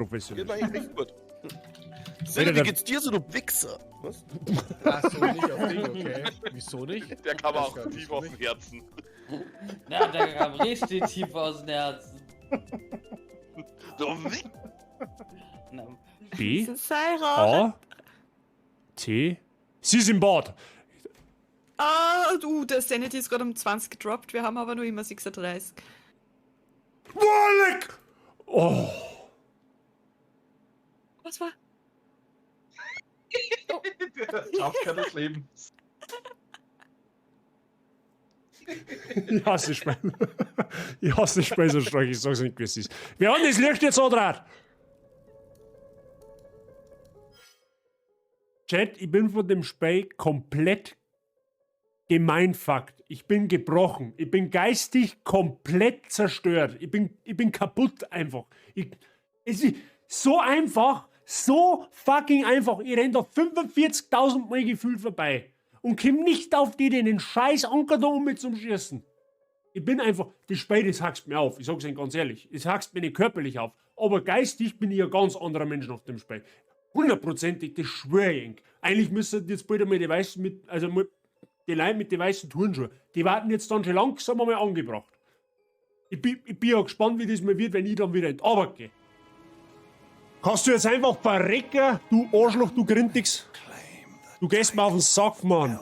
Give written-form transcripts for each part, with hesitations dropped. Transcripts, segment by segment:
professionell. Geht mir eigentlich recht gut. Sinne, wie geht's dir so, du Wichser? Was? Ach so, nicht auf dich, okay. Wieso nicht? Der kam Weiß auch gar nicht, tief wieso aus dem nicht. Herzen. Na, der kam richtig tief aus dem Herzen. Du Wichser. Na, B, Das ist Seira. A, T. Sie ist im Bad. Ah, du, der Sanity ist gerade um 20 gedroppt. Wir haben aber nur immer 36. Wolleck! Oh. Was war? Der Jumpscare des Lebens. Ich hasse das Spiel. Ich hasse das Spiel so stark, ich sag's nicht, wie es ist. Wir haben das Licht jetzt andraht. Chat, ich bin von dem Spiel komplett gemeinfuckt. Ich bin gebrochen. Ich bin geistig komplett zerstört. Ich bin kaputt einfach. Es ist so einfach, so fucking einfach. Ich renn da 45.000 Mal gefühlt vorbei und komm nicht auf die Idee, den scheiß Anker da um mit zum Schießen. Ich bin einfach, das Spiel, das hackst mir auf. Ich sag's Ihnen ganz ehrlich. Es hackst mir nicht körperlich auf. Aber geistig bin ich ein ganz anderer Mensch nach dem Spiel. Hundertprozentig, das schwör ich Ihnen. Eigentlich müssten jetzt bald einmal die weißen mit, also mal die Leute mit den weißen Turnschuhen, die warten jetzt dann schon langsam einmal angebracht. Ich bin ja gespannt, wie das mal wird, wenn ich dann wieder in die Arbeit gehe. Kannst du jetzt einfach verrecken, du Arschloch, du Grindix? Du gehst mir auf den Sack, Mann.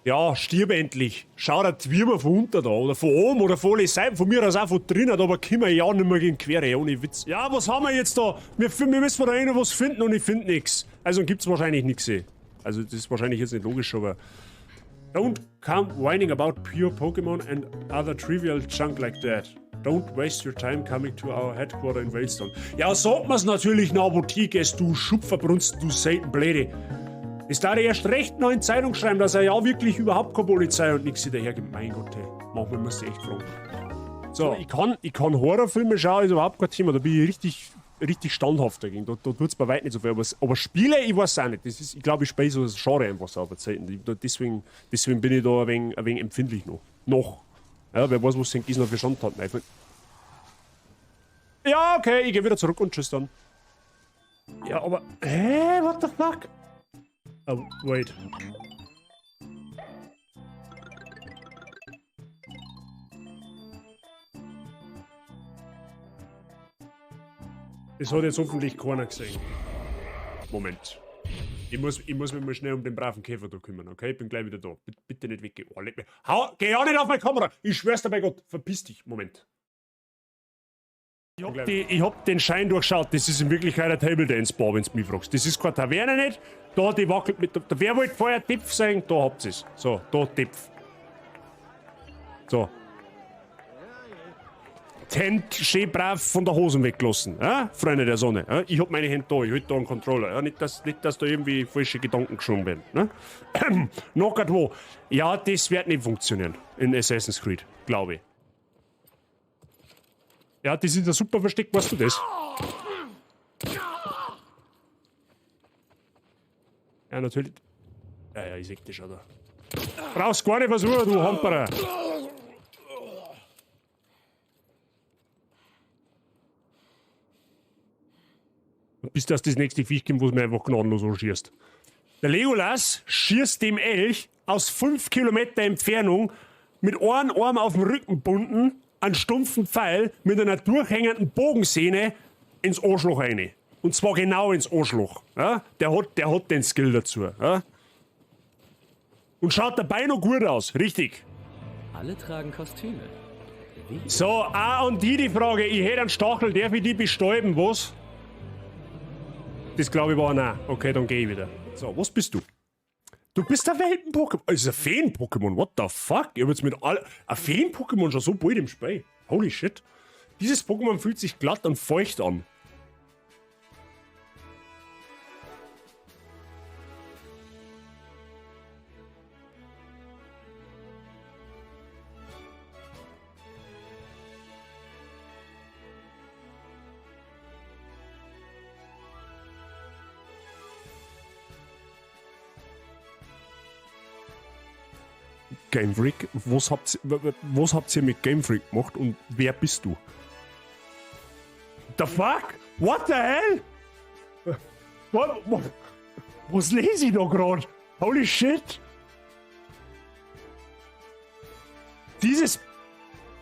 Ja, stirb endlich. Schau dir die Würmer von unten da oder von oben oder von alle Seiten, von mir aus auch von drinnen, aber können wir ja nicht mehr gegen Quere, ohne Witz. Ja, was haben wir jetzt da? Wir müssen da noch was finden und ich finde nix. Also gibt's wahrscheinlich nix. Also das ist wahrscheinlich jetzt nicht logisch, aber... Don't come whining about pure Pokémon and other trivial junk like that. Don't waste your time coming to our headquarter in Veilstone. Ja, sagt man's natürlich nach Apotheke, du Schupferbrunsten, du Seitenbläde. Es darf erst recht noch in Zeitung schreiben, dass er ja wirklich überhaupt keine Polizei und nix dahergibt. Mein Gott, hey. Manchmal muss ich echt fragen. So, ich kann Horrorfilme schauen, ist überhaupt kein Thema. Da bin ich richtig, richtig standhaft dagegen. Da tut's bei weitem nicht so viel. Aber Spiele, ich weiß auch nicht. Das ist, ich glaube, ich spiele so das Genre einfach so auf der Zeit. Deswegen bin ich da ein wenig empfindlich noch. Noch. Ja, wer weiß, was denn noch für Schandtaten einfallen. Ja, okay, ich geh wieder zurück und tschüss dann. Ja, aber... Hä? What the fuck? Oh, wait. Das hat jetzt hoffentlich keiner gesehen. Moment. Ich muss mich mal schnell um den braven Käfer da kümmern, okay? Ich bin gleich wieder da. Bitte nicht weggehen. Oh, leck mich. Hau, geh auch nicht auf meine Kamera! Ich schwör's dir bei Gott. Verpiss dich. Moment. Ich hab den Schein durchschaut. Das ist in Wirklichkeit ein Table Dance Bar, wenn's mich fragst. Das ist keine Taverne nicht. Da, die wackelt mit. Da, wer wollte vorher Tipf sein? Da habt ihr's. So, da Tipf. So. Die Hände schön brav von der Hosen weggelassen, ja? Freunde der Sonne. Ja? Ich hab meine Hände da, ich halt da einen Controller. Ja? Nicht, dass da irgendwie falsche Gedanken geschoben werden. Ne? Noch grad wo. Ja, das wird nicht funktionieren in Assassin's Creed, glaube ich. Ja, das ist ein super Versteck, weißt du das? Ja, natürlich. Ja, ja, ich seh das schon da. Brauchst gar nicht versuchen, du Hamperer. Und bis das nächste Viech kommt, wo es mir einfach gnadenlos anschießt. Der Legolas schießt dem Elch aus 5 Kilometer Entfernung mit einem Arm auf dem Rücken bunden, einen stumpfen Pfeil mit einer durchhängenden Bogensehne ins Arschloch rein. Und zwar genau ins Arschloch. Ja? Der hat den Skill dazu. Ja? Und schaut dabei noch gut aus, richtig. Alle tragen Kostüme. Wie? So, auch an die Frage. Ich hätte einen Stachel, darf ich die bestäuben, was? Das glaube ich war nein. Okay, dann geh ich wieder. So, was bist du? Du bist ein Welten-Pokémon. Das ist ein Feen-Pokémon. What the fuck? Ich hab jetzt mit all ein Feen-Pokémon schon so bald im Spiel. Holy shit. Dieses Pokémon fühlt sich glatt und feucht an. Game Freak? Was habt ihr mit Game Freak gemacht und wer bist du? The fuck? What the hell? Was lese ich da gerade? Holy shit! Dieses.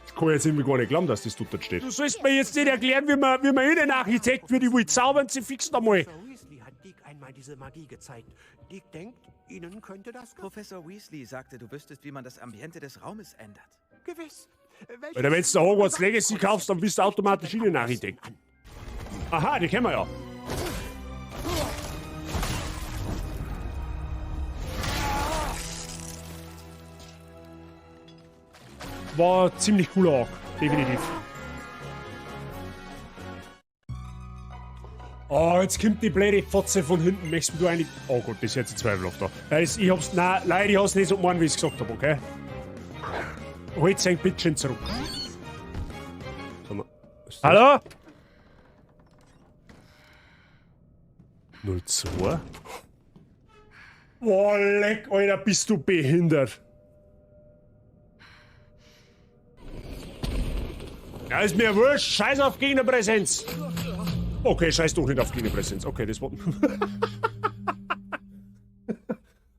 Das kann ich jetzt irgendwie gar nicht glauben, dass das dort steht. Du sollst mir jetzt nicht erklären, wie man Innenarchitekt wird. Ich will zaubern, sie fixen da mal. Professor Weasley hat Deke einmal diese Magie gezeigt. Deke denkt, Ihnen könnte das gefallen. Professor Weasley sagte, du wüsstest, wie man das Ambiente des Raumes ändert. Gewiss. Welches Alter, wenn du Hogwarts Legacy kaufst, dann bist du automatisch Innenarchitekt. Aha, die kennen wir ja. War ziemlich cooler Arc, definitiv. Oh, jetzt kommt die blöde Fotze von hinten. Möchtest du eigentlich. Oh Gott, das ist jetzt zweifelhaft da. Ja, ich hab's. Nein, leider, ich hab's nicht so gemeint, wie ich's gesagt hab, okay? Holt sein Bitchen zurück. Sag mal, was ist das? Hallo? 02? Boah, leck, Alter, bist du behindert. Ja, ist mir wurscht. Scheiß auf Gegnerpräsenz. Okay, scheiß doch nicht auf Gegnerpräsenz. Okay, das war.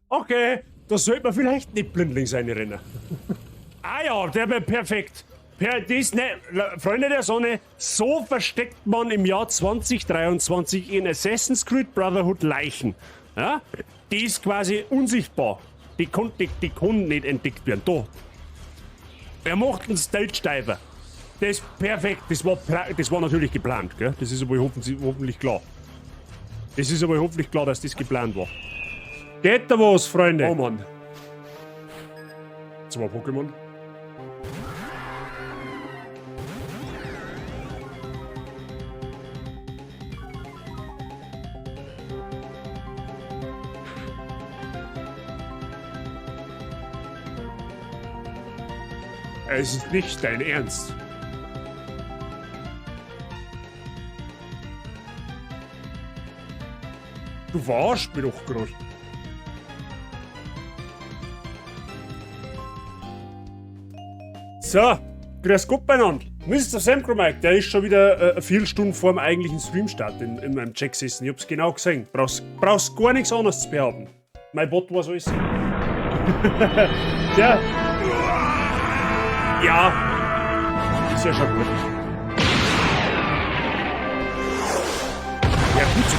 Okay, da sollte man vielleicht nicht blindlings reinrennen. Ah ja, der war perfekt. Das, ne, Freunde der Sonne, so versteckt man im Jahr 2023 in Assassin's Creed Brotherhood Leichen. Ja? Die ist quasi unsichtbar. Die kann nicht entdeckt werden. Da. Er macht einen Stage Diver. Das ist perfekt. Das war natürlich geplant, gell? Das ist aber hoffentlich klar. Das ist aber hoffentlich klar, dass das geplant war. Geht da was, Freunde? Oh Mann. 2 Pokémon. Es ist nicht dein Ernst. Du verarschst mich doch grad. So, grüß Gott beieinander. Mr. Samcro Mike, der ist schon wieder eine Viertelstunde vor dem eigentlichen Streamstart in meinem Chat gesessen. Ich hab's genau gesehen. Brauchst gar nichts anderes zu behaupten. Mein Bot war so ist. Ja. Ja. Ist ja schon gut. Ja, gut so.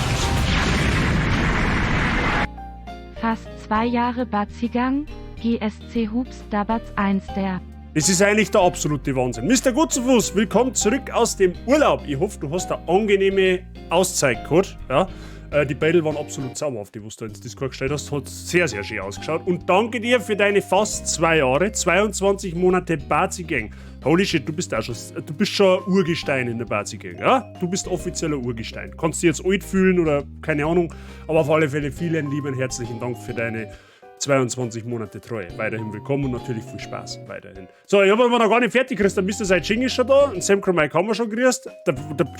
Fast 2 Jahre Bazigang, GSC Hubs Dabatz 1 der. Das ist eigentlich der absolute Wahnsinn. Mister Gutzufuß, willkommen zurück aus dem Urlaub. Ich hoffe, du hast eine angenehme Auszeit gehabt. Ja? Die Battle waren absolut zauberhaft, die du da ins Discord gestellt hast. Hat sehr, sehr schön ausgeschaut. Und danke dir für deine fast 2 Jahre, 22 Monate Bazi-Gang. Holy shit, du bist auch schon, du bist schon Urgestein in der Bazi-Gang, ja? Du bist offizieller Urgestein. Kannst dich jetzt alt fühlen oder keine Ahnung, aber auf alle Fälle vielen lieben herzlichen Dank für deine 22 Monate Treue. Weiterhin willkommen und natürlich viel Spaß weiterhin. So, ich hab aber noch gar nicht fertig gekriegt. Der Mister Saijing ist schon da und Sam Mike haben wir schon grüßt. Der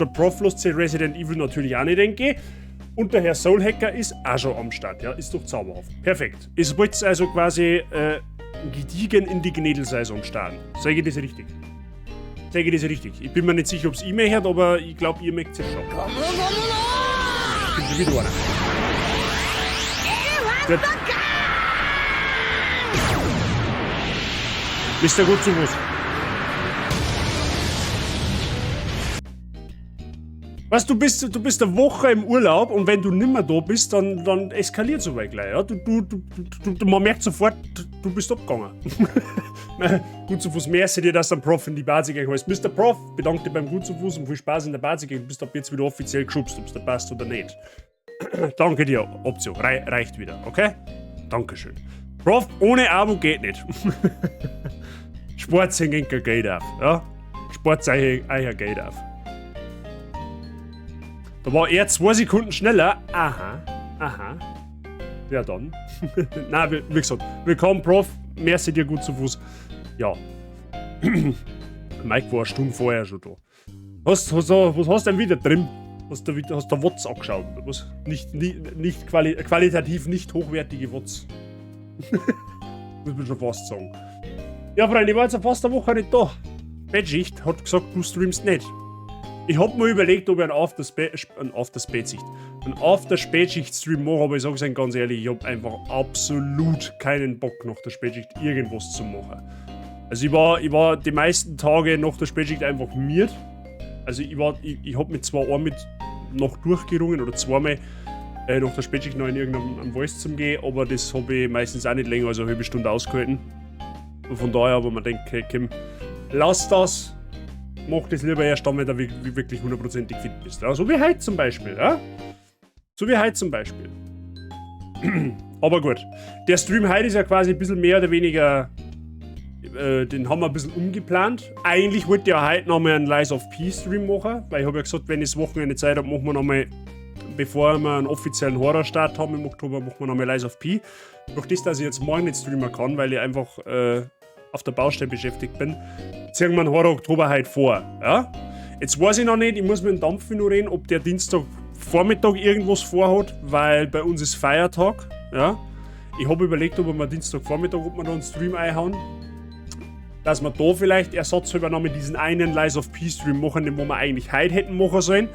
Prof lässt sich Resident Evil natürlich auch nicht denken. Und der Herr Soulhacker ist auch schon am Start. Ja, ist doch zauberhaft. Perfekt. Es wollt also quasi gediegen in die Gnädelsaison starten. Sag ich das richtig? Sag ich das richtig? Ich bin mir nicht sicher, ob's E-Mail hört, aber ich glaub, ihr mögt es schon. Kommt schon wieder einer. Gut. Mister gut zu Fuß. Weißt du, du bist eine Woche im Urlaub und wenn du nimmer da bist, dann eskaliert so weit gleich. Ja? Man merkt sofort, du bist abgegangen. Gut zu Fuß, merci dir, dass du am Prof in die Basis gegangen bist. Mister Prof, bedanke dich beim Gut zu Fuß und viel Spaß in der Basis. Du bist ab jetzt wieder offiziell geschubst, ob's da passt oder nicht. Danke dir, Option. Reicht wieder, okay? Dankeschön. Prof, ohne Abo geht nicht. Spart sich kein Geld auf. Ja? Spart euch euer Geld auf. Da war er 2 Sekunden schneller. Aha, aha. Ja dann. Nein, wie gesagt, willkommen, Prof. Merci dir, gut zu Fuß. Ja. Mike war eine Stunde vorher schon da. Was hast du denn wieder drin? Hast du wieder, hast du Wots angeschaut? Oder was? Nicht, nicht, nicht qualitativ nicht hochwertige Wots. Muss man schon fast sagen. Ja, Freunde, ich war jetzt fast eine Woche nicht da. Spätschicht hat gesagt, du streamst nicht. Ich hab mir überlegt, ob ich einen After-Spätschicht-Stream mache, aber ich sag's euch ganz ehrlich, ich hab einfach absolut keinen Bock, nach der Spätschicht irgendwas zu machen. Also ich war die meisten Tage nach der Spätschicht einfach miad. Also ich hab mit 2 Ohren mit noch durchgerungen oder zweimal nach der Spätschicht noch in irgendeinem Voice zum gehen, aber das habe ich meistens auch nicht länger als eine halbe Stunde ausgehalten. Und von daher, aber man denkt, okay, Kim, lass das, mach das lieber erst dann, wenn du wirklich hundertprozentig fit bist. Ja? So wie heute zum Beispiel. Ja? So wie heute zum Beispiel. Aber gut, der Stream heute ist ja quasi ein bisschen mehr oder weniger, den haben wir ein bisschen umgeplant. Eigentlich wollte ich ja heute nochmal einen Lies of P Stream machen, weil ich habe ja gesagt, wenn ich das Wochenende Zeit habe, machen wir nochmal, bevor wir einen offiziellen Horror-Start haben im Oktober, machen wir nochmal Lies of P. Durch das, dass ich jetzt morgen nicht streamen kann, weil ich einfach auf der Baustelle beschäftigt bin, ziehen wir einen Horror Oktober heute vor. Ja? Jetzt weiß ich noch nicht, ich muss mit dem Dampfi noch reden, ob der Dienstag Vormittag irgendwas vorhat, weil bei uns ist Feiertag. Ja? Ich habe überlegt, ob wir Dienstagvormittag, ob wir da einen Stream einhauen. Dass wir da vielleicht ersatzhalber noch mit diesen einen Lies of P Stream machen, den wo wir eigentlich heute hätten machen sollen.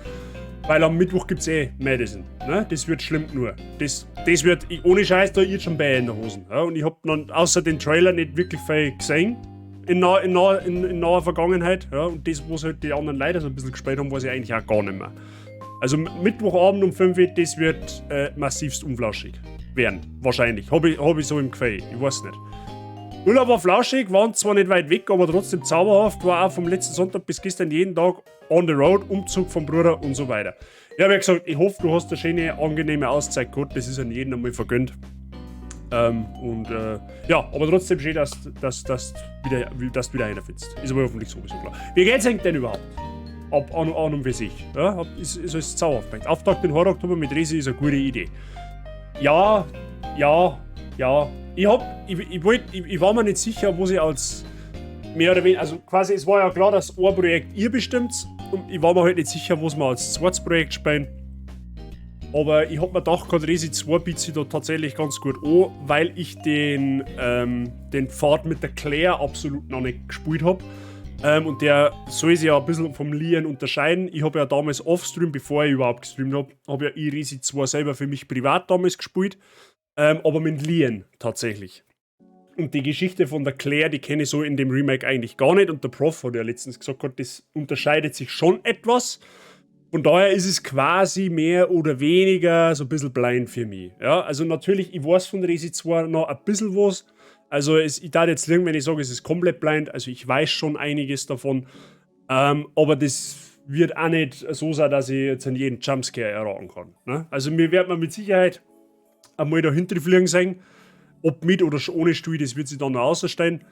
Weil am Mittwoch gibt es eh Madison. Ne? Das wird schlimm nur. Das wird, ich, ohne Scheiß, da jetzt schon bei in der Hosen. Ja? Und ich hab noch außer den Trailer nicht wirklich viel gesehen in naher Vergangenheit. Ja? Und das, was halt die anderen Leute so ein bisschen gespielt haben, weiß ich eigentlich auch gar nicht mehr. Also Mittwochabend um 5 Uhr, das wird massivst unflauschig werden. Wahrscheinlich. Hab ich so im Gefühl. Ich weiß nicht. Urlaub war flauschig, waren zwar nicht weit weg, aber trotzdem zauberhaft. War auch vom letzten Sonntag bis gestern jeden Tag on the road, Umzug vom Bruder und so weiter. Ja, wie gesagt, ich hoffe, du hast eine schöne, angenehme Auszeit gehabt. Das ist an jedem einmal vergönnt. Und ja, aber trotzdem schön, dass du wieder reinfindest. Ist aber hoffentlich sowieso klar. Wie geht's eigentlich denn überhaupt? Ab an und für sich. Ja, ist alles zauberhaft. Auftakt den Horror Oktober mit Resi ist eine gute Idee. Ja. Ich, hab, ich, ich, wollt, ich, ich war mir nicht sicher, wo sie als mehr oder weniger, also quasi, es war ja klar, dass ein Projekt ihr bestimmt und ich war mir halt nicht sicher, was wir als zweites Projekt spielen. Aber ich hab mir gedacht, gerade Resi 2 bietet sich da tatsächlich ganz gut an, weil ich den Pfad mit der Claire absolut noch nicht gespielt hab. Und der soll sich ja ein bisschen vom Leon unterscheiden. Ich habe ja damals offstream, bevor ich überhaupt gestreamt habe, habe ja ich Resi 2 selber für mich privat damals gespielt. Aber mit Leon tatsächlich. Und die Geschichte von der Claire, die kenne ich so in dem Remake eigentlich gar nicht. Und der Prof hat ja letztens gesagt, das unterscheidet sich schon etwas. Von daher ist es quasi mehr oder weniger so ein bisschen blind für mich. Ja, also natürlich, ich weiß von Resi 2 noch ein bisschen was. Also ich darf jetzt lügen, wenn ich sage, es ist komplett blind. Also ich weiß schon einiges davon. Aber das wird auch nicht so sein, dass ich jetzt an jeden Jumpscare erraten kann. Ne? Also mir wird man mit Sicherheit einmal dahinter fliegen sein. Ob mit oder ohne Stuhl, das wird sich dann noch ausstellen.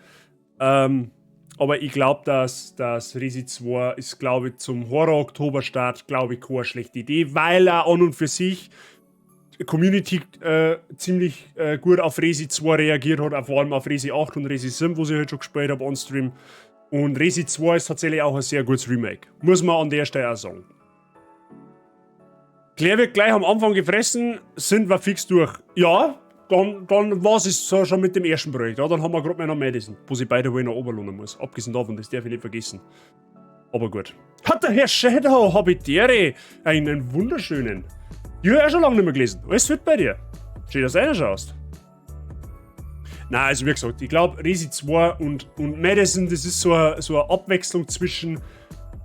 Aber ich glaube, dass das Resi 2 ist, glaube ich, zum Horror-Oktober-Start, glaube ich, keine schlechte Idee, weil er an und für sich Community ziemlich gut auf Resi 2 reagiert hat, auch vor allem auf Resi 8 und Resi 7, wo ich halt schon gespielt habe on Stream. Und Resi 2 ist tatsächlich auch ein sehr gutes Remake. Muss man an der Stelle auch sagen. Claire wird gleich am Anfang gefressen, sind wir fix durch. Ja, dann war es so schon mit dem ersten Projekt. Ja, dann haben wir gerade mal noch Madison, wo sie beide wohl noch oberlohnen muss. Abgesehen davon, das darf ich nicht vergessen. Aber gut. Hat der Herr Shadow, Habitiere, einen wunderschönen. Die habe ich auch schon lange nicht mehr gelesen. Alles fit bei dir? Schön, dass du reinschaust. Na, also wie gesagt, ich glaube, Resi 2 und Madison, das ist so eine Abwechslung zwischen.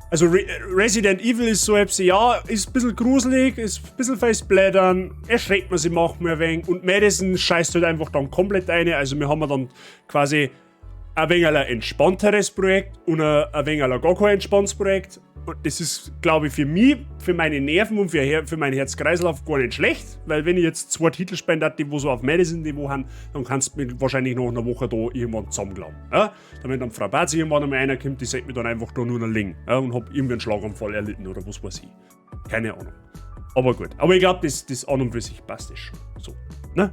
Also Resident Evil ist so etwas, ja, ist ein bisschen gruselig, ist ein bisschen festblättern, erschreckt man sich manchmal ein wenig und Madison scheißt halt einfach dann komplett eine. Also wir haben dann quasi ein wenig ein entspannteres Projekt und ein wenig ein gar kein entspanntes Projekt. Und das ist, glaube ich, für mich, für meine Nerven und für meinen Herz-Kreislauf gar nicht schlecht, weil wenn ich jetzt zwei Titel spielen darf, die wo so auf Madison-Niveau haben, dann kannst du mich wahrscheinlich nach einer Woche da irgendwann zusammenklappen. Ja? Dann, wenn dann Frau Bazi irgendwann einmal einer kommt, die sieht mich dann einfach da nur noch liegen, ja? Und hab irgendwie einen Schlaganfall erlitten oder was weiß ich. Keine Ahnung. Aber gut. Aber ich glaube, das an und für sich passt das schon. So. Ne?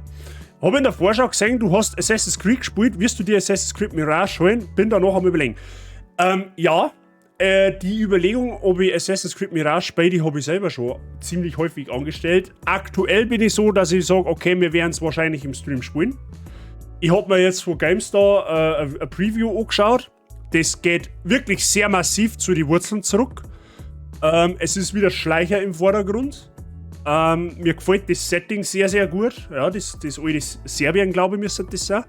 Habe in der Vorschau gesehen, du hast Assassin's Creed gespielt. Wirst du dir Assassin's Creed Mirage holen? Bin da noch am Überlegen. Ja, die Überlegung, ob ich Assassin's Creed Mirage spiele, die habe ich selber schon ziemlich häufig angestellt. Aktuell bin ich so, dass ich sage, okay, wir werden es wahrscheinlich im Stream spielen. Ich hab mir jetzt von GameStar ein Preview angeschaut. Das geht wirklich sehr massiv zu den Wurzeln zurück. Es ist wieder Schleicher im Vordergrund. Mir gefällt das Setting sehr, sehr gut. Ja, das alte Serbien, glaube ich, müsste das sein.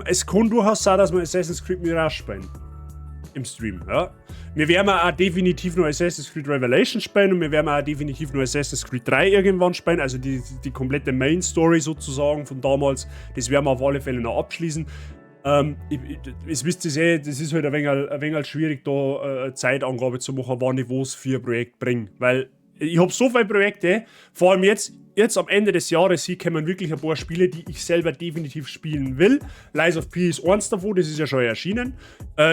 Es kann durchaus sein, dass wir Assassin's Creed Mirage spielen. Im Stream, ja. Wir werden auch definitiv noch Assassin's Creed Revelation spielen und wir werden auch definitiv noch Assassin's Creed 3 irgendwann spielen, also die komplette Main Story sozusagen von damals, das werden wir auf alle Fälle noch abschließen. Es wisst ihr eh, das ist halt ein wenig schwierig, da Zeitangabe zu machen, wann ich was für ein Projekt bringe, weil ich habe so viele Projekte, vor allem jetzt am Ende des Jahres hier kommen wirklich ein paar Spiele, die ich selber definitiv spielen will. Lies of P ist eins davon, das ist ja schon erschienen.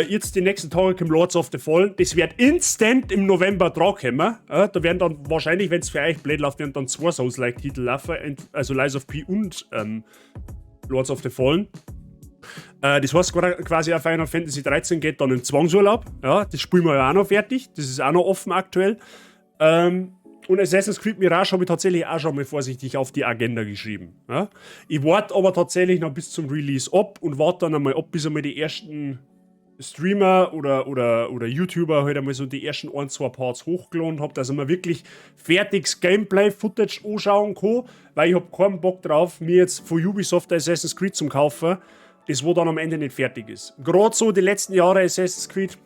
Jetzt die nächsten Tage kommt Lords of the Fallen, das wird instant im November dran kommen. Da werden dann wahrscheinlich, wenn es für euch blöd läuft, werden dann zwei Souls-like-Titel laufen, also Lies of P und Lords of the Fallen. Das heißt quasi auch Final Fantasy 13 geht dann in Zwangsurlaub. Ja, das spielen wir ja auch noch fertig. Das ist auch noch offen aktuell. Und Assassin's Creed Mirage habe ich tatsächlich auch schon mal vorsichtig auf die Agenda geschrieben. Ja? Ich warte aber tatsächlich noch bis zum Release ab und warte dann einmal ab, bis einmal die ersten Streamer oder YouTuber halt einmal so die ersten ein, zwei Parts hochgeladen hab, dass ich mir wirklich fertiges Gameplay-Footage anschauen kann, weil ich hab keinen Bock drauf, mir jetzt von Ubisoft Assassin's Creed zum kaufen, das wo dann am Ende nicht fertig ist. Gerade so die letzten Jahre Assassin's Creed,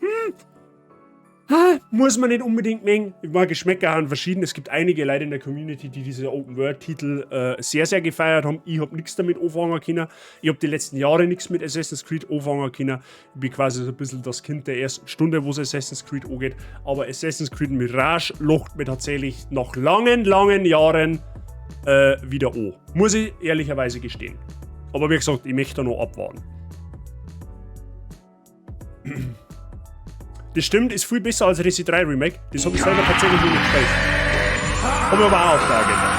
muss man nicht unbedingt mengen. Ich meine, Geschmäcker haben verschieden. Es gibt einige Leute in der Community, die diese Open-World-Titel sehr, sehr gefeiert haben. Ich habe nichts damit anfangen können. Ich habe die letzten Jahre nichts mit Assassin's Creed anfangen können. Ich bin quasi so ein bisschen das Kind der ersten Stunde, wo es Assassin's Creed angeht. Aber Assassin's Creed Mirage locht mir tatsächlich nach langen, langen Jahren wieder an. Muss ich ehrlicherweise gestehen. Aber wie gesagt, ich möchte da noch abwarten. Das stimmt, ist viel besser als Resi 3 Remake. Das habe ich selber tatsächlich noch nicht gespielt. Habe ich aber auch auf der Agenda.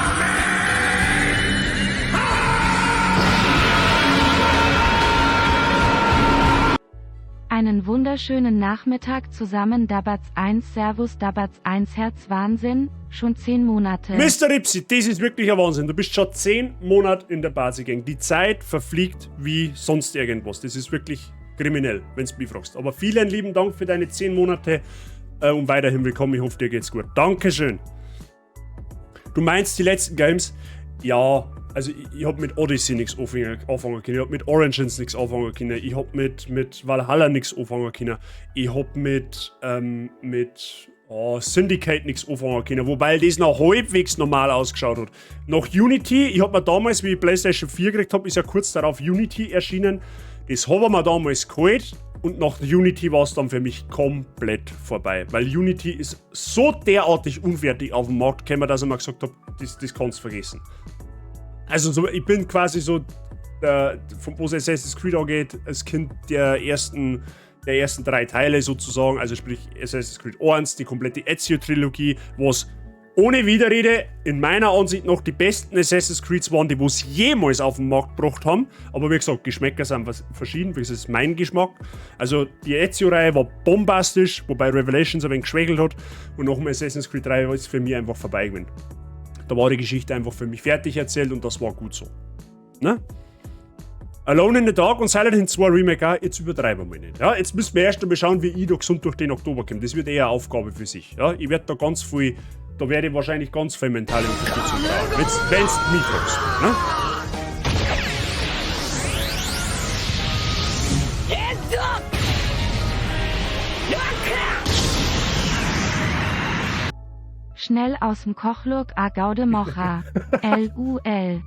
Einen wunderschönen Nachmittag zusammen, Dabatz 1, Servus Dabatz 1, Herz Wahnsinn, schon 10 Monate. Mr. Ripsy, das ist wirklich ein Wahnsinn. Du bist schon 10 Monate in der Bazi-Gang. Die Zeit verfliegt wie sonst irgendwas. Das ist wirklich kriminell, wenn du mich fragst. Aber vielen lieben Dank für deine 10 Monate und weiterhin willkommen. Ich hoffe, dir geht's gut. Dankeschön. Du meinst die letzten Games? Ja, also ich hab mit Odyssey nichts anfangen können, ich hab mit Origins nichts anfangen können, ich hab mit Valhalla nichts anfangen können, ich hab mit, oh, Syndicate nichts anfangen können, wobei das noch halbwegs normal ausgeschaut hat. Nach Unity, ich hab mir damals, wie ich PlayStation 4 gekriegt hab, ist ja kurz darauf Unity erschienen. Das hab ich mir damals geholt und nach Unity war es dann für mich komplett vorbei. Weil Unity ist so derartig unfertig auf den Markt gekommen, dass ich mir gesagt hab, das kannst du vergessen. Also so, ich bin quasi so, von wo es Assassin's Creed angeht, als Kind der ersten drei Teile sozusagen, also sprich Assassin's Creed 1, die komplette Ezio-Trilogie, was ohne Widerrede in meiner Ansicht noch die besten Assassin's Creeds waren, die es jemals auf den Markt gebracht haben. Aber wie gesagt, Geschmäcker sind verschieden, das ist mein Geschmack. Also die Ezio-Reihe war bombastisch, wobei Revelations ein wenig geschwächelt hat. Und nach dem Assassin's Creed 3 ist es für mich einfach vorbei gewesen. Da war die Geschichte einfach für mich fertig erzählt und das war gut so. Ne? Alone in the Dark und Silent Hill 2 Remake auch, jetzt übertreiben wir nicht. Ja, jetzt müssen wir erst einmal schauen, wie ich da gesund durch den Oktober komme. Das wird eher eine Aufgabe für sich. Ja, ich werde da ganz viel, da werde ich wahrscheinlich ganz viel mentale Unterstützung brauchen. Wenn's mich fragst. Ne? Schnell aus'm Kochlurk a Gaude Mocha. LUL.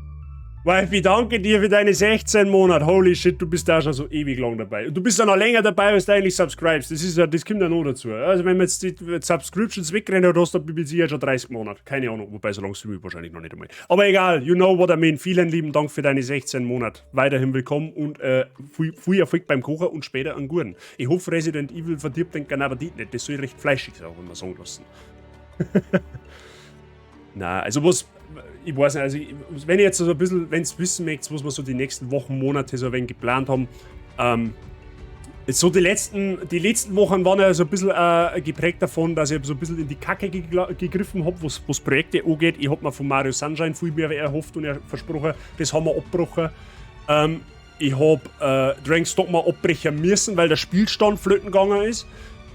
Wifey, danke dir für deine 16 Monate. Holy shit, du bist da schon so ewig lang dabei. Und du bist ja noch länger dabei, als du eigentlich subscribest. Das ist ja, das kommt ja noch dazu. Also wenn man jetzt die Subscriptions wegrennt hast, dann bin ich sicher schon 30 Monate. Keine Ahnung, wobei so lange stream ich wahrscheinlich noch nicht einmal. Aber egal, you know what I mean. Vielen lieben Dank für deine 16 Monate. Weiterhin willkommen und viel, viel Erfolg beim Kochen und später an Gurten. Ich hoffe, Resident Evil verdirbt den Appetit nicht. Das soll recht fleischig sein, wenn wir sagen lassen. Na, also was, ich weiß nicht, also wenn ich jetzt so ein bisschen, wenn es wissen möchtet, was wir so die nächsten Wochen, Monate so ein wenig geplant haben, so die letzten Wochen waren ja so ein bisschen geprägt davon, dass ich so ein bisschen in die Kacke gegriffen habe, was Projekte angeht. Ich hab mir von Mario Sunshine viel mehr erhofft und versprochen, das haben wir abgebrochen. Ich hab Dragon's Dogma abbrechen müssen, weil der Spielstand flöten gegangen ist.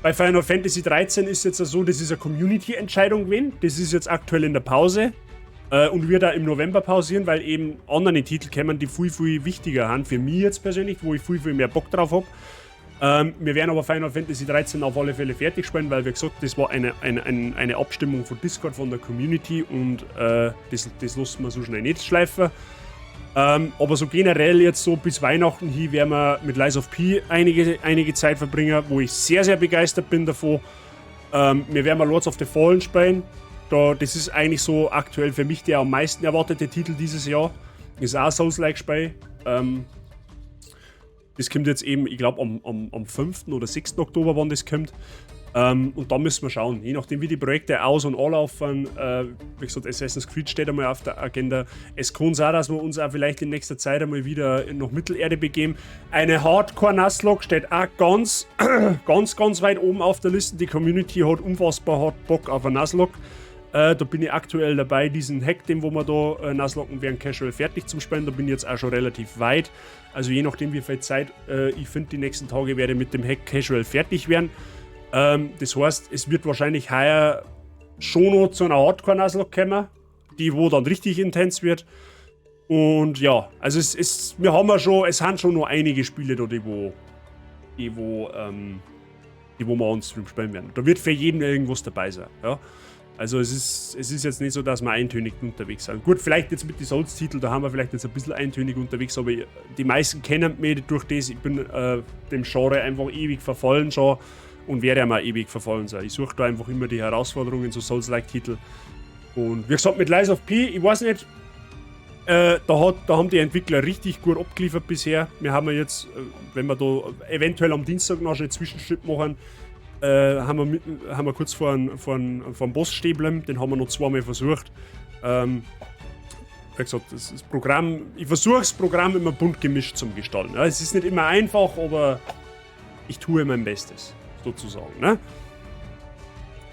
Bei Final Fantasy 13 ist jetzt so, das ist eine Community-Entscheidung gewesen. Das ist jetzt aktuell in der Pause. Und wir da im November pausieren, weil eben andere Titel kommen, die viel, viel wichtiger sind. Für mich jetzt persönlich, wo ich viel, viel mehr Bock drauf hab. Wir werden aber Final Fantasy 13 auf alle Fälle fertig spielen, weil, wie gesagt, das war eine Abstimmung von Discord, von der Community und das lassen wir so schnell nicht schleifen. Aber so generell jetzt so bis Weihnachten hin werden wir mit Lies of P einige Zeit verbringen, wo ich sehr, sehr begeistert bin davon. Wir werden mal Lords of the Fallen spielen. Das ist eigentlich so aktuell für mich der am meisten erwartete Titel dieses Jahr. Ist auch ein Souls-like-Spiel. Das kommt jetzt eben, ich glaub, am 5. oder 6. Oktober, wann das kommt. Und da müssen wir schauen, je nachdem wie die Projekte aus- und anlaufen. Wie gesagt, Assassin's Creed steht einmal auf der Agenda. Es kann sein, dass wir uns auch vielleicht in nächster Zeit einmal wieder nach Mittelerde begeben. Eine Hardcore-Nuzlocke steht auch ganz, ganz, ganz weit oben auf der Liste. Die Community hat unfassbar hart Bock auf eine Nuzlocke. Da bin ich aktuell dabei, diesen Hack, den wo wir da Nuzlocken werden, casual fertig zum Spielen. Da bin ich jetzt auch schon relativ weit. Also je nachdem, wie viel Zeit ich finde, die nächsten Tage werde ich mit dem Hack casual fertig werden. Das heißt, es wird wahrscheinlich heuer schon noch zu einer Hardcore-Nuzlocke kommen, die wo dann richtig intens wird. Und ja, also es ist, wir haben ja schon, es sind schon noch einige Spiele da, die wo wir on Stream spielen werden. Da wird für jeden irgendwas dabei sein. Ja? Also es ist jetzt nicht so, dass wir eintönig unterwegs sind. Gut, vielleicht jetzt mit den Souls-Titeln, da haben wir vielleicht jetzt ein bisschen eintönig unterwegs, aber die meisten kennen mich durch das. Ich bin dem Genre einfach ewig verfallen schon und werde auch ewig verfallen sein. Ich suche da einfach immer die Herausforderungen, so Souls-like-Titel. Und wie gesagt, mit Lies of P, ich weiß nicht, da haben die Entwickler richtig gut abgeliefert bisher. Wir haben ja jetzt, wenn wir da eventuell am Dienstag noch einen Zwischenschritt machen, haben wir kurz vor dem Boss stehen bleiben. Den haben wir noch zweimal versucht. Wie gesagt, das Programm, ich versuche das Programm immer bunt gemischt zum Gestalten. Ja, es ist nicht immer einfach, aber ich tue mein Bestes, sozusagen. Ne?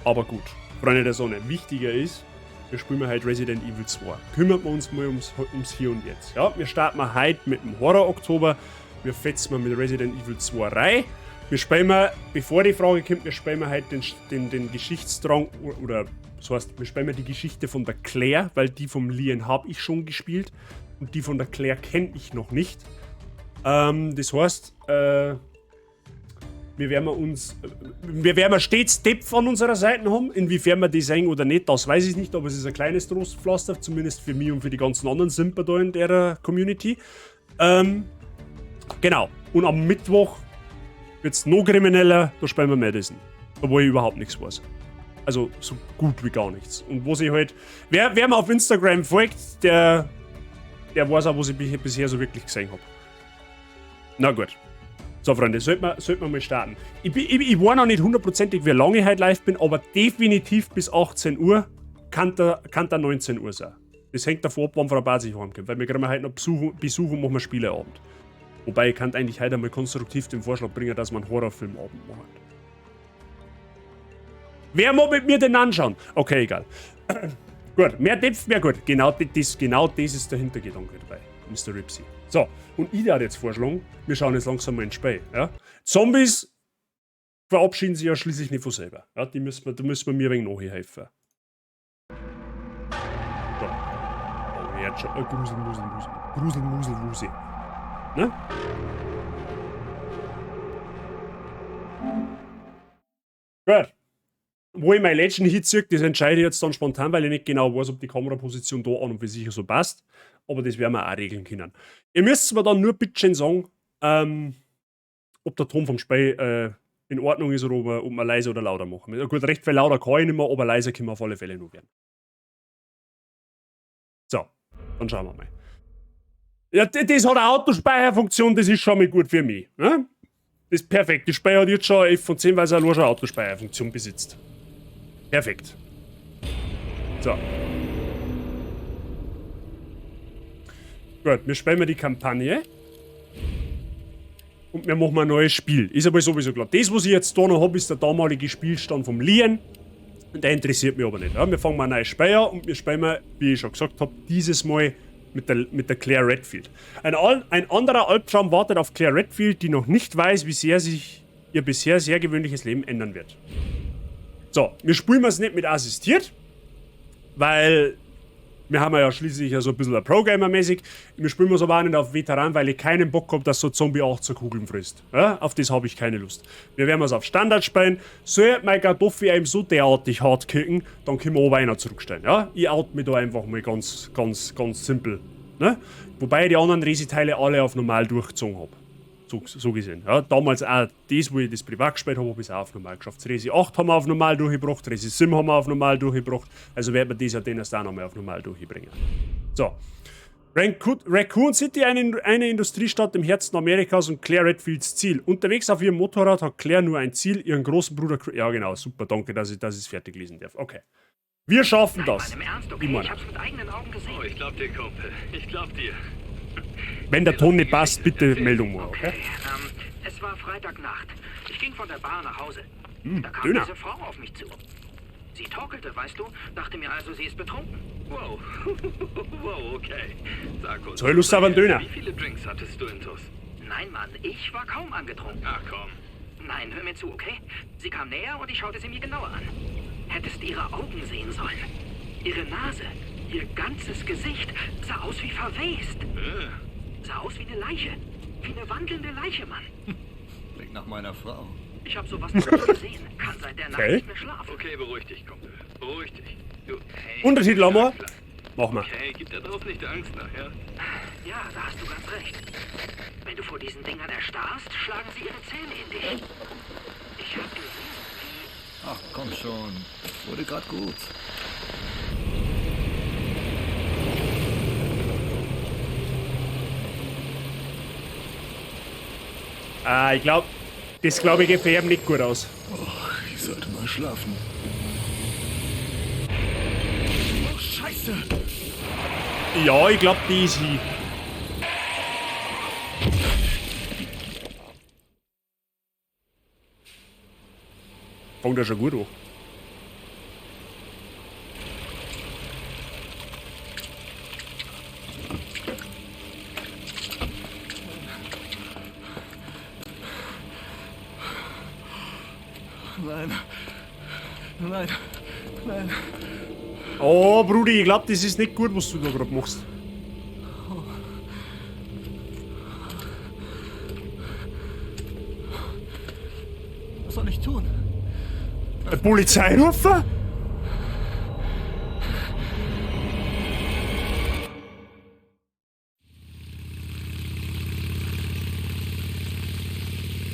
Aber gut, Freunde der Sonne, wichtiger ist, wir spielen heute Resident Evil 2. Kümmern wir uns mal ums Hier und Jetzt. Ja, wir starten mal heute mit dem Horror-Oktober. Wir fetzen mal mit Resident Evil 2 rein. Wir spielen mal, bevor die Frage kommt, wir spielen mal heute den Geschichtsstrang, oder das heißt, wir spielen mal die Geschichte von der Claire, weil die vom Leon habe ich schon gespielt und die von der Claire kenne ich noch nicht. Das heißt, wir werden stets Depth an unserer Seite haben. Inwiefern wir die sehen oder nicht, das weiß ich nicht, aber es ist ein kleines Trostpflaster, zumindest für mich und für die ganzen anderen Simper da in der Community. Genau. Und am Mittwoch wird es noch krimineller, da spielen wir Madison. Da wo ich überhaupt nichts weiß. Also so gut wie gar nichts. Und wo sie halt. Wer mir auf Instagram folgt, der weiß auch, was ich bisher so wirklich gesehen habe. Na gut. So, Freunde, sollten wir mal starten. Ich war noch nicht hundertprozentig, wie lange ich heute live bin, aber definitiv bis 18 Uhr kann da 19 Uhr sein. Das hängt davon ab, wann Frau Basi heimkommt, weil wir kriegen heute noch Besuch und machen wir Spieleabend. Wobei, ich kann eigentlich heute einmal konstruktiv den Vorschlag bringen, dass wir einen Horrorfilmabend machen. Wer mag mit mir den anschauen? Okay, egal. Gut, mehr Depth, mehr gut. Genau das ist der Hintergedanke dabei, Mr. Ripsy. So, und ich würde jetzt vorschlagen, wir schauen jetzt langsam mal ins Spiel. Ja? Zombies verabschieden sich ja schließlich nicht von selber. Ja, da müssen wir mir ein wenig nachhelfen. So. Oh, jetzt schon. Grusel, Musel, Musel. Grusel, Musel, Wuse. Ne? Gut. Wo ich meine Legend hinziehe, das entscheide ich jetzt dann spontan, weil ich nicht genau weiß, ob die Kameraposition da an und für sich so passt. Aber das werden wir auch regeln können. Ihr müsst mir dann nur bitte schön sagen, ob der Ton vom Spiel in Ordnung ist oder ob wir leiser oder lauter machen. Ja, gut, recht viel lauter kann ich nicht mehr, aber leiser können wir auf alle Fälle noch werden. So, dann schauen wir mal. Ja, das hat eine Autospeicherfunktion, das ist schon mal gut für mich. Ne? Das ist perfekt. Das Spiel hat jetzt schon 11 von 10, weil es auch schon eine Autospeicherfunktion besitzt. Perfekt. So. Gut, wir spielen mal die Kampagne. Und wir machen ein neues Spiel. Ist aber sowieso klar. Das, was ich jetzt da noch hab, ist der damalige Spielstand vom Leon. Der interessiert mich aber nicht. Ja, wir fangen mal ein neues Spiel an und wir spielen mal, wie ich schon gesagt hab, dieses Mal Mit der Claire Redfield. Ein anderer Albtraum wartet auf Claire Redfield, die noch nicht weiß, wie sehr sich ihr bisher sehr gewöhnliches Leben ändern wird. So, wir spielen es nicht mit assistiert, weil wir haben ja schließlich ja so ein bisschen ein Pro-Gamer-mäßig. Wir spielen es aber auch nicht auf Veteran, weil ich keinen Bock habe, dass so Zombie 18 Kugeln frisst. Ja, auf das habe ich keine Lust. Wir werden es auf Standard spielen. Soll mein Kartoffeln einem so derartig hart kicken, dann können wir aber einer zurückstellen. Ja? Ich out mich da einfach mal ganz, ganz, ganz simpel. Ne? Wobei ich die anderen Resi-Teile alle auf normal durchgezogen habe. So gesehen. Ja, damals auch das, wo ich das privat gespielt habe, habe ich es auch auf normal geschafft. Das Resi 8 haben wir auf normal durchgebracht, Resi 7 haben wir auf normal durchgebracht. Also werden wir das ja den erst auch nochmal auf normal durchbringen. So. Raccoon City, eine Industriestadt im Herzen Amerikas und Claire Redfields Ziel. Unterwegs auf ihrem Motorrad hat Claire nur ein Ziel, ihren großen Bruder... Ja genau, super, danke, dass ich es fertig lesen darf. Okay. Wir schaffen das. Nein, Mann, im Ernst, okay? Immer. Ich hab's mit eigenen Augen gesehen. Oh, ich glaub dir, Kumpel. Ich glaub dir. Wenn der Ton nicht passt, bitte Meldung machen, okay? Es war Freitagnacht. Ich ging von der Bar nach Hause. Da kam Döner. diese Frau auf mich zu. Sie torkelte, weißt du? Dachte mir also, sie ist betrunken. Wow. Wow, okay. Sag uns. So, Lust auf einen Döner. Wie viele Drinks hattest du intus? Nein, Mann, ich war kaum angetrunken. Ach komm. Nein, hör mir zu, okay? Sie kam näher und ich schaute sie mir genauer an. Hättest ihre Augen sehen sollen. Ihre Nase, ihr ganzes Gesicht sah aus wie verwest. Sah aus wie eine Leiche. Wie eine wandelnde Leiche, Mann. Klingt nach meiner Frau. Ich habe sowas noch nie gesehen. Kann seit der Nacht Okay. nicht mehr schlafen. Okay, beruhig dich, Kumpel. Beruhig dich. Du, hey, Untertitel haben wir. klar. Machen wir. Okay, gib da drauf nicht Angst nachher. Ja, da hast du ganz recht. Wenn du vor diesen Dingern erstarrst, schlagen sie ihre Zähne in dich. Ich hab gesehen, wie... Ach, komm schon. Wurde grad gut. Ah, ich glaube, das glaube ich geht für ihn nicht gut aus. Oh, ich sollte mal schlafen. Oh, Scheiße! Ja, ich glaube, die ist hin. Fängt ja schon gut an. Nein. Nein. Nein. Oh, Brudi, ich glaube, das ist nicht gut, was du da gerade machst. Was soll ich tun? Polizei rufen?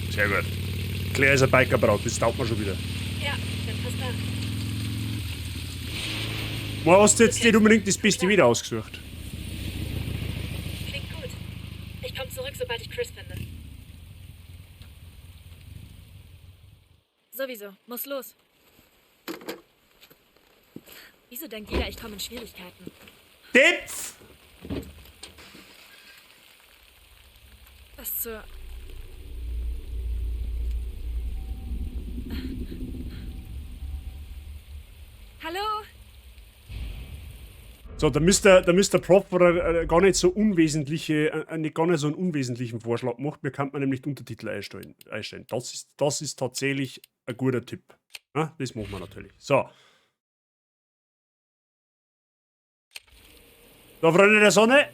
Sehr gut. Claire ist ein Bikerbraut, das taugt mir schon wieder. Ja, bin fast da. Man hast du jetzt nicht unbedingt das Beste wieder ausgesucht. Klingt gut. Ich komme zurück, sobald ich Chris finde. Sowieso, muss los. Wieso denkt jeder, ich komme in Schwierigkeiten? Depf! Was zur... Hallo? So, da müsste der Prof gar nicht so unwesentliche, gar nicht so einen unwesentlichen Vorschlag machen. Mir kann man nämlich die Untertitel einstellen. Das ist tatsächlich ein guter Tipp. Ja, das machen wir natürlich. So. So, Freunde der Sonne.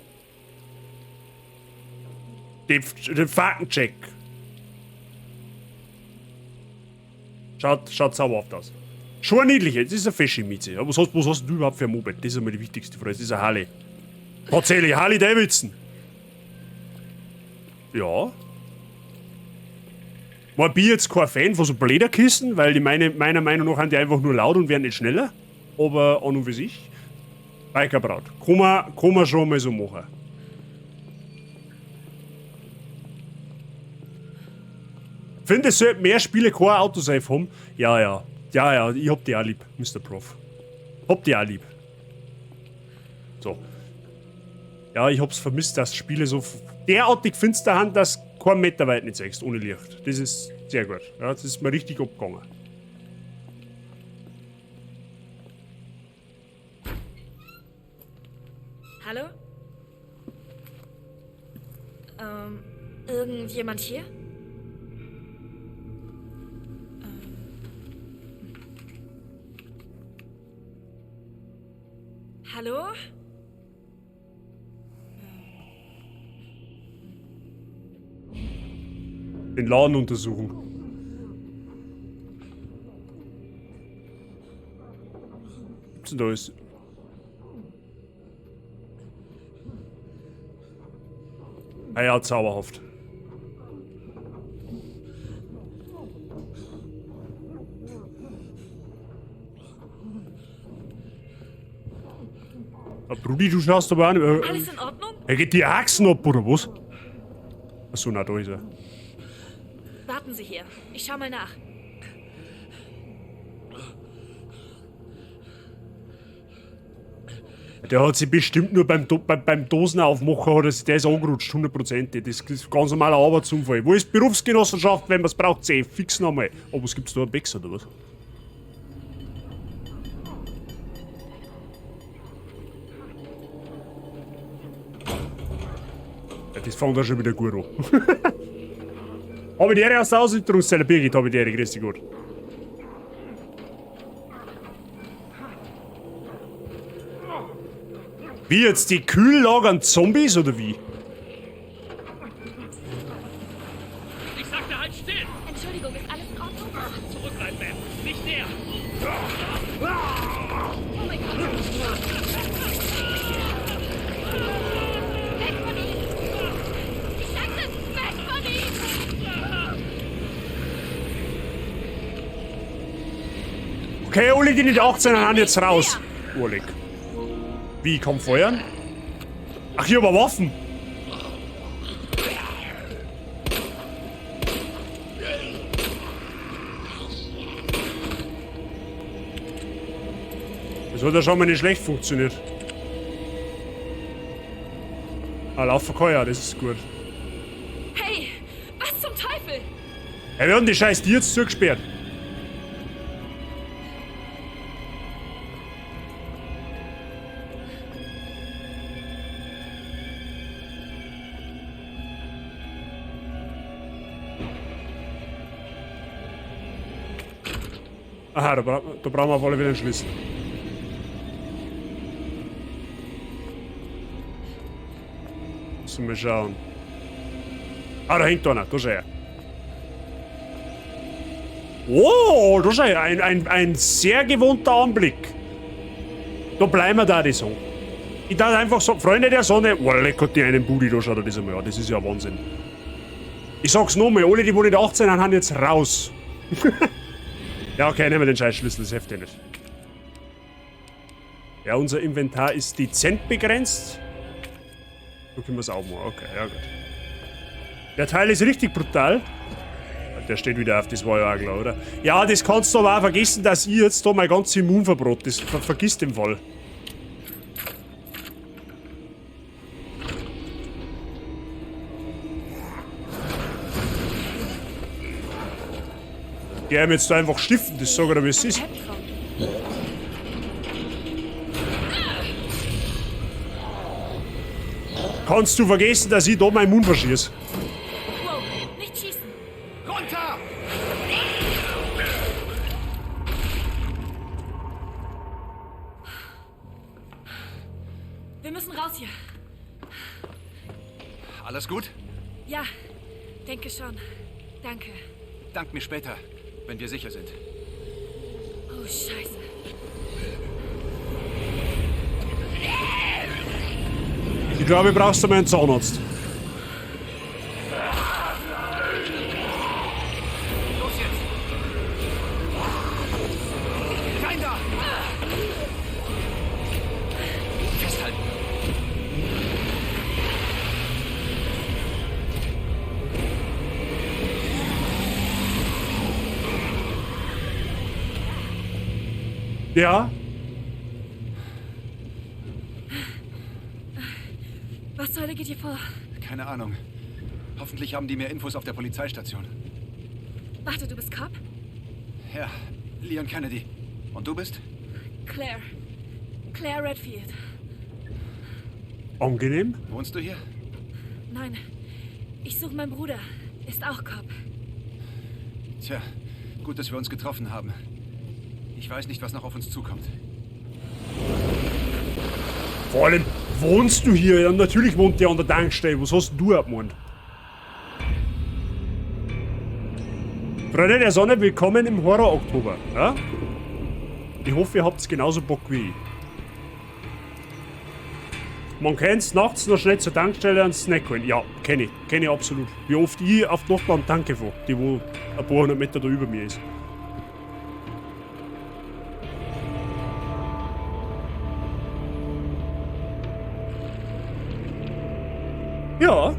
Den Faktencheck. Schaut sauber aus. Schon niedlich, das ist eine fesche Mieze. Ja, was hast du überhaupt für ein Moped? Das ist einmal die wichtigste Frage. Das ist eine Harley. Tatsächlich, Harley Davidson. Ja. War bin jetzt kein Fan von so Bläderkisten, weil die meiner Meinung nach sind die einfach nur laut und werden nicht schneller. Aber an und für sich. Bikerbraut. Kann man schon mal so machen. Finde, es sollten mehr Spiele kein Autosave haben. Ja, ja. Ja, ja, ich hab die auch lieb, Mr. Prof. Hab die auch lieb. So. Ja, ich hab's vermisst, dass Spiele so derartig finster haben, dass kein Meter weit nicht siehst, ohne Licht. Das ist sehr gut. Ja, das ist mir richtig abgegangen. Hallo? Irgendjemand hier? Hallo? Den Laden untersuchen. Was denn da ist? Ah ja, zauberhaft. Ah, Brudi, du schaust aber auch nicht. Alles in Ordnung? Er geht die Achsen ab, oder was? Achso, na, da ist er. Warten Sie hier. Ich schau mal nach. Der hat sich bestimmt nur beim, beim Dosenaufmachen hat er sich, der ist angerutscht, hundertprozentig. Das ist ganz normaler Arbeitsunfall. Wo ist Berufsgenossenschaft, wenn man's braucht? Seh, fix nochmal. Aber was gibt's da, einen Bexer oder was? Ja, das fängt auch schon wieder gut an. Hab ich die Ehre aus der Auslieferungszelle, Birgit, hab ich die Ehre, grüß dich gut. Wie jetzt, die Kühllagern Zombies oder wie? Ich sagte halt still! Entschuldigung, ist alles in Ordnung? Zurückbleiben, Ma'am. Nicht näher! Oh mein Gott. Weg von ihm! Ich sagte, weg von ihm! Okay, alle, die nicht 18 sind, jetzt raus. Urleg. Wie, ich kann feuern? Ach, hier aber Waffen. Das hat ja schon mal nicht schlecht funktioniert. Ah, laufen kann ja, das ist gut. Hey, was zum Teufel? Hey, wir haben die scheiß Tier jetzt zugesperrt. Aha, da brauchen wir auf alle Fälle einen Schlüssel. Müssen wir schauen. Ah, da hängt einer, da ist er. Oh, da ist er. Ein sehr gewohnter Anblick. Da bleiben wir da, die Song. Ich darf einfach sagen, Freunde der Sonne, oh, leck hat die einen Budi, da schaut er das einmal an. Das ist ja Wahnsinn. Ich sag's nochmal, alle, die wo nicht 18 sind, haben jetzt raus. Ja, okay, nehmen wir den Scheißschlüssel, das hilft ja nicht. Ja, unser Inventar ist dezent begrenzt. Da können wir's auch machen. Okay, ja gut. Der Teil ist richtig brutal. Der steht wieder auf, das war ja auch klar, oder? Ja, das kannst du aber auch vergessen, dass ich jetzt da mein ganzes Immun verbrot. Das vergisst den Fall. Die haben jetzt da einfach stiften, das sag ich dir, wie es ist. Kannst du vergessen, dass ich da meinen Mund verschieße? Wow, nicht schießen. Runter! Wir müssen raus hier. Alles gut? Ja, denke schon. Danke. Dank mir später, wenn wir sicher sind. Oh, Scheiße. Ich glaube, brauchst du mal einen Zahnarzt. Los jetzt! Rein da! Festhalten! Ja. Was zur Hölle geht hier vor? Keine Ahnung. Hoffentlich haben die mehr Infos auf der Polizeistation. Warte, du bist Cop? Ja, Leon Kennedy. Und du bist? Claire. Claire Redfield. Angenehm. Wohnst du hier? Nein, Ich suche meinen Bruder. Ist auch Cop. Tja, gut, dass wir uns getroffen haben. Ich weiß nicht, was noch auf uns zukommt. Vor allem, wohnst du hier? Ja, natürlich wohnt der an der Tankstelle. Was hast denn du abgemeint? Freunde der Sonne, willkommen im Horror-Oktober. Ja? Ich hoffe, ihr habt's genauso Bock wie ich. Man kennt's, nachts noch schnell zur Tankstelle einen Snack holen. Ja, kenne ich. Kenne ich absolut. Wie oft ich auf die Nacht am Tanke fahre, die wo ein paar hundert Meter da über mir ist. Ja.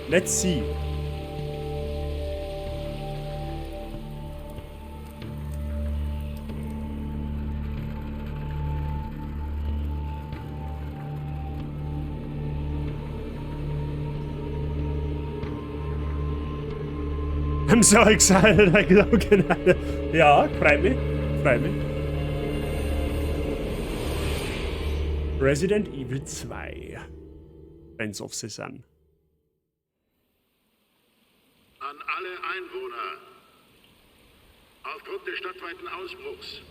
Let's see. I'm so excited, I can. Ja, freut mich. Freut mich. Resident Evil 2. Friends of the Sun. An alle Einwohner. Aufgrund des stadtweiten Ausbruchs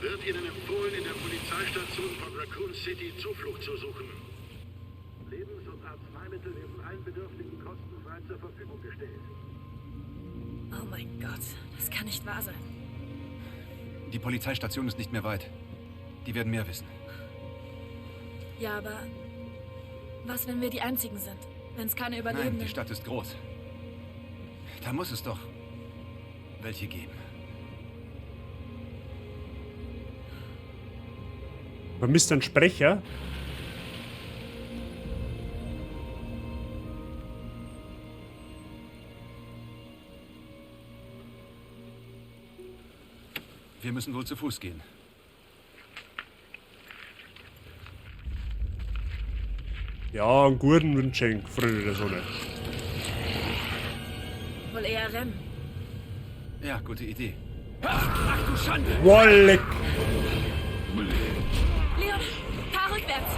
wird Ihnen empfohlen, in der Polizeistation von Raccoon City Zuflucht zu suchen. Lebens- und Arzneimittel werden allen Bedürftigen kostenfrei zur Verfügung gestellt. Oh mein Gott, das kann nicht wahr sein. Die Polizeistation ist nicht mehr weit. Die werden mehr wissen. Ja, aber was, wenn wir die Einzigen sind? Wenn es keine Überlebenden... Nein, die Stadt ist groß. Da muss es doch welche geben. Vermisst einen Sprecher? Wir müssen wohl zu Fuß gehen. Ja, einen guten Wünschenk, Freunde der Sonne. Wohl eher rennen. Ja, gute Idee. Ach du Schande! Wolleck! Leon, fahr rückwärts!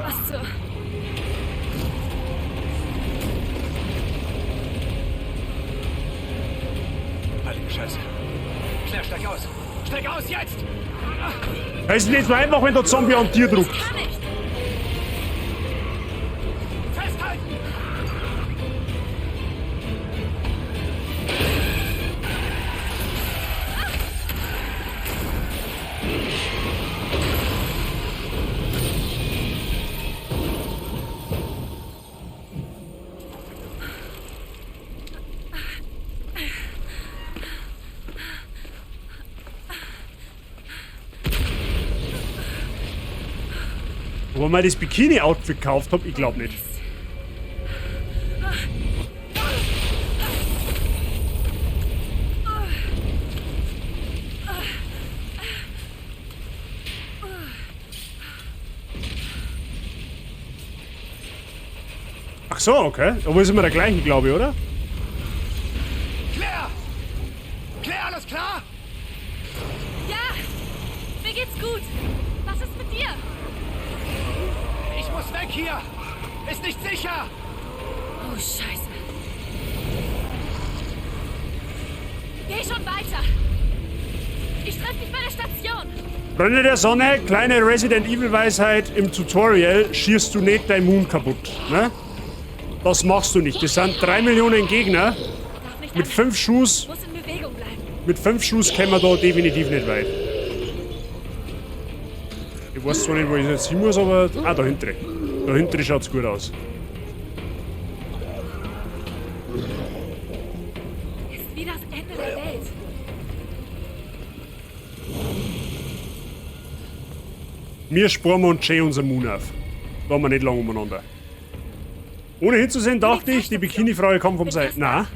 Was zur... Heilige Scheiße. Claire, steig aus! Steig aus jetzt! Es ist nicht so einfach, wenn der Zombie an dir druckt. Kann nicht! Festhalten! Ob ich mal das Bikini-Outfit gekauft hab, ich glaub nicht. Ach so, okay. Aber ist immer der gleiche, glaube ich, oder? Claire! Claire, alles klar? Ja! Mir geht's gut! Was ist mit dir? Ich muss weg hier! Ist nicht sicher! Oh, Scheiße. Geh schon weiter! Ich treffe dich bei der Station! Freunde der Sonne, kleine Resident Evil Weisheit, im Tutorial schießt du nicht dein Moon kaputt, ne? Das machst du nicht. Das sind 3 Millionen Gegner. Mit 5 Schuss, Muss in Bewegung bleiben. mit 5 Schuss kämen wir da definitiv nicht weit. Ich weiß zwar nicht, wo ich jetzt hin muss, aber... Ah, da hinten. Da hinten schaut's gut aus. Ist wie das Ende der Welt. Wir sparen uns schön unser Moon auf. Da haben wir nicht lange umeinander. Ohne hinzusehen, dachte ich, die Bikini-Frau kommt vom Seite. Nein.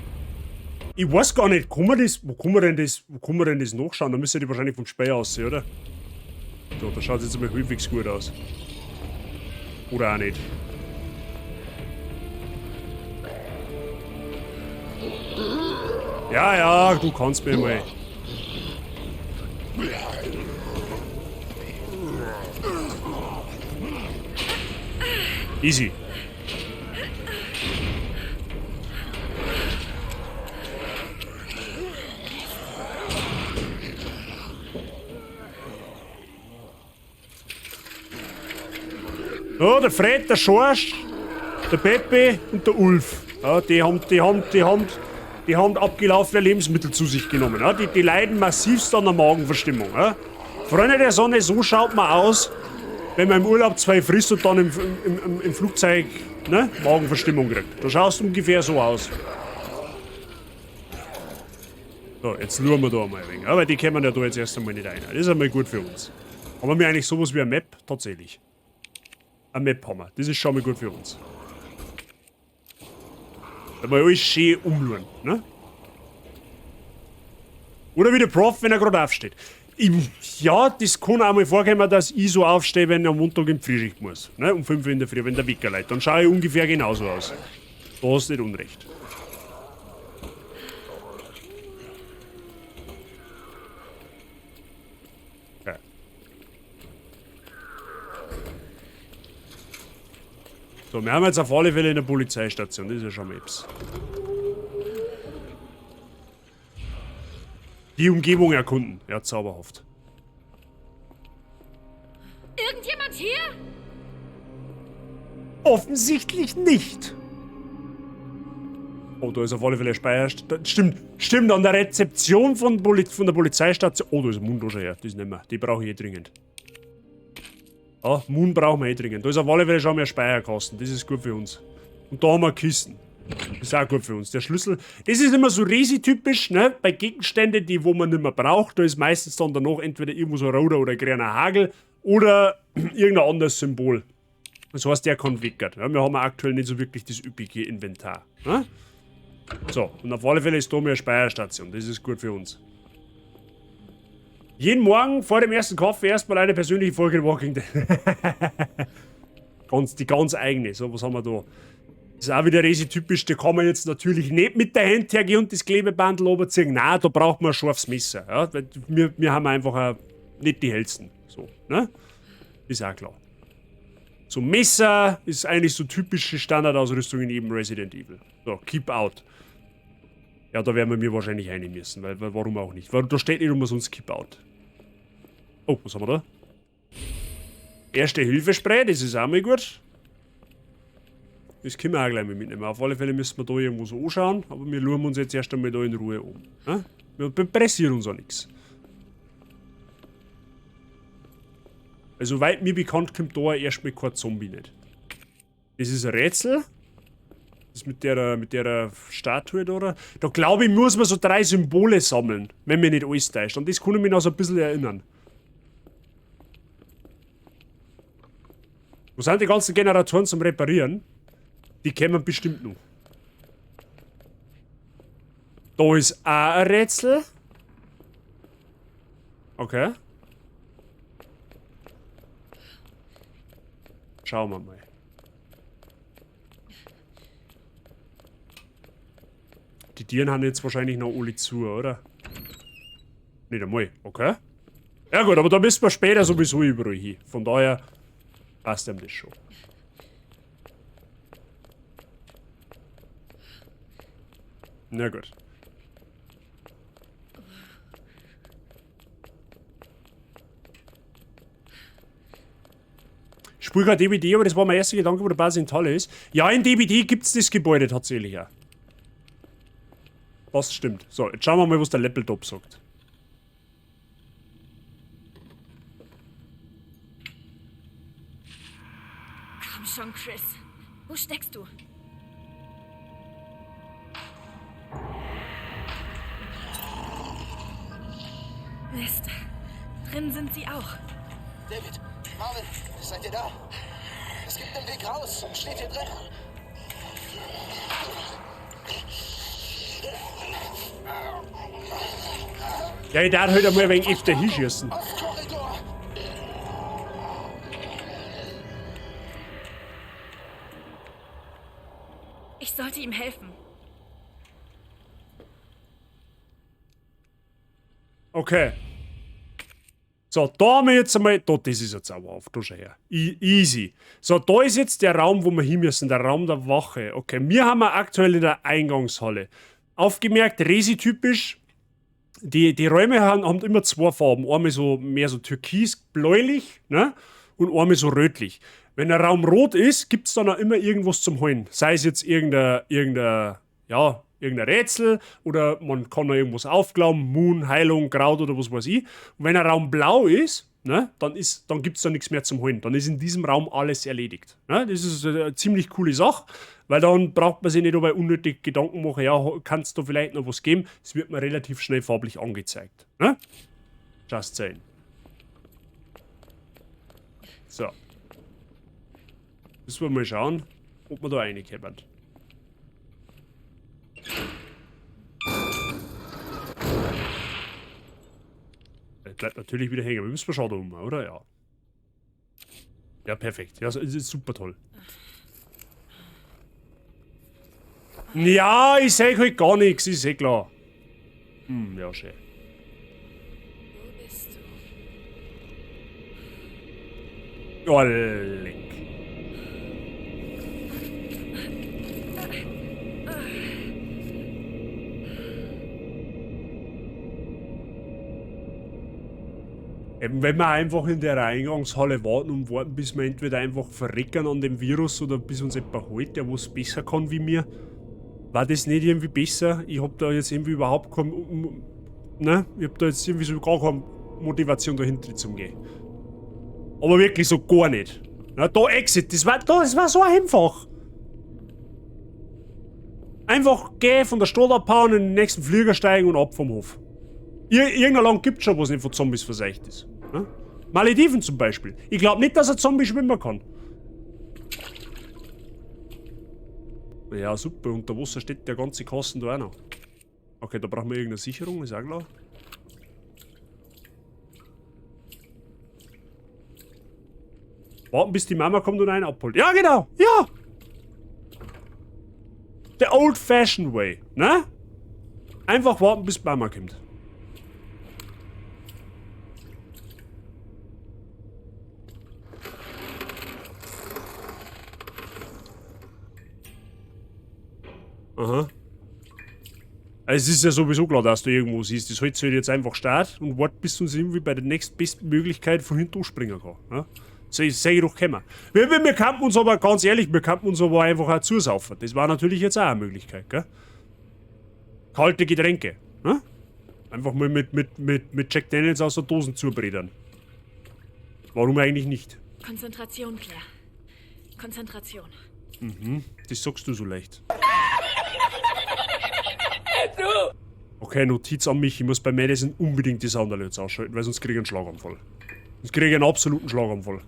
Ich weiß gar nicht, kann man das, wo kann man denn das, wo kann man denn das nachschauen? Da müsste die wahrscheinlich vom Speer aussehen, oder? So, da schaut es jetzt einmal halbwegs gut aus. Oder auch nicht. Ja, ja, du kannst mir mal. Easy. So, der Fred, der Schorsch, der Pepe und der Ulf. Ja, die haben abgelaufene Lebensmittel zu sich genommen. Ja, die leiden massivst an der Magenverstimmung. Ja. Freunde der Sonne, so schaut man aus, wenn man im Urlaub zwei frisst und dann im Flugzeug, ne, Magenverstimmung kriegt. Da schaust du ungefähr so aus. So, jetzt schauen wir da mal ein wenig. Aber die kommen ja da jetzt erst einmal nicht rein. Das ist einmal gut für uns. Haben wir eigentlich sowas wie eine Map? Tatsächlich. Eine Map haben wir. Das ist schon mal gut für uns. Da mal alles schön umschauen, ne? Oder wie der Prof, wenn er gerade aufsteht. Ja, das kann auch mal vorkommen, dass ich so aufstehe, wenn ich am Montag in die Frühschicht muss. Ne? Um 5 Uhr in der Früh, wenn der Wecker läutet. Dann schaue ich ungefähr genauso aus. Da hast du nicht unrecht. Okay. So, wir haben jetzt auf alle Fälle in der Polizeistation. Das ist ja schon mal etwas. Die Umgebung erkunden. Ja, zauberhaft. Irgendjemand hier? Offensichtlich nicht. Oh, da ist auf alle Fälle Speicher. Stimmt, stimmt, an der Rezeption von der Polizeistation. Oh, da ist ein Moon da schon her. Das nehmen wir. Die brauche ich eh dringend. Ja, Moon brauchen wir eh dringend. Da ist auf alle Fälle schon mehr Speicherkasten. Das ist gut für uns. Und da haben wir Kisten. Das ist auch gut für uns. Der Schlüssel, das ist immer so Resi-typisch, ne? Bei Gegenständen, die wo man nicht mehr braucht, da ist meistens dann danach entweder irgendwo so ein roter oder grüner Hagel oder irgendein anderes Symbol. Das heißt, der kann weggehen. Ja, wir haben aktuell nicht so wirklich das üppige Inventar. Ne? So, und auf alle Fälle ist da mehr Speicherstation. Das ist gut für uns. Jeden Morgen vor dem ersten Kaffee erstmal eine persönliche Folge Walking Dead. Die ganz eigene. So, was haben wir da? Das ist auch wieder Resi-typisch, da kann man jetzt natürlich nicht mit der Hand hergehen und das Klebebandel runterziehen. Nein, da braucht man ein scharfes Messer. Ja? Weil wir haben einfach auch nicht die hellsten. So, ne? Ist auch klar. So, Messer ist eigentlich so typische Standardausrüstung in jedem Resident Evil. So, keep out. Ja, da werden wir mir wahrscheinlich rein müssen, weil warum auch nicht? Weil da steht nicht umsonst keep out. Oh, was haben wir da? Erste Hilfespray, das ist auch mal gut. Das können wir auch gleich mal mitnehmen. Auf alle Fälle müssen wir da irgendwo so anschauen, aber wir schauen uns jetzt erst einmal da in Ruhe um. Ne? Wir pressieren uns auch nichts. Also, soweit mir bekannt, kommt da erstmal kein Zombie nicht. Das ist ein Rätsel. Das ist mit der Statue da. Oder? Da glaube ich, muss man so 3 Symbole sammeln, wenn mir nicht alles täuscht. Und das kann ich mich noch so ein bisschen erinnern. Wo sind die ganzen Generatoren zum Reparieren? Die kämen bestimmt noch. Da ist auch ein Rätsel. Okay. Schauen wir mal. Die Tieren haben jetzt wahrscheinlich noch alle zu, oder? Nicht einmal, okay. Ja gut, aber da müssen wir später sowieso überall hin. Von daher passt einem das schon. Na gut. Ich spiele gerade DBD, aber das war mein erster Gedanke, wo der Base in Halle ist. Ja, in DBD gibt es das Gebäude tatsächlich ja. Das stimmt. So, jetzt schauen wir mal, was der Laptop sagt. Komm schon, Chris. Wo steckst du? Mist. Drin sind sie auch. David, Marvin, seid ihr da? Es gibt einen Weg raus. Steht hier drin. Ja, ich darf halt einmal ein wenig öfter hinschießen. Ich sollte ihm helfen. Okay. So, da haben wir jetzt einmal. Da, das ist jetzt aber auf, da schau her. Easy. So, da ist jetzt der Raum, wo wir hin müssen, der Raum der Wache. Okay, wir haben aktuell in der Eingangshalle. Aufgemerkt, Resi-typisch, die Räume haben immer zwei Farben. Einmal so mehr so türkis-bläulich, ne? Und einmal so rötlich. Wenn der Raum rot ist, gibt's dann auch immer irgendwas zum Holen. Sei es jetzt ja, irgendein Rätsel oder man kann da irgendwas aufglauben, Moon, Heilung, Kraut oder was weiß ich. Und wenn ein Raum blau ist, ne, dann gibt's da nichts mehr zum Holen. Dann ist in diesem Raum alles erledigt. Ne? Das ist eine ziemlich coole Sache, weil dann braucht man sich nicht dabei unnötig Gedanken machen, ja, kannst du vielleicht noch was geben? Es wird mir relativ schnell farblich angezeigt. Ne? Just saying. So. Müssen wir mal schauen, ob wir da reinkommen. Das bleibt natürlich wieder hängen. Wir müssen schauen da oben, oder? Ja. Ja, perfekt. Ja, es ist super toll. Ja, ich seh halt gar nichts, ist eh klar. Hm, ja, schön. Wo bist du? Ja, leck. Eben, wenn wir einfach in der Eingangshalle warten und warten, bis wir entweder einfach verrecken an dem Virus oder bis uns jemand holt, der was besser kann wie mir. War das nicht irgendwie besser? Ich hab da jetzt irgendwie überhaupt kein, ne? Ich hab da jetzt irgendwie so gar keine Motivation dahinter zu gehen. Aber wirklich so gar nicht. Na, da Exit, das war so einfach. Einfach geh von der Stadt abhauen, in den nächsten Flieger steigen und ab vom Hof. Irgendein Land gibt's schon, was nicht von Zombies verseucht ist. Ne? Malediven zum Beispiel. Ich glaub nicht, dass ein Zombie schwimmen kann. Ja, super. Unter Wasser steht der ganze Kasten da auch noch. Okay, da brauchen wir irgendeine Sicherung, ist auch klar. Warten, bis die Mama kommt und einen abholt. Ja, genau! Ja! The old-fashioned way, ne? Einfach warten, bis die Mama kommt. Aha. Es ist ja sowieso klar, dass du irgendwo siehst. Das hält sich jetzt einfach start und wart, bis uns irgendwie bei der nächstbesten Möglichkeit von hinten springen kann. Ja? So, ich sag ich doch, kommen. Wir könnten uns aber, ganz ehrlich, wir könnten uns aber einfach auch zusaufen. Das war natürlich jetzt auch eine Möglichkeit, gell? Kalte Getränke, ne? Einfach mal mit Jack Daniels aus der Dosen zubredern. Warum eigentlich nicht? Konzentration, Claire. Konzentration. Mhm, das sagst du so leicht. Okay, Notiz an mich. Ich muss bei Madison unbedingt die Sound Alerts ausschalten, weil sonst krieg ich einen Schlaganfall. Sonst krieg ich einen absoluten Schlaganfall.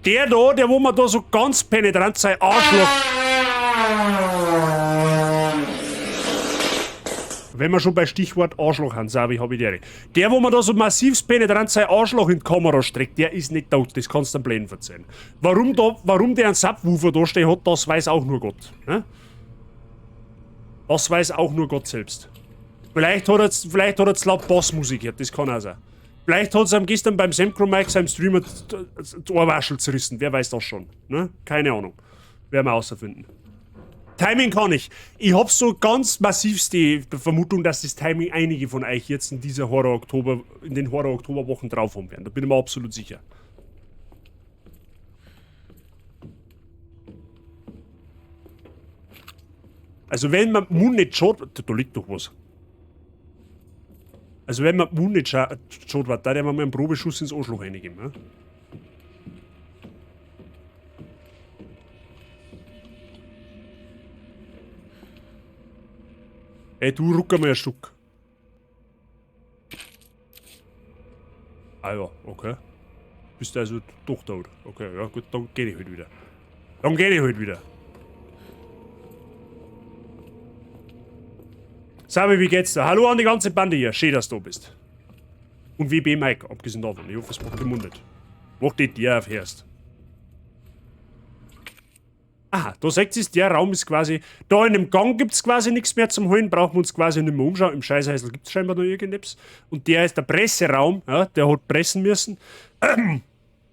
Der da, der wo man da so ganz penetrant sein Arschloch... Wenn wir schon bei Stichwort Arschloch haben, Sabi, hab ich die Ehre. Der, wo man da so massiv penetrant sein Arschloch in die Kamera streckt, der ist nicht tot, das kannst du am Plänen verzeihen. Warum der einen Subwoofer da stehen hat, das weiß auch nur Gott. Ne? Das weiß auch nur Gott selbst. Vielleicht hat er zu laut Bassmusik gehört, das kann auch sein. Vielleicht hat es ihm gestern beim Semcro Mike, seinem Streamer, das Ohrwaschel zerrissen, wer weiß das schon. Ne? Keine Ahnung. Werden wir außerfinden. Timing kann ich. Ich hab so ganz massiv die Vermutung, dass das Timing einige von euch jetzt in dieser Horror-Oktober, in den Horror-Oktober-Wochen drauf haben werden. Da bin ich mir absolut sicher. Also wenn man Moon nicht schaut, da liegt doch was. Also wenn man Moon nicht schaut, da der mir mal einen Probeschuss ins Arschloch reingeben, ne? Ey, du ruck einmal ein Stück. Ah ja, okay. Bist du also doch da, oder? Okay, ja gut, dann geh ich halt wieder. Dann geh ich halt wieder. Sabi, wie geht's da? Hallo an die ganze Bande hier. Schön, dass du da bist. Und WB Mike, abgesehen davon. Ich hoffe, es macht den Mund nicht. Mach die dir auf erst. Aha, da seht ihr, der Raum ist quasi. Da in dem Gang gibt es quasi nichts mehr zum Holen, brauchen wir uns quasi nicht mehr umschauen. Im Scheißhäusl gibt es scheinbar noch irgendetwas. Und der ist der Presseraum, ja, der hat pressen müssen.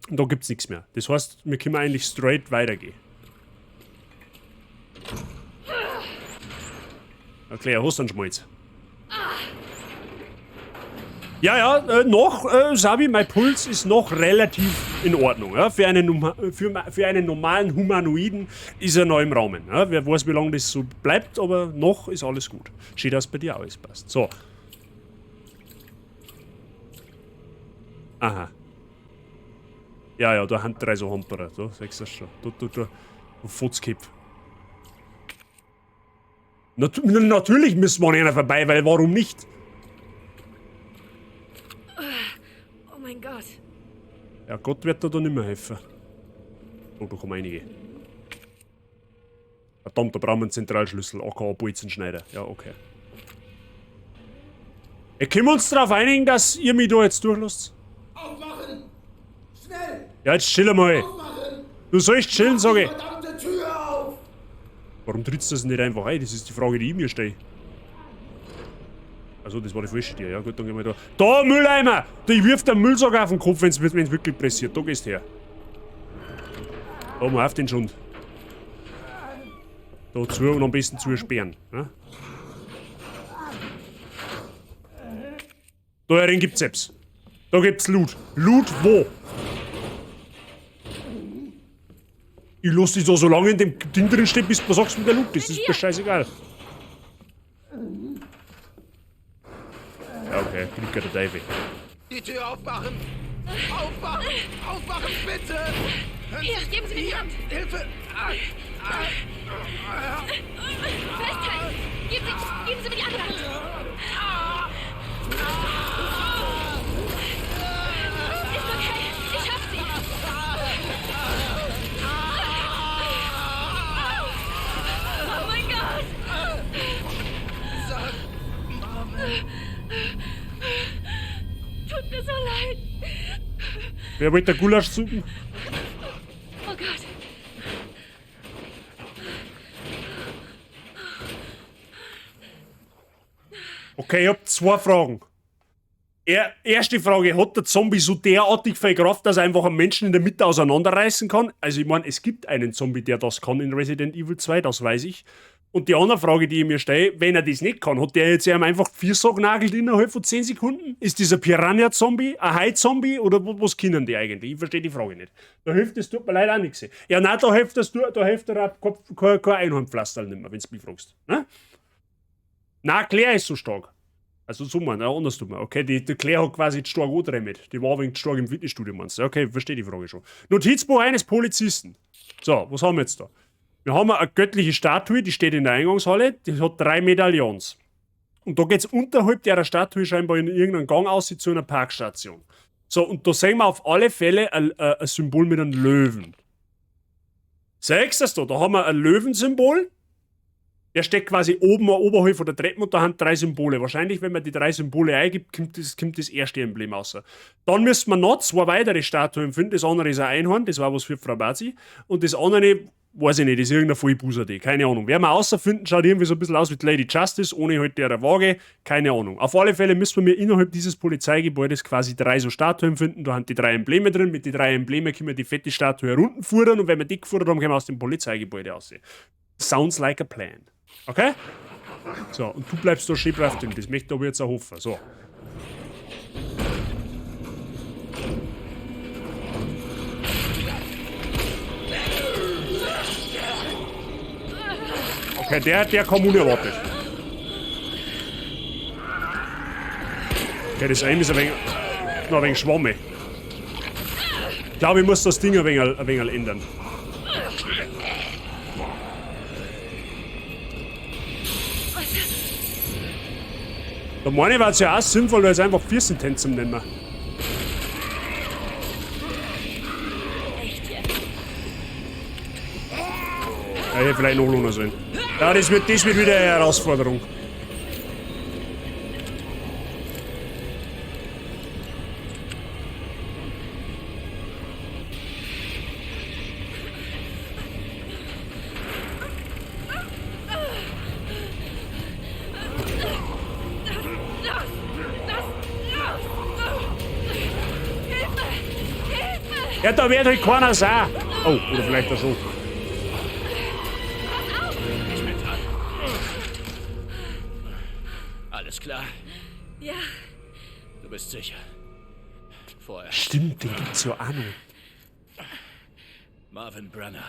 Und da gibt es nichts mehr. Das heißt, wir können eigentlich straight weitergehen. Okay, hast du einen Schmalz. Ja, ja, noch, Sabi, mein Puls ist noch relativ in Ordnung. Ja? Für einen normalen Humanoiden ist er noch im Rahmen. Ja? Wer weiß, wie lange das so bleibt, aber noch ist alles gut. Schön, dass bei dir alles passt. So. Aha. Ja, ja, da haben drei so Hamperer. Da, siehst du das schon. Da. Fotzkipf. Natürlich müssen wir an einer vorbei, weil warum nicht? Oh mein Gott. Ja, Gott wird da nicht mehr helfen. Oh, da kommen einige. Verdammt, da brauchen wir einen Zentralschlüssel. aka Bolzenschneider. Ja, okay. Können wir uns darauf einigen, dass ihr mich da jetzt durchlasst? Aufmachen! Schnell! Ja, jetzt chill mal. Aufmachen! Du sollst chillen, sag ich. Verdammte Tür auf! Warum trittst du das nicht einfach ein? Das ist die Frage, die ich mir stelle. Also das war die falsche Tür. Ja gut, dann gehen wir da. Da, Mülleimer! Ich wirf den Müllsack auf den Kopf, wenn's wirklich pressiert. Da gehst du her. Da, mal auf den Schund. Da zu und am besten zusperren. Ne? Da herin gibt's etwas. Da gibt's Loot. Loot wo? Ich lass dich da so lange in dem Ding drin stehen, bis du sagst, wie der Loot ist. Das ist mir scheißegal. Ja, okay, kriegt der Teufel. Die Tür aufmachen! Aufmachen! Aufmachen, bitte! Hier, geben Sie mir die Hand! Hilfe! Festhalten! Geben Sie mir die andere Hand! Ist okay, ich hab sie! Oh mein Gott! Sag, Marvin! Tut mir so leid. Wer wollte der Gulaschsuppen? Oh Gott. Okay, ich hab zwei Fragen. Erste Frage, hat der Zombie so derartig viel Kraft, dass er einfach einen Menschen in der Mitte auseinanderreißen kann? Also ich meine, es gibt einen Zombie, der das kann in Resident Evil 2, das weiß ich. Und die andere Frage, die ich mir stelle, wenn er das nicht kann, hat der jetzt ihm einfach 4 nagelt innerhalb von 10 Sekunden? Ist dieser Piranha-Zombie ein Hai-Zombie oder was können die eigentlich? Ich verstehe die Frage nicht. Da hilft es, tut mir leid auch nichts. Ja, nein, da hilft das, da hilft er auch kein Einhornpflasterl nicht mehr, wenn du mich fragst. Ne? Nein, Claire ist so stark. Also so man, anders tut man. Okay, die Claire hat quasi stark angetremmet. Die war ein wenig stark im Fitnessstudio, meinst du? Okay, verstehe die Frage schon. Notizbuch eines Polizisten. So, was haben wir jetzt da? Wir haben eine göttliche Statue, die steht in der Eingangshalle, die hat 3 Medaillons. Und da geht's unterhalb der Statue scheinbar in irgendeinen Gang aus zu einer Parkstation. So, und da sehen wir auf alle Fälle ein Symbol mit einem Löwen. Siehst du das da? Da haben wir ein Löwensymbol. Der steckt quasi oben oberhalb von der Treppe und da haben 3 Symbole. Wahrscheinlich, wenn man die 3 Symbole eingibt, kommt das erste Emblem raus. Dann müssen wir noch 2 weitere Statuen finden. Das andere ist ein Einhorn, das war was für Frau Bazi. Und das andere, weiß ich nicht, das ist irgendein Vollbuser, keine Ahnung. Werden wir außerfinden, schaut irgendwie so ein bisschen aus wie die Lady Justice, ohne halt der Waage, keine Ahnung. Auf alle Fälle müssen wir innerhalb dieses Polizeigebäudes quasi 3 so Statuen finden. Da haben die 3 Embleme drin. Mit den 3 Emblemen können wir die fette Statue herunterfuhren und wenn wir die gefuhren haben, können wir aus dem Polizeigebäude aussehen. Sounds like a plan. Okay? So, und du bleibst da schön brav drin. Das möchte ich aber jetzt auch hoffen. So. Okay, der kam unerwartet. Okay, das Aim ist ein wenig, noch ein wenig schwammig. Ich glaube, ich muss das Ding ein wenig ändern. Da meine ich, war es ja auch sinnvoll, weil es einfach 14 zum nehmen. Echt jetzt? Ja, hier vielleicht noch lohnen sollen. Ja, das wird wieder eine Herausforderung. Ja, da wird halt keiner sein. Oh, oder vielleicht auch schon. Ich bin dran. Alles klar? Ja, Du bist sicher. Vorher. Stimmt, den gibt's ja auch noch. Marvin Brenner.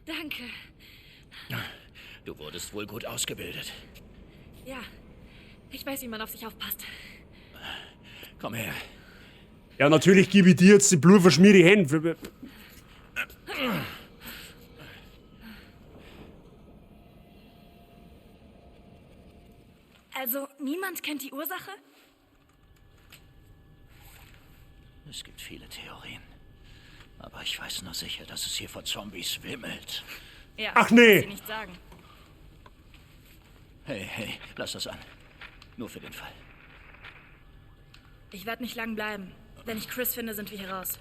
Danke. Du wurdest wohl gut ausgebildet. Ja, ich weiß, wie man auf sich aufpasst. Komm her. Ja, natürlich gebe ich dir jetzt die blutverschmierte Hände. Also, niemand kennt die Ursache? Es gibt viele Theorien. Aber ich weiß nur sicher, dass es hier vor Zombies wimmelt. Ja, Ach nee. das Sie nicht sagen. Hey, hey, lass das an. Nur für den Fall. Ich werde nicht lang bleiben. Wenn ich Chris finde, sind wir hier raus.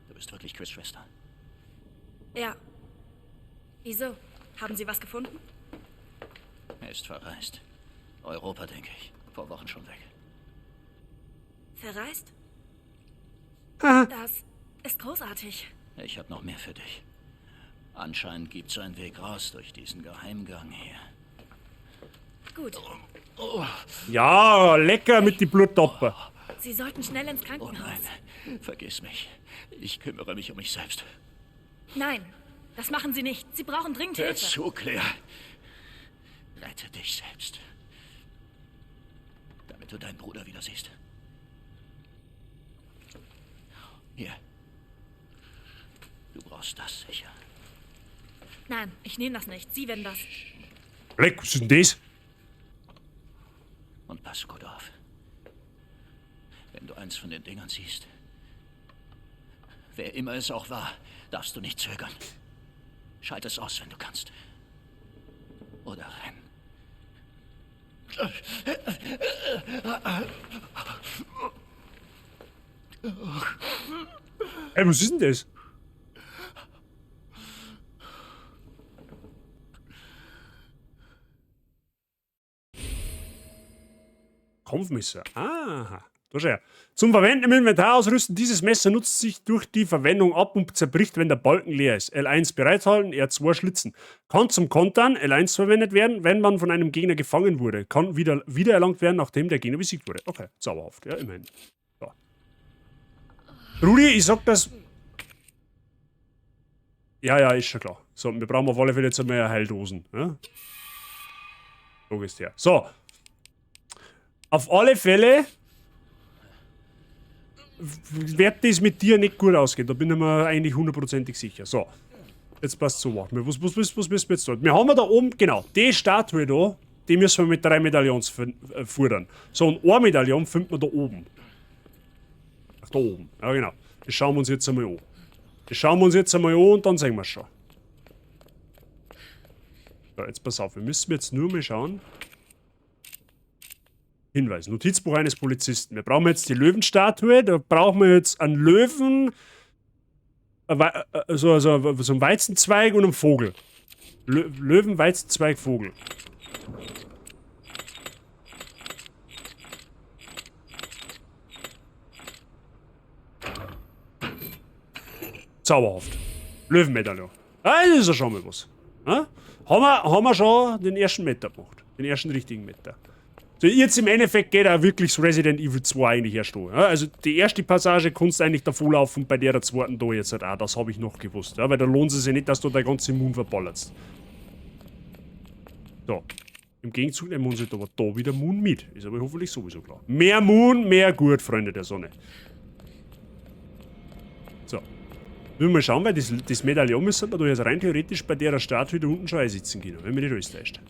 Du bist wirklich Chris' Schwester. Ja. Wieso? Haben Sie was gefunden? Er ist verreist. Europa, denke ich. Vor Wochen schon weg. Verreist? Das ist großartig. Ich habe noch mehr für dich. Anscheinend gibt's einen Weg raus durch diesen Geheimgang hier. Gut. Ja, lecker mit die Bluttopper. Sie sollten schnell ins Krankenhaus. Oh nein, vergiss mich. Ich kümmere mich um mich selbst. Nein, das machen Sie nicht. Sie brauchen dringend Hör Hilfe. zu, Claire. Rette dich selbst. Damit du deinen Bruder wieder siehst. Hier. Du brauchst das sicher. Nein, ich nehme das nicht. Sie werden das. Leck, was ist denn das? Und pass gut auf. Wenn du eins von den Dingern siehst, wer immer es auch war, darfst du nicht zögern. Schalt es aus, wenn du kannst. Oder renn. Ey, was ist denn das? Kampfmesser. Aha. Da schau her. Zum Verwenden im Inventar ausrüsten. Dieses Messer nutzt sich durch die Verwendung ab und zerbricht, wenn der Balken leer ist. L1 bereithalten, R2 schlitzen. Kann zum Kontern L1 verwendet werden, wenn man von einem Gegner gefangen wurde. Kann wieder wiedererlangt werden, nachdem der Gegner besiegt wurde. Okay, zauberhaft. Ja, immerhin. So. Rudi, ich sag das. Ja, ja, ist schon klar. So, wir brauchen auf alle Fälle jetzt einmal Heildosen. Ja? So ist her. So. Auf alle Fälle wird das mit dir nicht gut ausgehen. Da bin ich mir eigentlich hundertprozentig sicher. So. Jetzt passt so. Warte mal, was müssen wir jetzt tun? Wir haben da oben, genau, die Statue da, die müssen wir mit 3 Medaillons fordern. So, und ein Medaillon findet man da oben. Ach, da oben. Ja, genau. Das schauen wir uns jetzt einmal an. Das schauen wir uns jetzt einmal an und dann sehen wir es schon. So, jetzt pass auf. Wir müssen jetzt nur mal schauen. Hinweis, Notizbuch eines Polizisten. Wir brauchen jetzt die Löwenstatue. Da brauchen wir jetzt einen Löwen, so einen Weizenzweig und einen Vogel. Löwen, Weizenzweig, Vogel. Zauberhaft. Löwenmedaillon. Ah, das ist ja schon mal was. Ja? Haben wir schon den ersten Meter gemacht. Den ersten richtigen Meter. So, jetzt im Endeffekt geht auch wirklich das Resident Evil 2 eigentlich erst an. Ja, also die erste Passage kannst du eigentlich davor laufen, bei der zweiten da jetzt halt auch. Das habe ich noch gewusst. Ja, weil da lohnt es sich nicht, dass du dein ganze Immun verballerst. So. Im Gegenzug nehmen wir uns jetzt aber da wieder Moon mit. Ist aber hoffentlich sowieso klar. Mehr Moon, mehr gut, Freunde der Sonne. So. Müssen wir mal schauen, weil das Medaillon müssen wir da jetzt rein theoretisch bei der Statue da unten schon einsetzen können, wenn mich nicht alles täuscht.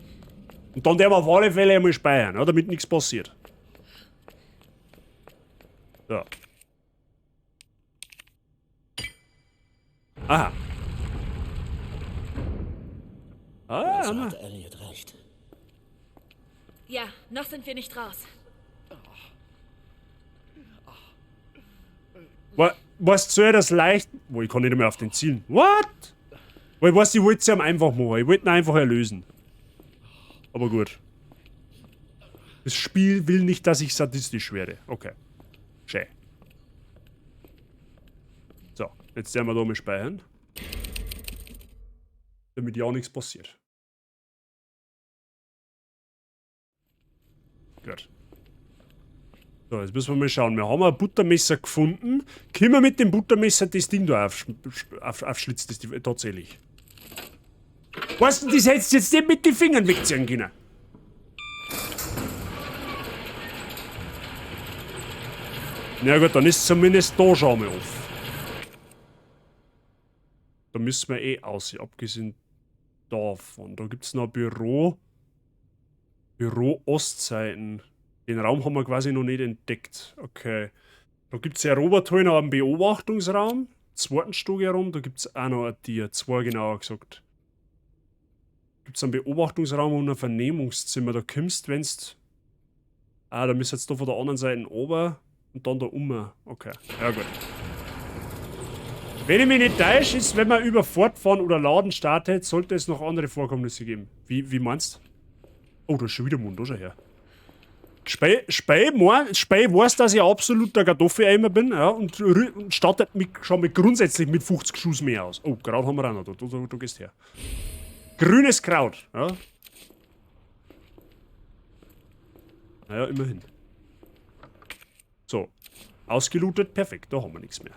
Und dann werden wir auf alle Fälle einmal speichern, ja, damit nichts passiert. So. Aha. Ah, also haben wir. hat Elliot recht. Ja, noch sind wir nicht raus. Weißt du, soll das leicht... Wo, ich kann nicht mehr auf den zielen. What? Weil ich weiß, ich wollte es ja einfach machen. Ich wollte ihn einfach erlösen. Aber gut. Das Spiel will nicht, dass ich sadistisch werde. Okay. Schön. So, jetzt werden wir da mal speichern. Damit ja nichts passiert. Gut. So, jetzt müssen wir mal schauen. Wir haben ein Buttermesser gefunden. Können wir mit dem Buttermesser das Ding da aufschlitzen, das die, tatsächlich? Weißt du, das hättest du jetzt nicht mit den Fingern wegziehen können. Na gut, dann ist zumindest da schon mal auf. Da müssen wir eh aussehen, abgesehen davon. Da gibt's noch ein Büro. Büro Ostseiten. Den Raum haben wir quasi noch nicht entdeckt. Okay. Da gibt's ja Robert noch einen Beobachtungsraum. Zweiten Stock herum, da gibt's auch noch ein Tier. Zwei genauer gesagt. Gibt's einen Beobachtungsraum und ein Vernehmungszimmer. Da kommst, wenn's. Ah, da müsst jetzt da von der anderen Seite oben und dann da um. Okay, ja gut. Wenn ich mich nicht täusche, ist, wenn man über Fortfahren oder Laden startet, sollte es noch andere Vorkommnisse geben. Wie meinst du? Oh, da ist schon wieder Mund, da schau her. Spey weiß, dass ich ein absoluter Kartoffeleimer bin, ja, und startet mich schon mit grundsätzlich mit 50 Schuss mehr aus. Oh, Kraut haben wir auch noch, da gehst her. Grünes Kraut, ja. Naja, immerhin. So, ausgelootet, perfekt, da haben wir nichts mehr.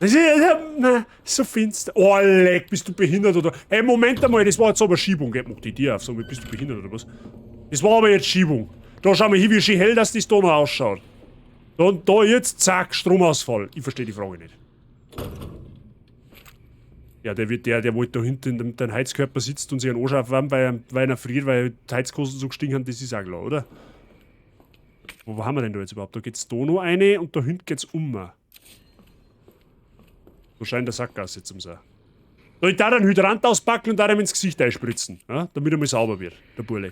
Das ist so finster. Oh, leck, bist du behindert oder? Hey, Moment einmal, das war jetzt aber Schiebung. Gell? Mach die Tür auf, so bist du behindert oder was? Das war aber jetzt Schiebung. Da schau mal hin, wie schön hell, dass das da noch ausschaut. Und da jetzt, zack, Stromausfall. Ich verstehe die Frage nicht. Ja, der wollte da hinten in dem Heizkörper sitzt und sich einen Arsch aufwärmen, weil er friert, weil die Heizkosten so gestiegen haben, das ist auch klar, oder? Wo haben wir denn da jetzt überhaupt? Da geht's da noch eine und da hinten geht's um. Da scheint der Sackgasse zum sein. Da ich da einen Hydrant auspacken und da ihm ins Gesicht einspritzen, ja, damit er mal sauber wird, der Burle.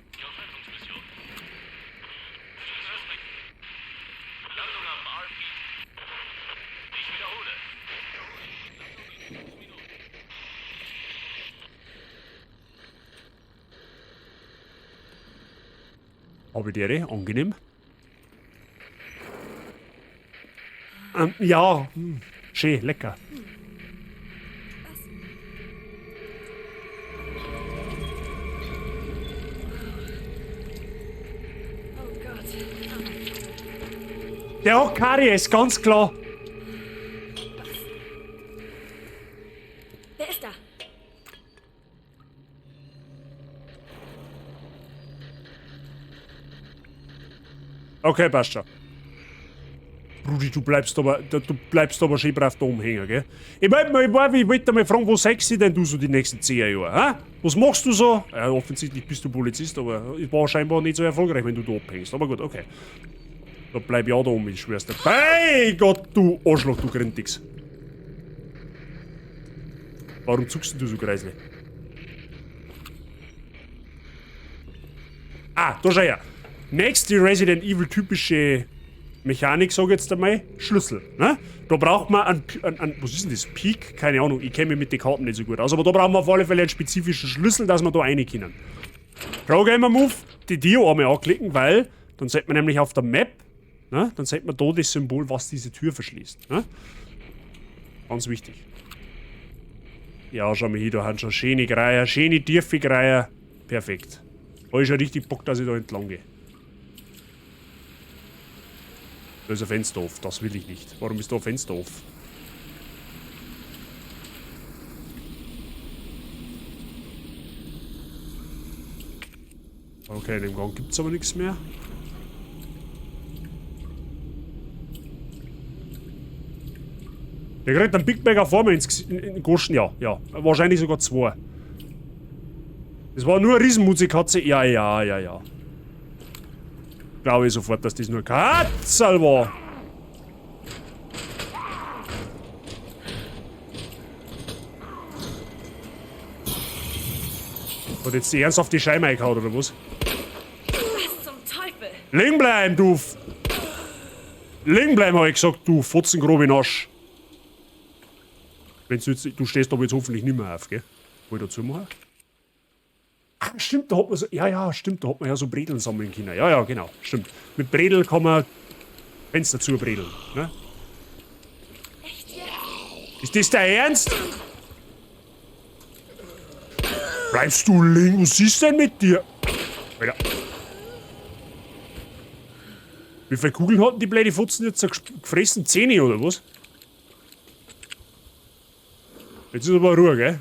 Habe ich die angenehm. Ja, schön, lecker. Der hat Karies, ganz klar. Was? Wer ist da? Okay, passt schon. Rudi, du bleibst aber schön brav da umhängen, gell? Ich wollte mal fragen, wo sexy denn du so die nächsten 10 Jahre, hä? Was machst du so? Ja, offensichtlich bist du Polizist, aber ich war scheinbar nicht so erfolgreich, wenn du da abhängst. Aber gut, okay. Da bleib ich auch da um, ich schwör's dir. Bei Gott, du Arschloch, du Grindix. Warum zuckst denn du so kreislich? Ah, da schau her. Nächste Resident Evil typische Mechanik, sag ich jetzt einmal, Schlüssel. Ne? Da braucht man einen, was ist denn das? Peak? Keine Ahnung, ich kenne mich mit den Karten nicht so gut aus, aber da brauchen wir auf alle Fälle einen spezifischen Schlüssel, dass wir da rein können. Programmer Move, die Dio einmal anklicken, weil dann sieht man nämlich auf der Map, ne? Dann sieht man da das Symbol, was diese Tür verschließt. Ne? Ganz wichtig. Ja, schau mal hier, da haben schon schöne Greier, schöne tiefe Greier. Perfekt. Da ist ja richtig Bock, dass ich da entlang gehe. Da ist ein Fenster auf, das will ich nicht. Warum ist da ein Fenster auf? Okay, in dem Gang gibt es aber nichts mehr. Der kriegt einen Big Mac vor mir in den Goschen, ja, ja. Wahrscheinlich sogar zwei. Das war nur eine Riesenmusikatze. Ja, ja, ja, ja. Glaube ich sofort, dass das nur Katzel war. Hat jetzt die ernsthaft die Scheibe eingehauen, oder was? Was zum Teufel? Liegen bleiben, du! Liegen bleiben, hab ich gesagt, du Fotzengrobe Nasch. Wenn's jetzt, du stehst aber jetzt hoffentlich nicht mehr auf, gell? Wollt ich dazu machen? Ah, stimmt, da hat man so. Ja, ja, stimmt, da hat man ja so Bredeln sammeln können. Ja, ja, genau, stimmt. Mit Bredel kann man Fenster zubredeln, ne? Ist das der Ernst? Bleibst du links? Was ist denn mit dir? Alter. Wie viele Kugeln hatten die blöde Fotzen jetzt gefressen? 10 oder was? Jetzt ist aber Ruhe, gell?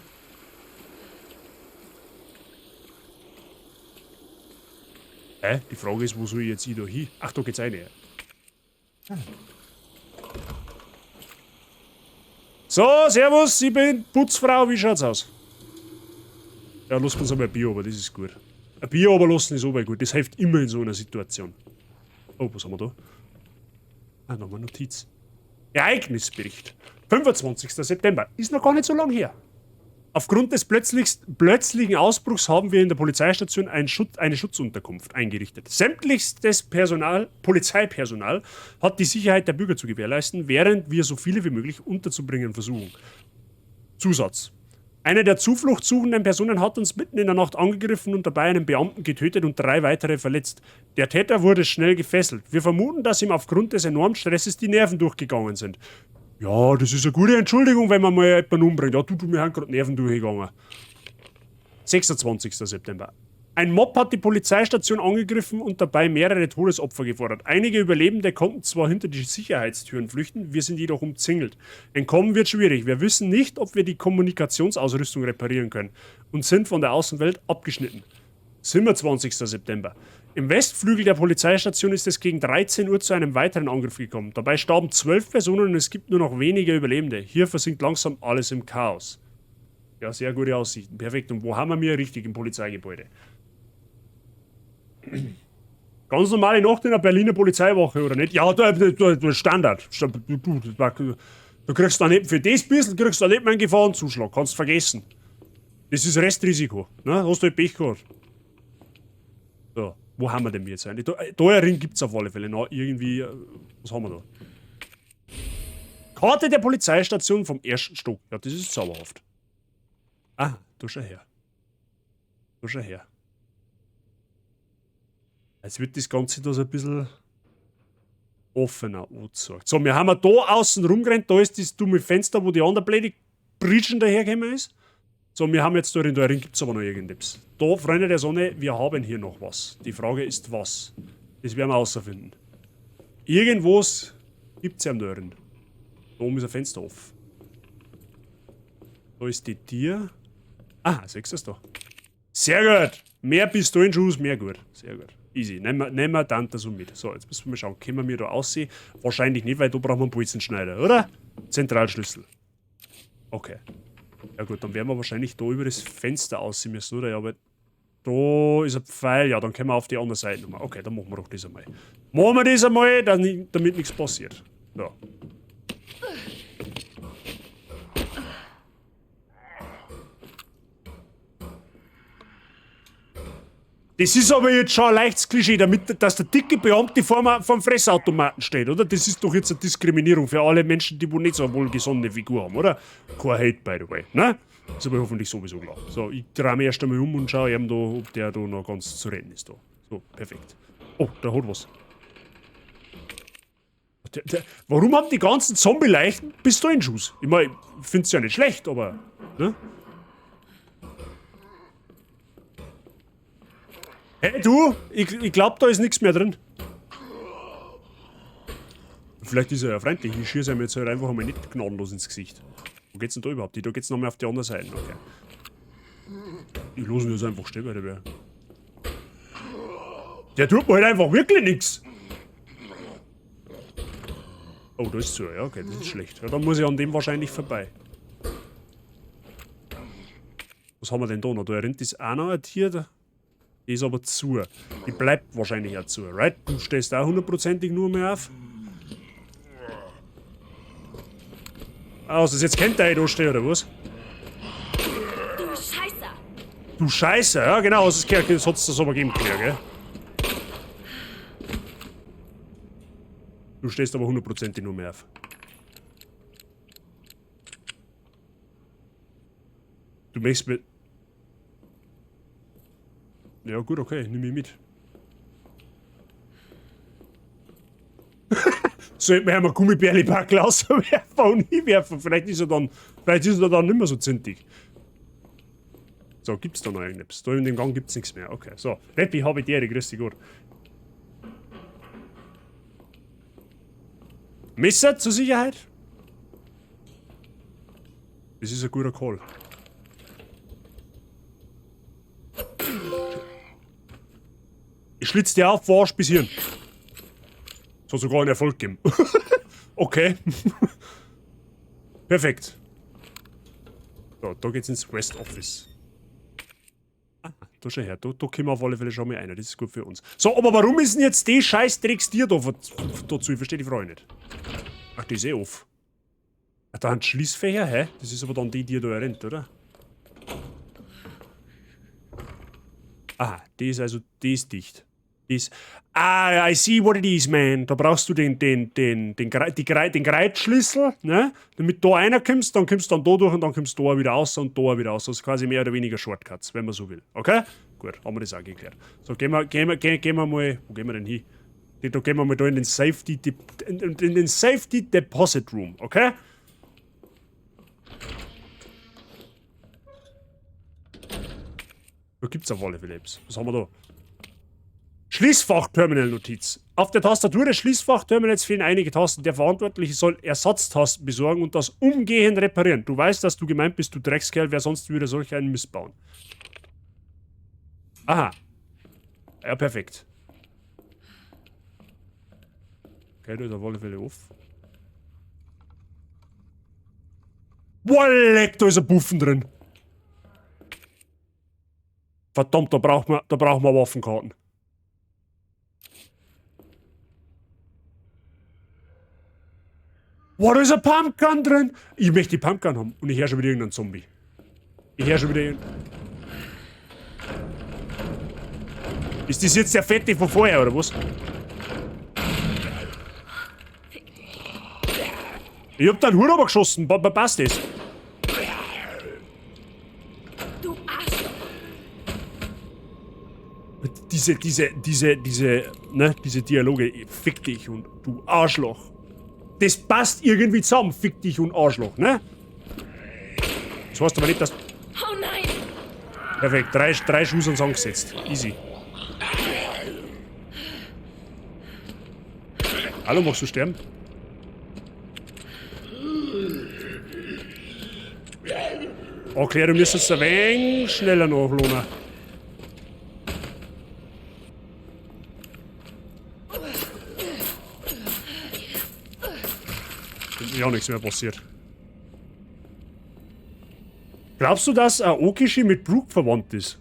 Hä? Die Frage ist, wo soll ich jetzt da hin? Ach, da geht's rein. So, servus, ich bin Putzfrau, wie schaut's aus? Ja, lassen wir uns einmal ein Bier, aber das ist gut. Ein Bier aber lassen ist aber gut, das hilft immer in so einer Situation. Oh, was haben wir da? Ah, nochmal Notiz. Ereignisbericht. 25. September. Ist noch gar nicht so lang her. Aufgrund des plötzlichen Ausbruchs haben wir in der Polizeistation eine Schutzunterkunft eingerichtet. Sämtliches Polizeipersonal hat die Sicherheit der Bürger zu gewährleisten, während wir so viele wie möglich unterzubringen versuchen. Zusatz. Eine der zufluchtsuchenden Personen hat uns mitten in der Nacht angegriffen und dabei einen Beamten getötet und 3 weitere verletzt. Der Täter wurde schnell gefesselt. Wir vermuten, dass ihm aufgrund des enormen Stresses die Nerven durchgegangen sind. Ja, das ist eine gute Entschuldigung, wenn man mal jemanden umbringt. Ja, du, mir haben gerade Nerven durchgegangen. 26. September. Ein Mob hat die Polizeistation angegriffen und dabei mehrere Todesopfer gefordert. Einige Überlebende konnten zwar hinter die Sicherheitstüren flüchten, wir sind jedoch umzingelt. Entkommen wird schwierig. Wir wissen nicht, ob wir die Kommunikationsausrüstung reparieren können und sind von der Außenwelt abgeschnitten. 27. September. Im Westflügel der Polizeistation ist es gegen 13 Uhr zu einem weiteren Angriff gekommen. Dabei starben 12 Personen und es gibt nur noch wenige Überlebende. Hier versinkt langsam alles im Chaos. Ja, sehr gute Aussichten. Perfekt. Und wo haben wir mir? Richtig, im Polizeigebäude. Ganz normale Nacht in der Berliner Polizeiwache, oder nicht? Ja, da Standard. Du kriegst da nicht für das bisschen, kriegst du da nicht mehr einen Gefahrenzuschlag. Kannst vergessen. Das ist Restrisiko. Ne? Hast du halt Pech gehabt. So, wo haben wir denn jetzt eigentlich? Da Ring gibt's auf alle Fälle noch. Irgendwie, was haben wir da? Karte der Polizeistation vom ersten Stock. Ja, das ist zauberhaft. Ah, da schau her. Da schau her. Jetzt wird das Ganze da so ein bisschen offener angezeigt. So, wir haben ja da außen rumgerannt. Da ist das dumme Fenster, wo die andere blöde Britschen dahergekommen ist. So, wir haben jetzt da drin gibt's aber noch irgendetwas. Da, Freunde der Sonne, wir haben hier noch was. Die Frage ist, was? Das werden wir außerfinden. Irgendwas gibt's ja da drin. Da oben ist ein Fenster offen. Da ist die Tür. Ah, siehst du das da? Sehr gut! Mehr Pistolenschuss, mehr gut. Sehr gut. Easy. Nehmen wir Tante so mit. So, jetzt müssen wir mal schauen. Können wir da aussehen? Wahrscheinlich nicht, weil da brauchen wir einen Bolzenschneider, oder? Zentralschlüssel. Okay. Ja gut, dann werden wir wahrscheinlich da über das Fenster aussehen müssen, oder? Ja, aber da ist ein Pfeil. Ja, dann können wir auf die andere Seite nochmal. Okay, dann machen wir doch das einmal. Machen wir das einmal, damit nichts passiert. So. Das ist aber jetzt schon ein leichtes Klischee, damit, dass der dicke Beamte vorm Fressautomaten steht, oder? Das ist doch jetzt eine Diskriminierung für alle Menschen, die wohl nicht so eine wohlgesonnene Figur haben, oder? Kein Hate, by the way, ne? Ist aber hoffentlich sowieso klar. So, ich drehe mich erst einmal um und schaue eben da, ob der da noch ganz zu retten ist. Da. So, perfekt. Oh, der hat was. Warum haben die ganzen Zombie-Leichen Pistolenschuss? Ich mein, ich find's ja nicht schlecht, aber... Ne? Hey du, ich glaub, da ist nichts mehr drin. Vielleicht ist er ja freundlich. Ich schieße ihm jetzt halt einfach einmal nicht gnadenlos ins Gesicht. Wo geht's denn da überhaupt? Da geht's nochmal auf die andere Seite. Okay. Ich lasse ihn jetzt einfach stehen, weil der wär. Der tut mir halt einfach wirklich nix. Oh, da ist zu. Ja, okay, das ist schlecht. Ja, dann muss ich an dem wahrscheinlich vorbei. Was haben wir denn da noch? Da rennt das auch noch ein Tier da. Die ist aber zu. Die bleibt wahrscheinlich auch zu, right? Du stehst auch hundertprozentig nur mehr auf. Also, jetzt kennt der da stehen, oder was? Du Scheißer! Du Scheißer, ja genau, das hat's das aber geben können, gell? Du stehst aber hundertprozentig nur mehr auf. Du möchtest mir... Ja gut, okay, nimm mich mit. Sollten wir einmal Gummibärli-Packel auswerfen und hinwerfen. Vielleicht ist er dann, vielleicht ist er dann nicht mehr so zintig. So, gibt's da noch irgendetwas? Da in dem Gang gibt's nichts mehr. Okay, so. Reppi, habe ich dir, grüß dich Gott. Messer zur Sicherheit? Das ist ein guter Call. Ich schlitz dir auf, Arsch bis Hirn. Das hat sogar einen Erfolg gegeben. Okay. Perfekt. So, da geht's ins West Office. Ah, da schau her. Da kommen wir auf alle Fälle schon mal einer. Das ist gut für uns. So, aber warum ist denn jetzt die scheiß Dreckstier da dazu? Ich verstehe die Frage nicht. Ach, die ist eh off. Ach, da haben Schließfächer, hä? Das ist aber dann die, die da rennt, oder? Aha, die ist also, die ist dicht. Die ist, ah, I see what it is, man. Da brauchst du den Greitschlüssel, ne? Damit da einer kommst, dann kommst du dann da durch und dann kommst du da wieder raus und da wieder raus. Das ist quasi mehr oder weniger Shortcuts, wenn man so will. Okay? Gut, haben wir das auch geklärt. So, gehen wir mal, wo gehen wir denn hin? Da gehen wir mal da in den Safety, in den Safety Deposit Room, okay? Da gibt's auf alle Fälle etwas. Was haben wir da? Schließfach-Terminal-Notiz. Auf der Tastatur des Schließfach-Terminals fehlen einige Tasten. Der Verantwortliche soll Ersatztasten besorgen und das umgehend reparieren. Du weißt, dass du gemeint bist, du Dreckskerl. Wer sonst würde solch einen Mist bauen? Aha. Ja, perfekt. Okay, da ist auf alle Fälle off. Boah, leck, da ist ein Buffen drin. Verdammt, da braucht man Waffenkarten. Boah, da ist ein Pumpgun drin. Ich möchte die Pumpgun haben. Und ich höre schon wieder irgendeinen Zombie. Ich höre schon wieder irgendeinen... Ist das jetzt der Fette von vorher, oder was? Ich hab da einen Hut geschossen. Passt das? Du Arschloch! Diese Dialoge. Fick dich und du Arschloch. Das passt irgendwie zusammen, fick dich und Arschloch, ne? Das heißt aber nicht, dass... Oh nein! Perfekt, drei Schuss ans angesetzt. Easy. Hallo, magst du sterben? Okay, du müsstest ein wenig schneller nachlohnen. Ja, nichts mehr passiert. Glaubst du, dass Aokishi mit Brooke verwandt ist?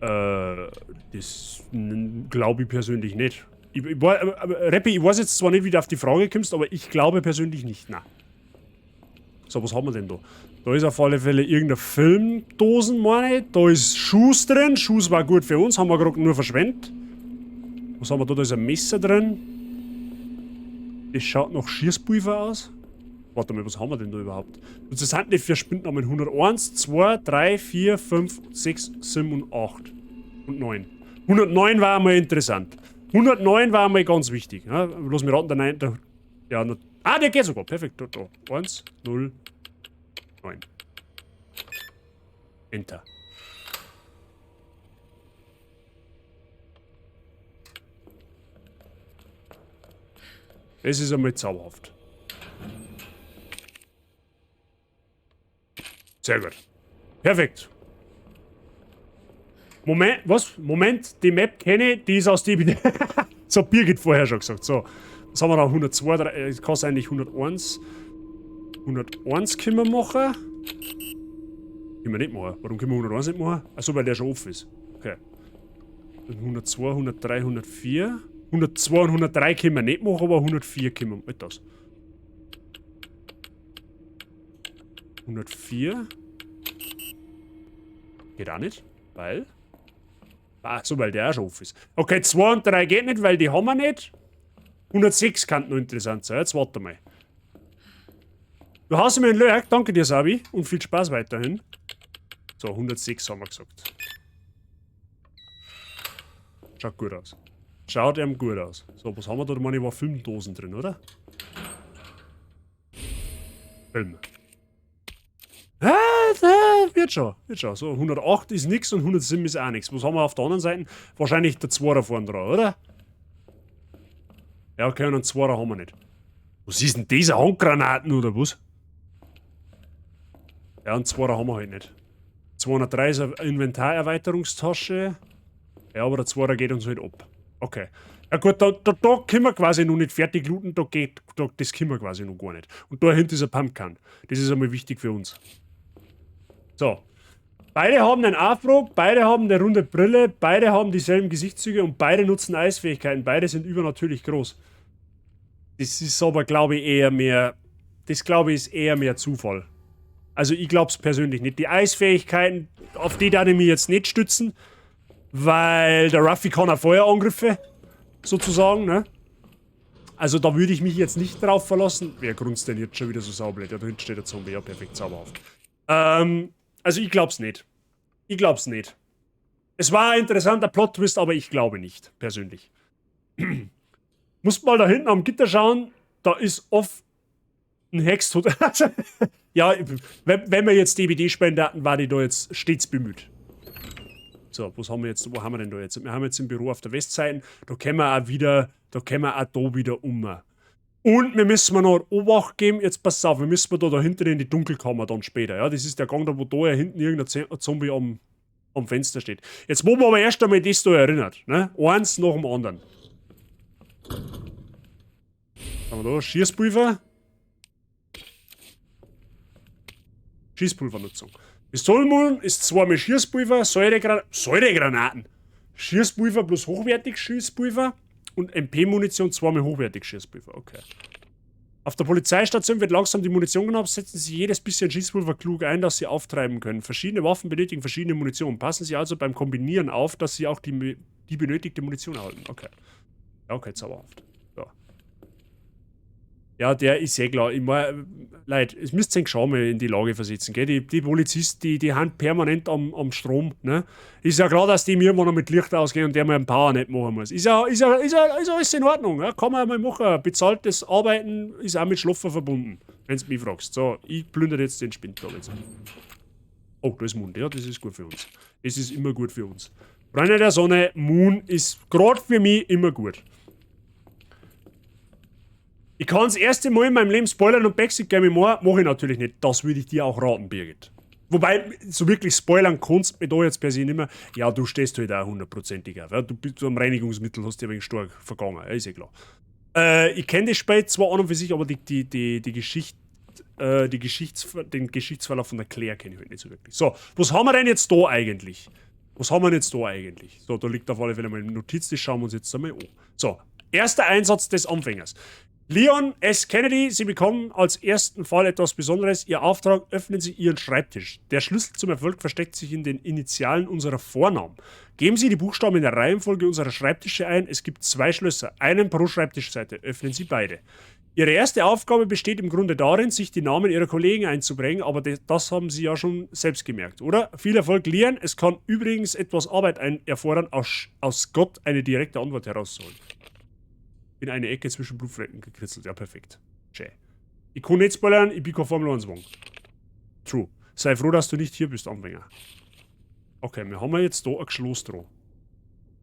Das glaube ich persönlich nicht. Reppi, ich weiß jetzt zwar nicht, wie du auf die Frage kommst, aber ich glaube persönlich nicht. Nein. So, was haben wir denn da? Da ist auf alle Fälle irgendeine Filmdosen, meine ich. Da ist Schuss drin. Schuss war gut für uns, haben wir gerade nur verschwendet. Was haben wir da? Da ist ein Messer drin. Das schaut nach Schießpulver aus. Warte mal, was haben wir denn da überhaupt? Und das sind nicht vier Spindnamen. 101, 2, 3, 4, 5, 6, 7 und 8. Und 9. 109 war einmal interessant. 109 war einmal ganz wichtig. Ja, lass mich raten, der 9. Der, ja, ah, der geht sogar. Perfekt. Da, da. 1, 0, 9. Enter. Es ist einmal zauberhaft. Sehr gut. Perfekt. Moment, was? Moment, die Map kenne ich, die ist aus dem... Das hat Birgit vorher schon gesagt. So, was haben wir da? 102, 3, kostet eigentlich 101. 101 können wir machen. Können wir nicht machen. Warum können wir 101 nicht machen? Achso, weil der schon off ist. Okay. 102, 103, 104. 102 und 103 können wir nicht machen, aber 104 können wir. Halt das. 104. Geht auch nicht, weil... Achso, weil der auch schon off ist. Okay, 2 und 3 geht nicht, weil die haben wir nicht. 106 kann noch interessant sein. Jetzt warte mal. Du hast mir einen Lurk. Danke dir, Sabi. Und viel Spaß weiterhin. So, 106 haben wir gesagt. Schaut gut aus. Schaut ihm gut aus. So, was haben wir da? Da meine ich, war Filmdosen drin, oder? Film. Wird schon, wird schon. So, 108 ist nix und 107 ist auch nix. Was haben wir auf der anderen Seite? Wahrscheinlich der Zweier vorne dran, oder? Ja, okay, und einen Zweier haben wir nicht. Was ist denn diese Handgranaten oder was? Ja, einen Zweier haben wir halt nicht. 203 ist eine Inventarerweiterungstasche. Ja, aber der Zweier geht uns halt ab. Okay. Ja gut, da können wir quasi noch nicht fertig looten, das können wir quasi noch gar nicht. Und da hinten ist ein Pumpkin. Das ist einmal wichtig für uns. So. Beide haben einen Afro, beide haben eine runde Brille, beide haben dieselben Gesichtszüge und beide nutzen Eisfähigkeiten. Beide sind übernatürlich groß. Das ist aber, glaube ich, eher mehr... Das, glaube ich, ist eher mehr Zufall. Also ich glaub's persönlich nicht. Die Eisfähigkeiten, auf die darf ich mich jetzt nicht stützen, weil der Ruffy kann auch Feuerangriffe, sozusagen, ne? Also da würde ich mich jetzt nicht drauf verlassen. Wer grunzt denn jetzt schon wieder so saublöd? Ja, da hinten steht der Zombie. Ja, perfekt, zauberhaft. Also ich glaub's nicht. Ich glaub's nicht. Es war ein interessanter Plot-Twist, aber ich glaube nicht, persönlich. Muss mal da hinten am Gitter schauen, da ist oft ein Hextod. Ja, wenn wir jetzt DBD spielen, dann war die da jetzt stets bemüht. So, was haben wir jetzt? Wo haben wir denn da jetzt? Wir haben jetzt im Büro auf der Westseite, da können wir auch wieder, da können wir auch da wieder um. Und wir müssen noch Obacht geben, jetzt pass auf, wir müssen da dahinter in die Dunkelkammer dann später. Ja, das ist der Gang da, wo da ja hinten irgendein Zombie am Fenster steht. Jetzt wo wir aber erst einmal das da erinnert, ne? Eins nach dem anderen. Was haben wir da? Schießpulver. Schießpulvernutzung. Pistolenmund ist zweimal Schießpulver, Säuregranaten. Schießpulver plus hochwertig Schießpulver und MP-Munition zweimal hochwertig Schießpulver. Okay. Auf der Polizeistation wird langsam die Munition knapp. Setzen Sie jedes bisschen Schießpulver klug ein, das Sie auftreiben können. Verschiedene Waffen benötigen verschiedene Munition. Passen Sie also beim Kombinieren auf, dass Sie auch die benötigte Munition erhalten. Okay. Ja, okay, zauberhaft. So. Ja, der ist eh klar. Ich mein, Leute, es müsst ihr schon mal in die Lage versetzen, gell? Die Polizisten, die haben permanent am Strom, ne? Ist ja klar, dass die mir irgendwann noch mit Licht ausgehen und der mal einen Power nicht machen muss. Ist ja alles in Ordnung, ja? Kann man ja mal machen. Bezahltes Arbeiten ist auch mit Schlafen verbunden, wenn du mich fragst. So, ich plündere jetzt den Spind da jetzt. Oh, da ist Mond, ja, das ist gut für uns. Das ist immer gut für uns. Freunde der Sonne, Moon ist gerade für mich immer gut. Ich kann das erste Mal in meinem Leben spoilern und Backseat Gaming machen, mache ich natürlich nicht. Das würde ich dir auch raten, Birgit. Wobei, so wirklich spoilern kannst du mir da jetzt per se nicht mehr. Ja, du stehst halt auch hundertprozentig auf. Ja? Du bist am Reinigungsmittel, hast dich ein wenig stark vergangen, ja, ist ja klar. Ich kenne das Spiel zwar an und für sich, aber die Geschichte, den Geschichtsverlauf von der Claire kenne ich halt nicht so wirklich. So, was haben wir denn jetzt da eigentlich? Was haben wir denn jetzt da eigentlich? So, da liegt auf alle Fälle mal eine Notiz, das schauen wir uns jetzt einmal an. So, erster Einsatz des Anfängers. Leon S. Kennedy, Sie bekommen als ersten Fall etwas Besonderes. Ihr Auftrag, öffnen Sie Ihren Schreibtisch. Der Schlüssel zum Erfolg versteckt sich in den Initialen unserer Vornamen. Geben Sie die Buchstaben in der Reihenfolge unserer Schreibtische ein. Es gibt 2 Schlösser, einen pro Schreibtischseite. Öffnen Sie beide. Ihre erste Aufgabe besteht im Grunde darin, sich die Namen Ihrer Kollegen einzuprägen, aber das haben Sie ja schon selbst gemerkt, oder? Viel Erfolg, Leon. Es kann übrigens etwas Arbeit erfordern, aus Gott eine direkte Antwort herauszuholen. In eine Ecke zwischen Blutflecken gekritzelt. Ja, perfekt. Schön. Ich kann nicht spoilern, ich bin kein Formel 1 Wagen. True. Sei froh, dass du nicht hier bist, Anfänger. Okay, wir haben ja jetzt da ein Schloss dran.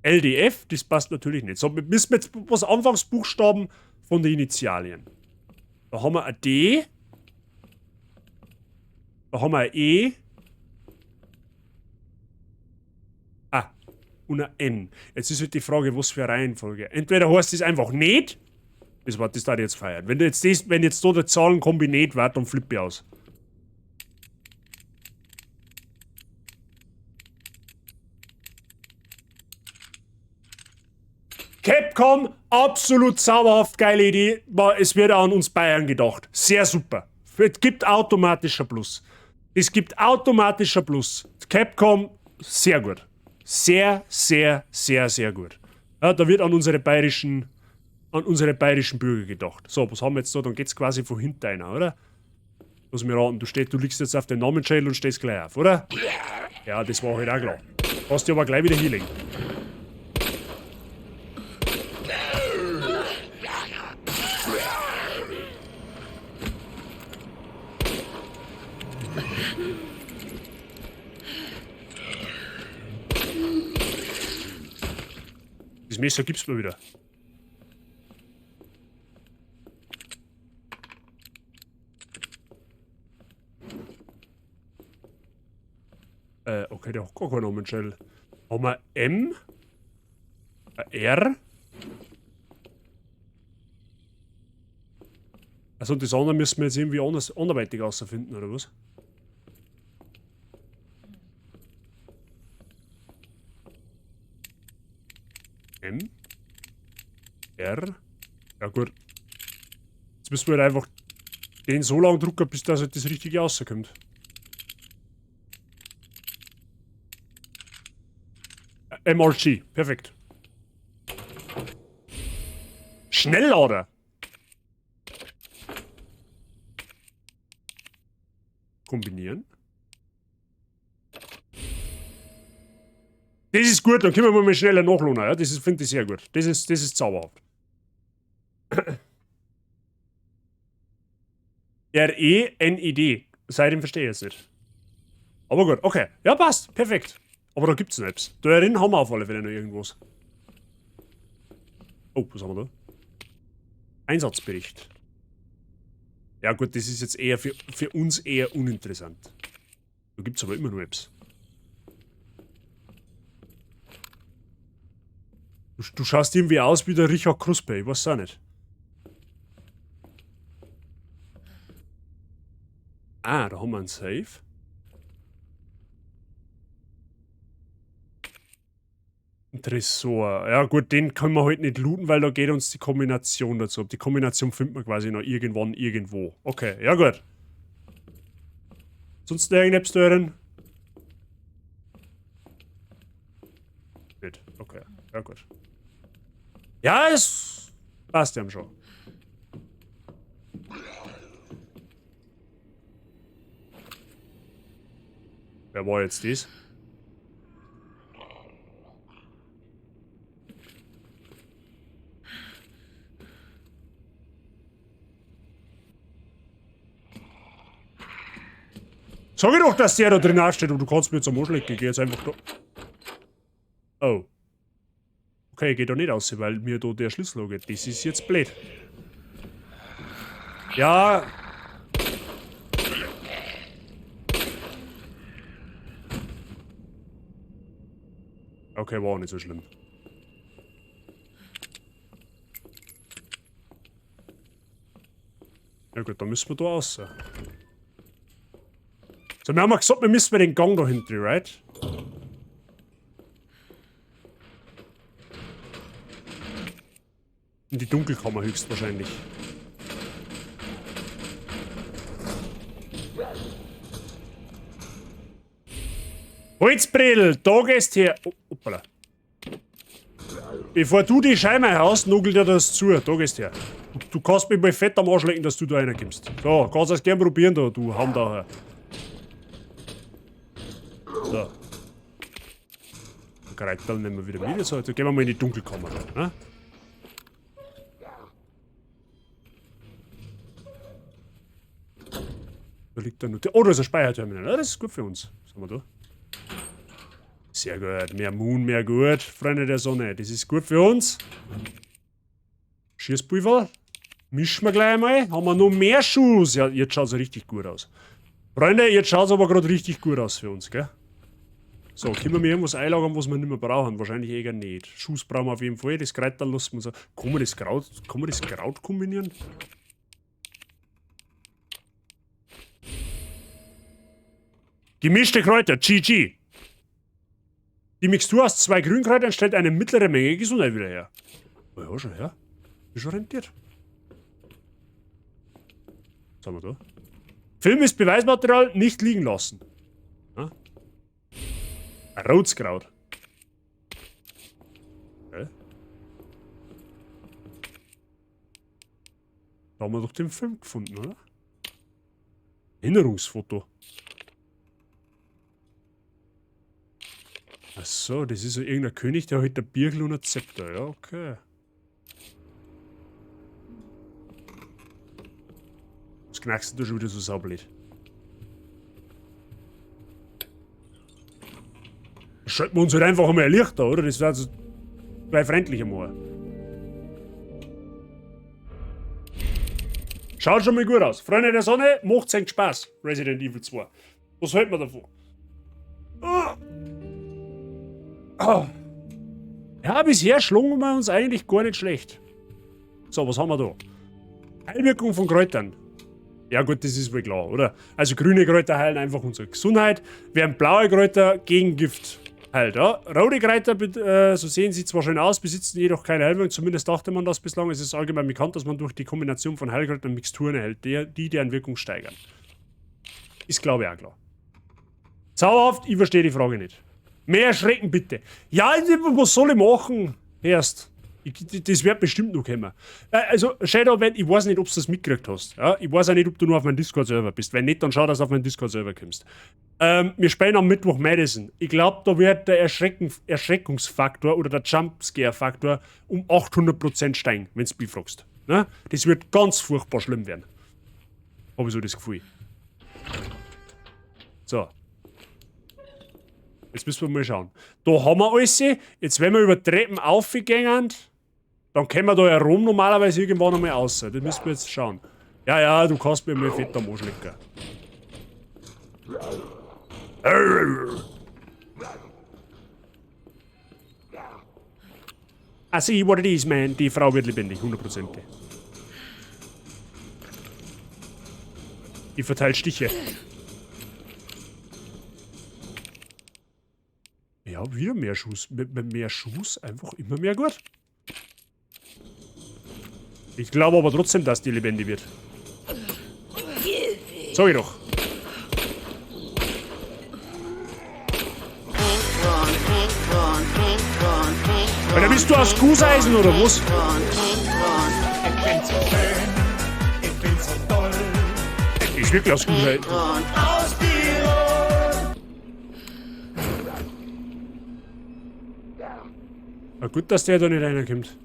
LDF, das passt natürlich nicht. So, wir müssen jetzt was Anfangsbuchstaben von den Initialien. Da haben wir ein D. Da haben wir ein E. Ah, und ein N. Jetzt ist halt die Frage, was für eine Reihenfolge. Entweder heißt es einfach nicht. Das war, das darf ich jetzt feiern. Wenn du jetzt das, wenn jetzt da der Zahlenkombi nicht wird, dann flippe ich aus. Capcom, absolut zauberhaft geile Idee. Es wird auch an uns Bayern gedacht. Sehr super. Es gibt automatischer Plus. Es gibt automatischer Plus. Capcom, sehr gut. Sehr, sehr, sehr, sehr gut. Ja, da wird an unsere bayerischen Bürger gedacht. So, was haben wir jetzt da? Dann geht's quasi von hinten einer, oder? Lass mich raten, du liegst jetzt auf dem Namensschädel und stehst gleich auf, oder? Ja, das war halt auch klar. Hast du aber gleich wieder Healing. Das Messer gibt's mir wieder. Okay, der hat gar keinen Namensschädel. Haben wir M? R? Also das andere müssen wir jetzt irgendwie anderweitig rausfinden, oder was? M? R? Ja gut. Jetzt müssen wir halt einfach den so lange drucken, bis das halt das Richtige rauskommt. MRG, perfekt. Schnelllader! Kombinieren. Das ist gut, dann können wir mal schneller nachladen. Ja? Das finde ich sehr gut. Das ist zauberhaft. R-E-N-E-D. Seitdem verstehe ich es nicht. Aber gut, okay. Ja, passt. Perfekt. Aber da gibt's noch etwas. Da drin haben wir auf alle Fälle noch irgendwas. Oh, was haben wir da? Einsatzbericht. Ja gut, das ist jetzt eher für uns eher uninteressant. Da gibt's aber immer noch etwas. Du schaust irgendwie aus wie der Richard Kruspe, ich weiß auch nicht. Ah, da haben wir einen Safe. Ein Tresor. Ja gut, den können wir halt nicht looten, weil da geht uns die Kombination dazu. Die Kombination findet man quasi noch irgendwann irgendwo. Okay, ja gut. Sonst irgendetwas da drin? Nicht. Okay, ja gut. Ja, es passt ja schon. Wer war jetzt das? Sag ich doch, dass der da drin steht und du kannst mir jetzt am Arsch lecken. Ich geh jetzt einfach da. Oh. Okay, geht da nicht raus, weil mir da der Schlüssel angeht. Das ist jetzt blöd. Ja. Okay, war auch nicht so schlimm. Ja gut, dann müssen wir da raus. So, wir haben ja gesagt, wir müssen den Gang da hinten, right? In die Dunkelkammer höchstwahrscheinlich. Holzbredel, da gehst her. Oh, hoppala. Bevor du die Scheibe haust, nugelt dir das zu. Da gehst her. Du kannst mich mal fett am Arsch lecken, dass du da reinkommst. So, kannst das gern probieren da, du Handauer. So. Kräuter nehmen wir wieder mit. So, jetzt gehen wir mal in die Dunkelkammer. Ne? Da liegt da nur. Oh, da ist ein Speicherterminal. Ja, das ist gut für uns. Was haben wir da? Sehr gut. Mehr Moon, mehr gut. Freunde der Sonne, das ist gut für uns. Schießpulver. Mischen wir gleich mal. Haben wir noch mehr Schuss. Ja, jetzt schaut's richtig gut aus. Freunde, jetzt schaut's aber grad richtig gut aus für uns, gell? So, können wir mir irgendwas einlagern, was wir nicht mehr brauchen? Wahrscheinlich eher nicht. Schuss brauchen wir auf jeden Fall. Das Kräuter lassen wir uns. Kann man das Kraut, kann man das Kraut kombinieren? Gemischte Kräuter, GG. Die Mixtur aus 2 Grünkräutern stellt eine mittlere Menge Gesundheit wieder her. Oh ja, schon her. Ist schon rentiert. Was haben wir da? Film ist Beweismaterial, nicht liegen lassen. Ja? Rotskraut. Okay. Da haben wir doch den Film gefunden, oder? Erinnerungsfoto. Ach so, das ist ja irgendein König, der hat ein Birgel und ein Zepter. Ja, okay. Was knackst du schon wieder so saublöd? Schalten wir uns halt einfach einmal ein Licht da, oder? Das wäre also gleich freundlicher mal. Schaut schon mal gut aus. Freunde der Sonne, macht's einen Spaß. Resident Evil 2. Was hält man davon? Ah. Ah. Ja, bisher schlagen wir uns eigentlich gar nicht schlecht. So, was haben wir da? Heilwirkung von Kräutern. Ja gut, das ist wohl klar, oder? Also grüne Kräuter heilen einfach unsere Gesundheit, während blaue Kräuter gegen Gift heilt. Ja? Rote Kräuter, so sehen sie zwar schön aus, besitzen jedoch keine Heilwirkung, zumindest dachte man das bislang. Es ist allgemein bekannt, dass man durch die Kombination von Heilkräutern Mixturen erhält, die deren Wirkung steigern. Ist, glaube ich, auch klar. Zauberhaft, ich verstehe die Frage nicht. Mehr Schrecken bitte. Ja, was soll ich machen? Erst. Das wird bestimmt noch kommen. Also, Shadowman, ich weiß nicht, ob du das mitgekriegt hast. Ja? Ich weiß auch nicht, ob du nur auf meinem Discord-Server bist. Wenn nicht, dann schau, dass du auf meinen Discord-Server kommst. Wir spielen am Mittwoch Madison. Ich glaube, da wird der Erschreckungsfaktor oder der Jumpscare-Faktor um 800% steigen, wenn du mich fragst. Ne? Das wird ganz furchtbar schlimm werden. Hab ich so das Gefühl. So. Jetzt müssen wir mal schauen. Da haben wir alles. Jetzt, wenn wir über Treppen aufgehen, dann kommen wir da herum normalerweise irgendwann einmal raus. Das müssen wir jetzt schauen. Ja, ja, du kannst mir mal fett am Arsch lecken. I see what it is, man. Die Frau wird lebendig, 100%. Die verteilt Stiche. Ja, wieder mehr Schuss. Mit mehr Schuss einfach immer mehr gut. Ich glaube aber trotzdem, dass die lebendig wird. Sag ich doch. Alter, bist du aus Gusseisen oder was? Ich bin so schön, ich bin so toll. Ich wirklich aus Gusseisen. Aus Tirol. Na gut, dass der da nicht reinkommt.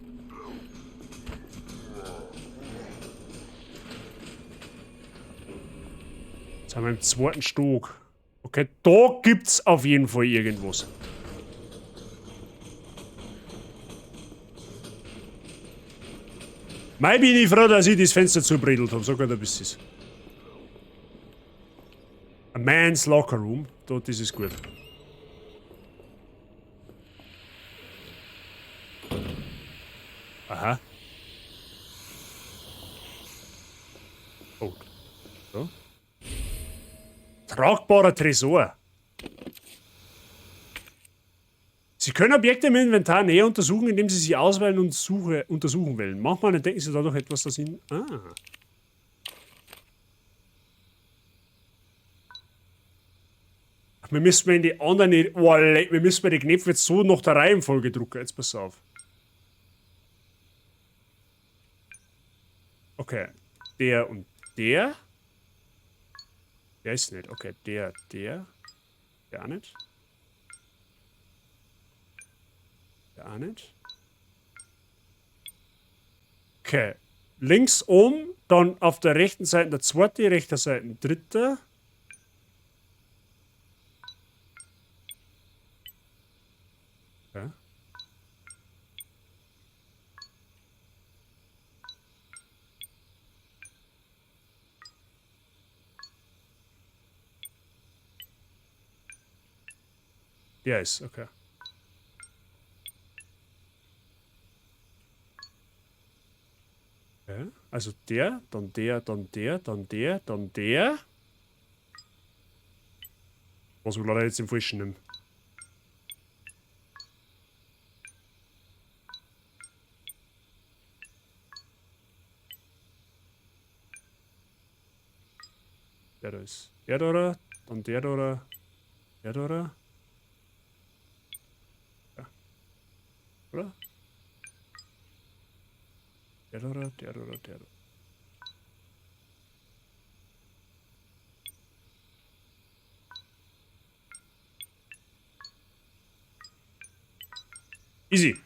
Jetzt haben wir im zweiten Stock. Okay, da gibt's auf jeden Fall irgendwas. Mei bin ich froh, dass ich das Fenster zubredelt hab. Sag ein bisschen. A man's locker room. Da, das ist gut. Aha. Oh. So. Tragbarer Tresor. Sie können Objekte im Inventar näher untersuchen, indem Sie sie auswählen und untersuchen wählen. Manchmal entdecken Sie dadurch etwas, das Ihnen... Ah. Ach, wir müssen in die anderen... Oh, wir müssen die Knöpfe jetzt so nach der Reihenfolge drucken. Jetzt pass auf. Okay. Der und der. Der ist nicht. Okay, der, der. Der auch nicht. Der auch nicht. Okay. Links oben, dann auf der rechten Seite der zweite, rechter Seite dritte. Okay. Der ist, okay. Okay. Also der, dann der, dann der, dann der, dann der. Was wir leider jetzt im Falschen nehmen. Der da ist. Der da, dann der da, der da. Ja. Oder? Der da, der da, der da. Easy.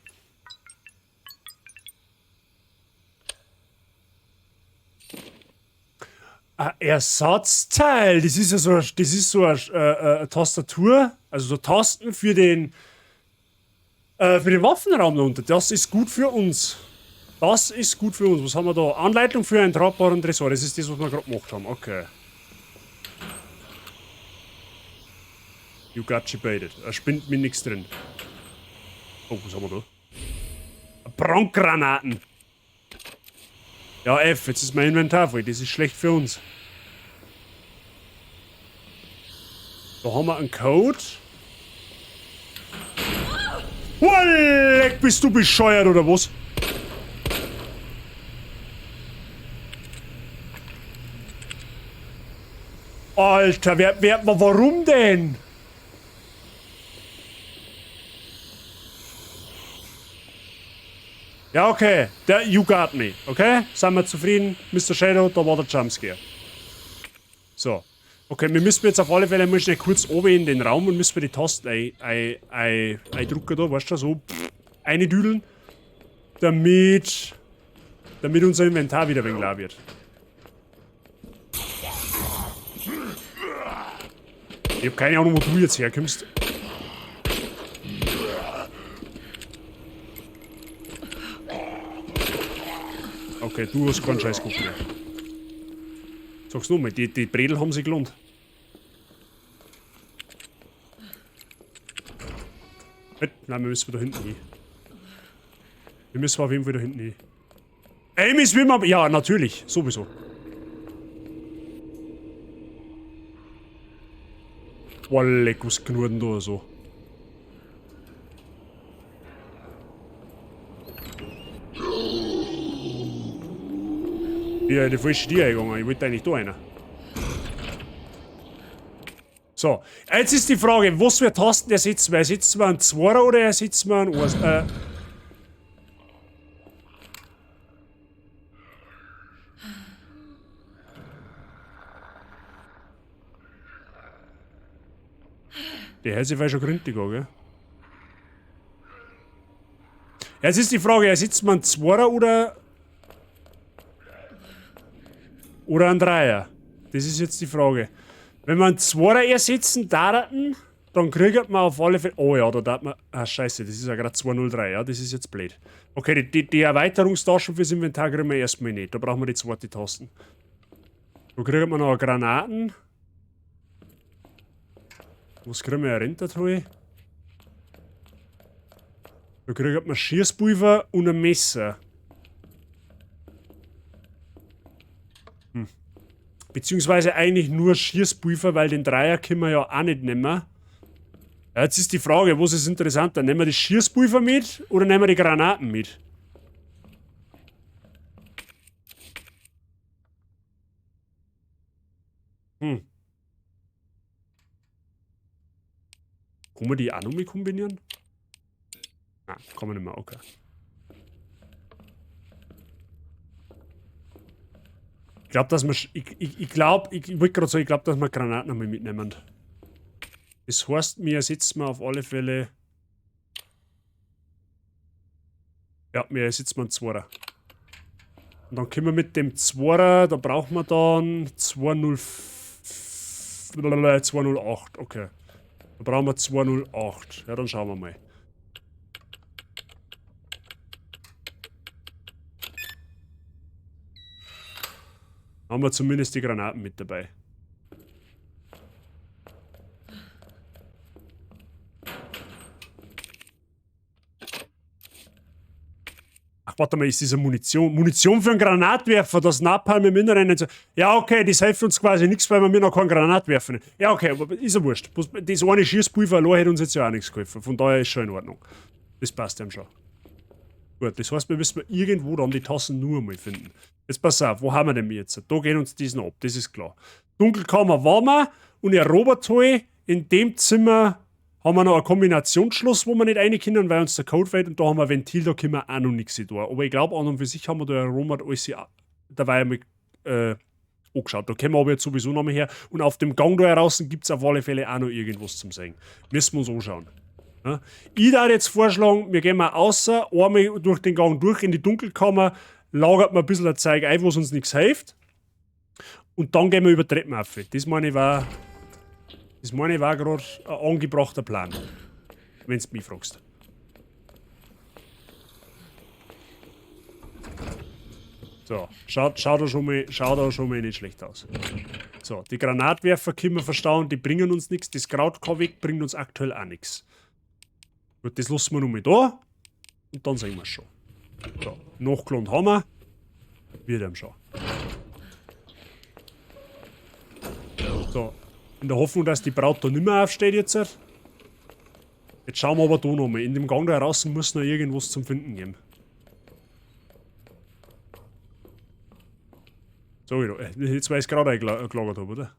Ein Ersatzteil, das ist ja so, das ist so eine Tastatur, also so Tasten für den Waffenraum da unten. Das ist gut für uns. Das ist gut für uns. Was haben wir da? Anleitung für einen tragbaren Tresor. Das ist das, was wir gerade gemacht haben. Okay. You got you baited. Da spinnt mir nichts drin. Oh, was haben wir da? Brandgranaten. Ja, F, jetzt ist mein Inventar voll. Das ist schlecht für uns. Da haben wir einen Code. Oh, leck, bist du bescheuert oder was? Alter, warum denn? Ja, okay. You got me. Okay? Sind wir zufrieden? Mr. Shadow, da war der Jumpscare. So. Okay, wir müssen jetzt auf alle Fälle mal schnell kurz oben in den Raum und müssen wir die Tasten eindrucken da, weißt du, so eindüdeln, damit unser Inventar wieder ein wenig leer wird. Ich hab keine Ahnung, wo du jetzt herkommst. Okay, du hast keinen scheiß Kopf mehr. Sag's nochmal, die Bredel haben sich gelohnt. Nein, wir müssen da hinten hin. Wir müssen auf jeden Fall da hinten hin. Amy ist wie immer. Ja, natürlich, sowieso. Boah, leck, was knurrt denn da so? Ja, die falsche Tür eingegangen. Ich wollte eigentlich da rein. So, jetzt ist die Frage, was für Tasten ersetzen wir? Ersetzen wir einen Zweier oder ersetzen wir einen Eins? Der hört sich vielleicht schon gründig an, gell? Jetzt ist die Frage, ersetzt man einen Zweier oder einen Dreier? Das ist jetzt die Frage. Wenn wir einen Zweier ersetzen daten, dann kriegt man auf alle Fälle... Oh ja, da darf man... Ah, scheiße, das ist ja gerade 203, ja, das ist jetzt blöd. Okay, die Erweiterungstaschen fürs Inventar kriegen wir erstmal nicht. Da brauchen wir die zweite Tasten. Da kriegt man noch Granaten. Was kriegen wir herunter? Da kriegt man Schießpulver und ein Messer. Hm. Beziehungsweise eigentlich nur Schießpulver, weil den Dreier können wir ja auch nicht nehmen. Ja, jetzt ist die Frage, was ist interessanter? Nehmen wir das Schießpulver mit oder nehmen wir die Granaten mit? Hm. Kann man die auch noch mit kombinieren? Ah, kann man nicht mehr, okay. Ich glaube, dass wir... Ich glaube, ich wollte gerade sagen, ich glaube, dass wir Granaten einmal mitnehmen. Das heißt, wir ersetzen auf alle Fälle... Ja, wir ersetzen einen Zweier. Und dann können wir mit dem Zweier, da brauchen wir dann 208, okay. Da brauchen wir 208. Ja, dann schauen wir mal. Haben wir zumindest die Granaten mit dabei. Ach, warte mal, ist diese Munition? Munition für einen Granatwerfer, das Napalm im Inneren. Ja, okay, das hilft uns quasi nichts, weil wir mir noch keinen Granatwerfer nehmen. Ja, okay, aber ist ja wurscht. Das eine Schießpulver allein hätte uns jetzt ja auch nichts geholfen. Von daher ist schon in Ordnung. Das passt ihm schon. Gut, das heißt, wir müssen irgendwo dann die Tassen nur mal finden. Jetzt pass auf, wo haben wir denn jetzt? Da gehen uns diesen ab, das ist klar. Dunkelkammer waren wir und erobert in dem Zimmer haben wir noch ein Kombinationsschloss, wo wir nicht rein können, weil uns der Code fehlt, und da haben wir ein Ventil, da können wir auch noch nichts da. Aber ich glaube, an und für sich haben wir da erobert alles dabei einmal angeschaut. Da kommen wir aber jetzt sowieso noch mal her. Und auf dem Gang da heraus gibt es auf alle Fälle auch noch irgendwas zum Sehen. Müssen wir uns anschauen. Ja. Ich würde jetzt vorschlagen, wir gehen mal außer, einmal durch den Gang durch in die Dunkelkammer, lagert man ein bisschen das Zeug ein, was uns nichts hilft. Und dann gehen wir über die Treppen auf. Das meine ich war, das meine ich war gerade ein angebrachter Plan. Wenn du mich fragst. So, schaut da schon mal nicht schlecht aus. So, die Granatwerfer können wir verstauen, die bringen uns nichts. Das Kraut kann weg, bringt uns aktuell auch nichts. Gut, das lassen wir nochmal da. Und dann sehen wir es schon. So, nachgelohnt haben wir. Wird ihm schon. So, in der Hoffnung, dass die Braut da nicht mehr aufsteht jetzt. Jetzt schauen wir aber da nochmal. In dem Gang da raus muss noch irgendwas zum Finden geben. So, jetzt weil ich es gerade eingelagert habe, oder?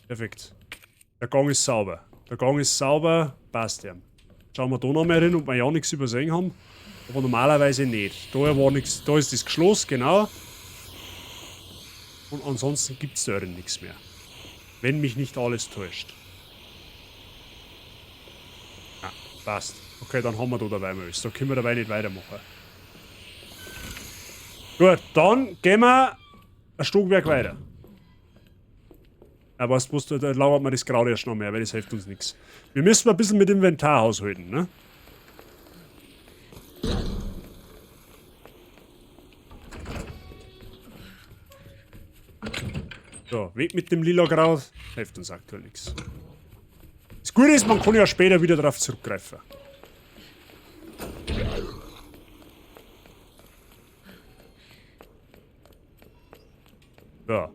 Perfekt. Der Gang ist sauber. Der Gang ist sauber, passt ja. Schauen wir da nochmal rein, ob wir ja nichts übersehen haben. Aber normalerweise nicht. Da war nichts, da ist das Geschloss, genau. Und ansonsten gibt es da nichts mehr. Wenn mich nicht alles täuscht. Ah, passt. Okay, dann haben wir da dabei mal alles. Da können wir dabei nicht weitermachen. Gut, dann gehen wir ein Stockwerk weiter. Aber weißt du, da lauert man das Kraut erst noch mehr, weil das hilft uns nichts. Wir müssen ein bisschen mit Inventar haushalten, ne? So, weg mit dem lila Kraut. Hilft uns aktuell nichts. Das Gute ist, man kann ja später wieder darauf zurückgreifen. So.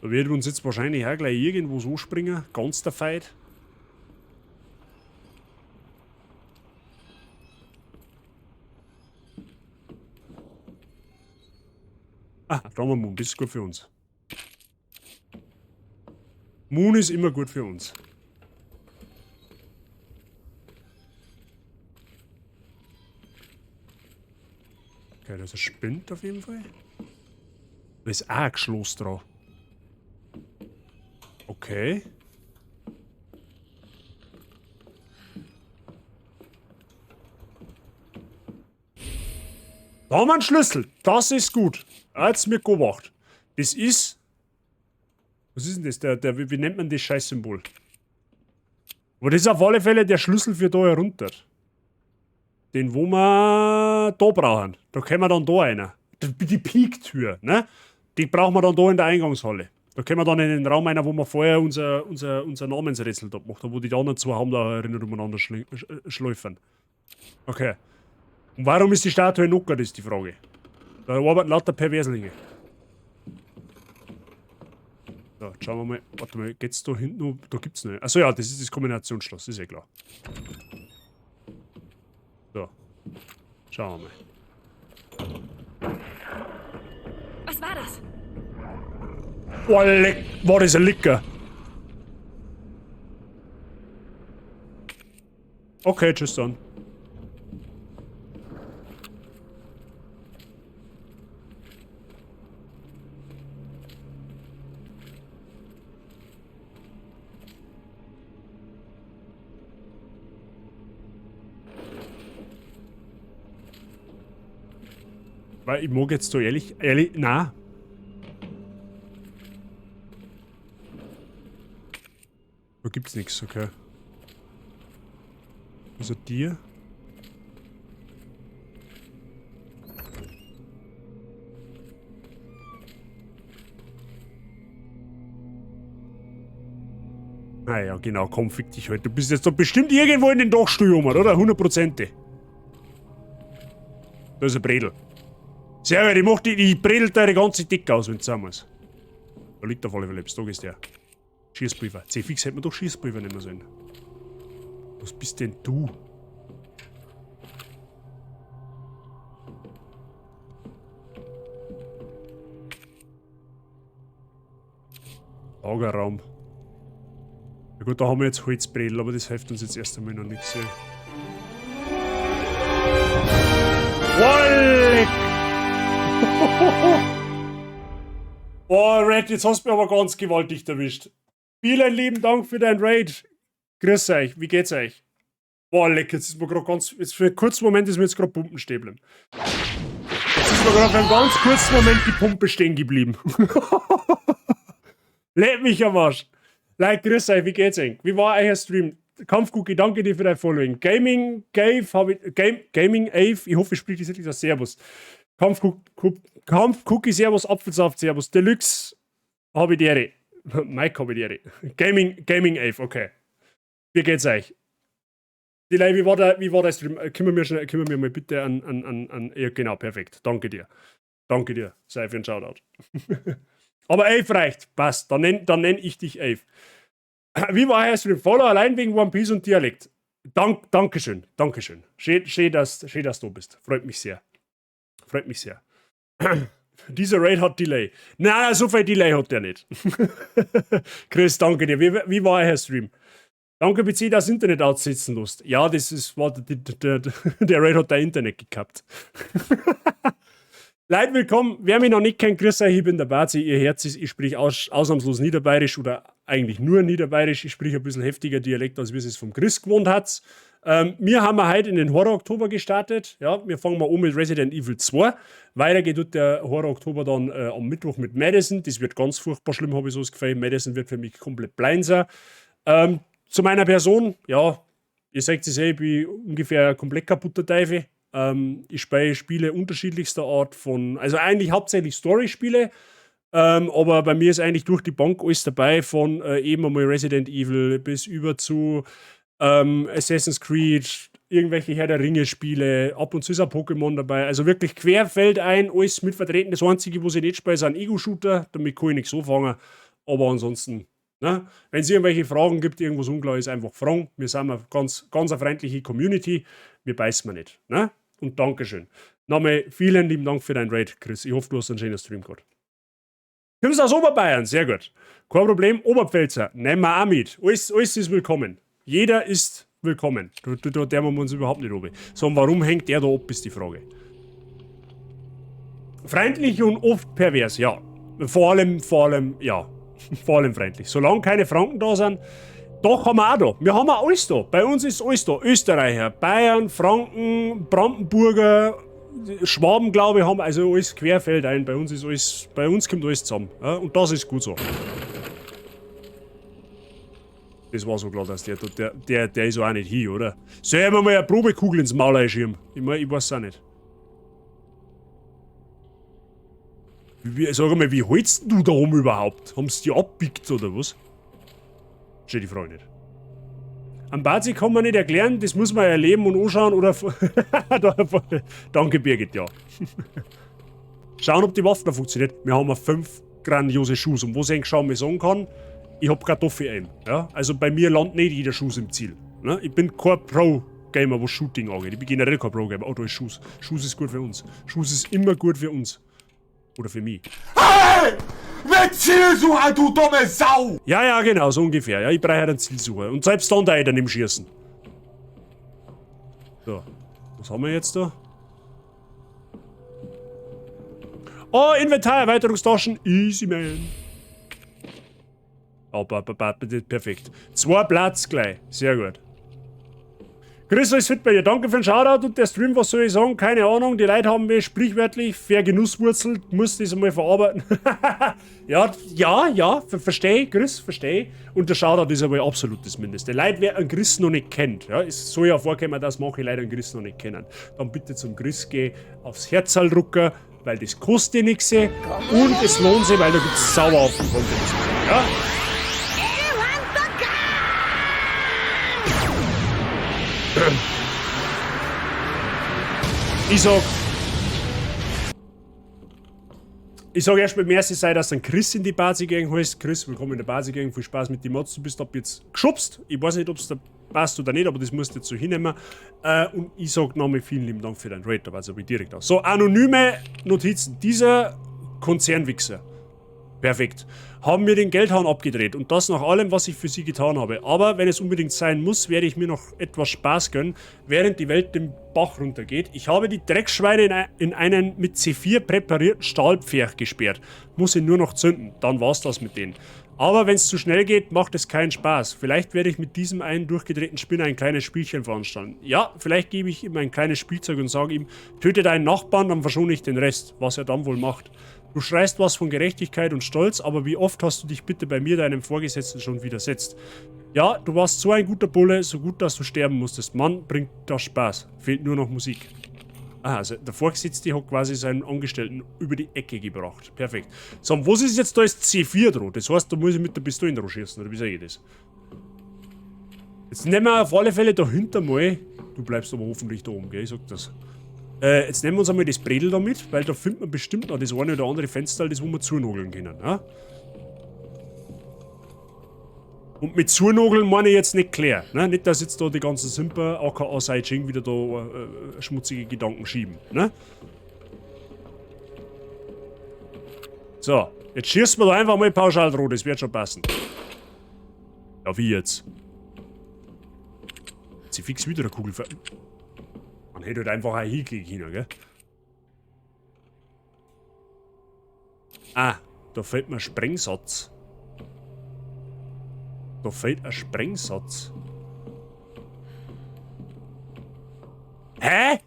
Da werden wir uns jetzt wahrscheinlich auch gleich irgendwo so springen. Ganz der Fight. Ah, da haben wir Moon. Das ist gut für uns. Moon ist immer gut für uns. Okay, da ist ein Spind auf jeden Fall. Da ist auch ein Geschloss dran. Okay. Da haben wir einen Schlüssel. Das ist gut. Hat's mir gemacht. Das ist... Was ist denn das? Wie nennt man das Scheiß-Symbol? Aber das ist auf alle Fälle der Schlüssel für da herunter. Den, wo wir da brauchen. Da können wir dann da rein. Die Peak-Tür, ne? Die brauchen wir dann da in der Eingangshalle. Da können wir dann in den Raum rein, wo wir vorher unser Namensrätsel da gemacht haben, wo die anderen zwei haben da erinnert umeinander schläufern. Okay. Und warum ist die Statue knockert, ist die Frage. Da arbeiten lauter Perverslinge. So, jetzt schauen wir mal. Warte mal, geht's da hinten noch? Da gibt's noch. Achso, ja, das ist das Kombinationsschloss, ist eh klar. So. Schauen wir mal. Was war das? Oh, leck, war das ein Licker. Okay, tschüss dann. Weil ich mag jetzt so ehrlich, na. Da gibt's nichts, okay. Also dir. Naja, genau, komm, fick dich halt. Du bist jetzt doch bestimmt irgendwo in den Dachstuhl rum, oder? 100%. Da ist ein Bredel. Sehr gut, ich mach die bredelt da die ganze Decke aus, wenn es sein muss. Da liegt auf alle Fälle, da ist der. Schießpulver. C-Fix hätte man doch Schießpulver nehmen sollen. Was bist denn du? Lagerraum. Ja gut, da haben wir jetzt Holzbredel, aber das hilft uns jetzt erst einmal noch nichts. Wolleck! Boah, Red, jetzt hast du mich aber ganz gewaltig erwischt. Vielen lieben Dank für dein Raid. Grüß euch, wie geht's euch? Boah, leck, jetzt ist mir gerade ganz. Jetzt für einen kurzen Moment ist mir jetzt gerade Pumpen stehen geblieben. Jetzt ist mir gerade für einen ganz kurzen Moment die Pumpe stehen geblieben. Leck mich am Arsch. Like, grüß euch, wie geht's euch? Wie war euer Stream? Kampfcookie, danke dir für dein Following. Gaming Cave, habe ich, Game, Gaming Ave, ich hoffe, ich spreche das richtig aus. Servus. Kampfcookie, Servus, Apfelsaft, Servus. Deluxe, habe ich die Ehre. Mike, habe ich die Ehre. Gaming Ave, okay. Wie geht's euch? Die Leute, wie war der Stream? Können wir mir mal bitte an, ja, genau, perfekt. Danke dir. Danke dir. Sei für einen Shoutout. Aber Ave reicht. Passt. Dann nenn ich dich Ave. Wie war euer Stream? Follow allein wegen One Piece und Dialekt. Dankeschön. Dankeschön. Schön, dass du bist. Freut mich sehr. Freut mich sehr. Dieser Raid hat Delay. Nein, so viel Delay hat der nicht. Chris, danke dir. Wie war euer Stream? Danke, PC, dass Internet aussetzen lässt. Ja, das ist, war, der Raid hat dein Internet gekappt. Leute, willkommen. Wer mich noch nicht kennt, grüß euch, ich bin der Bazi, ihr Herz ist, ich sprich ausnahmslos Niederbayerisch oder eigentlich nur Niederbayerisch. Ich sprich ein bisschen heftiger Dialekt, als wie es vom Chris gewohnt hat. Wir haben heute in den Horror Oktober gestartet. Ja, wir fangen mal an mit Resident Evil 2. Weiter geht der Horror Oktober dann am Mittwoch mit Madison. Das wird ganz furchtbar schlimm, habe ich so das Gefühl. Madison wird für mich komplett blind sein. Zu meiner Person, ja, ihr seht es eh, ich bin ungefähr komplett kaputter Teufel. Ich spiele Spiele unterschiedlichster Art von, also eigentlich hauptsächlich Story-Spiele, aber bei mir ist eigentlich durch die Bank alles dabei, von eben einmal Resident Evil bis über zu Assassin's Creed, irgendwelche Herr der Ringe-Spiele, ab und zu ist auch Pokémon dabei. Also wirklich querfeldein, alles mit vertreten. Das Einzige, was ich nicht spiele, ist ein Ego-Shooter, damit kann ich nichts anfangen. Aber ansonsten, ne? Wenn es irgendwelche Fragen gibt, irgendwas unklar ist, einfach fragen. Wir sind eine ganz, ganz eine freundliche Community. Wir beißen wir nicht. Ne? Und Dankeschön. Nochmal vielen lieben Dank für dein Raid, Chris. Ich hoffe, du hast einen schönen Stream gehabt. Kommst aus Oberbayern? Sehr gut. Kein Problem. Oberpfälzer, nehmen wir auch mit. Alles ist willkommen. Jeder ist willkommen. Da dürfen wir uns überhaupt nicht oben. So, und warum hängt der da ab, ist die Frage. Freundlich und oft pervers, ja. Vor allem, ja. Vor allem freundlich. Solange keine Franken da sind, doch haben wir auch da. Wir haben auch alles da. Bei uns ist alles da. Österreicher, Bayern, Franken, Brandenburger, Schwaben, glaube ich, haben also alles querfeldein. Bei uns kommt alles zusammen. Ja, und das ist gut so. Das war so klar, dass der ist auch nicht hier, oder? Soll ich mir mal eine Probekugel ins Maul einschieben? Ich mein, ich weiß auch nicht. Sag mal, wie holst du da rum überhaupt? Haben sie die abpickt oder was? Steht die Frage nicht. Am Bazi kann man nicht erklären, das muss man erleben und anschauen oder. Danke, Birgit, ja. Schauen, ob die Waffe noch funktioniert. Wir haben 5 grandiose Schuss. Und was ich schauen, mir sagen kann, ich hab Kartoffel-Aim. Ja? Also bei mir landet nicht jeder Schuss im Ziel. Ne? Ich bin kein Pro-Gamer, was Shooting angeht. Ich bin generell kein Pro-Gamer. Oh, da ist Schuss. Schuss ist gut für uns. Schuss ist immer gut für uns. Oder für mich. Hey! Mit Zielsucher, du dumme Sau! Ja, genau, so ungefähr. Ja, ich brauche einen Zielsucher. Und selbst dann da ich dann im Schießen. So, was haben wir jetzt da? Oh, Inventar-Erweiterungstaschen. Easy, man. Oh, perfekt. 2 Platz gleich. Sehr gut. Chris, alles fit bei dir. Danke für den Shoutout und der Stream, was soll ich sagen? Keine Ahnung, die Leute haben mich sprichwörtlich vergenusswurzelt, muss das einmal verarbeiten. Ja, verstehe, Chris, verstehe. Und der Shoutout ist aber absolut das Mindeste. Leute, wer einen Chris noch nicht kennt, ja, es soll ja vorkommen, dass manche Leute einen Chris noch nicht kennen, dann bitte zum Chris gehen, aufs Herzl drucken, weil das kostet nichts und es lohnt sich, weil da gibt's sauer auf den Content. Ja? Ich sag erstmal, merci sei, dass ein Chris in die Party gegangen heißt. Chris, willkommen in der Party gegangen. Viel Spaß mit dem Mods. Du bist ab jetzt geschubst. Ich weiß nicht, ob's da passt oder nicht, aber das musst du jetzt so hinnehmen. Und ich sag nochmal vielen lieben Dank für deinen Raid. Da war's aber direkt aus. So, anonyme Notizen. Dieser Konzernwichser Perfekt. Haben mir den Geldhahn abgedreht und das nach allem, was ich für sie getan habe. Aber wenn es unbedingt sein muss, werde ich mir noch etwas Spaß gönnen, während die Welt den Bach runtergeht. Ich habe die Dreckschweine in einen mit C4 präparierten Stahlpferch gesperrt. Muss ihn nur noch zünden, dann war's das mit denen. Aber wenn es zu schnell geht, macht es keinen Spaß. Vielleicht werde ich mit diesem einen durchgedrehten Spinner ein kleines Spielchen veranstalten. Ja, vielleicht gebe ich ihm ein kleines Spielzeug und sage ihm, töte deinen Nachbarn, dann verschone ich den Rest. Was er dann wohl macht. Du schreist was von Gerechtigkeit und Stolz, aber wie oft hast du dich bitte bei mir, deinem Vorgesetzten, schon widersetzt? Ja, du warst so ein guter Bulle, so gut, dass du sterben musstest. Mann, bringt das Spaß. Fehlt nur noch Musik. Ah, also der Vorgesetzte hat quasi seinen Angestellten über die Ecke gebracht. Perfekt. So, und was ist jetzt da ist C4 dran? Das heißt, da muss ich mit der Pistole dran schießen, oder wie sage ich das? Jetzt nehmen wir auf alle Fälle dahinter mal. Du bleibst aber hoffentlich da oben, gell? Ich sag das. Jetzt nehmen wir uns einmal das Bredel da mit, weil da findet man bestimmt noch das eine oder andere Fenster, das wo wir zunageln können. Ne? Und mit zunageln meine ich jetzt nicht Claire. Ne? Nicht, dass jetzt da die ganzen Simper, aka Sai Ching, wieder da schmutzige Gedanken schieben. Ne? So, jetzt schießen wir da einfach mal pauschal drauf, das wird schon passen. Ja, wie jetzt? Sie fix wieder eine Kugel ver-. Man hätte halt einfach auch hinkriegen können, gell? Ah, da fehlt mir ein Sprengsatz. Da fehlt ein Sprengsatz. Hä?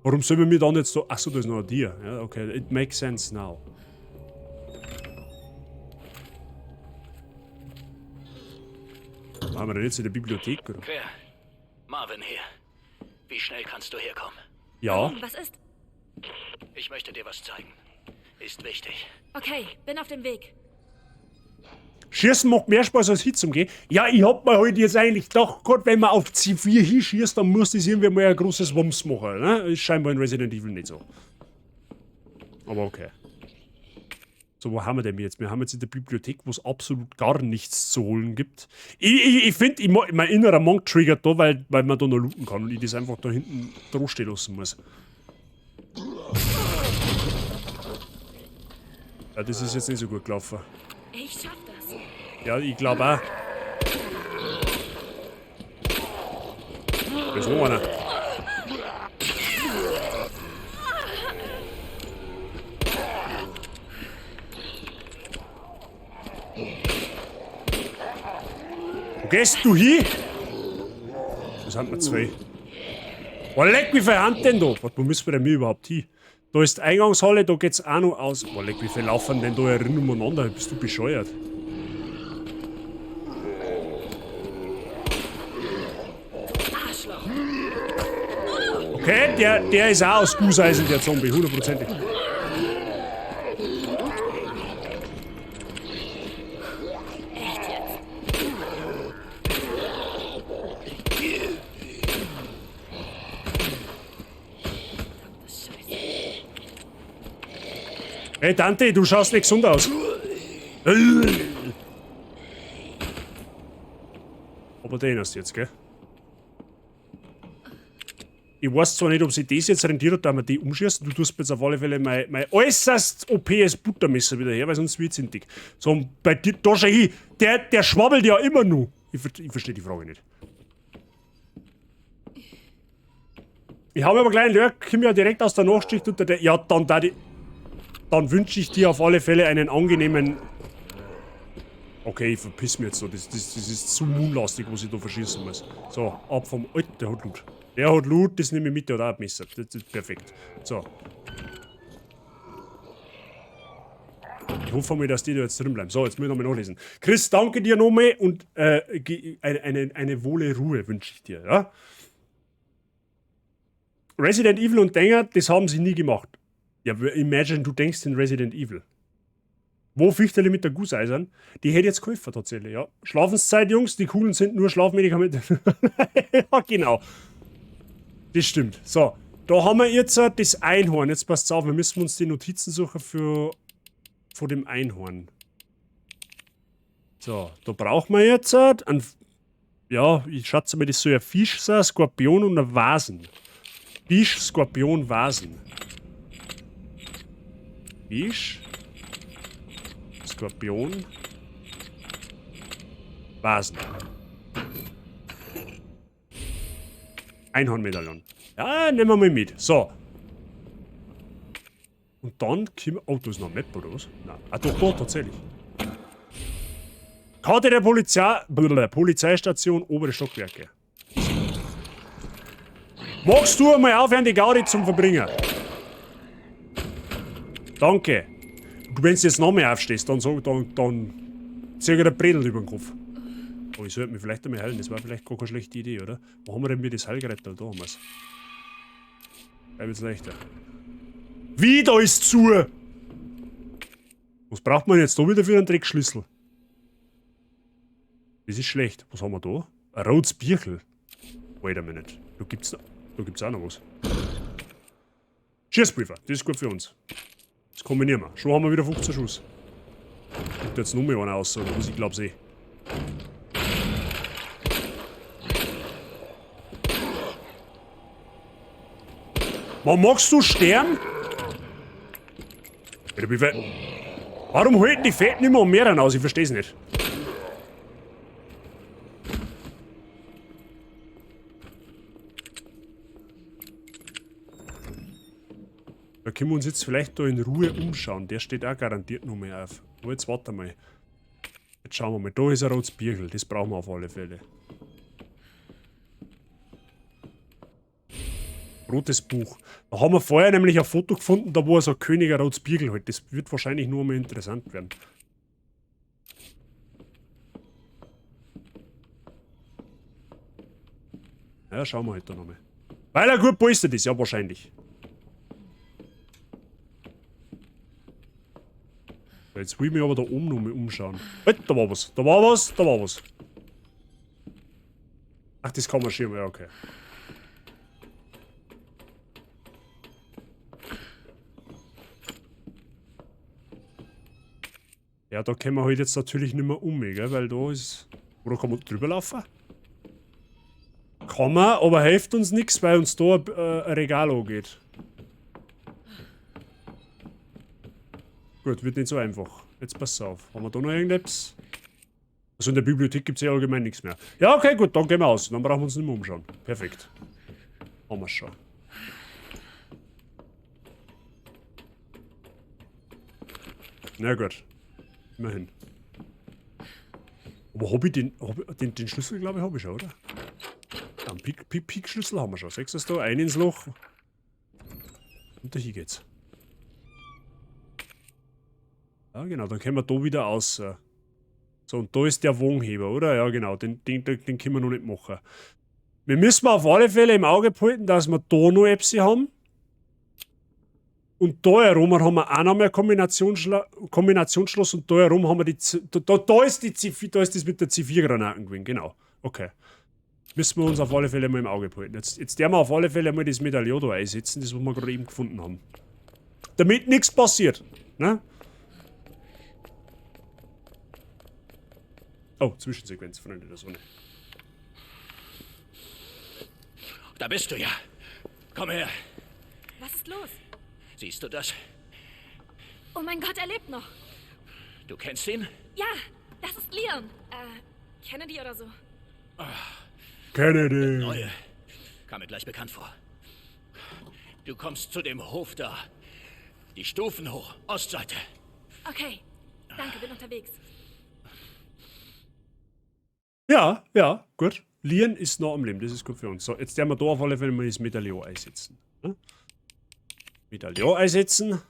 Warum sollen wir mir dann jetzt da... Achso, da ist noch ein Tier. Ja, okay, it makes sense now. Was haben wir denn jetzt in der Bibliothek, oder? Claire, Marvin hier. Wie schnell kannst du herkommen? Ja. Was ist? Ich möchte dir was zeigen. Ist wichtig. Okay, bin auf dem Weg. Schießen macht mehr Spaß als hinzugehen. Ja, ich hab mir halt jetzt eigentlich gedacht, Gott, wenn man auf C4 hinschießt, dann muss das irgendwie mal ein großes Wumms machen. Ne? Ist scheinbar in Resident Evil nicht so. Aber okay. So, wo haben wir denn jetzt? Wir haben jetzt in der Bibliothek, wo es absolut gar nichts zu holen gibt. Ich find, mein innerer Monk triggert da, weil man da noch looten kann und ich das einfach da hinten dran stehen lassen muss. Ja, das ist jetzt nicht so gut gelaufen. Ich schaff das. Ja, ich glaub auch. Da ist noch einer. Wo gehst du hin? Das sind wir zwei. Oh, leck, wie viel Hand denn da? Warte, wo müssen wir denn hier überhaupt hin? Da ist die Eingangshalle, da geht's auch noch aus. Oh, leck, wie viel laufen denn da herin umeinander? Bist du bescheuert? Arschloch. Okay, der ist auch aus Gusseisen, der Zombie, hundertprozentig. Echt jetzt? Hey Dante, du schaust nicht gesund aus. Aber den hast du jetzt, gell? Ich weiß zwar nicht, ob sich das jetzt rentiert hat, dass wir die umschießen. Du tust mir jetzt auf alle Fälle mein äußerst O P-es Buttermesser wieder her, weil sonst wird's hintig. So, und bei dir, da schau hin, der schwabbelt ja immer nur. Ich verstehe die Frage nicht. Ich habe aber gleich einen Lurk, komm ja direkt aus der Nachtschicht unter der. Ja, dann da die. Dann wünsche ich dir auf alle Fälle einen angenehmen. Okay, ich verpiss mich jetzt so. Das ist zu moonlastig, was ich da verschießen muss. So, ab vom. Alter, der hat Loot. Der hat Loot, das nehme ich mit, der hat auch ein Messer. Das ist perfekt. So. Ich hoffe mal, dass die da jetzt drin bleiben. So, jetzt muss ich nochmal nachlesen. Chris, danke dir nochmal und eine wohle Ruhe wünsche ich dir. Ja? Resident Evil und Dinger, das haben sie nie gemacht. Ja, imagine, du denkst in Resident Evil. Wo fürchterlich mit der Gusseisern? Die hätte jetzt geholfen tatsächlich, ja. Schlafenszeit, Jungs, die Kugeln sind nur Schlafmedikamente. Ja, genau. Das stimmt. So, da haben wir jetzt das Einhorn. Jetzt passt's auf, wir müssen uns die Notizen suchen von dem Einhorn. So, da brauchen wir jetzt ein, ja, ich schätze mal, das soll ein Fisch sein, ein Skorpion und ein Vasen. Fisch, Skorpion, Vasen. Fisch, Skorpion. Vasen. Einhornmedaillon. Ja, nehmen wir mal mit. So. Und dann kommen... Oh, da ist noch ein Map, oder was? Nein. Ah, doch, da, tatsächlich. Karte der Polizeistation, obere Stockwerke. Magst du einmal aufhören, die Gaudi zum Verbringen? Danke. Du, wenn du jetzt noch mehr aufstehst, dann zieh ich dir Bredel über den Kopf. Aber ich sollte mich vielleicht einmal heilen, das war vielleicht gar keine schlechte Idee, oder? Wo haben wir denn das Heilgerät da? Da haben wir's. Da wird's leichter. Wie, da ist zu! Was braucht man jetzt da wieder für einen Dreckschlüssel? Das ist schlecht. Was haben wir da? Ein rotes Bierchen. Wait a minute. Da gibt's auch noch was. Schießpulver, das ist gut für uns. Das kombinieren wir. Schon haben wir wieder 15 Schuss. Gibt jetzt noch mehr einer aus, oder was? Ich glaub's eh. Man, magst du sterben? Warum halten die Fetten immer um mehreren aus? Ich versteh's nicht. Da können wir uns jetzt vielleicht da in Ruhe umschauen. Der steht auch garantiert noch mehr auf. Aber jetzt warte mal. Jetzt schauen wir mal. Da ist ein rotes Bierchen. Das brauchen wir auf alle Fälle. Rotes Buch. Da haben wir vorher nämlich ein Foto gefunden, da wo er so ein König ein rotes Bierchen hat. Das wird wahrscheinlich nur mal interessant werden. Ja, schauen wir halt da nochmal. Weil er gut polstert ist, ja wahrscheinlich. Jetzt will ich mich aber da oben nochmal umschauen. Halt, da war was, da war was, da war was. Ach, das kann man schon, ja, okay. Ja, da können wir halt jetzt natürlich nicht mehr um, gell? Weil da ist... Oder kann man drüber laufen? Kann man, aber hilft uns nichts, weil uns da ein Regal angeht. Gut, wird nicht so einfach. Jetzt pass auf. Haben wir da noch irgendetwas? Also in der Bibliothek gibt es ja allgemein nichts mehr. Ja, okay, gut, dann gehen wir aus. Dann brauchen wir uns nicht mehr umschauen. Perfekt. Haben wir schon. Na gut. Immerhin. Aber hab ich den Schlüssel, glaube ich, habe ich schon, oder? Ja, einen Pik-Schlüssel haben wir schon. Sechs ist da, ein ins Loch. Und da hier geht's. Ja, genau, dann können wir da wieder aus. So, und da ist der Wohnheber, oder? Ja, genau, den können wir noch nicht machen. Wir müssen auf alle Fälle im Auge behalten, dass wir da noch Epsi haben. Und da herum haben wir auch noch mehr Kombinationsschloss und da herum haben wir die... Da ist die C4, da ist das mit der C4-Granaten gewesen, genau. Okay. Müssen wir uns auf alle Fälle mal im Auge behalten. Jetzt werden wir auf alle Fälle mal das Medaillon da einsetzen, das was wir gerade eben gefunden haben. Damit nichts passiert, ne? Oh, Zwischensequenz, Freunde der Sonne. Da bist du ja. Komm her. Was ist los? Siehst du das? Oh mein Gott, er lebt noch. Du kennst ihn? Ja, das ist Leon. Kennedy oder so. Kennedy. Neue. Kam mir gleich bekannt vor. Du kommst zu dem Hof da. Die Stufen hoch, Ostseite. Okay, danke, bin unterwegs. Ja, ja, gut. Leon ist noch am Leben, das ist gut für uns. So, jetzt werden wir da auf alle Fälle mal das Medaillon einsetzen. Ne? Medaillon einsetzen.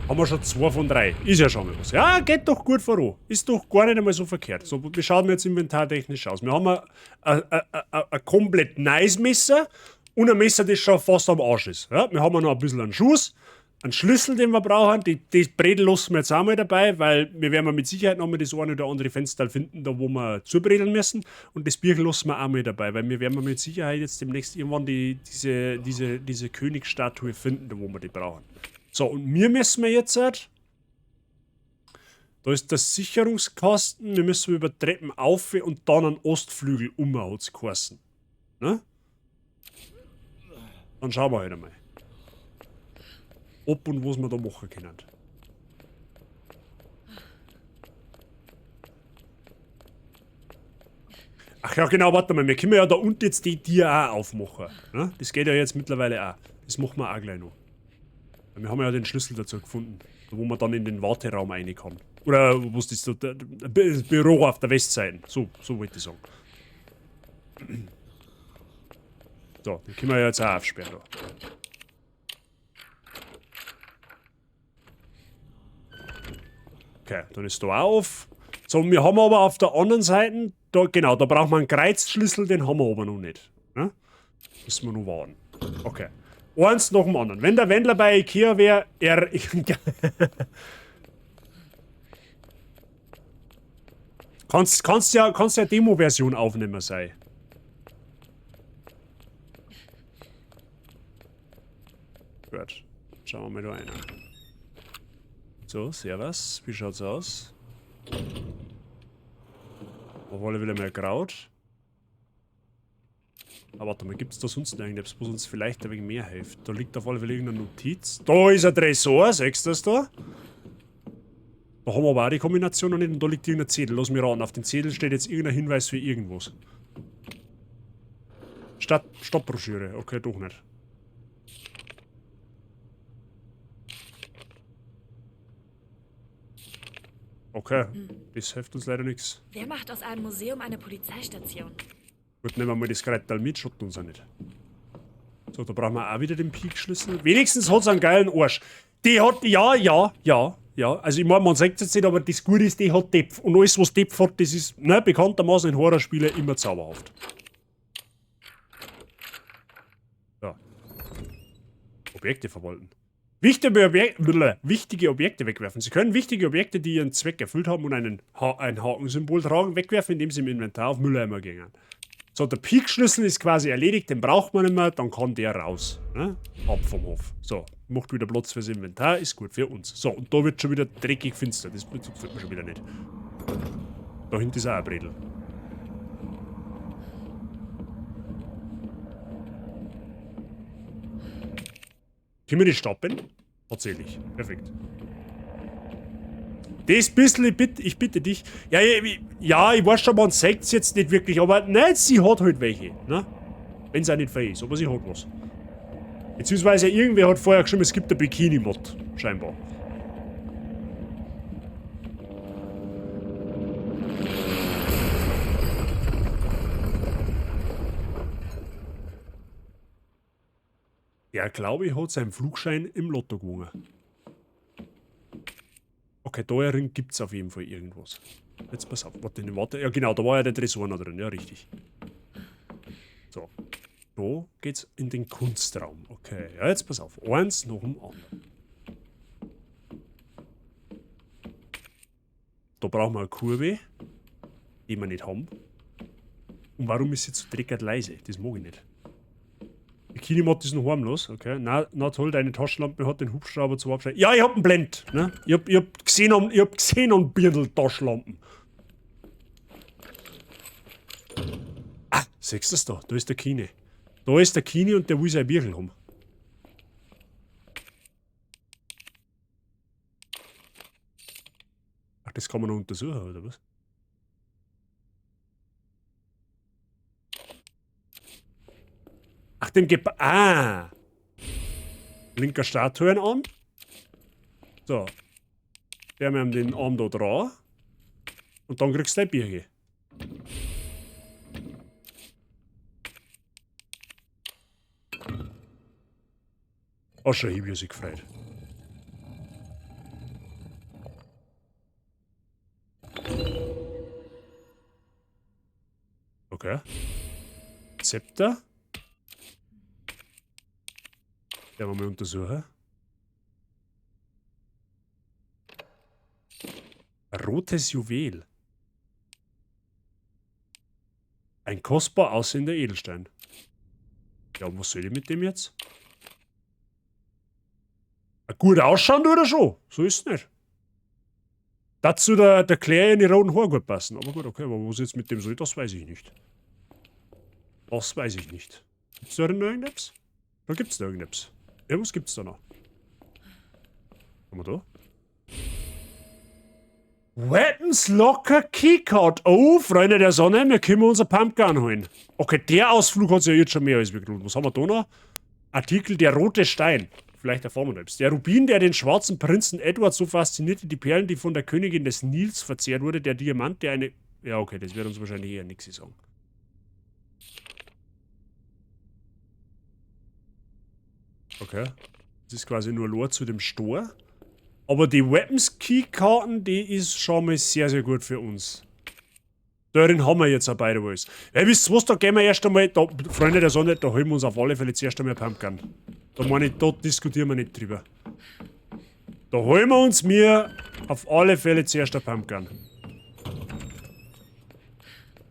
Haben wir schon 2 von 3. Ist ja schon mal was. Ja, geht doch gut voran. Ist doch gar nicht einmal so verkehrt. So, wie schauen wir jetzt inventartechnisch aus? Wir haben ein komplett neues Messer und ein Messer, das schon fast am Arsch ist. Ja, wir haben noch ein bisschen einen Schuss, einen Schlüssel, den wir brauchen. Die Bredel lassen wir jetzt auch mal dabei, weil wir werden mit Sicherheit noch mal das eine oder andere Fenster finden, da wo wir zubredeln müssen. Und das Bierchen lassen wir auch mal dabei, weil wir werden mit Sicherheit jetzt demnächst irgendwann diese Königsstatue finden, da wo wir die brauchen. So, und wir müssen wir jetzt halt, da ist der Sicherungskasten, wir müssen über Treppen auf und dann einen Ostflügel um, hat's geheißen. Ne? Dann schauen wir halt einmal. Ob und was wir da machen können. Ach ja, genau, warte mal. Wir können ja da unten jetzt die Tür auch aufmachen. Ne? Das geht ja jetzt mittlerweile auch. Das machen wir auch gleich noch. Wir haben ja den Schlüssel dazu gefunden, wo man dann in den Warteraum rein kann. Oder was ist das? Das Büro auf der Westseite. So wollte ich sagen. So, den können wir ja jetzt auch aufsperren. Da. Okay, dann ist da auch auf. So, wir haben aber auf der anderen Seite, da, genau, da braucht man einen Kreuzschlüssel, den haben wir aber noch nicht. Ne? Müssen wir noch warten. Okay. Eins nach dem anderen. Wenn der Wendler bei Ikea wäre, er. Kannst ja Demo-Version aufnehmen sein. Gut. Schauen wir mal da rein. So, servus. Wie schaut's aus? Auf alle Fälle mehr Kraut. Aber warte mal, gibt's da sonst noch irgendetwas, was uns vielleicht ein wenig mehr hilft? Da liegt auf alle Fälle irgendeine Notiz. Da ist ein Tresor, siehst du das da? Da haben wir aber auch die Kombination noch nicht und da liegt irgendein Zettel. Lass mich raten, auf dem Zettel steht jetzt irgendein Hinweis für irgendwas. Stadtbroschüre, okay, doch nicht. Okay, das hilft uns leider nichts. Wer macht aus einem Museum eine Polizeistation? Gut, nehmen wir mal das Kreidteil mit, schaut uns auch nicht. So, da brauchen wir auch wieder den Peak-Schlüssel. Wenigstens hat's einen geilen Arsch. Die hat, ja. Also ich meine, man sagt es jetzt nicht, aber das Gute ist, die hat Depf. Und alles, was Depf hat, das ist, ne, bekanntermaßen in Horrorspielen immer zauberhaft. Ja. Objekte verwalten. Wichtige Objekte wegwerfen. Sie können wichtige Objekte, die ihren Zweck erfüllt haben und ein Hakensymbol tragen, wegwerfen, indem sie im Inventar auf Mülleimer gehen. So, der Peak-Schlüssel ist quasi erledigt, den braucht man nicht mehr, dann kann der raus. Ne? Ab vom Hof. So, macht wieder Platz fürs Inventar, ist gut für uns. So, und da wird schon wieder dreckig finster, das gefällt mir schon wieder nicht. Da hinten ist auch ein Bredel. Können wir die stoppen? Tatsächlich. Perfekt. Das bisschen, ich bitte dich. Ja, ja, ich weiß schon, man sagt es jetzt nicht wirklich, aber nein, sie hat halt welche. Ne? Wenn es auch nicht fair ist, aber sie hat was. Beziehungsweise irgendwer hat vorher geschrieben, es gibt eine Bikini-Mod, scheinbar. Der, glaube ich, hat seinen Flugschein im Lotto gewonnen. Okay, da drin gibt es auf jeden Fall irgendwas. Jetzt pass auf, warte, ja genau, da war ja der Tresor noch drin, ja richtig. So, da geht's in den Kunstraum. Okay, ja jetzt pass auf, eins nach dem anderen. Da brauchen wir eine Kurve, die wir nicht haben. Und warum ist sie jetzt so dreckig leise? Das mag ich nicht. Bikini-Mod ist noch harmlos, okay. Na, na toll, deine Taschenlampe hat den Hubschrauber zum Abschalten. Ja, ich hab einen Blend, ne? Ich hab Xenon Birndl Taschenlampen. Ah, siehst du das da? Da ist der Kine. Da ist der Kine und der will sein Bierchen haben. Ach, das kann man noch untersuchen, oder was? Ach, dem Geb... Ah! Linker Statuenarm. So. Der haben den Arm da dran. Und dann kriegst du dein Bierchen. Ach, schon, ich hab sich gefreut. Okay. Zepter. Werden wir mal untersuchen. Rotes Juwel. Ein kostbar aussehender Edelstein. Ja, und was soll ich mit dem jetzt? Gut ausschauen tut er schon. So ist es nicht. Dazu der Claire in die roten Haare gut passen. Aber gut, okay, aber was jetzt mit dem soll, das weiß ich nicht. Das weiß ich nicht. Gibt's da denn noch irgendetwas? Da gibt's da irgendetwas. Ja, was gibt's da noch? Haben wir da? Weapons Locker Keycard. Oh, Freunde der Sonne, wir können unser Pumpgun holen. Okay, der Ausflug hat sich ja jetzt schon mehr als gelohnt. Was haben wir da noch? Artikel Der rote Stein. Vielleicht erfahren wir noch etwas. Der Rubin, der den schwarzen Prinzen Edward so faszinierte, die Perlen, die von der Königin des Nils verzehrt wurde, der Diamant, der eine... Ja, okay, das wird uns wahrscheinlich eher nichts sagen. Okay. Das ist quasi nur Lore zu dem Store. Aber die Weapons Keykarten, die ist schon mal sehr, sehr gut für uns. Darin haben wir jetzt auch beide was. Ey, wisst ihr was, da gehen wir erst einmal, da, Freunde der Sonne, da holen wir uns auf alle Fälle zuerst einmal Pumpgun. Da meine ich, da diskutieren wir nicht drüber. Da holen wir uns mir auf alle Fälle zuerst eine Pumpgun.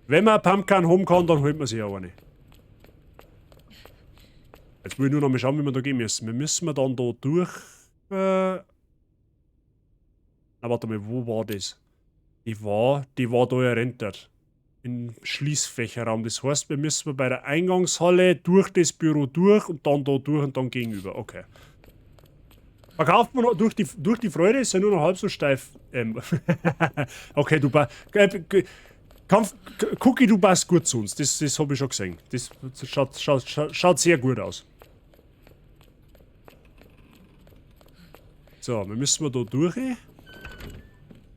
Wenn man eine Pumpgun haben kann, dann holt man sich auch eine. Jetzt will ich nur noch mal schauen, wie wir da gehen müssen. Wir müssen dann da durch... Na, warte mal, wo war das? Die war da errentert. Im Schließfächerraum. Das heißt, wir müssen bei der Eingangshalle durch das Büro durch und dann da durch und dann gegenüber. Okay. Verkauft man noch durch die Freude, ist ja nur noch halb so steif. Okay, du Cookie, du passt gut zu uns. Das habe ich schon gesehen. Das schaut sehr gut aus. So, wir müssen da durch.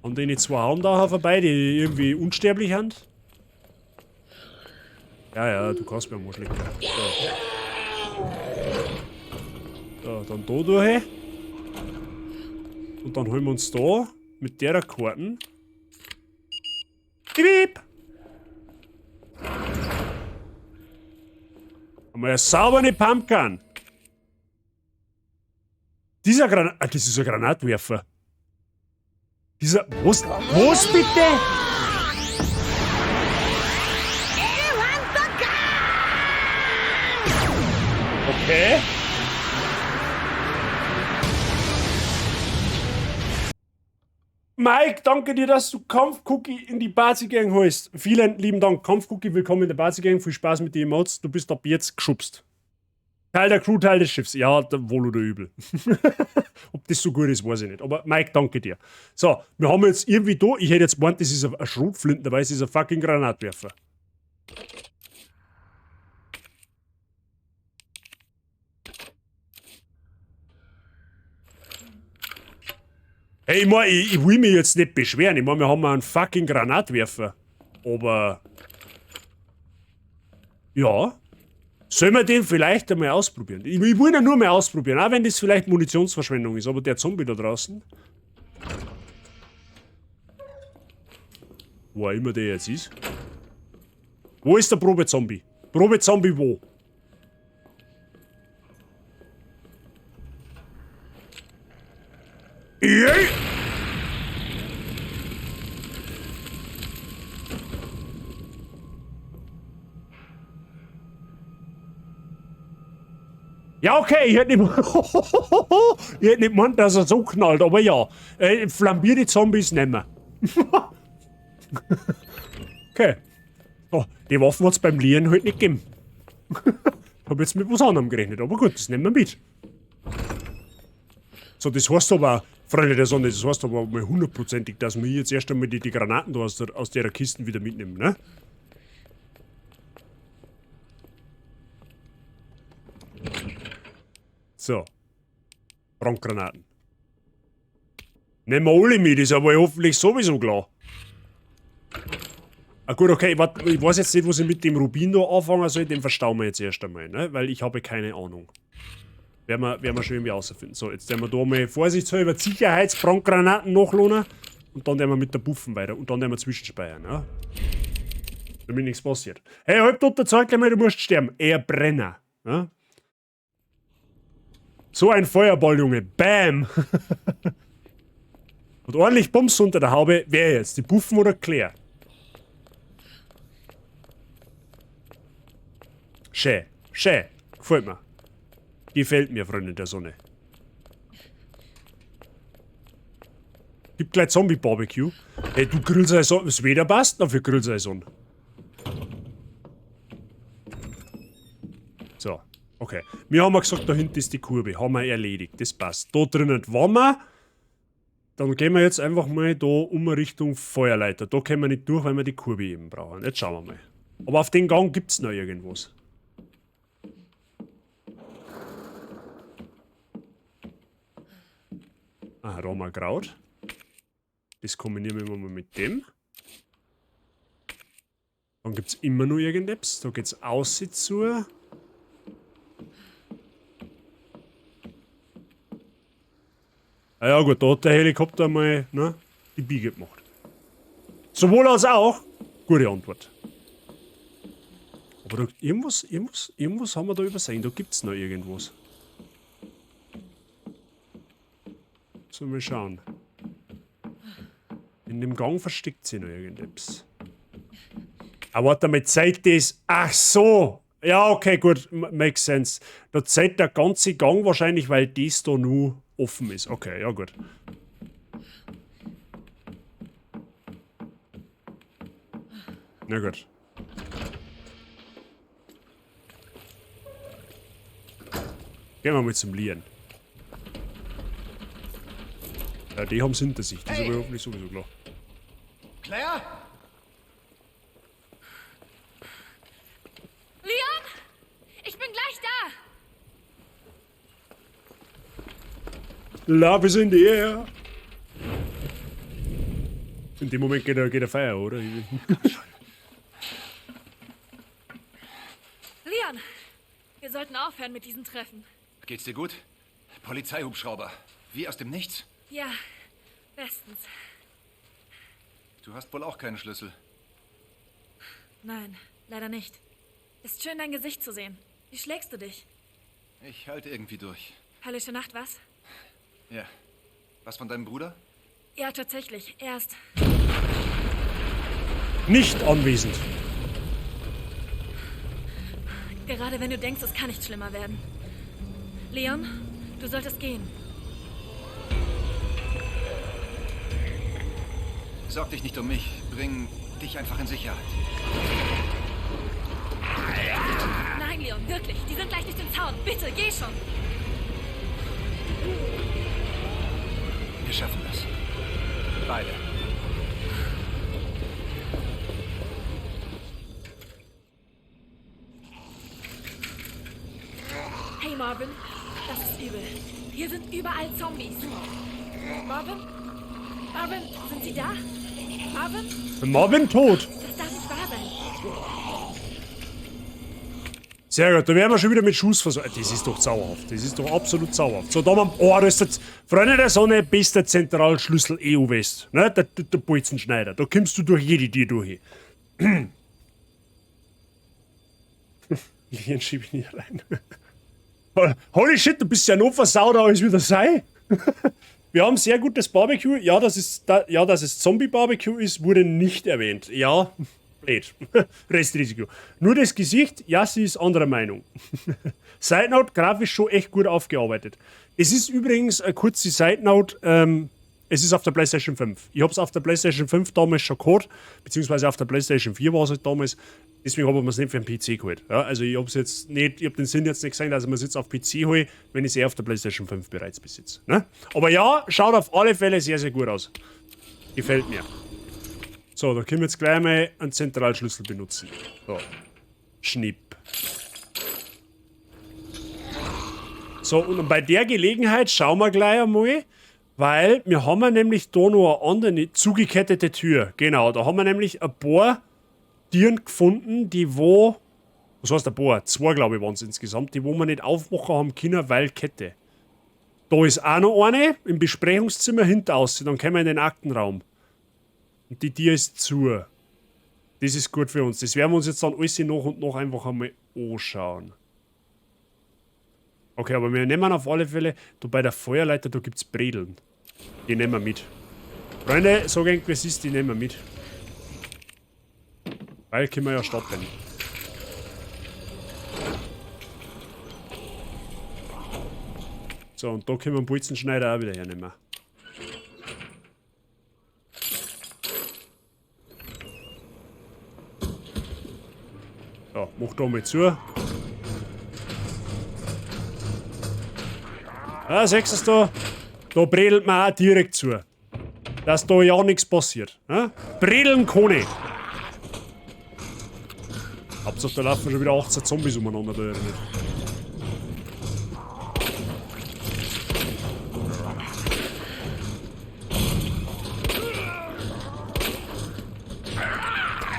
An denen zwei Hauen vorbei, die irgendwie unsterblich sind. Ja, ja, du kannst mir am Arsch lecken. So. So, dann da durch. Und dann holen wir uns da mit der Karten. Piep! Haben wir eine saubere Pumpgun. Dieser Granat. Ah, das ist ein Granatwerfer. Dieser. Was? Was bitte? Okay. Mike, danke dir, dass du Kampfcookie in die Bazi-Gang holst. Vielen lieben Dank, Kampfcookie. Willkommen in der Bazi-Gang. Viel Spaß mit den Emotes. Du bist ab jetzt geschubst. Teil der Crew, Teil des Schiffs. Ja, wohl oder übel. Ob das so gut ist, weiß ich nicht. Aber Mike, danke dir. So, wir haben jetzt irgendwie da, ich hätte jetzt gemeint, das ist eine Schrotflinte, dabei es ist ein fucking Granatwerfer. Hey, ich mein, ich will mich jetzt nicht beschweren. Ich mein, wir haben einen fucking Granatwerfer. Aber... Ja. Sollen wir den vielleicht einmal ausprobieren? Ich will ihn nur mal ausprobieren, auch wenn das vielleicht Munitionsverschwendung ist. Aber der Zombie da draußen... Wo auch immer der jetzt ist. Wo ist der Probezombie? Probezombie wo? Yeah. Ja, okay, ich hätte nicht, ich hätte nicht gemeint, dass er so knallt, aber ja. Flambierte Zombies nehmen wir. Okay. Oh, die Waffen hat es beim Leon halt nicht gegeben. Hab jetzt mit was anderem gerechnet, aber gut, das nehmen wir mit. So, das heißt aber, Freunde der Sonne, das heißt aber mal hundertprozentig, dass wir jetzt erst einmal die Granaten da aus der Kiste wieder mitnehmen, ne? So. Brandgranaten. Nehmen wir alle mit, ist aber hoffentlich sowieso klar. Ah gut, okay, warte, ich weiß jetzt nicht, was ich mit dem Rubin da anfangen soll, den verstauen wir jetzt erst einmal, ne? Weil ich habe keine Ahnung. Werden wir schon irgendwie rausfinden. So, jetzt werden wir da mal vorsichtshalber Sicherheitsbrandgranaten nachlohnen. Und dann werden wir mit der Buffen weiter. Und dann werden wir zwischenspeichern, ne? Damit nichts passiert. Hey, halbtoter, zeig gleich mal, du musst sterben. Eher Brenner. Ne? So ein Feuerball, Junge. Bam! Und ordentlich Bums unter der Haube. Wer jetzt? Die Buffen oder Claire? Schön. Schön. Gefällt mir. Gefällt mir, Freunde der Sonne. Gibt gleich Zombie-Barbecue. Hey, du Grillsaison. Das Wetter passt noch für Grillsaison. So, okay. Wir haben ja gesagt, da hinten ist die Kurve. Haben wir erledigt. Das passt. Da drinnen waren wir. Dann gehen wir jetzt einfach mal da um Richtung Feuerleiter. Da können wir nicht durch, weil wir die Kurve eben brauchen. Jetzt schauen wir mal. Aber auf den Gang gibt es noch irgendwas. Ah, da haben wir Kraut. Das kombinieren wir mal mit dem. Dann gibt es immer noch irgendetwas. Da geht es außen zu. Ah ja gut, da hat der Helikopter mal, ne, die Biege gemacht. Sowohl als auch. Gute Antwort. Aber da, irgendwas haben wir da übersehen. Da gibt es noch irgendwas. So, mal schauen. In dem Gang versteckt sich noch irgendetwas. Aber warte mal, zeigt das. Ach so! Ja, okay, gut, makes sense. Da zeigt der ganze Gang wahrscheinlich, weil das da nur offen ist. Okay, ja gut. Na gut. Gehen wir mal zum Leon. Ja, die haben es hinter sich. Das ist aber hoffentlich sowieso klar. Claire? Leon? Ich bin gleich da. Love is in the air. In dem Moment geht der Feier, oder? Leon, wir sollten aufhören mit diesen Treffen. Geht's dir gut? Polizeihubschrauber. Wie aus dem Nichts? Ja, bestens. Du hast wohl auch keinen Schlüssel. Nein, leider nicht. Ist schön, dein Gesicht zu sehen. Wie schlägst du dich? Ich halte irgendwie durch. Höllische Nacht, was? Ja. Was von deinem Bruder? Ja, tatsächlich. Er ist... Nicht anwesend. Gerade wenn du denkst, es kann nicht schlimmer werden. Leon, du solltest gehen. Sorg dich nicht um mich. Bring dich einfach in Sicherheit. Nein, Leon, wirklich. Die sind gleich durch den Zaun. Bitte, geh schon. Wir schaffen das. Beide. Hey Marvin, das ist übel. Hier sind überall Zombies. Marvin? Marvin, sind Sie da? Marvin? Marvin tot. Das darf nicht wahr sein. Sehr gut, da werden wir schon wieder mit Schuss versorgt. Das ist doch zauberhaft. Das ist doch absolut zauberhaft. So, da haben wir. Oh, das ist der. Freunde der Sonne, bester Zentralschlüssel EU West. Ne? Der Bolzenschneider. Da kommst du durch jede Tür durch. Hier schiebe ich nicht rein. Holy shit, du bist ja noch versauter als wieder sei. Wir haben sehr gutes Barbecue. Ja, dass es, ja, dass es Zombie-Barbecue ist, wurde nicht erwähnt. Ja, blöd. Restrisiko. Nur das Gesicht, ja, sie ist anderer Meinung. Side Note, grafisch schon echt gut aufgearbeitet. Es ist übrigens eine kurze Side Note, es ist auf der PlayStation 5. Ich habe es auf der PlayStation 5 damals schon gehabt, beziehungsweise auf der PlayStation 4 war es halt damals. Deswegen habe ich mir es nicht für den PC geholt. Ja, also ich habe jetzt nicht, ich habe den Sinn jetzt nicht gesehen, dass ich mir es jetzt auf PC hole, wenn ich es eh auf der PlayStation 5 bereits besitze. Ne? Aber ja, schaut auf alle Fälle sehr, sehr gut aus. Gefällt mir. So, da können wir jetzt gleich mal einen Zentralschlüssel benutzen. So. Schnipp. So, und bei der Gelegenheit schauen wir gleich einmal, weil wir haben ja nämlich da noch eine andere zugekettete Tür. Genau, da haben wir nämlich ein paar Türen gefunden, die wo... Was heißt ein paar? Zwei, glaube ich, waren es insgesamt, die wo wir nicht aufmachen haben können, weil Kette. Da ist auch noch eine im Besprechungszimmer hinter aus. Dann kommen wir in den Aktenraum. Und die Tür ist zu. Das ist gut für uns. Das werden wir uns jetzt dann alles nach und nach einfach einmal anschauen. Okay, aber wir nehmen auf alle Fälle, da bei der Feuerleiter, da gibt es Bredeln. Die nehmen wir mit. Freunde, sag ich, was ist, die nehmen wir mit. Weil können wir ja stoppen. So, und da können wir den Bolzenschneider auch wieder hernehmen. So, mach da mal zu. Ah, siehst du da? Da bredelt man auch direkt zu. Dass da ja nichts passiert. Ne? Bredeln Kone. Hauptsache, da laufen schon wieder 18 Zombies umeinander da nicht.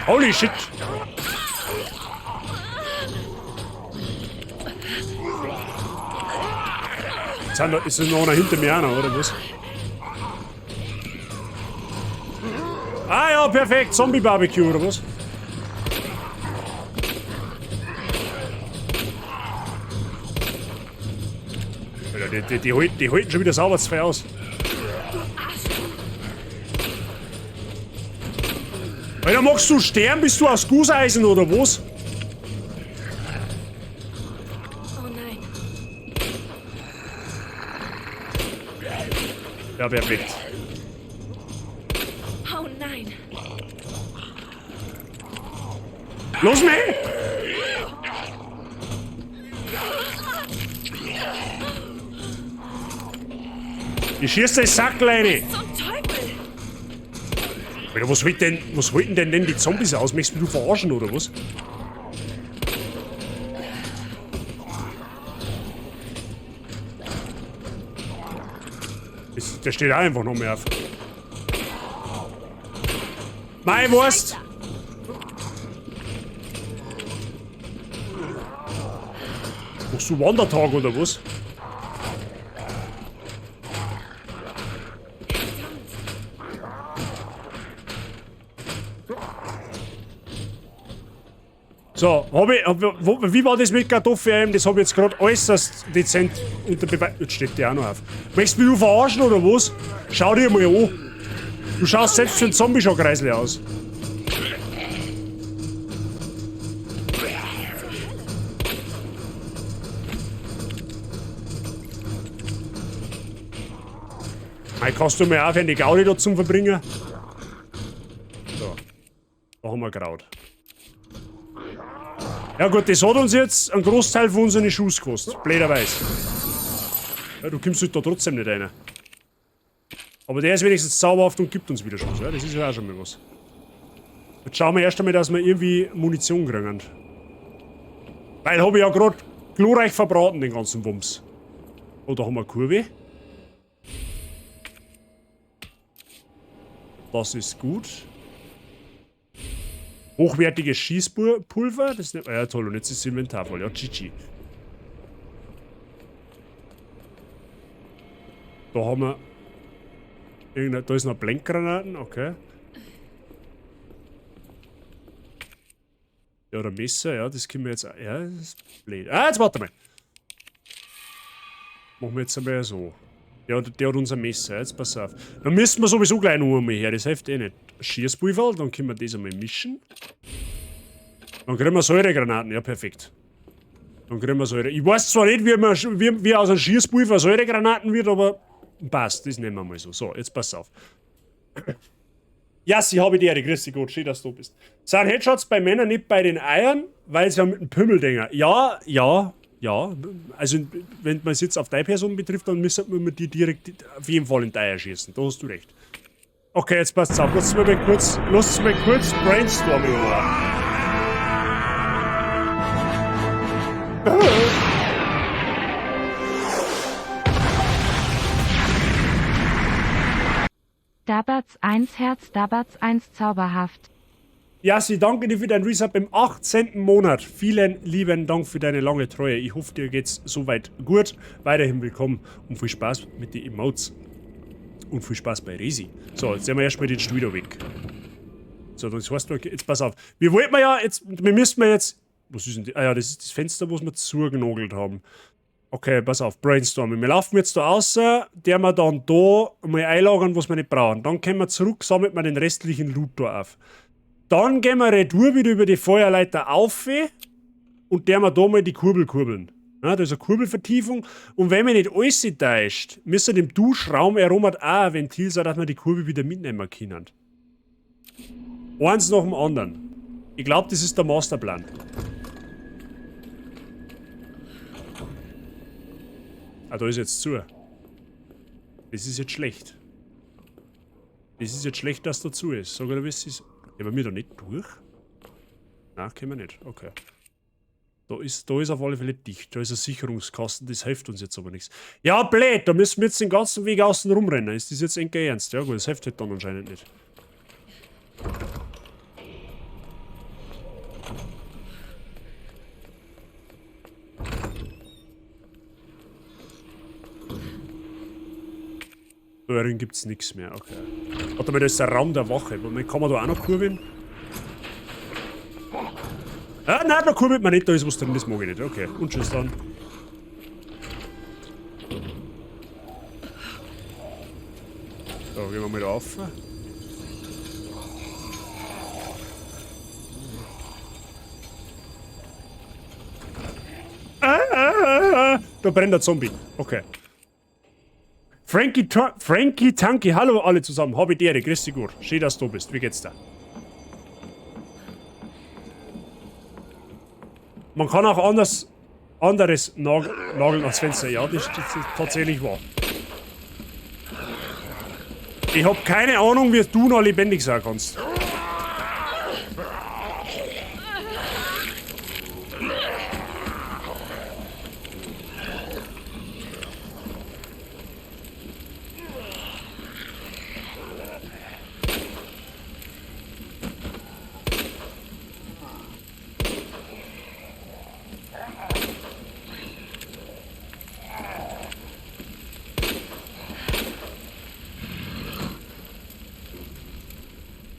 Holy shit! Jetzt ist noch einer hinter mir einer, oder was? Ah ja, perfekt! Zombie-Barbecue, oder was? Alter, die halten schon wieder sauber zwei aus. Alter, magst du sterben? Bist du aus Gusseisen oder was? Oh nein. Ja, perfekt. Oh nein. Los mich! Ich schieß den Sack rein. Zum Teufel! Alter, was halten denn die Zombies aus? Möchtest du verarschen oder was? Der steht auch einfach noch mehr auf. Mei, Wurst! Machst du Wandertag oder was? So, wie war das mit Kartoffeln? Das habe ich jetzt gerade äußerst dezent unter Beweis. Jetzt steht der auch noch auf. Möchtest du mich verarschen oder was? Schau dir mal an. Du schaust selbst für einen Zombie schon kreislich aus. Mei, kannst du mir aufhören, die Gaudi da zum Verbringen? So. Da haben wir Kraut. Ja gut, das hat uns jetzt einen Großteil von unseren Schuss gekostet. Blöderweise. Ja, du kommst halt da trotzdem nicht rein. Aber der ist wenigstens zauberhaft und gibt uns wieder Schuss. Ja, das ist ja auch schon mal was. Jetzt schauen wir erst einmal, dass wir irgendwie Munition kriegen. Weil hab ich ja gerade glorreich verbraten, den ganzen Wumms. Oh, da haben wir eine Kurve. Das ist gut. Hochwertiges Schießpulver, das nimmt man. Ja, toll, und jetzt ist das Inventar voll. Ja, GG. Da haben wir. Da ist noch Blendgranaten, okay. Ja, oder Messer, ja, das können wir jetzt. Ja, das ist blöd. Ah, jetzt warte mal. Machen wir jetzt einmal so. Der hat unser Messer, jetzt pass auf. Dann müssen wir sowieso gleich noch einmal her, das hilft eh nicht. Schießpulver, dann können wir das einmal mischen. Dann kriegen wir Säuregranaten, ja perfekt. Dann kriegen wir Säure. Ich weiß zwar nicht, wie aus einem Schießpulver Säuregranaten wird, aber passt, das nehmen wir mal so. So, jetzt pass auf. Ja, sie habe die Ehre, grüß dich Gott, schön, dass du bist. Sind Headshots bei Männern nicht bei den Eiern, weil sie ja mit dem Pimmel denken? Ja, ja, ja. Also, wenn man es jetzt auf deine Person betrifft, dann müsste man die direkt auf jeden Fall in die Eier schießen. Da hast du recht. Okay, jetzt passt's auf. Lass uns mal kurz Brainstorming machen. Dabatz 1 Herz, Dabatz 1 zauberhaft. Jassi, danke dir für dein Resub im 18. Monat. Vielen lieben Dank für deine lange Treue. Ich hoffe, dir geht's soweit gut. Weiterhin willkommen und viel Spaß mit den Emotes. Und viel Spaß bei Resi. So, jetzt sehen wir erstmal den Stuhl da weg. So, das heißt, jetzt pass auf. Wir wollten ja jetzt, wir müssten jetzt. Was ist denn das? Ah ja, das ist das Fenster, was wir zugenagelt haben. Okay, pass auf, Brainstorming. Wir laufen jetzt da raus, der wir dann da mal einlagern, was wir nicht brauchen. Dann kommen wir zurück, sammeln wir den restlichen Loot da auf. Dann gehen wir retour wieder über die Feuerleiter auf und der wir da mal die Kurbel kurbeln. Ja, da ist eine Kurbelvertiefung. Und wenn man nicht alles täuscht, müssen im Duschraum herum auch ein Ventil sein, dass wir die Kurbel wieder mitnehmen können. Eins nach dem anderen. Ich glaube, das ist der Masterplan. Ah, da ist jetzt zu. Das ist jetzt schlecht. Das ist jetzt schlecht, dass da zu ist. Sag ich, es ist. Ja, bei mir da nicht durch? Nein, können wir nicht. Okay. Da ist auf alle Fälle dicht. Da ist ein Sicherungskasten, das hilft uns jetzt aber nichts. Ja, blöd, da müssen wir jetzt den ganzen Weg außen rumrennen. Ist das jetzt endgültig ernst? Ja gut, das hilft halt dann anscheinend nicht. Darin gibt es nichts mehr, okay. Warte mal, da ist der Raum der Wache. Moment, kann man da auch noch kurbeln? Ah, nein, da kurbelt man nicht, da ist was drin, das mag ich nicht. Okay, und tschüss dann. So, gehen wir mal da rauf. Ah, ah, ah, ah. Da brennt der Zombie. Okay. Frankie Tanki, hallo alle zusammen. Habe die Ehre, grüß dich gut. Schön, dass du bist. Wie geht's da? Man kann auch anderes nageln ans Fenster. Ja, das ist tatsächlich wahr. Ich hab keine Ahnung, wie du noch lebendig sein kannst.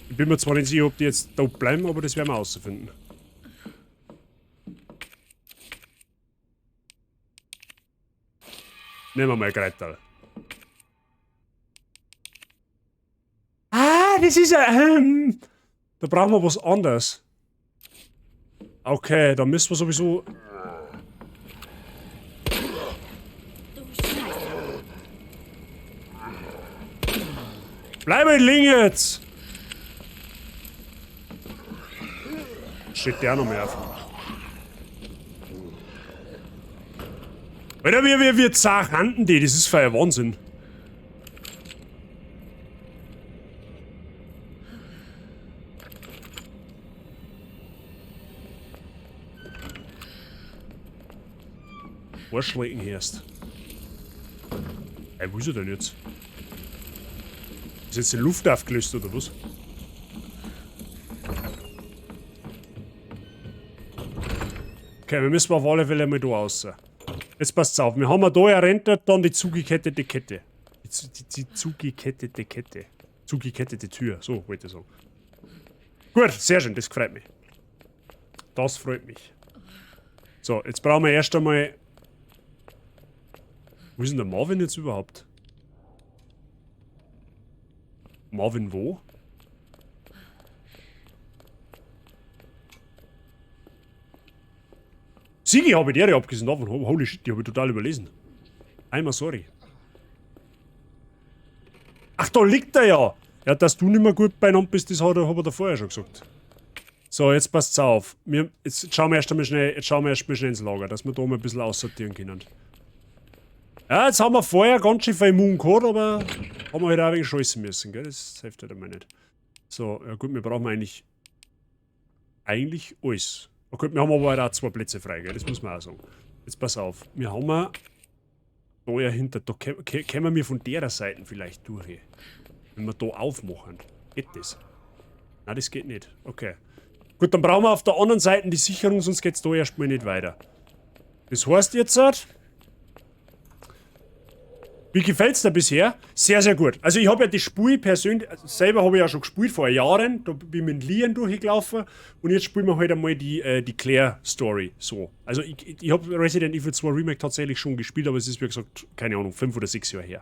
Ich bin mir zwar nicht sicher, ob die jetzt da bleiben, aber das werden wir herausfinden. Nehmen wir mal Gretel. Ah, das ist ja... da brauchen wir was anderes. Okay, da müssen wir sowieso... Bleib in liegen jetzt! Steht der noch mehr auf. Alter, wir zerranden die, das ist voll Wahnsinn. Arschlecken erst. Ey, wo ist er denn jetzt? Ist jetzt die Luft aufgelöst oder was? Okay, wir müssen auf alle Fälle mal da raus. Jetzt passt's auf. Wir haben da errentet, dann die zugekettete Kette. Die zugekettete Kette. Zugekettete Tür, so wollte ich sagen. Gut, sehr schön, das freut mich. Das freut mich. So, jetzt brauchen wir erst einmal... Wo ist denn der Marvin jetzt überhaupt? Marvin wo? Sigi habe ich der abgesehen davon. Holy shit, die habe ich total überlesen. Einmal sorry. Ach, da liegt er ja! Ja, dass du nicht mehr gut beieinander bist, das hat er da vorher schon gesagt. So, jetzt passt's auf. Jetzt schauen wir erst einmal schnell, ins Lager, dass wir da mal ein bisschen aussortieren können. Ja, jetzt haben wir vorher ganz schön viel Immun gehabt, aber haben wir halt auch ein wenig scheißen müssen, gell? Das hilft halt einmal nicht. So, ja gut, wir brauchen eigentlich alles. Okay, wir haben aber halt auch 2 Plätze frei, gell? Das muss man auch sagen. Jetzt pass auf, wir haben da ja hinter, da kämen wir von der Seite vielleicht durch. Wenn wir da aufmachen. Geht das? Nein, das geht nicht. Okay. Gut, dann brauchen wir auf der anderen Seite die Sicherung, sonst geht's da erstmal nicht weiter. Das heißt jetzt, wie gefällt's dir bisher? Sehr, sehr gut. Also ich habe ja das Spiel persönlich, also selber habe ich ja schon gespielt vor Jahren, da bin ich mit Leon durchgelaufen und jetzt spielen wir halt einmal die Claire-Story. So. Also ich habe Resident Evil 2 Remake tatsächlich schon gespielt, aber es ist wie gesagt, keine Ahnung, 5 oder 6 Jahre her.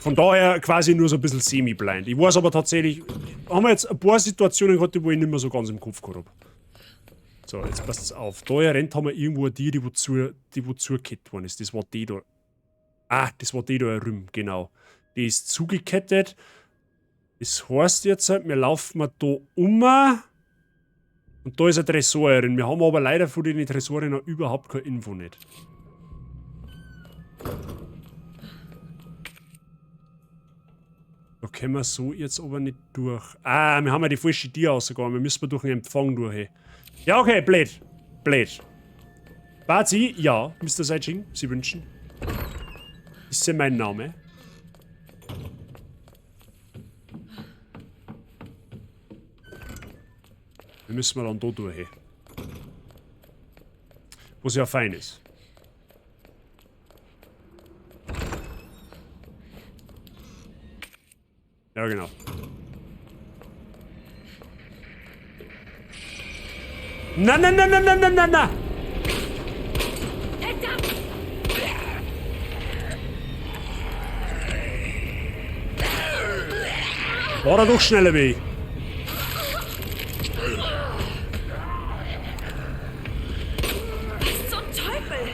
Von daher quasi nur so ein bisschen semi-blind. Ich weiß aber tatsächlich, haben wir jetzt ein paar Situationen gehabt, die wo ich nicht mehr so ganz im Kopf gehabt habe. So, jetzt passt's auf. Da rennt haben wir irgendwo die, die wo zugekettet worden ist. Das war die da. Ah, das war die da herum, genau. Die ist zugekettet. Das heißt jetzt, wir laufen da um. Und da ist ein Tresor drin. Wir haben aber leider von den Tresoren noch überhaupt keine Info nicht. Da können wir so jetzt aber nicht durch. Ah, wir haben ja die falsche Tür rausgegangen. Wir müssen durch den Empfang durch. Ja, okay, blöd. Blöd. Bazi, ja, Mr. Seijing, Sie wünschen. Ist ja mein Name. Wir müssen wir dann da durch. Was ja fein ist. Ja, genau. Na, na, na, na, na, na, na, na! War er doch schneller wie ich. Was zum Teufel?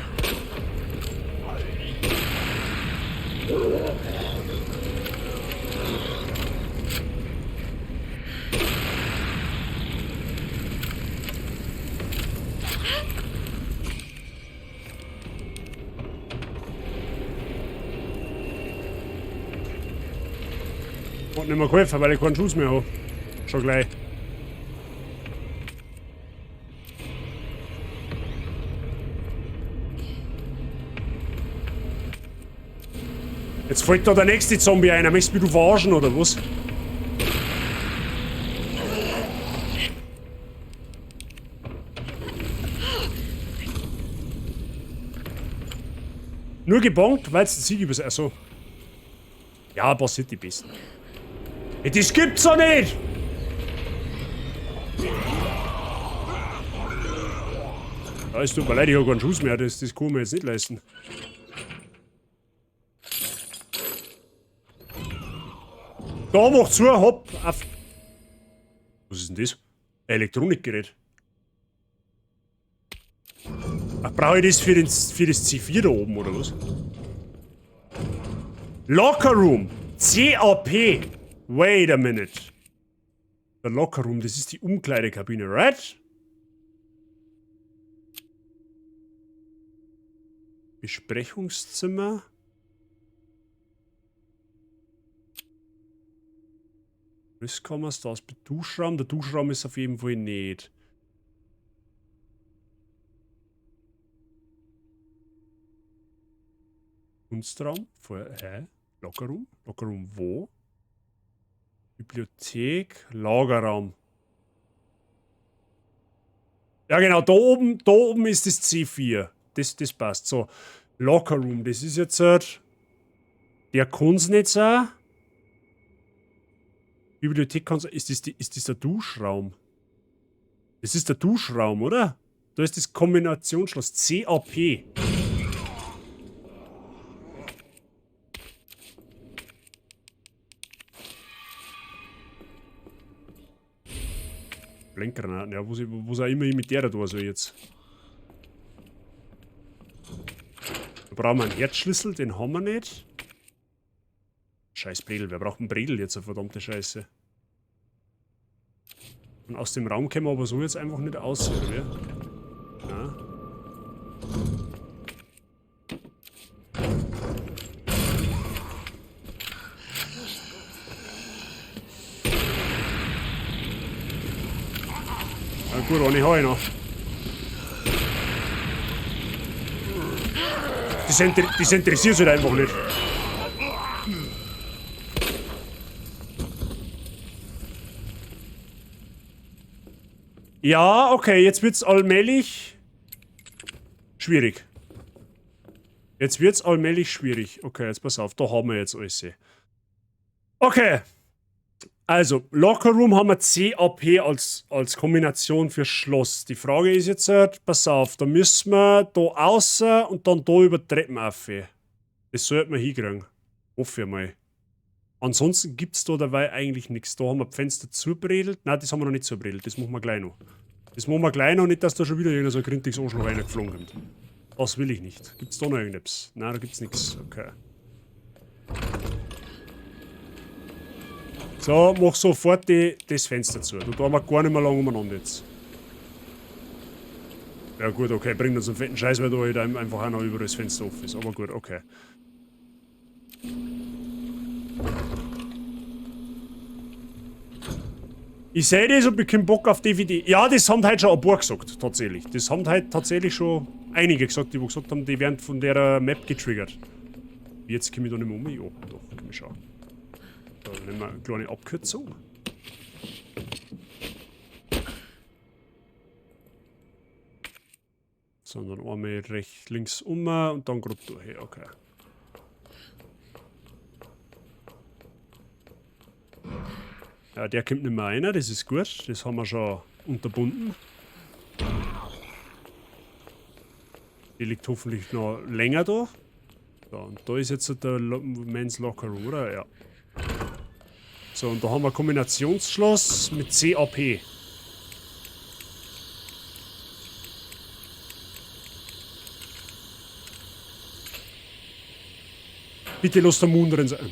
Hat nicht mehr geholfen, weil ich keinen Schuss mehr habe. Schon gleich. Jetzt fällt da der nächste Zombie ein. Möchtest du mich verarschen oder was? Nur gebongt, weil es den Sieg übers. Achso. Ja, passiert die Besten. Ey, das gibt's doch nicht! Ja, es tut mir leid, ich hab keinen Schuss mehr, das kann ich mir jetzt nicht leisten. Da, mach zu, hopp, auf. Was ist denn das? Ein Elektronikgerät. Ach, brauche ich das für das C4 da oben, oder was? Locker Room! CAP! Wait a minute. Der Locker Room, das ist die Umkleidekabine, right? Besprechungszimmer. Rüstkammers, da ist der Duschraum. Der Duschraum ist auf jeden Fall nicht. Kunstraum? Vorher, hä? Locker Room? Locker Room wo? Bibliothek, Lagerraum. Ja genau, da oben ist das C4. Das passt. So, Locker Room, das ist jetzt halt... Der kann's nicht sein. Bibliothek kann's... Ist das der Duschraum? Das ist der Duschraum, oder? Da ist das Kombinationsschloss. CAP. Lenkgranaten, ja, wo auch immer ich mit der da soll jetzt. Da brauchen wir einen Herzschlüssel, den haben wir nicht. Scheiß Bredel, wer braucht einen Bredel jetzt, eine verdammte Scheiße. Und aus dem Raum kämen wir aber so jetzt einfach nicht aus, oder wie? Ja. Ja gut, eine habe ich noch. Das interessiert sich halt einfach nicht. Ja, okay, jetzt wird's allmählich schwierig. Jetzt wird's allmählich schwierig. Okay, jetzt pass auf, da haben wir jetzt alles. Okay. Also, Locker Room haben wir CAP als Kombination für Schloss. Die Frage ist jetzt, pass auf, da müssen wir da außen und dann da über die Treppen rauf. Das sollten wir hinkriegen. Hoffe ich mal. Ansonsten gibt's da dabei eigentlich nichts. Da haben wir Fenster zubredelt. Nein, das haben wir noch nicht zubredelt. Das machen wir gleich noch. Das machen wir gleich noch, nicht, dass da schon wieder irgendein so ein grintiges Arschloch reingeflogen kommt. Das will ich nicht. Gibt's da noch irgendetwas? Nein, da gibt's nichts. Okay. So, mach sofort das Fenster zu. Da tun wir gar nicht mehr lange umeinander jetzt. Ja gut, okay, bringt uns einen fetten Scheiß, weil da halt einfach auch noch über das Fenster offen ist. Aber gut, okay. Ich sehe das und bekomme Bock auf DVD. Ja, das haben heute schon ein paar gesagt, tatsächlich. Das haben heute tatsächlich schon einige gesagt, die wo gesagt haben, die werden von der Map getriggert. Jetzt komme ich da nicht mehr um. Ja, doch, komm ich schon. Da nehmen wir eine kleine Abkürzung. Sondern einmal rechts, links um und dann gerade durch. Okay. Ja, der kommt nicht mehr rein, das ist gut. Das haben wir schon unterbunden. Die liegt hoffentlich noch länger da. So, und da ist jetzt der Men's Locker Room, oder? Ja. So, und da haben wir Kombinationsschloss mit CAP. Bitte lass der Mund drin sein.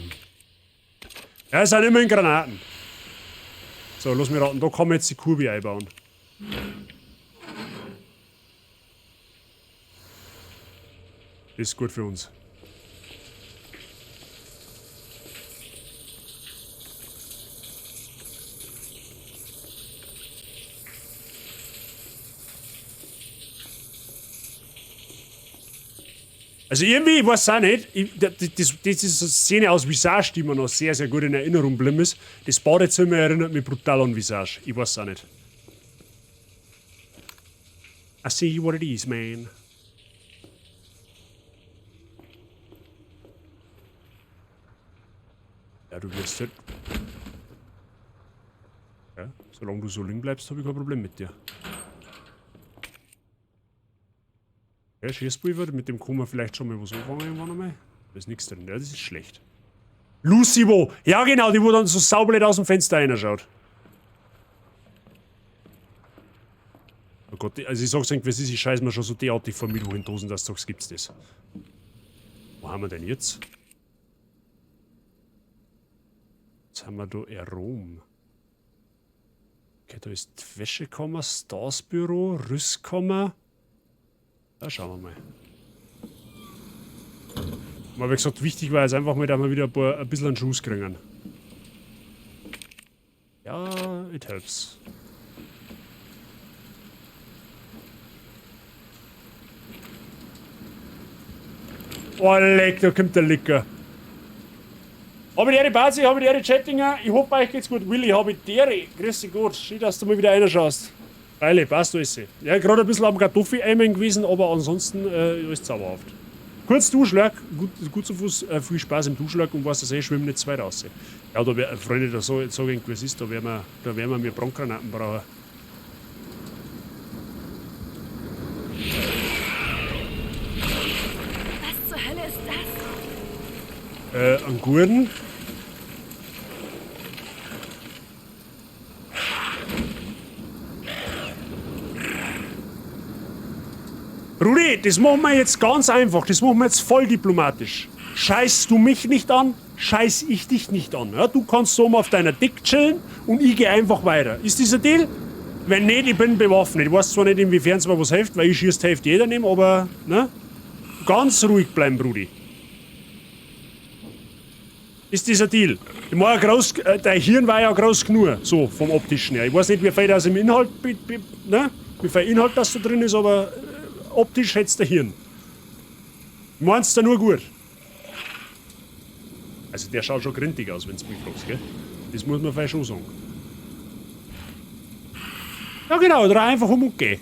Ja, es sind immerhin Granaten. So, lass mich raten, da kann man jetzt die Kurve einbauen. Ist gut für uns. Also irgendwie, ich weiß auch nicht, das ist eine Szene aus Visage, die mir noch sehr, sehr gut in Erinnerung geblieben ist. Das Badezimmer erinnert mich brutal an Visage. Ich weiß auch nicht. I see what it is, man. Ja, du wirst halt... Ja, solange du so liegen bleibst, habe ich kein Problem mit dir. Ja, Schießpulver, mit dem kann man vielleicht schon mal was anfangen irgendwann einmal. Da ist nichts drin, ja, das ist schlecht. Lucy wo? Ja genau, die wo dann so saublöd aus dem Fenster reinschaut. Oh Gott, also ich sag's euch, was ist, ich scheiß mir schon so derartig vor mir in Dosen, dass du sagst, gibt's das. Wo haben wir denn jetzt? Jetzt haben wir da Arom. Okay, da ist die Wäschekammer, Stars-Büro, Rüstkammer. Da schauen wir mal. Aber wie gesagt, wichtig war jetzt einfach mal, dass wir wieder ein bisschen einen Schuss kriegen. Ja, it helps. Oh, leck, da kommt der Licker. Hab ich die Ehre, Basi, hab ich die Ehre, Chattinger. Ich hoffe, euch geht's gut. Willi, hab ich die Ehre. Grüß dich Gott. Schön, dass du mal wieder reinschaust. Freilich, passt alles. Ja, gerade ein bisschen am Kartoffeleimen gewesen, aber ansonsten alles zauberhaft. Kurz Duschlag, gut zu Fuß, viel Spaß im Duschlag und weißt du, eh, schwimmen nicht zu weit raus. Ja, da wär, Freunde, da sag ich, was ist, da werden wir mehr Brandgranaten brauchen. Was zur Hölle ist das? Einen guten. Rudi, das machen wir jetzt ganz einfach, das machen wir jetzt voll diplomatisch. Scheißt du mich nicht an, scheiß ich dich nicht an. Ja, du kannst so mal auf deiner Dick chillen und ich geh einfach weiter. Ist das ein Deal? Wenn nicht, ich bin bewaffnet. Ich weiß zwar nicht, inwiefern es mir was hilft, weil ich schießt hilft jeder nicht, aber ne? Ganz ruhig bleiben, Rudi. Ist das ein Deal? Ich meine, groß, dein Hirn war ja groß genug, so vom optischen her. Ich weiß nicht, wie viel das im Inhalt, ne? Wie viel Inhalt das da drin ist, aber optisch hättest du Hirn. Meinst du nur gut? Also der schaut schon grindig aus, wenn's mich fragst, gell? Das muss man vielleicht schon sagen. Ja genau, dreh einfach um und geh.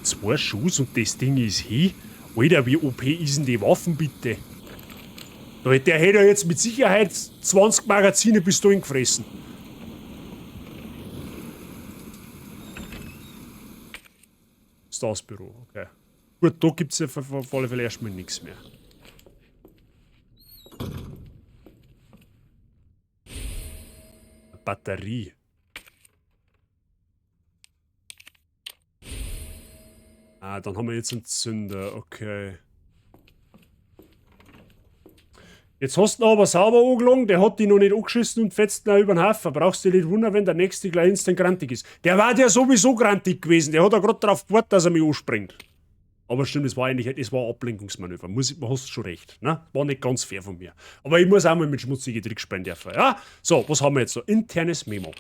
Zwei Schuss und das Ding ist hin. Alter, wie OP ist denn die Waffen bitte? Der hätte ja jetzt mit Sicherheit 20 Magazine bis dahin gefressen. Stars-Büro, okay. Gut, da gibt's ja auf alle Fälle erstmal nichts mehr. Eine Batterie. Ah, dann haben wir jetzt einen Zünder, okay. Jetzt hast du ihn aber sauber angelogen, der hat dich noch nicht angeschissen und fetzt ihn auch über den Haufen. Brauchst dich nicht wundern, wenn der nächste gleich instant grantig ist. Der war ja sowieso grantig gewesen, der hat ja gerade darauf gewartet, dass er mich anspringt. Aber stimmt, es war eigentlich, es war ein Ablenkungsmanöver. Muss, hast schon recht. Ne? War nicht ganz fair von mir. Aber ich muss auch mal mit schmutzigen Tricks spielen dürfen. Ja? So, was haben wir jetzt da? Internes Memo.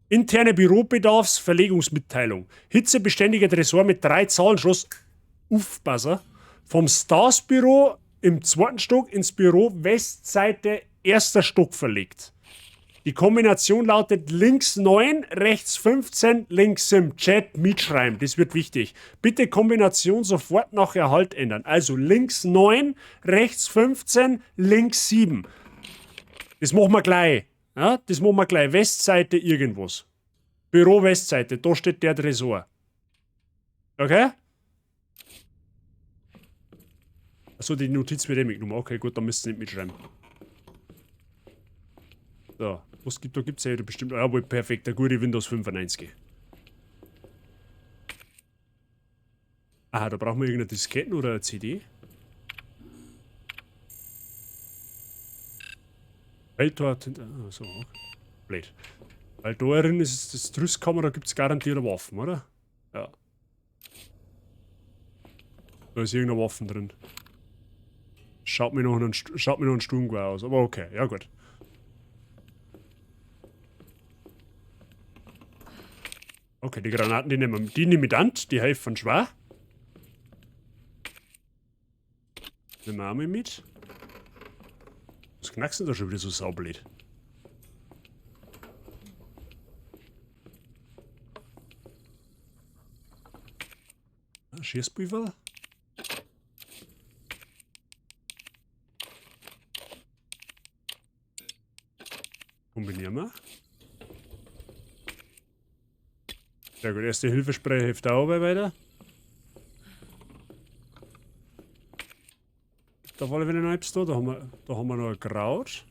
Interne Bürobedarfsverlegungsmitteilung. Hitzebeständiger Tresor mit 3 Zahlenschloss. Aufpasser. Vom Stars-Büro im 2. Stock ins Büro Westseite 1. Stock verlegt. Die Kombination lautet links 9, rechts 15, links im Chat mitschreiben. Das wird wichtig. Bitte Kombination sofort nach Erhalt ändern. Also links 9, rechts 15, links 7. Das machen wir gleich. Ja, das machen wir gleich. Westseite irgendwas. Büro Westseite, da steht der Tresor. Okay? Achso, die Notiz wird eh mitgenommen. Okay, gut, dann müsst ihr nicht mitschreiben. So, was gibt, da gibt's ja bestimmt. Jawohl, perfekt, der gute Windows 95. Aha, da brauchen wir irgendeine Disketten oder eine CD. Weil dort, ah, so, okay. Blöd. Weil da drin ist das Rüstkammer, da gibt's garantiert Waffen, oder? Ja. Da ist irgendeine Waffen drin. Schaut mir noch einen, schaut mir noch einen Sturmgewehr aus, aber okay, ja gut. Okay, die Granaten, die nehmen wir, die nehme ich an, die helfen schwer. Nehmen wir auch mal mit. Was knackst denn da schon wieder so saublöd? Ah, Schießpulver? Kombinieren wir. Sehr gut, erste Hilfespray hilft auch weiter. Da wollen wir noch etwas da. Da haben wir noch ein Kraut.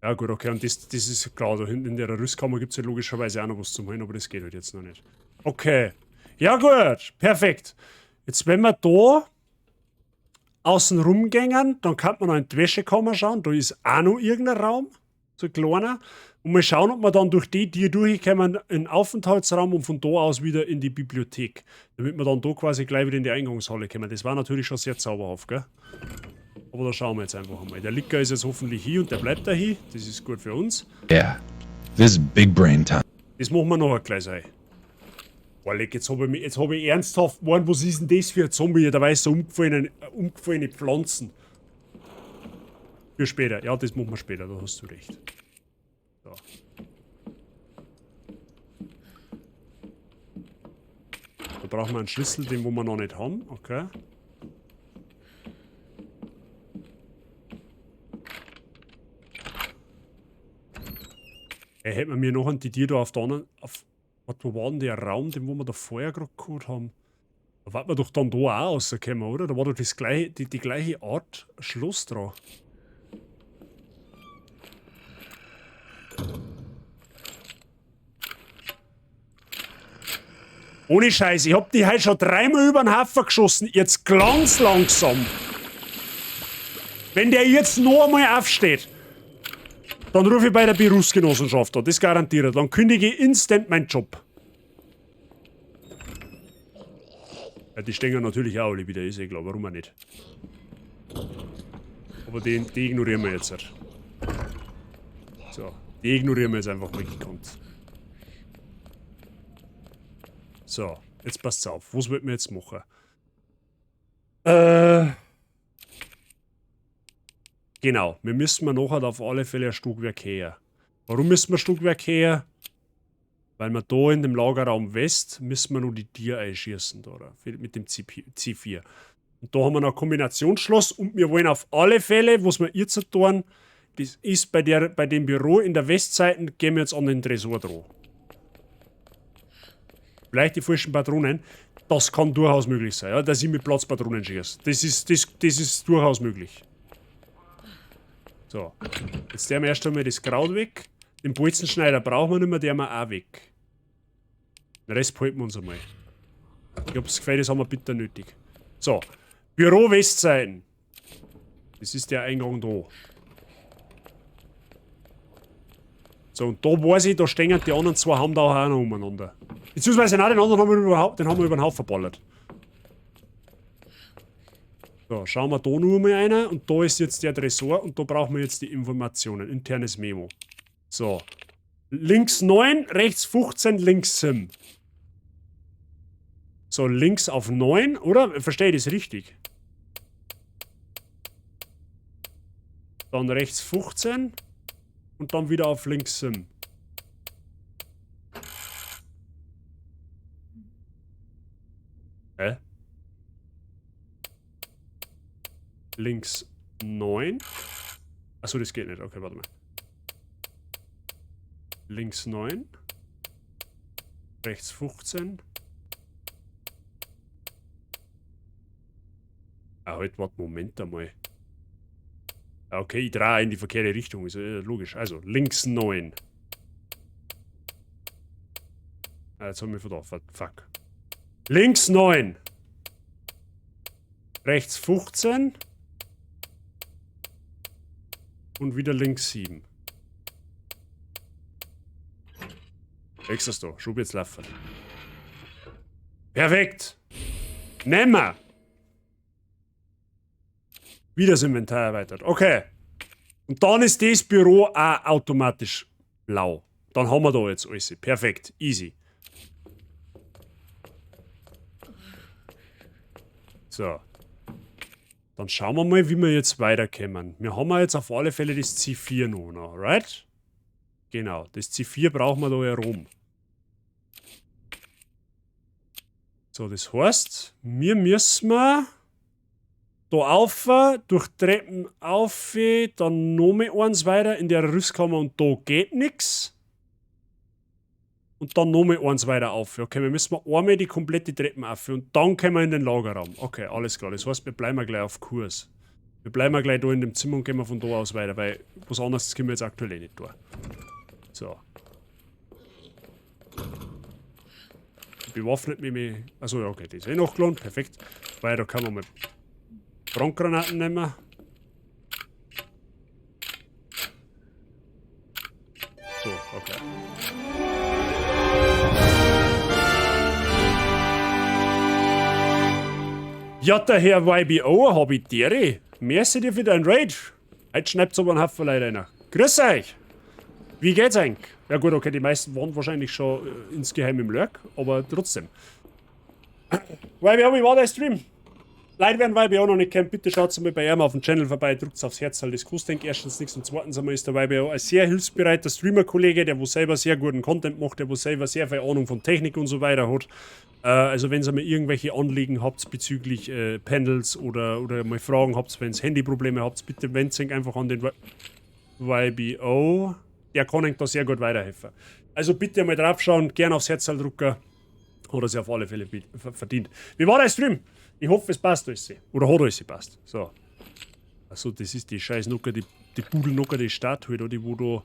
Ja gut, okay, und das ist klar, da hinten in der Rüstkammer gibt's ja logischerweise auch noch was zum Holen, aber das geht halt jetzt noch nicht. Okay. Ja gut, perfekt. Jetzt wenn wir da außen rumgängen, dann kann man noch in die Wäschekammer schauen, da ist auch noch irgendein Raum, so ein kleiner. Und mal schauen, ob wir dann durch die Tür durchkommen in den Aufenthaltsraum und von da aus wieder in die Bibliothek. Damit wir dann da quasi gleich wieder in die Eingangshalle kommen. Das war natürlich schon sehr zauberhaft, gell? Aber da schauen wir jetzt einfach einmal. Der Licker ist jetzt hoffentlich hier und der bleibt da hier. Das ist gut für uns. Yeah, this big brain time. Das machen wir noch gleich sein. Boah, leck, jetzt hab ich ernsthaft gemeint, was ist denn das für ein Zombie hier? Da weiß so umgefallene Pflanzen. Für später. Ja, das machen wir später, da hast du recht. So. Da brauchen wir einen Schlüssel, den wo wir noch nicht haben. Okay. Hey, hätten wir mir noch einen, die Tür da auf der anderen. Auf, warte, wo war denn der Raum, den wo wir da vorher gerade gehabt haben? Da war man doch dann da auch rausgekommen, oder? Da war doch das gleiche, die gleiche Art Schloss dran. Ohne Scheiß, ich hab die heute schon dreimal über den Haufen geschossen. Jetzt ganz langsam. Wenn der jetzt noch einmal aufsteht, dann rufe ich bei der Berufsgenossenschaft an. Das garantiere ich. Dann kündige ich instant meinen Job. Ja, die stehen ja natürlich auch alle wieder, ist eh klar, warum auch nicht. Aber die ignorieren wir jetzt halt. So, die ignorieren wir jetzt einfach mal gekonnt. So, jetzt passt's auf. Was wollten wir jetzt machen? Genau, wir müssen mal nachher auf alle Fälle ein Stockwerk her. Warum müssen wir ein Stockwerk her? Weil wir da in dem Lagerraum West müssen wir noch die Tiere einschießen, da, oder? Mit dem C4. Und da haben wir noch ein Kombinationsschloss und wir wollen auf alle Fälle, was wir jetzt tun, das ist bei dem Büro in der Westseite, gehen wir jetzt an den Tresor dran. Vielleicht die falschen Patronen. Das kann durchaus möglich sein, ja, dass ich mit Platzpatronen schieße. Das ist durchaus möglich. So, jetzt der erst einmal das Kraut weg. Den Bolzenschneider brauchen wir nicht mehr, der haben wir auch weg. Den Rest behalten wir uns einmal. Ich hab's Gefühl, das haben wir bitter nötig. So. Büro Westseiten. Das ist der Eingang da. So, und da weiß ich, da stehen die anderen zwei, haben da auch noch umeinander. Beziehungsweise, nein, den anderen haben wir überhaupt, den haben wir über den Haufen geballert. So, schauen wir da nur mal einer. Und da ist jetzt der Tresor und da brauchen wir jetzt die Informationen. Internes Memo. So. Links 9, rechts 15, links 7. So, links auf 9, oder? Verstehe ich das richtig? Dann rechts 15 und dann wieder auf links 7. Hä? Links 9. Achso, das geht nicht. Okay, warte mal. Links 9. Rechts 15. Ah, halt, warte, Moment einmal. Okay, ich drehe in die verkehrte Richtung, ist logisch. Also, links 9. Ah, jetzt haben wir von da. Fuck. Links 9. Rechts 15. Und wieder links 7. Nächstes da. Schub jetzt laufen. Perfekt. Nehmen wir. Wieder das Inventar erweitert. Okay. Und dann ist das Büro auch automatisch blau. Dann haben wir da jetzt alles. Perfekt. Easy. So. Dann schauen wir mal, wie wir jetzt weiterkommen. Wir haben ja jetzt auf alle Fälle das C4 noch, right? Genau, das C4 brauchen wir da herum. So, das heißt, wir müssen da auf, durch Treppen auf, dann noch mal eins weiter in der Rüstkammer und da geht nix. Und dann noch mal eins weiter auf. Okay, wir müssen einmal die komplette Treppen auf und dann kommen wir in den Lagerraum. Okay, alles klar. Das heißt, wir bleiben gleich auf Kurs. Wir bleiben gleich da in dem Zimmer und gehen wir von da aus weiter, weil was anderes können wir jetzt aktuell eh nicht tun. So. Bewaffnet mich mit. Achso, ja, okay, die ist eh noch gelohnt. Perfekt. Weil da kann man mal Brandgranaten nehmen. So, okay. Ja, der Herr YBO, hab ich dir. Merci dir für dein Raid. Heute schnappt's aber einen Haufen Leute rein. Grüß euch! Wie geht's eigentlich? Ja gut, okay, die meisten waren wahrscheinlich schon insgeheim im Lurk, aber trotzdem. YBO, wie war der Stream? Leute, wer den YBO noch nicht kennt, bitte schaut mal bei ihm auf dem Channel vorbei, drückt's aufs Herz, das kostet erstens nichts und zweitens einmal ist der YBO ein sehr hilfsbereiter Streamer-Kollege, der wo selber sehr guten Content macht, der wo selber sehr viel Ahnung von Technik und so weiter hat. Also wenn ihr mal irgendwelche Anliegen habt bezüglich Panels oder mal Fragen habt, wenn ihr Handyprobleme habt, bitte wendet euch einfach an den YBO. Der kann euch da sehr gut weiterhelfen. Also bitte mal draufschauen, gerne aufs Herz drücken. Hat er sich auf alle Fälle verdient. Wie war der Stream? Ich hoffe, es passt alles. Oder hat alles gepasst. So. Achso, das ist die scheiß Nucker, die Pudelnucker, die Statue da, die wo da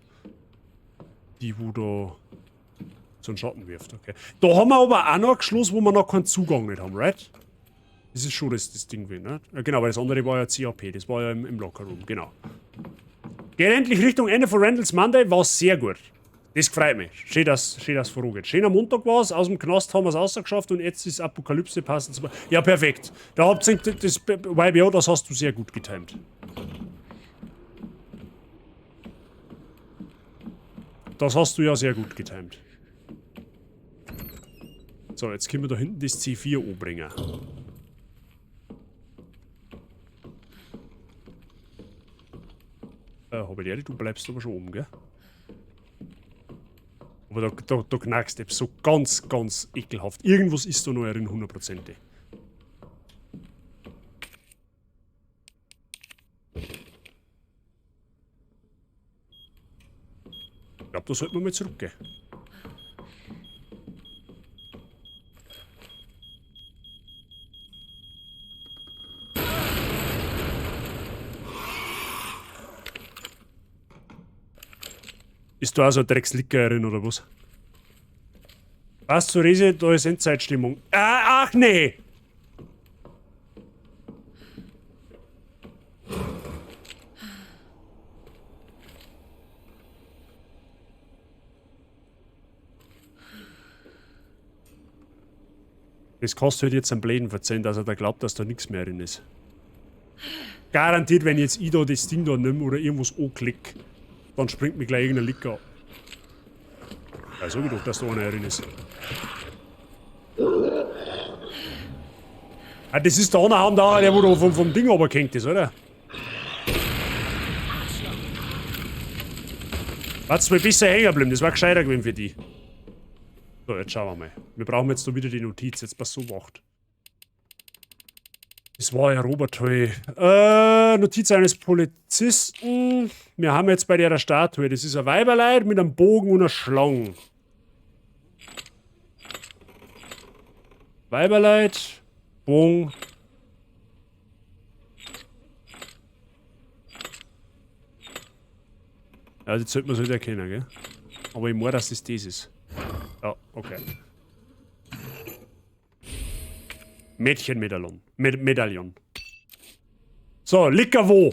so einen Schatten wirft. Okay. Da haben wir aber auch noch ein Schloss, wo wir noch keinen Zugang nicht haben, right? Das ist schon das Ding, ne? Ja, genau, weil das andere war ja CAP, das war ja im Lockerroom, genau. Geht endlich Richtung Ende von Randall's Monday, war sehr gut. Das freut mich. Schön, dass vorangeht. Schöner Montag war es, aus dem Knast haben wir es rausgeschafft und jetzt ist Apokalypse passend zum. Ja, perfekt. Da habt ihr das YBO, das hast du sehr gut getimt. Das hast du ja sehr gut getimt. So, jetzt können wir da hinten das C4 anbringen. Hab ich die, du bleibst aber schon oben, gell? Aber da knackst du so ganz, ganz ekelhaft. Irgendwas ist da noch drin, hundertprozentig. Ich glaube, da sollten wir mal zurückgehen. Ist da auch so eine Dreckslickerin oder was? Was zu Rese, da ist Endzeitstimmung. Ah, ach nee! Das kostet halt jetzt einen blöden Verzehn, dass er da glaubt, dass da nichts mehr drin ist. Garantiert, wenn jetzt ich da das Ding da nimm oder irgendwas anklick, dann springt mir gleich irgendein Licker ab. Ja, sag ich doch, dass da einer drin ist. Ah, das ist der andere da, der wo da vom Ding runtergehängt ist, oder? Hat's mal besser hängen geblieben, das war gescheiter gewesen für die. So, jetzt schauen wir mal. Wir brauchen jetzt da wieder die Notiz, jetzt pass so wacht. Das war ja Robert Heu. Notiz eines Polizisten. Wir haben jetzt bei der Statue, das ist ein Weiberleid mit einem Bogen und einer Schlange. Weiberleid, Bogen. Ja, das sollte man so nicht erkennen, gell? Aber ich meine, dass das das ist. Ja, okay. Mädchenmedaillon. Medaillon. So, Licker wo?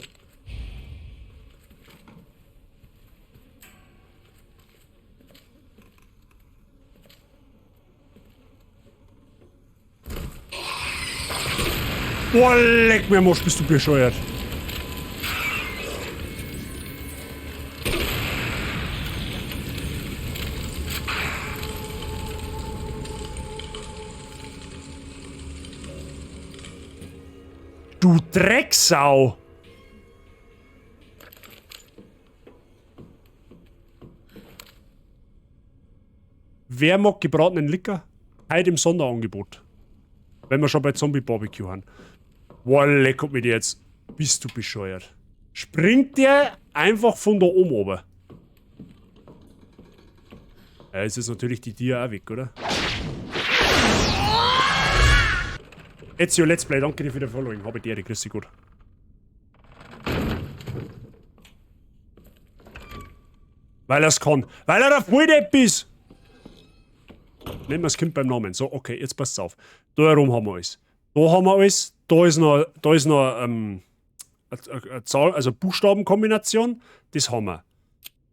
Boah, leck mir, Mosch, bist du bescheuert. Du Drecksau! Wer mag gebratenen Licker? Heute im Sonderangebot. Wenn wir schon bei Zombie Barbecue haben. Boah, leck mit dir jetzt. Bist du bescheuert. Springt der einfach von da oben runter? Ja, jetzt ist natürlich die Tier auch weg, oder? Ezio Let's Play, danke dir für den Following. Habe die Ehre, grüß dich gut. Weil er's kann. Weil er der Volldepp ist! Nehmen wir das Kind beim Namen. So, okay, jetzt passt's auf. Da herum haben wir alles. Da haben wir alles. Da ist noch, eine Zahl, also Buchstabenkombination. Das haben wir.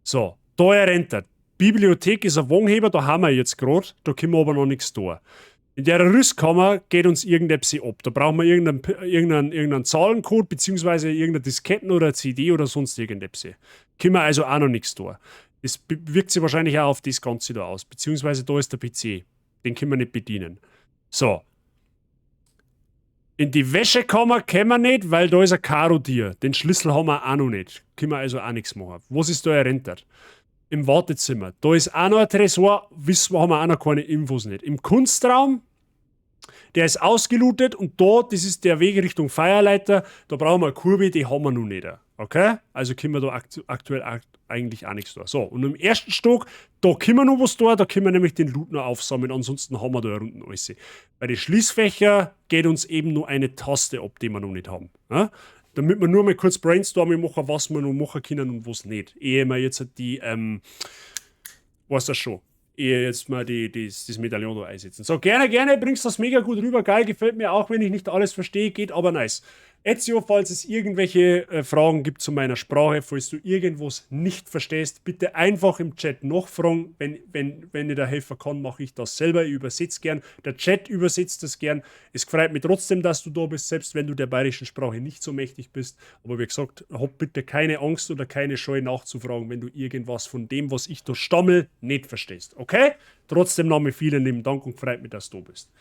So, da rennt er. Bibliothek ist ein Wohnheber, da haben wir jetzt gerade. Da können wir aber noch nichts tun. In der Rüstkammer geht uns irgendetwas ab. Da brauchen wir irgendeinen Zahlencode, beziehungsweise irgendeine Disketten oder eine CD oder sonst irgendetwas. Können wir also auch noch nichts tun. Das wirkt sich wahrscheinlich auch auf das Ganze da aus. Beziehungsweise da ist der PC. Den können wir nicht bedienen. So. In die Wäschekammer können wir nicht, weil da ist ein Karo-Tier. Den Schlüssel haben wir auch noch nicht. Können wir also auch nichts machen. Was ist da errentert? Im Wartezimmer. Da ist auch noch ein Tresor. Wissen wir, haben wir auch noch keine Infos nicht. Im Kunstraum. Der ist ausgelootet und da, das ist der Weg Richtung Feierleiter, da brauchen wir eine Kurve, die haben wir noch nicht. Okay? Also können wir da aktuell eigentlich auch nichts da. So, und im ersten Stock, da können wir noch was da, da können wir nämlich den Loot noch aufsammeln, ansonsten haben wir da unten alles. Bei den Schließfächern geht uns eben nur eine Taste ab, die wir noch nicht haben. Ja? Damit wir nur mal kurz Brainstorming machen, was wir noch machen können und was nicht. Ehe wir jetzt die, weiß das schon. Ehe jetzt mal das Medaillon da einsetzen. So, gerne, gerne, bringst das mega gut rüber. Geil, gefällt mir auch, wenn ich nicht alles verstehe, geht aber nice. Ezio, falls es irgendwelche Fragen gibt zu meiner Sprache, falls du irgendwas nicht verstehst, bitte einfach im Chat nachfragen. Wenn ich da helfen kann, mache ich das selber. Ich übersetze gern. Der Chat übersetzt das gern. Es freut mich trotzdem, dass du da bist, selbst wenn du der bayerischen Sprache nicht so mächtig bist. Aber wie gesagt, hab bitte keine Angst oder keine Scheu nachzufragen, wenn du irgendwas von dem, was ich da stammel, nicht verstehst. Okay? Trotzdem nochmal vielen lieben Dank und freut mich, dass du da bist.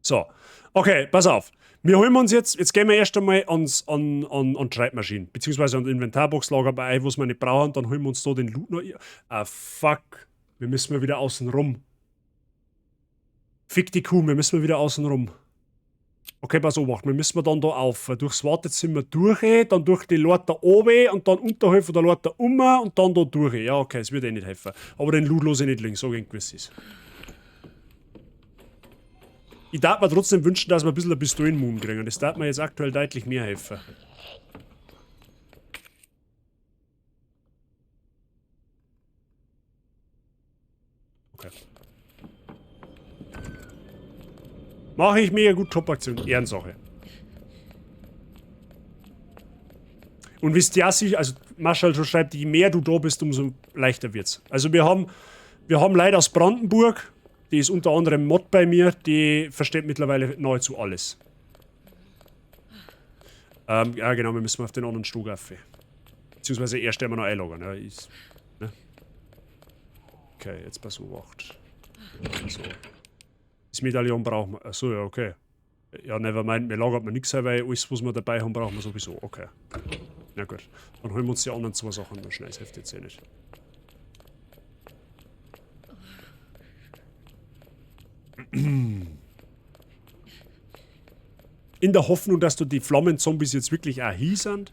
So, okay, pass auf. Wir holen uns jetzt gehen wir erst einmal an die Schreibmaschine, beziehungsweise an die Inventarboxlager bei, was wir nicht brauchen, dann holen wir uns da den Loot noch. Ah, fuck. Wir müssen mal wieder außen rum. Fick die Kuh, wir müssen mal wieder außen rum. Okay, pass auf, wir müssen dann da auf. Durchs Wartezimmer durch, dann durch die Leiter oben und dann unterhalb von der Leiter um und dann da durch. Ja, okay, es wird eh nicht helfen. Aber den Loot lasse ich nicht liegen, so gewiss ist. Ich darf mir trotzdem wünschen, dass wir ein bisschen ein Pistolenmoon kriegen. Das darf mir jetzt aktuell deutlich mehr helfen. Okay. Mache ich mega gut, Top-Aktion. Ehrensache. Und wisst ihr, also Marschall schon schreibt, je mehr du da bist, umso leichter wird's. Also wir haben Leute aus Brandenburg, die ist unter anderem Mod bei mir, die versteht mittlerweile nahezu alles. Ja genau, wir müssen auf den anderen Stock rauf. Beziehungsweise erst einmal noch einlogern. Ja, ist, ne? Okay, jetzt pass auf. So. Das Medaillon brauchen wir. Achso, ja, okay. Ja, nevermind, mir lagert man nichts ein, weil alles, was wir dabei haben, brauchen wir sowieso. Okay. Na gut. Dann holen wir uns die anderen zwei Sachen noch schnell. Das hilft jetzt eh nicht. In der Hoffnung, dass du die Flammenzombies jetzt wirklich auch hier sind.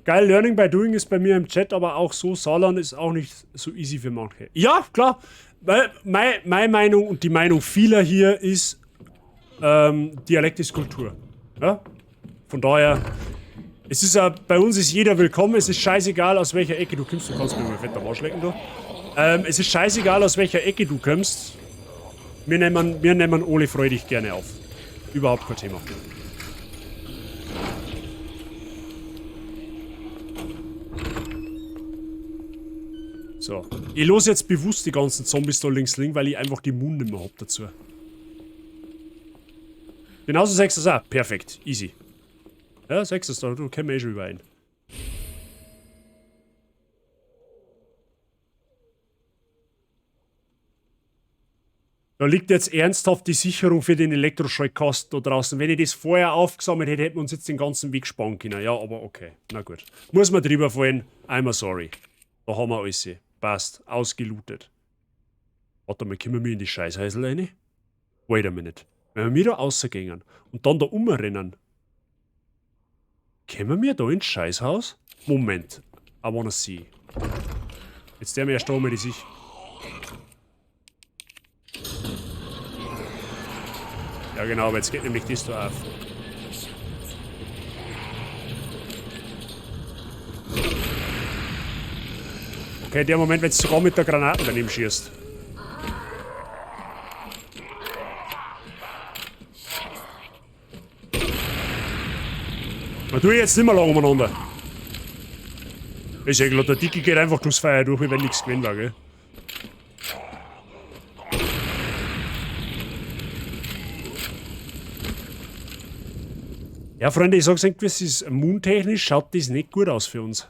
Geil, Learning by Doing ist bei mir im Chat, aber auch so, Saarland ist auch nicht so easy für manche. Ja, klar. Weil meine Meinung und die Meinung vieler hier ist, Dialekt ist Kultur. Ja? Von daher, es ist ja, bei uns ist jeder willkommen, es ist scheißegal, aus welcher Ecke du kommst. Du kannst mir mal fett am Arsch lecken, du. Es ist scheißegal, aus welcher Ecke du kommst. Wir nehmen Ole freudig gerne auf. Überhaupt kein Thema. So. Ich los jetzt bewusst die ganzen Zombies da links liegen, weil ich einfach die Moon nicht mehr hab dazu. Genauso 6 ist auch. Perfekt. Easy. Ja, 6 ist da. Du kennen wir eh schon überein. Da liegt jetzt ernsthaft die Sicherung für den Elektroschrottkasten da draußen. Wenn ich das vorher aufgesammelt hätte, hätten wir uns jetzt den ganzen Weg sparen können. Ja, aber okay. Na gut. Muss man drüber fallen. I'm sorry. Da haben wir alles. Passt. Ausgelootet. Warte mal, kommen wir in die Scheißhäusl rein? Wait a minute. Wenn wir da rausgehen und dann da umrennen, kommen wir da ins Scheißhaus? Moment. I wanna see. Jetzt der mir erst da mal die sich. Ja genau, aber jetzt geht nämlich das da auf. Okay, der Moment, wenn du sogar mit der Granate daneben schießt. Man tue jetzt nicht mehr lang umeinander. Ist ja klar, der Dicke geht einfach durchs Feuer durch, wie wenn nichts gewesen war, gell? Ja, Freunde, ich sag's irgendwie, es ist moontechnisch schaut das nicht gut aus für uns.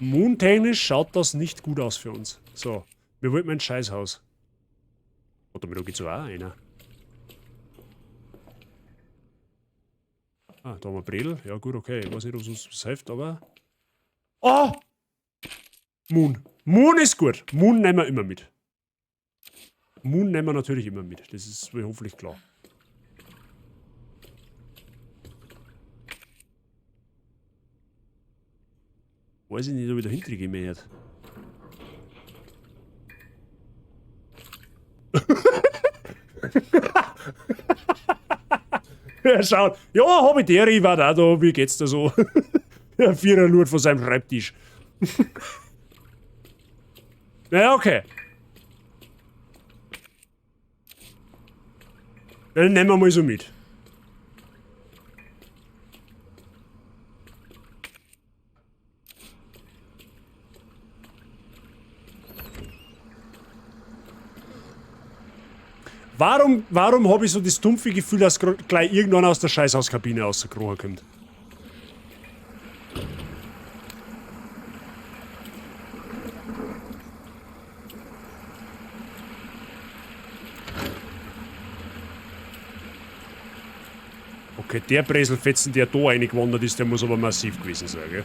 Moontechnisch schaut das nicht gut aus für uns. So, wir wollten ein Scheißhaus. Warte mal, da geht's auch einer. Ah, da haben wir Bredel. Ja gut, okay. Ich weiß nicht, ob es uns was hilft, aber... Oh! Moon. Moon ist gut. Moon nehmen wir immer mit. Moon nehmen wir natürlich immer mit. Das ist mir hoffentlich klar. Weiß ich nicht, ob ich da hinkriege, mehr. Er schaut. Ja, hab ich der, ich war da, da, wie geht's da so? Der Vierer lurt von seinem Schreibtisch. Naja, okay. Dann nehmen wir mal so mit. Warum habe ich so das dumpfe Gefühl, dass gleich irgendwann aus der Scheißhauskabine rausgekrochen kommt? Okay, der Breselfetzen, der da reingewandert ist, der muss aber massiv gewesen sein, gell?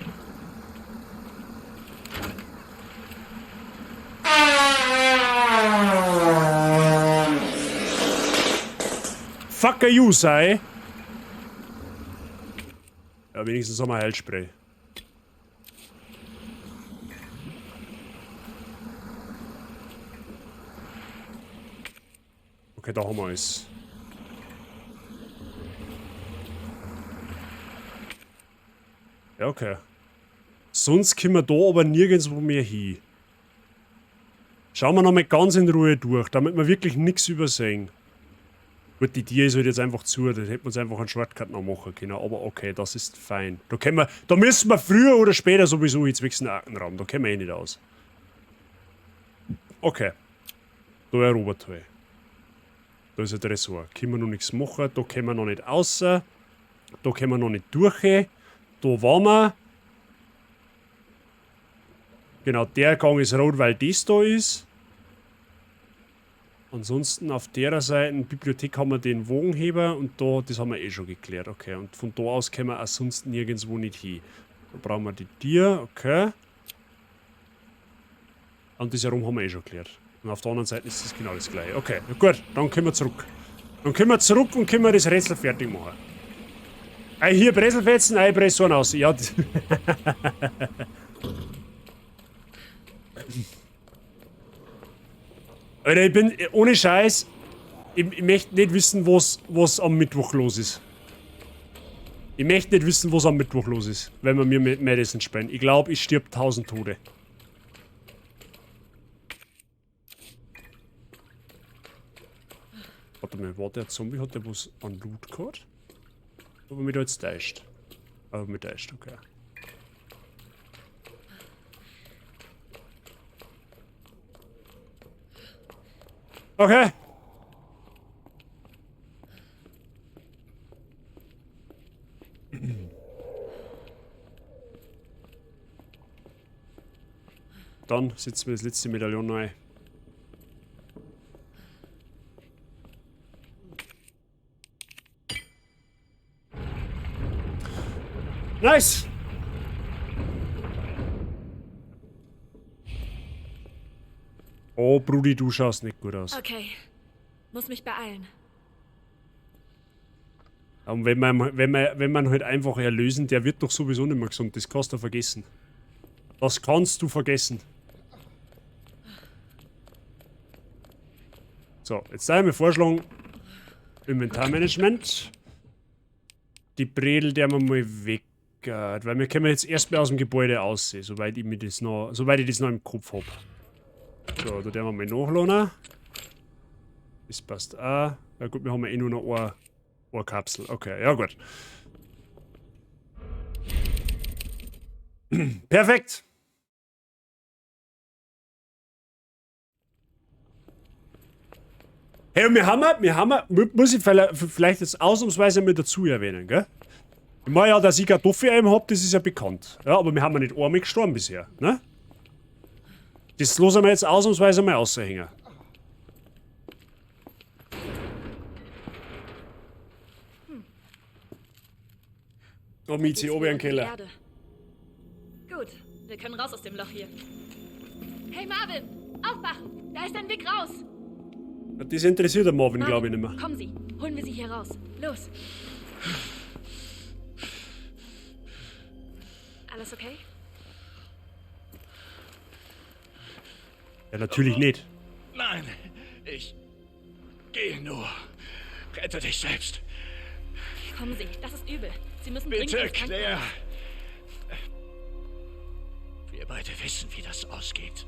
Fucker you, sei. Ja, wenigstens haben wir Heilspray. Okay, da haben wir es. Ja, okay. Sonst kommen wir da aber nirgendwo mehr hin. Schauen wir nochmal ganz in Ruhe durch, damit wir wirklich nichts übersehen. Gut, die Tür ist halt jetzt einfach zu, da hätten wir uns einfach einen Shortcut noch machen können, aber okay, das ist fein. Da können wir, da müssen wir früher oder später sowieso jetzt wechseln den Aktenraum, da kennen wir eh nicht aus. Okay. Da erobert halt. Da ist ein Tresor. Können wir noch nichts machen, da können wir noch nicht außer. Da können wir noch nicht durch. Da waren wir. Genau, der Gang ist rot, weil das da ist. Ansonsten auf der Seite, Bibliothek, haben wir den Wagenheber und da, das haben wir eh schon geklärt. Okay, und von da aus können wir auch sonst nirgendwo nicht hin. Da brauchen wir die Tür, okay. Und das herum haben wir eh schon geklärt. Und auf der anderen Seite ist das genau das gleiche. Okay, gut, dann können wir zurück. Dann können wir zurück und können wir das Rätsel fertig machen. Ey, hier Breselfetzen, ey, Bresson aus. Ja. Alter, ich bin, ohne Scheiß, ich möchte nicht wissen, was am Mittwoch los ist. Ich möchte nicht wissen, was am Mittwoch los ist, wenn wir mir mit Madison spielen. Ich glaube, ich stirb 1000 Tode. Warte mal, war der Zombie, hat der was an Loot gehabt? Aber mich da jetzt täuscht. Aber mich täuscht, okay. Okay. Dann setzen wir das letzte Medaillon neu. Nice! Oh, Brudi, du schaust nicht gut aus. Okay. Muss mich beeilen. Und wenn man halt einfach erlösen, der wird doch sowieso nicht mehr gesund. Das kannst du vergessen. Das kannst du vergessen. So, jetzt darf ich mir vorschlagen, Inventarmanagement. Die Bredel, der wir mal weg. Weil wir können jetzt erstmal aus dem Gebäude aussehen, soweit ich mir das noch, soweit ich das noch im Kopf hab. So, da werden wir mal nachladen. Das passt auch. Na gut, wir haben ja eh nur noch eine Kapsel. Okay, ja gut. Perfekt! Hey, und wir haben, muss ich vielleicht jetzt ausnahmsweise mit dazu erwähnen, gell? Ich meine ja, dass ich Kartoffeln hab, das ist ja bekannt. Ja, aber wir haben ja nicht einmal gestorben bisher, ne? Das lassen wir jetzt ausnahmsweise mal raushängen. Oh, Mizi, oben im Keller. Gut, wir können raus aus dem Loch hier. Hey Marvin, aufwachen! Da ist ein Weg raus! Das interessiert den Marvin, glaube ich, nicht mehr. Kommen Sie, holen wir sie hier raus. Los! Alles okay? Ja, natürlich nicht. Nein, ich gehe nur. Rette dich selbst. Kommen Sie, das ist übel. Sie müssen bitte, dringend ins Claire. Krankenhaus. Wir beide wissen, wie das ausgeht.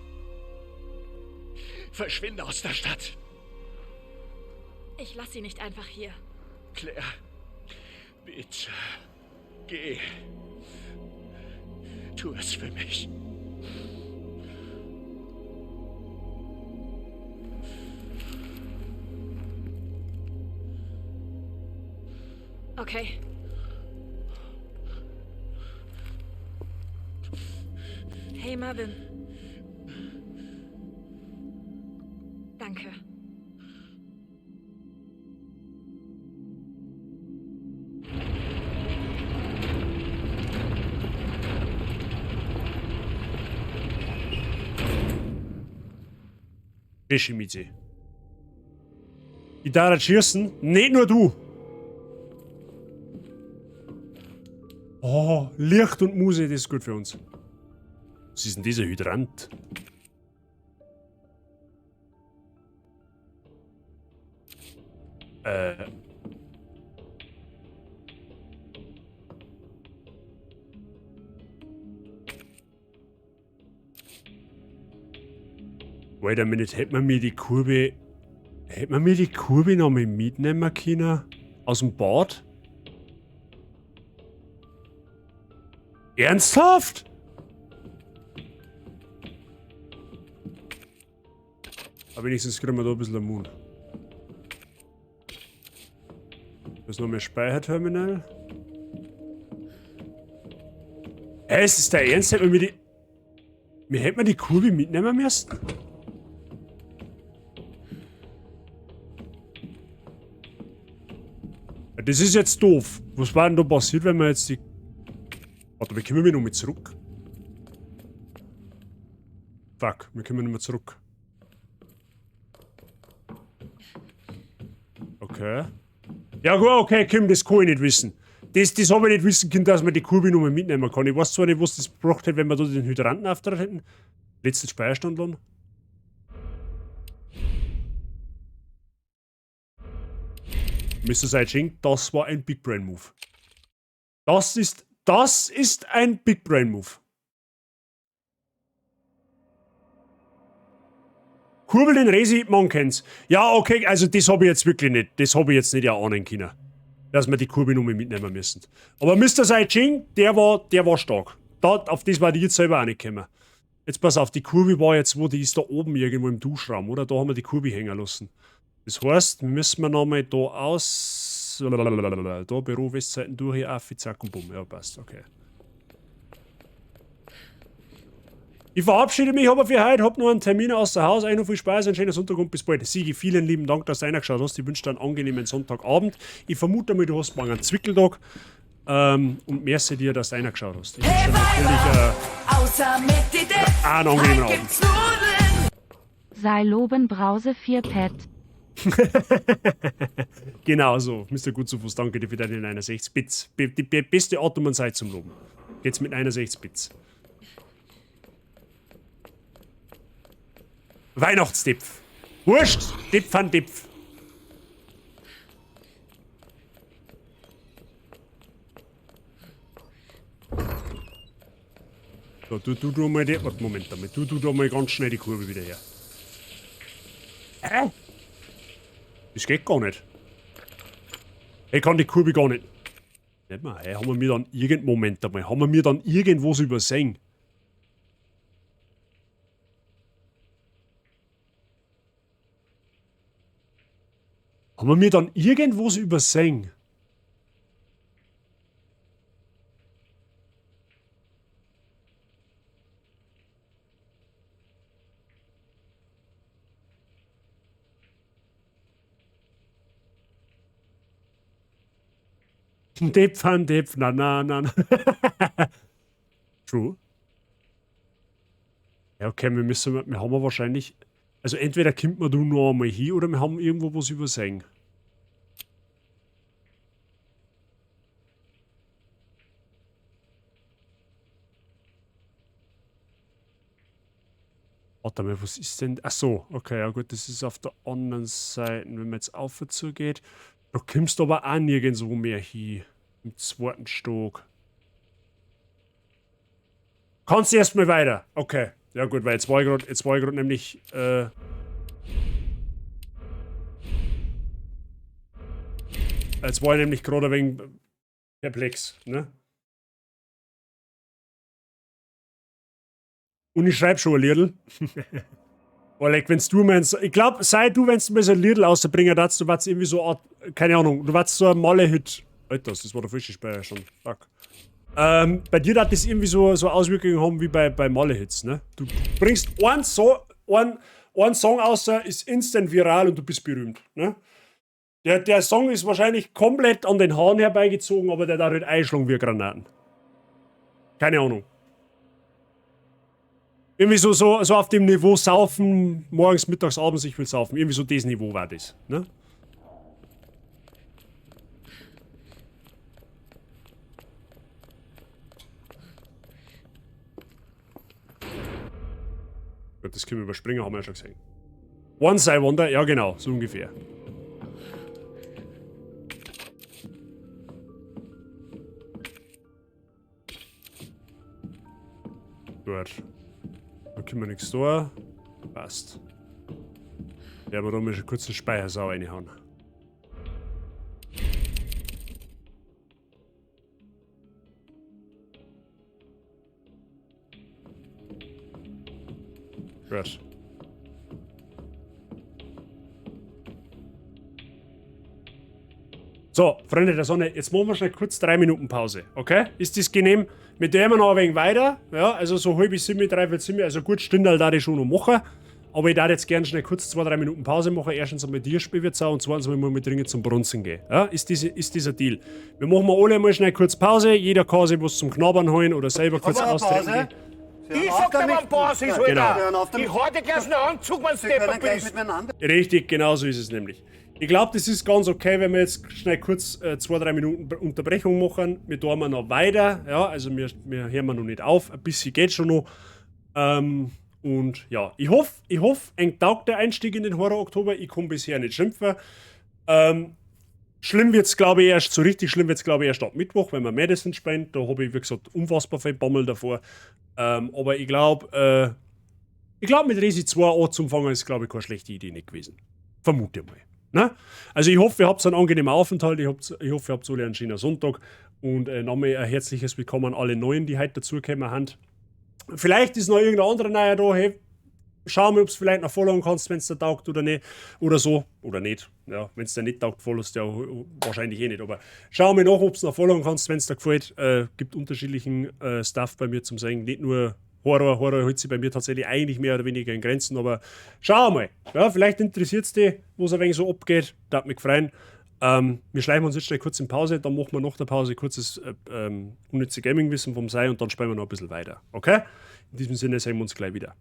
Verschwinde aus der Stadt. Ich lasse Sie nicht einfach hier. Claire, bitte, geh. Tu es für mich. Okay. Hey Marvin. Danke. Mizi. Ich darf schießen, nicht nur du. Oh, Licht und Muse, das ist gut für uns. Was ist denn dieser Hydrant? Wait a minute, hätte man mir die Kurve... Hätte man mir die Kurve noch mal mitnehmen können? Aus dem Bad? Ernsthaft? Aber wenigstens kriegen wir da ein bisschen am Mund. Das ist noch mehr Speicherterminal. Hä, ist das der Ernst? Hätten wir die. Mir hätten wir die Kurve mitnehmen müssen? Ja, das ist jetzt doof. Was war denn da passiert, wenn wir jetzt die. Warte, wir kommen wir noch mit zurück? Fuck, wir kommen nicht mehr zurück. Okay. Ja gut, okay, Kim, das kann ich nicht wissen. Das habe ich nicht wissen können, dass man die Kurve noch mal mitnehmen kann. Ich weiß zwar nicht, was das gebracht hätte, wenn wir da den Hydranten auftritt hätten. Letzten Speicherstand laden. Mr. Saijing, das war ein Big Brain Move. Das ist ein Big Brain Move. Kurbel den Resi, man kennt's. Ja, okay, also das habe ich jetzt wirklich nicht. Das habe ich jetzt nicht erahnen können. Dass wir die Kurbel noch mal mitnehmen müssen. Aber Mr. Saijing, der war stark. Da, auf das war ich jetzt selber auch nicht gekommen. Jetzt pass auf, die Kurve war jetzt wo, die ist da oben irgendwo im Duschraum, oder? Da haben wir die Kurve hängen lassen. Das heißt, müssen wir nochmal da aus. Da Büro, Westseiten durch, auf, zack und bumm. Ja, passt, okay. Ich verabschiede mich aber für heute, hab noch einen Termin außer Haus. Euch noch viel Spaß, einen schönen Sonntag und bis bald. Sigi, vielen lieben Dank, dass du reingeschaut hast. Ich wünsche dir einen angenehmen Sonntagabend. Ich vermute mal, du hast morgen einen Zwickeltag. Und merci dir, dass du reingeschaut hast. Ich wünsche dir natürlich einen angenehmen Abend. Sei loben Brause 4 Pet. Genau so, Mr. Gutzufuß, danke dir für deine 69 Bits. Die beste Art, um Zeit zum Loben. Jetzt mit 61 Bits. Weihnachtstipf. Wurscht! Dipf an Dipf. So, du mal die. Warte, Moment damit. Du da mal ganz schnell die Kurve wieder her. Hä? Das geht gar nicht. Ich kann die Kurve gar nicht. Nicht mal, hey, haben wir mir dann irgend. Moment einmal. Haben wir mir dann irgendwas übersehen? Haben wir mir dann irgendwas übersehen? Dipf an Dipf, na na na na. True. Ja, okay, wir müssen, wir haben ja wahrscheinlich. Also entweder kommt man da noch einmal hin oder wir haben irgendwo was übersehen. Warte mal, was ist denn? Ach so, okay, ja gut, das ist auf der anderen Seite. Wenn man jetzt auf und zu geht, da kommst du aber auch nirgendwo mehr hin. Im zweiten Stock. Kannst du erstmal weiter. Okay. Ja gut, weil jetzt war ich gerade nämlich. Jetzt war ich nämlich gerade ein wenig perplex, ne? Und ich schreibe schon ein Liedl. Oleg, wenn's du meinst, ich glaub, sei du, wenn's du mal so ein Liedl rausbringen darfst, du warst irgendwie so Art, keine Ahnung, du warst so ein Malle-Hit. Alter, das war der frische Speicher schon. Fuck. Bei dir hat das irgendwie so Auswirkungen haben wie bei Malle-Hits, ne? Du bringst einen Song raus, ist instant viral und du bist berühmt, ne? Der Song ist wahrscheinlich komplett an den Haaren herbeigezogen, aber der darf halt einschlagen wie Granaten. Keine Ahnung. Irgendwie so auf dem Niveau saufen, morgens, mittags, abends, ich will saufen. Irgendwie so das Niveau war das, ne? Gut, das können wir überspringen, haben wir ja schon gesehen. Once I Wonder, ja genau, so ungefähr. Gut. Da können wir nichts da. Passt. Ja, aber da muss ich kurz einen Speichersau reinhauen. Gut. So, Freunde der Sonne, jetzt machen wir schnell kurz 3 Minuten Pause, okay? Ist das genehm? Mit der immer noch ein wenig weiter, ja, also so 6:30, 6:45, also gut, Stündel da ich schon noch machen. Aber ich darf jetzt gerne schnell kurz 2-3 Minuten Pause machen. Erstens einmal dir Spiel wird's auch und zweitens einmal muss ich dringend zum Brunzen gehen. Ja, ist dieser Deal. Wir machen mal alle mal schnell kurz Pause. Jeder kann sich was zum Knabbern holen oder selber kurz austrinken. Ich sag dir, wann Pause ist, Alter. Genau. Ich hau dir gleich einen Anzug, wenn du deppert bist. Richtig, genau so ist es nämlich. Ich glaub, das ist ganz okay, wenn wir jetzt schnell kurz 2-3 Minuten Unterbrechung machen. Wir tun noch weiter, ja, also wir hören noch nicht auf. Ein bisschen geht schon noch. Und ja, ich hoffe, eng taugt der Einstieg in den Horror-Oktober. Ich kann bisher nicht schimpfen. Schlimm wird's, glaube ich, erst, so richtig schlimm wird's, glaube ich, erst ab Mittwoch, wenn wir Madison spielen. Da habe ich, wie gesagt, unfassbar viel Bammel davor. Aber ich glaube, mit Resi 2 anzufangen ist, glaube ich, keine schlechte Idee nicht gewesen. Vermute mal. Ne? Also ich hoffe, ihr habt einen angenehmen Aufenthalt. Ich hoffe, ihr habt alle einen schönen Sonntag. Und nochmal ein herzliches Willkommen an alle Neuen, die heute dazugekommen haben. Vielleicht ist noch irgendein anderer Neuer da. Hey, schau mal, ob du vielleicht noch followen kannst, wenn es dir taugt oder nicht. Oder so. Oder nicht. Ja, wenn es dir nicht taugt, followst du ja wahrscheinlich eh nicht. Aber schau mal nach, ob du noch followen kannst, wenn es dir gefällt. Gibt unterschiedlichen Stuff bei mir zum Sehen. Nicht nur Horror. Horror hält sich bei mir tatsächlich eigentlich mehr oder weniger in Grenzen. Aber schau mal. Ja, vielleicht interessiert es dich, wo es ein wenig so abgeht. Darf mich freuen. Wir schleichen uns jetzt schnell kurz in Pause, dann machen wir nach der Pause kurzes unnütze Gaming-Wissen vom Sei und dann spielen wir noch ein bisschen weiter. Okay? In diesem Sinne sehen wir uns gleich wieder.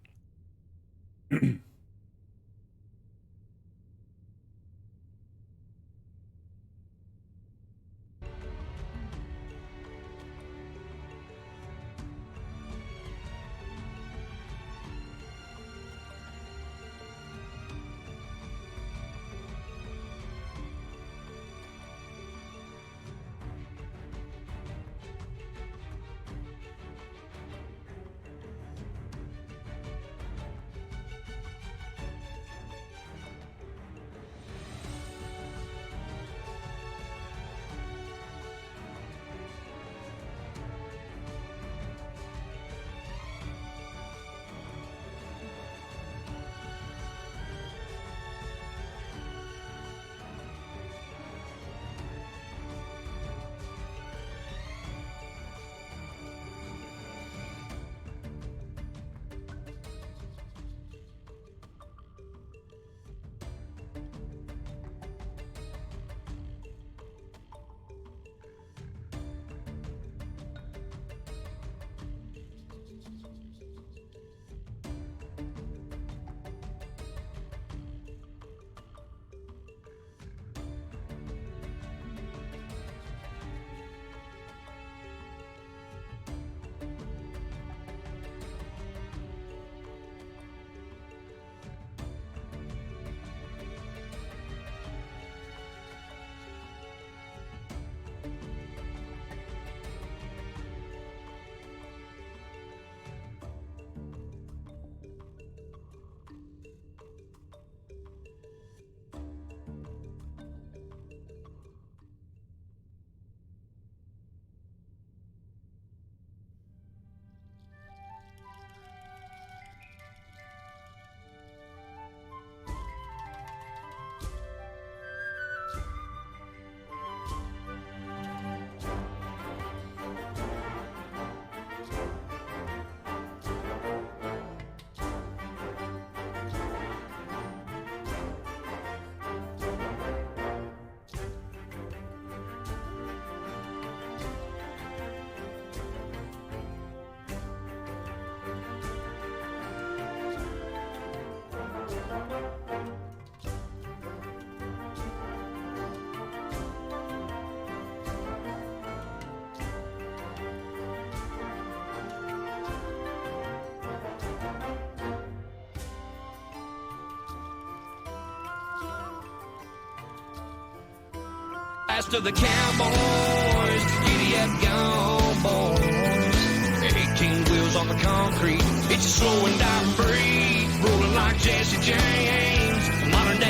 Last of the cowboys, giddy up, gone boys. 18 wheels on the concrete, it's a slow and dying breed, rolling like Jesse James, modern day.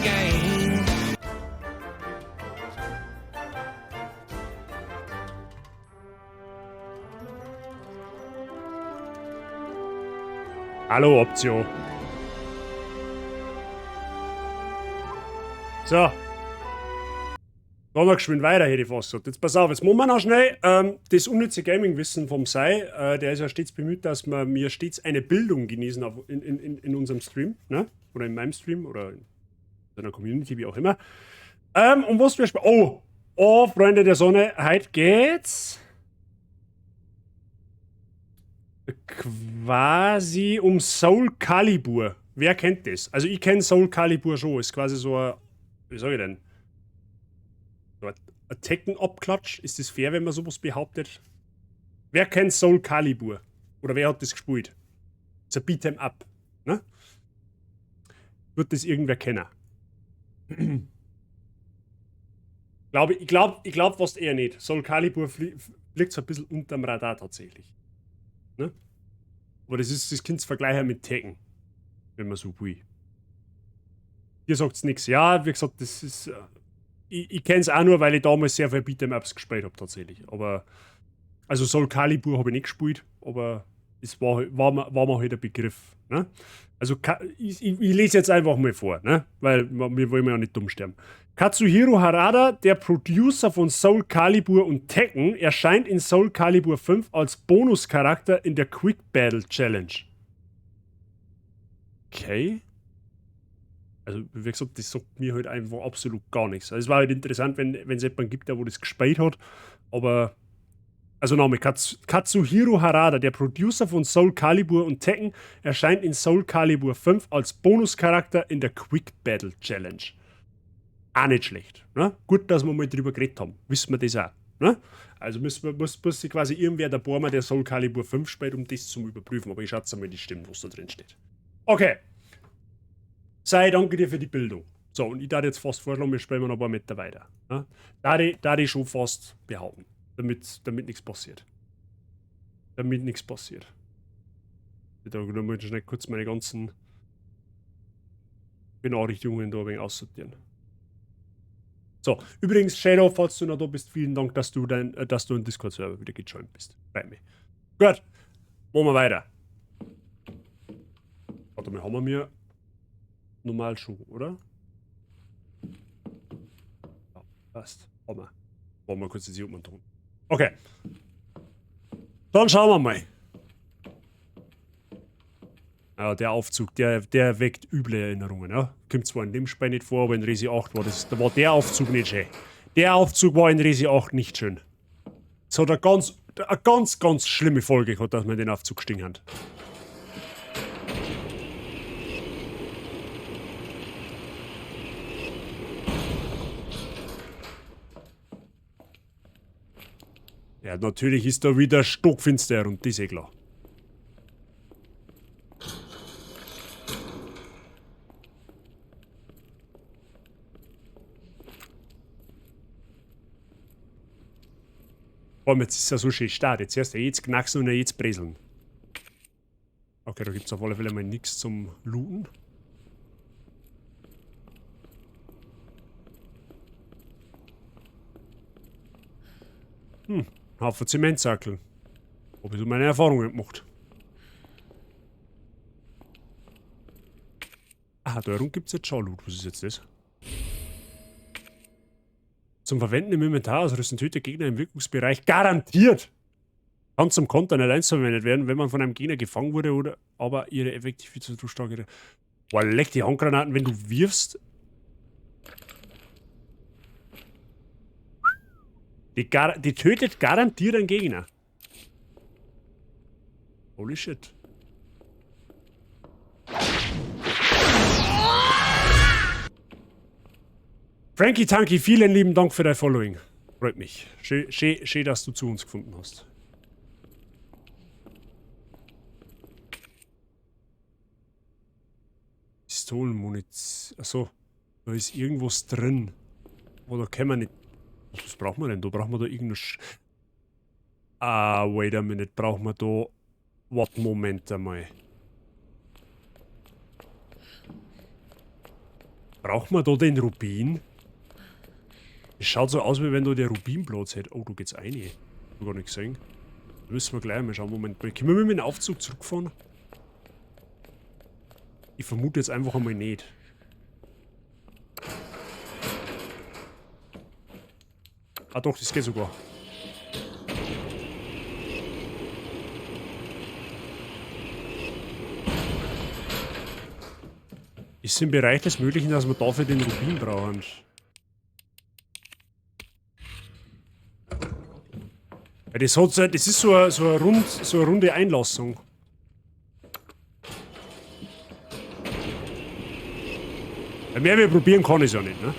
game. Hallo, Optio. So. Machen wir geschwind weiter, hätte ich fast gesagt. Jetzt pass auf, jetzt machen wir noch schnell das unnütze Gaming-Wissen vom Sai. Der ist ja stets bemüht, dass wir mir stets eine Bildung genießen in unserem Stream, ne? Oder in meinem Stream oder in seiner Community, wie auch immer. Und was wir Oh! Oh, Freunde der Sonne, heute geht's quasi um Soul Calibur. Wer kennt das? Also ich kenn Soul Calibur schon. Ist quasi so ein, wie sag ich denn? So ein Tekken-Abklatsch. Ist das fair, wenn man sowas behauptet? Wer kennt Soul Calibur? Oder wer hat das gespielt? Das ist ein Beat'em Up, ne? Wird das irgendwer kennen? Ich glaub fast eher nicht. Soul Calibur fliegt so ein bisschen unterm Radar tatsächlich. Ne? Aber das ist das Kind vergleichen mit Tekken, wenn man so will. Hier sagt's nix. Ja, wie gesagt, das ist. Ich kenn's auch nur, weil ich damals sehr viel Beat'em Ups gespielt hab, tatsächlich. Aber. Also Soul Calibur hab ich nicht gespielt, aber es war mir halt ein Begriff. Ne? Also ich lese jetzt einfach mal vor, ne? Weil wir wollen ja nicht dumm sterben. Katsuhiro Harada, der Producer von Soul Calibur und Tekken, erscheint in Soul Calibur 5 als Bonuscharakter in der Quick Battle Challenge. Okay. Also, wie gesagt, das sagt mir halt einfach absolut gar nichts. Also, es war halt interessant, wenn es jemanden gibt, der wo das gespielt hat, aber... Also nochmal, Katsuhiro Harada, der Producer von Soul Calibur und Tekken, erscheint in Soul Calibur 5 als Bonuscharakter in der Quick Battle Challenge. Auch nicht schlecht. Ne? Gut, dass wir mal drüber geredet haben. Wissen wir das auch. Ne? Also muss sich quasi irgendwer der Bormer, der Soul Calibur 5 spielt, um das zu überprüfen. Aber ich schätze mal, das stimmt, was da drin steht. Okay. Sei, danke dir für die Bildung. So, und ich darf jetzt fast vorschlagen, wir spielen noch ein paar Meter weiter. Ne? Da ich schon fast behaupten. Damit nichts passiert. Damit nichts passiert. Da muss ich schnell kurz meine ganzen Benachrichtigungen da ein wenig aussortieren. So, übrigens, Shadow, falls du noch da bist, vielen Dank, dass du im Discord-Server wieder gejoint bist. Freut mich. Gut, machen wir weiter. Warte mal, haben wir mir normal schon, oder? Ja, passt. Haben wir. Wollen wir kurz jetzt hier oben tun. Okay. Dann schauen wir mal. Ja, der Aufzug, der weckt üble Erinnerungen. Ja? Kommt zwar in dem Spiel nicht vor, aber in Resi 8 war das, da war der Aufzug nicht schön. Der Aufzug war in Resi 8 nicht schön. Es hat eine ganz, ganz schlimme Folge gehabt, dass wir den Aufzug gestiegen haben. Ja, natürlich ist da wieder stockfinster und das ist eh klar. Vor allem, jetzt ist es ja so schön stark. Jetzt erst jetzt knacksen und jetzt breseln. Okay, da gibt's auf alle Fälle mal nix zum Looten. Haufen Zementsackeln. Hab ich so meine Erfahrungen gemacht. Ah, da herum gibt's jetzt schon Loot. Was ist jetzt das? Zum Verwenden im Inventar ausrüsten, tötet Gegner im Wirkungsbereich garantiert! Kann zum Konter nicht eins verwendet werden, wenn man von einem Gegner gefangen wurde oder aber ihre Effektivität zu stark. Boah, leck die Handgranaten, wenn du wirfst. Die tötet garantiert einen Gegner. Holy shit. Frankie Tanky, vielen lieben Dank für dein Following. Freut mich. Schön, dass du zu uns gefunden hast. Pistolenmunition. Achso, da ist irgendwas drin. Aber da können wir nicht. Was brauchen wir denn? Da brauchen wir da irgendeine Sch-, Ah, wait a minute. Brauchen wir da. Warte, Moment einmal. Braucht man da den Rubin? Es schaut so aus, wie wenn da der Rubin Platz hätte. Oh, da geht's rein. Hab gar nicht gesehen. Da müssen wir gleich mal schauen. Moment mal. Können wir mit dem Aufzug zurückfahren? Ich vermute jetzt einfach einmal nicht. Ah doch, das geht sogar. Ist im Bereich des Möglichen, dass wir dafür den Rubin brauchen. Ja, das hat so, das ist so eine, so eine runde Einlassung. Ja, mehr wir probieren kann ich ja nicht, ne?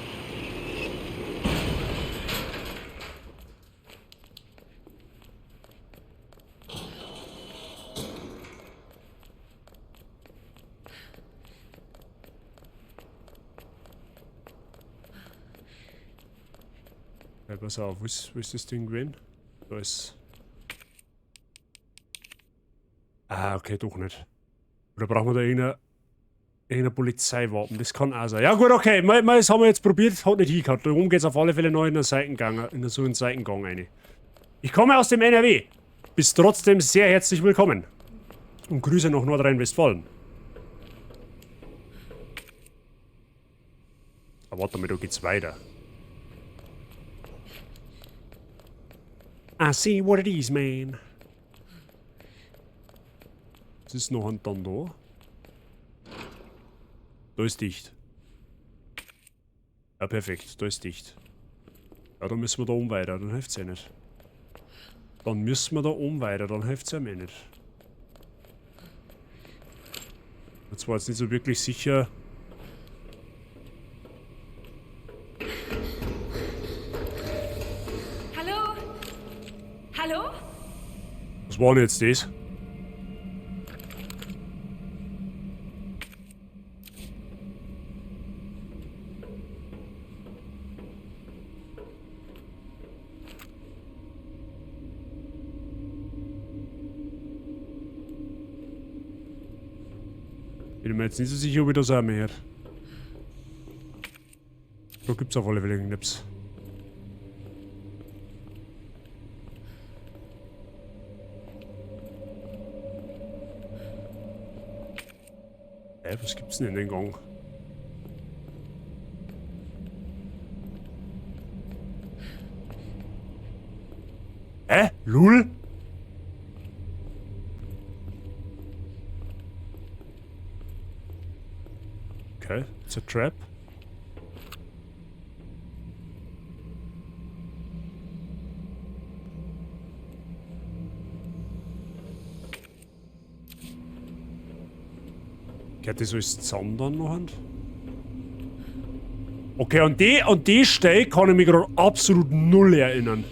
Ja, pass auf, wo ist das Ding gewesen? Da ist... Ah, okay, doch nicht. Oder brauchen wir da irgendein Polizeiwappen? Das kann auch sein. Ja gut, okay, mal, das haben wir jetzt probiert, hat nicht hingehört. Da oben geht's auf alle Fälle noch in einen Seitengang, in so einen Seitengang rein. Ich komme aus dem NRW. Bist trotzdem sehr herzlich willkommen. Und Grüße nach Nordrhein-Westfalen. Aber warte mal, da geht's weiter. I see what it is, man. Was ist noch ein dann da? Da ist dicht. Ja, perfekt. Da ist dicht. Ja, dann müssen wir da oben weiter. Dann hilft's ja nicht. Dann müssen wir da oben weiter. Dann hilft's ja mir nicht. Jetzt war jetzt nicht so wirklich sicher. Hallo? Hallo? Was war denn jetzt das? Bin mir jetzt nicht so sicher, ob ich das auch mehr. Da gibt's auf alle Fälle Knips. Hä, was gibt's denn in den Gang? Hä? Lul? Okay, it's a trap. Geht das alles zusammen dann noch? Okay, an die Stelle kann ich mich gerade absolut null erinnern.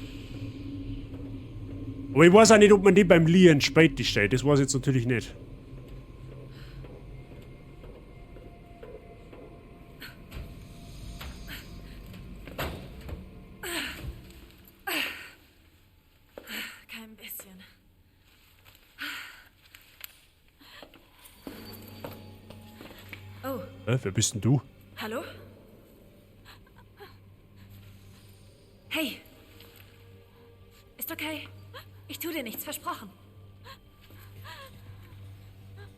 Aber ich weiß auch nicht, ob man die beim Leon spät die stellt. Das weiß ich jetzt natürlich nicht. Kein bisschen. Oh. Wer bist denn du? Hallo? Hey. Ist okay. Ich tu dir nichts, versprochen.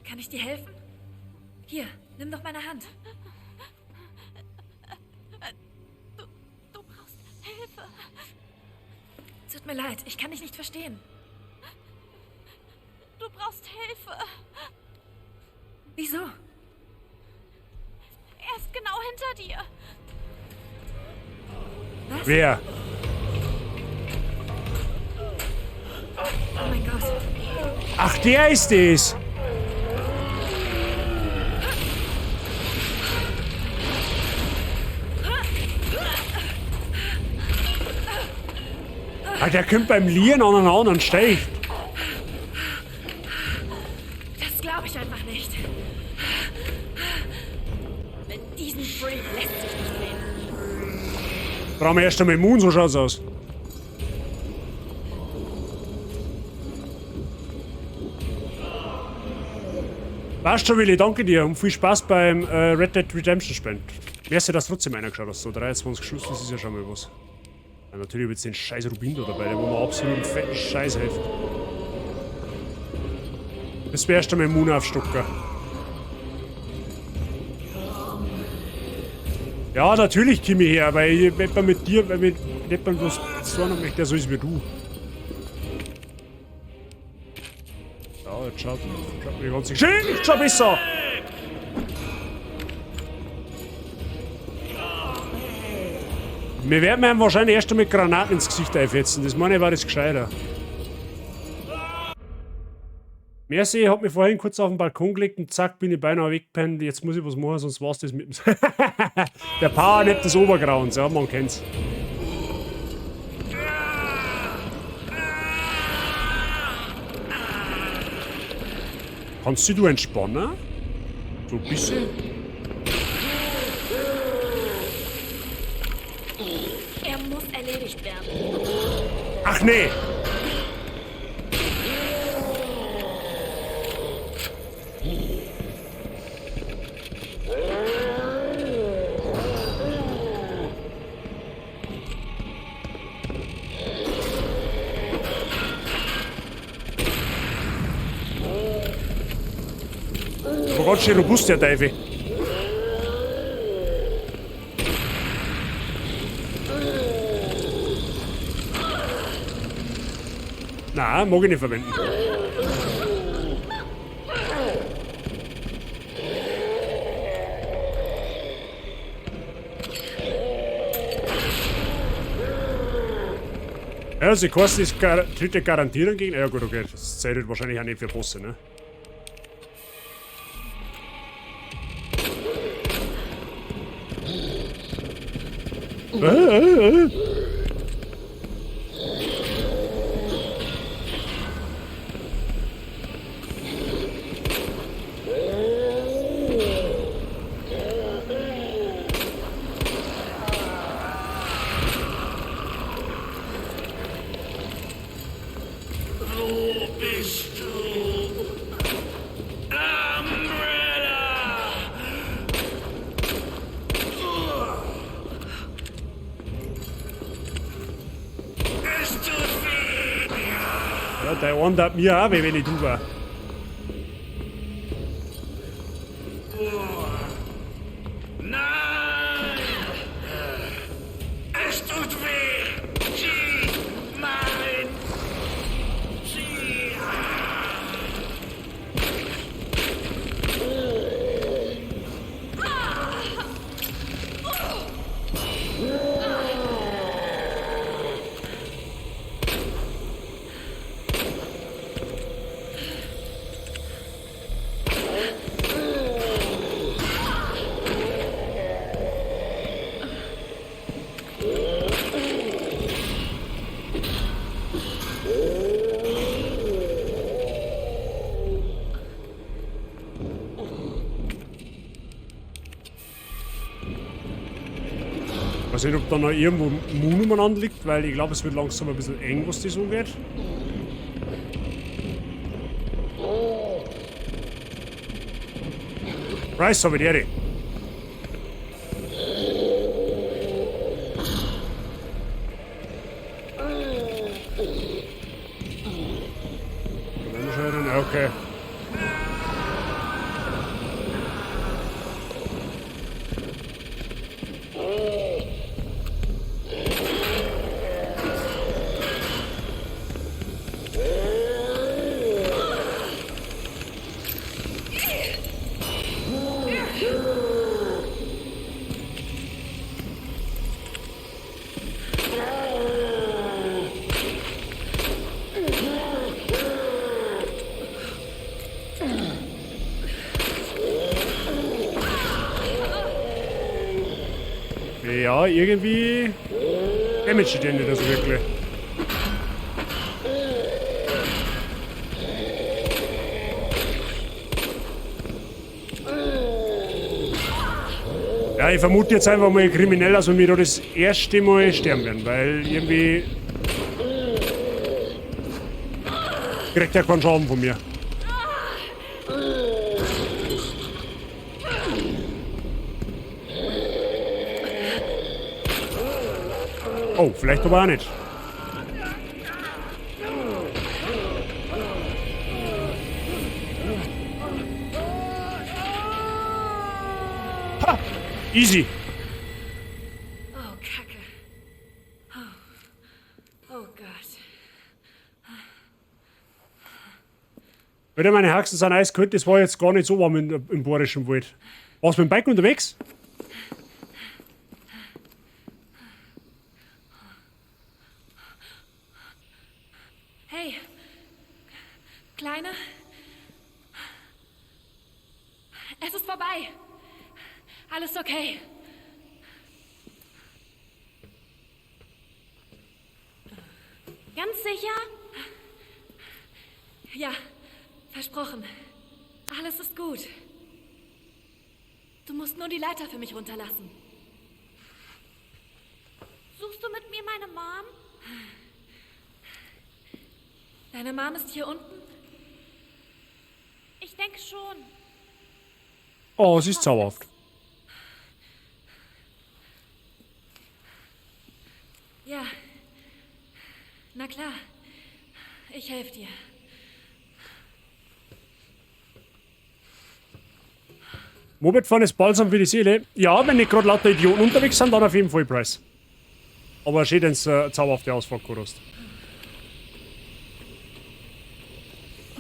Kann ich dir helfen? Hier, nimm doch meine Hand. Du brauchst Hilfe. Tut mir leid, ich kann dich nicht verstehen. Du brauchst Hilfe. Wieso? Er ist genau hinter dir. Was? Wer? Oh mein Gott. Ach, der ist es. Ah, der kommt beim Lieren an einen anderen Stich. Das glaube ich einfach nicht. Mit diesem Freak lässt sich nicht reden. Brauchen wir erst einmal immun, so schaut's aus. Passt schon, Willi, danke dir und viel Spaß beim Red Dead Redemption Spielen. Merci, dass trotzdem einer geschaut hast. So, 23 Schuss, das ist ja schon mal was. Ja, natürlich hab ich jetzt den scheiß Rubin da dabei, der wo mir absolut einen fetten Scheiß hilft. Das wär erst einmal Immun aufstocken. Ja, natürlich komme ich her, weil ich nicht mit dir, weil ich nicht mal was zu tun möchte, der so ist wie du. Ja, jetzt schaut mir die ganze Geschichte schon besser! Wir werden ihm wahrscheinlich erst einmal Granaten ins Gesicht einfetzen, das meine ich, war das gescheiter. Merci, ich hab mich vorhin kurz auf den Balkon gelegt und zack, bin ich beinahe weggepennt. Jetzt muss ich was machen, sonst war's das mit dem. Der Powernap des Obergrauens, ja, man kennt's. Kannst du dich entspannen? So ein bisschen? Er muss erledigt werden. Ach nee! Aber ganz schön robust, der Teufel. Na, mag ich nicht verwenden. Ja, also Kosten ist tritt ja garantieren gegen. Ja gut, okay, das zählt wahrscheinlich auch nicht für Bosse, ne? Wo bist du? Umbrella! Es tut weh! Ja, dein Ohren tat mir auch weh, wenn ich du war. Nein! Es tut weh! Sie, mein... Sie... Ich weiß nicht, ob da noch irgendwo Moon umeinander liegt, weil ich glaube, es wird langsam ein bisschen eng, was das angeht. Rice, habe ich die Ehre. Okay. Ja, irgendwie damage den nicht so wirklich. Ja, ich vermute jetzt einfach mal kriminell, dass wir da das erste Mal sterben werden, weil irgendwie kriegt er keinen Schaden von mir. Oh, vielleicht aber auch nicht. Ha! Easy. Oh, Kacke. Oh. Oh Gott. Alter, meine Haxen sind eiskalt, das war jetzt gar nicht so warm im Bayerischen Wald. Warst du mit dem Bike unterwegs? Hey. Kleine. Es ist vorbei. Alles okay. Ganz sicher? Ja, versprochen. Alles ist gut. Du musst nur die Leiter für mich runterlassen. Suchst du mit mir meine Mom? Deine Mom ist hier unten? Ich denke schon. Oh, sie ist zauberhaft. Ja. Na klar. Ich helfe dir. Moped fahren ist balsam für die Seele. Ja, wenn nicht gerade lauter Idioten unterwegs sind, dann auf jeden Fall Preis. Aber schön, wenn du zauberhafte Ausfahrt gehabt hast.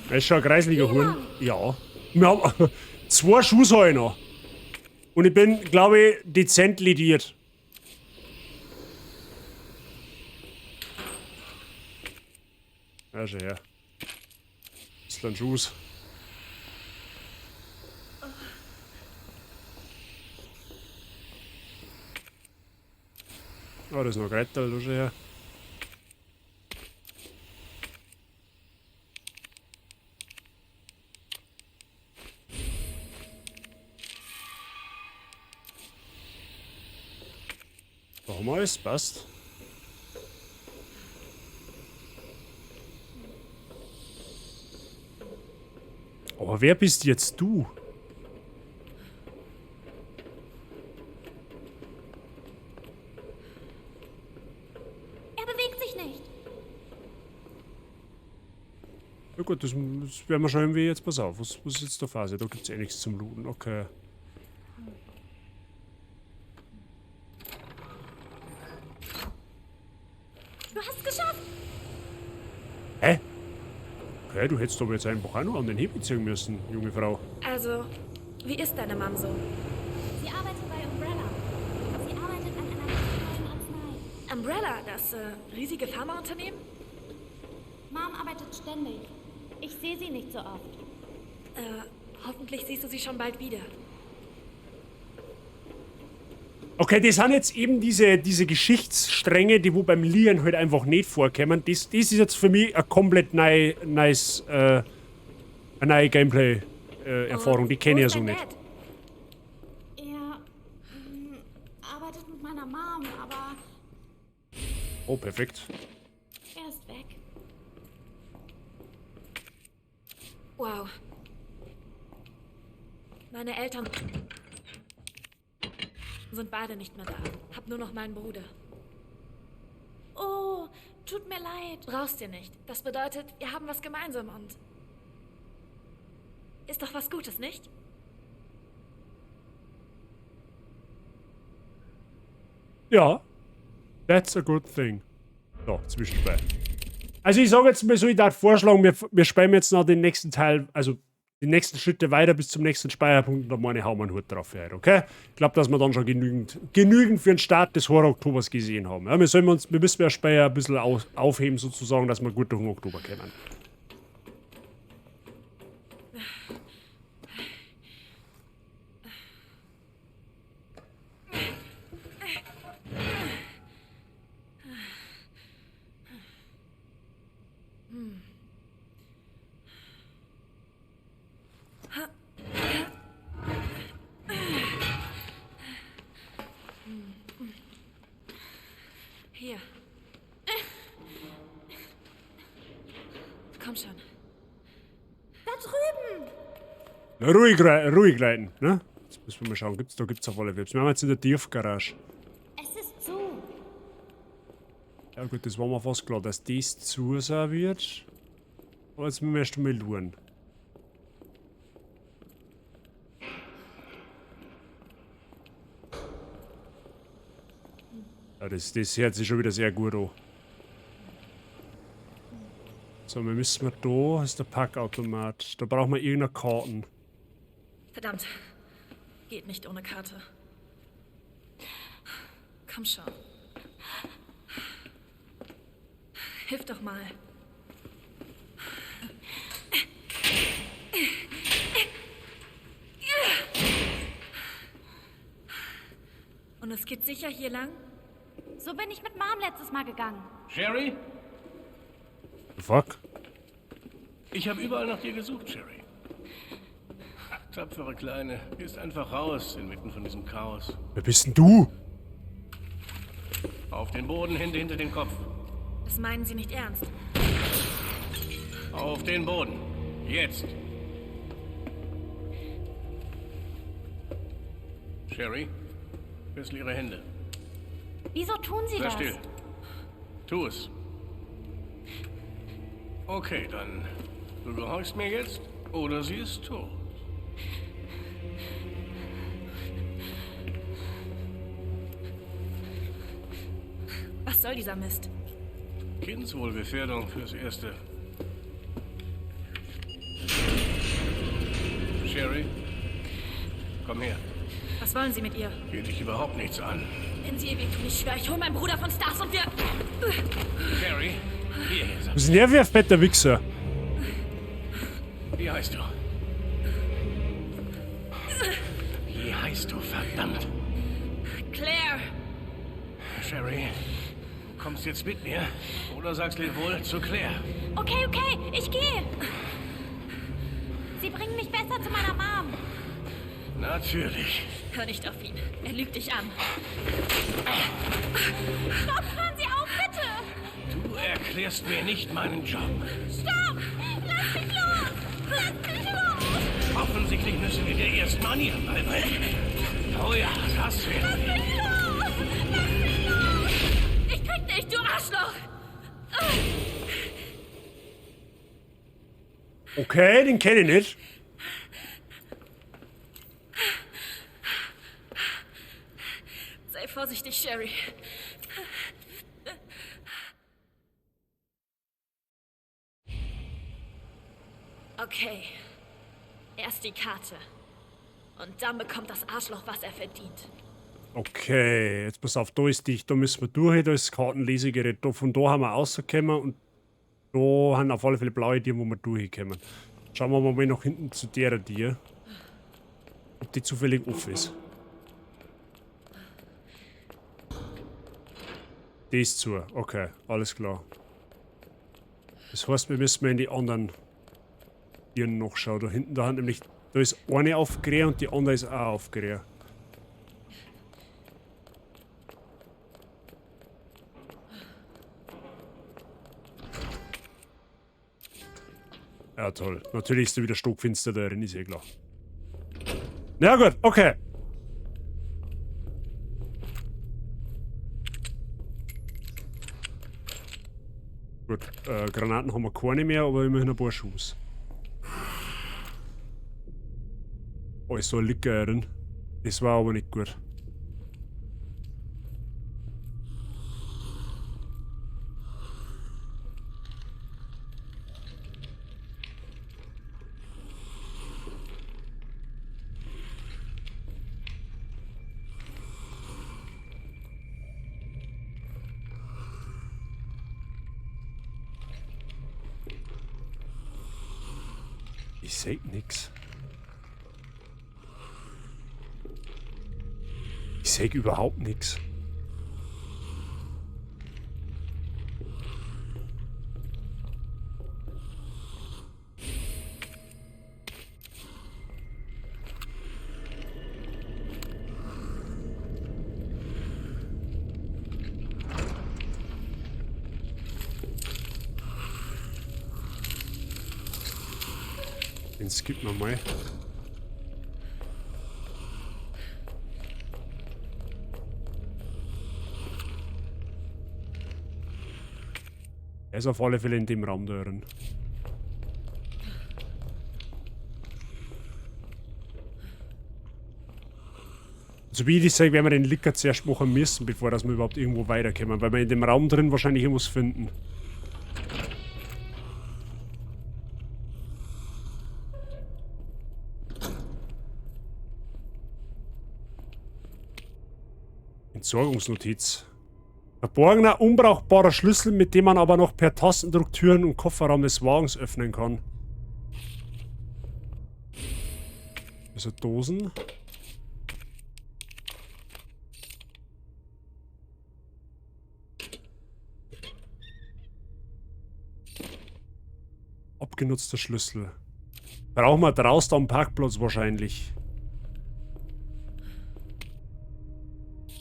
Das ist schon ein kreisliger Huhn. Ja. Wir haben 2 Schuss habe ich noch. Und ich bin, glaube ich, dezent lediert. Ja, schon her. Bisschen ein Schuss. Oh, da ist noch ein Gretel, da schon her. Da haben wir alles, passt. Aber wer bist jetzt du? Er bewegt sich nicht. Na gut, das werden wir schon irgendwie jetzt. Pass auf, was ist jetzt der Phase? Da gibt's eh nichts zum Looten, okay. Du hast es geschafft! Hä? Okay, du hättest aber jetzt einfach auch noch an den Hebel ziehen müssen, junge Frau. Also, wie ist deine Mom so? Sie arbeitet bei Umbrella. Sie arbeitet an einer neuen Arznei. Umbrella, das riesige Pharmaunternehmen? Mom arbeitet ständig. Ich sehe sie nicht so oft. Hoffentlich siehst du sie schon bald wieder. Okay, das sind jetzt eben diese Geschichtsstränge, die wo beim Leon halt einfach nicht vorkommen. Das ist jetzt für mich eine komplett nice, eine neue Gameplay-Erfahrung. Die kenne ich ja so nicht. Er arbeitet mit meiner Mom, aber... Oh, perfekt. Er ist weg. Wow. Meine Eltern sind beide nicht mehr da. Hab nur noch meinen Bruder. Oh, tut mir leid. Brauchst dir nicht. Das bedeutet, wir haben was gemeinsam und... Ist doch was Gutes, nicht? Ja. That's a good thing. So, Zwischenspiel. Also ich sage jetzt mal so, ich darf vorschlagen, wir spielen jetzt noch den nächsten Teil, also die nächsten Schritte weiter bis zum nächsten Speicherpunkt und dann meine ich, hauen wir einen Hut drauf für heute, okay? Ich glaub, dass wir dann schon genügend für den Start des Horror-Oktobers gesehen haben. Ja, wir müssen ja Speicher ein bisschen aufheben, sozusagen, dass wir gut durch den Oktober kommen. Hier. Komm schon. Da drüben! Na, ruhig leiten, ne? Jetzt müssen wir mal schauen, da gibt's auf alle Fälle. Wir haben jetzt in der Tiefgarage. Es ist zu. Ja gut, das war mir fast klar, dass das zu sein wird. Aber jetzt müssen wir erst einmal schauen. Ja, das hört sich schon wieder sehr gut an. So, wir müssen da, ist der Packautomat. Da brauchen wir irgendeine Karten. Verdammt. Geht nicht ohne Karte. Komm schon. Hilf doch mal. Und es geht sicher hier lang? So bin ich mit Mom letztes Mal gegangen. Sherry? Fuck. Ich habe überall nach dir gesucht, Sherry. Tapfere Kleine, gehst einfach raus inmitten von diesem Chaos. Wer bist denn du? Auf den Boden, Hände hinter den Kopf. Das meinen Sie nicht ernst. Auf den Boden. Jetzt. Sherry, fessel ihre Hände. Wieso tun Sie Sei das? still. Tu es. Okay, dann. Du gehorchst mir jetzt oder sie ist tot. Was soll dieser Mist? Kindswohlgefährdung fürs Erste. Sherry, komm her. Was wollen Sie mit ihr? Geht dich überhaupt nichts an. Wenn Sie ihr wehtun, ich schwöre, ich hole meinen Bruder von Stars und wir... Sherry, hierher, sag Was ist denn der für ein fetter Wichser? Wie heißt du? Wie heißt du, verdammt? Claire! Sherry, du kommst jetzt mit mir oder sagst leb wohl zu Claire. Okay, okay, ich gehe. Sie bringen mich besser zu meiner Mom. Natürlich. Hör nicht auf ihn. Er lügt dich an. Stopp, hören Sie auf, bitte. Du erklärst mir nicht meinen Job. Stopp! Lass mich los! Lass mich los! Offensichtlich müssen wir dir erst Manieren beibringen. Oh ja, das werden Lass wir. mich los! Lass mich los! Ich krieg dich, du Arschloch! Okay, den kenne ich nicht. Sei vorsichtig, Sherry. Okay. Erst die Karte. Und dann bekommt das Arschloch, was er verdient. Okay, jetzt pass auf, da ist dicht, da müssen wir durch, da ist das Kartenlesegerät. Da, von da haben wir rausgekommen und da haben auf alle Fälle blaue Tiere, wo wir durchkommen. Schauen wir mal nach hinten zu der Tier. Ob die zufällig offen ist. Die ist zu, okay, alles klar. Das heißt, wir müssen mal in die anderen Tieren noch schauen. Da hinten, da haben nämlich, da ist eine aufgerührt und die andere ist auch aufgerührt. Ja, toll. Natürlich ist da wieder stockfinster da drin, ist eh klar. Na gut, okay. Gut, Granaten haben wir keine mehr, aber immerhin ein paar Schuss. Oh, ist so ein Licker drin. Das war aber nicht gut. Ich seh nix. Ich seh überhaupt nix. Den skippen wir mal. Er ist auf alle Fälle in dem Raum da drin. Also wie ich sage, werden wir den Licker zuerst machen müssen, bevor dass wir überhaupt irgendwo weiterkommen, weil wir in dem Raum drin wahrscheinlich irgendwas finden. Entsorgungsnotiz. Verborgener, unbrauchbarer Schlüssel, mit dem man aber noch per Tastendruck Türen und Kofferraum des Wagens öffnen kann. Also Dosen. Abgenutzter Schlüssel. Brauchen wir draußen am Parkplatz wahrscheinlich.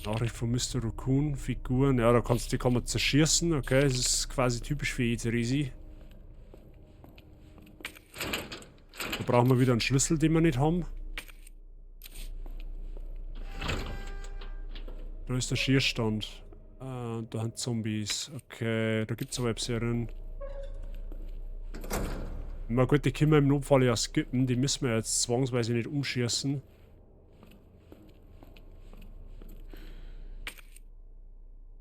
Nachricht von Mr. Raccoon, Figuren, ja, da kannst, die kann man zerschießen, okay, das ist quasi typisch für Ezerisi. Da brauchen wir wieder einen Schlüssel, den wir nicht haben. Da ist der Schießstand. Da sind Zombies, okay, da gibt's aber Webserien. Na gut, die können wir im Notfall ja skippen, die müssen wir jetzt zwangsweise nicht umschießen.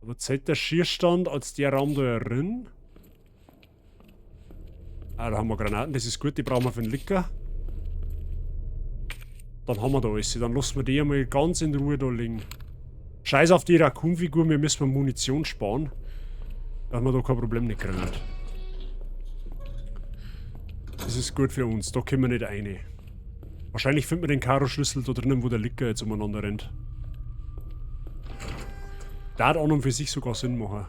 Aber zählt der Schießstand als der Raum da drin? Ah, da haben wir Granaten, das ist gut, die brauchen wir für den Licker. Dann haben wir da alles, dann lassen wir die einmal ganz in Ruhe da liegen. Scheiß auf die Raccoon-Figur, wir müssen Munition sparen. Dass wir da kein Problem nicht kriegen. Das ist gut für uns, da können wir nicht rein. Wahrscheinlich findet man den Karo-Schlüssel da drinnen, wo der Licker jetzt umeinander rennt. Da hat auch noch für sich sogar Sinn machen.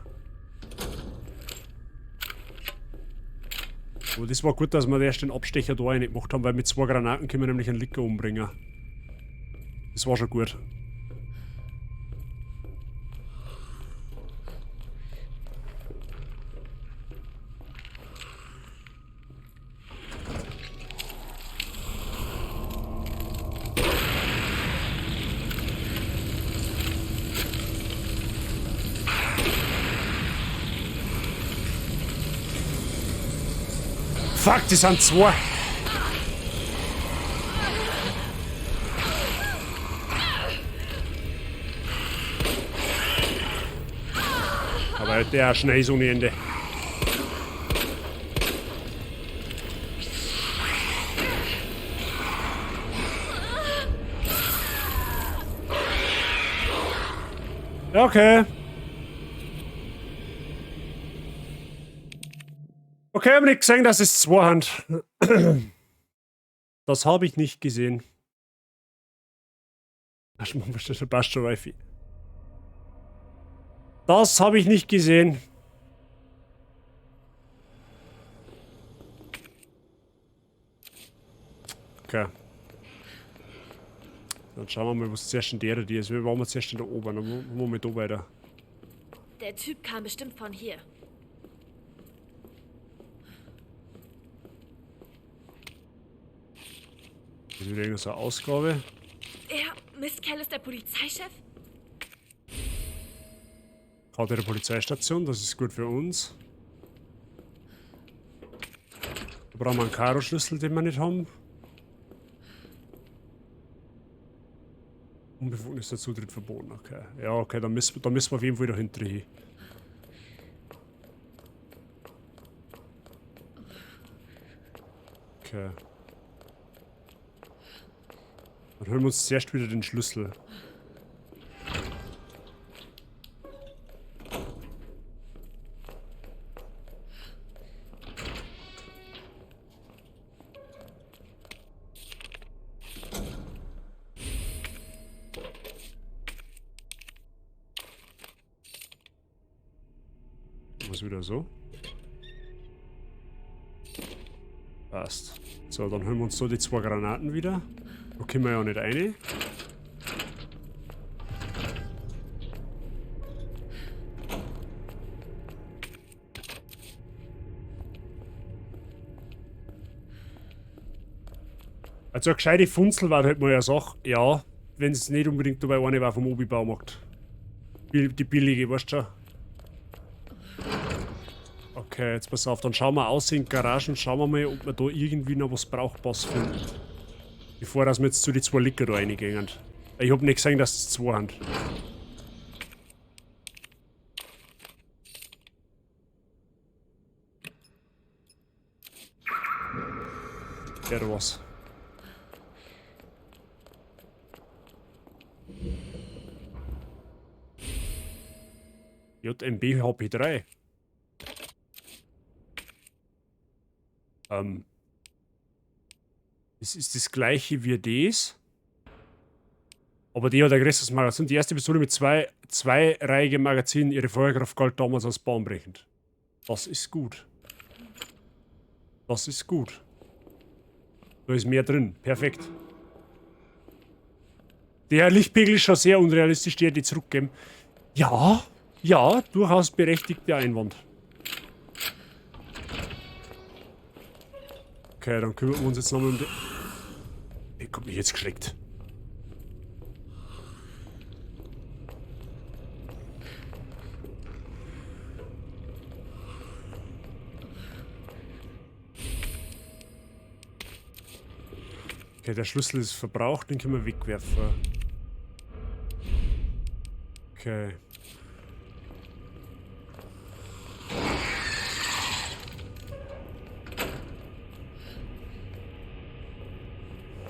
Aber das war gut, dass wir erst den Abstecher da rein gemacht haben, weil mit 2 Granaten können wir nämlich einen Licker umbringen. Das war schon gut. Fuck, die sind 2. Aber der schnell ist ohne Ende. Okay. Okay, ich hab nicht gesehen, dass es 2 sind. Das habe ich nicht gesehen. Ach, passt schon, Ralfi. Das habe ich nicht gesehen. Okay. Dann schauen wir mal, was zuerst in der die ist. Wir waren zuerst in der oberen. Dann machen wir mal da weiter. Der Typ kam bestimmt von hier. Das ist wieder irgendeine so eine Ausgabe. Ja, Mistkerl ist der Polizeichef? Karte der Polizeistation, das ist gut für uns. Da brauchen wir einen Karo-Schlüssel, den wir nicht haben. Unbefugt ist der Zutritt verboten, okay. Ja, okay, da müssen wir auf jeden Fall dahinter hin. Okay. Dann holen wir uns zuerst wieder den Schlüssel. Was wieder so? Passt. So, dann holen wir uns so die 2 Granaten wieder. Da können wir ja nicht rein. Also eine gescheite Funzel war halt mal eine Sache, ja, wenn es nicht unbedingt dabei eine war vom Obi-Baumarkt. Die billige, weißt du schon. Okay, jetzt pass auf, dann schauen wir aus in die Garage und schauen wir mal, ob wir da irgendwie noch was Brauchbares finden. Bevor dass wir jetzt zu den zwei Licker da reingehen. Ich hab nicht gesehen, dass es zwei haben. Ja, da war's. JMB HP3. Das ist das gleiche wie das. Aber die hat ein größeres Magazin. Die erste Pistole mit zweireihigem Magazin. Ihre Feuerkraft galt damals als bahnbrechend. Das ist gut. Das ist gut. Da ist mehr drin. Perfekt. Der Lichtpegel ist schon sehr unrealistisch, die hätte ich zurückgegeben. Ja, ja, durchaus berechtigter Einwand. Okay, dann kümmern wir uns jetzt nochmal um die... Ich hab mich jetzt geschreckt. Okay, der Schlüssel ist verbraucht, den können wir wegwerfen. Okay.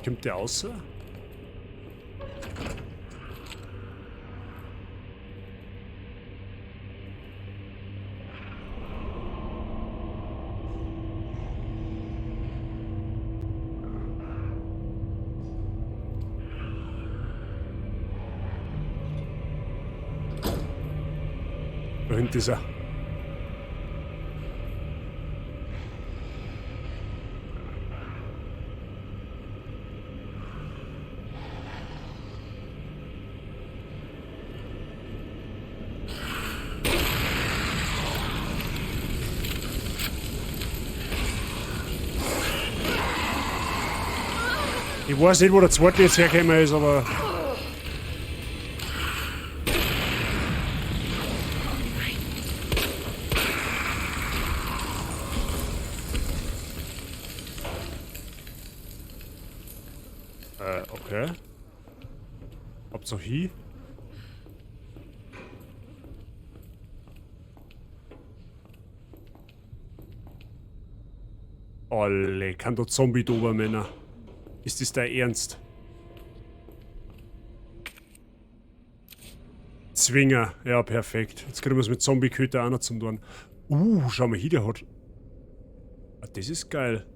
Kommt der außer? Da hinten ist er. Ich weiß nicht, wo der zweite jetzt hergekommen ist, aber... Okay. Hauptsache hier. Alle, kann der Zombie-Dobermänner. Ist das dein Ernst? Zwinger. Ja, perfekt. Jetzt kriegen wir es mit Zombie-Köter auch noch zum Tun. Schau mal hier, der hat... Ah, das ist geil.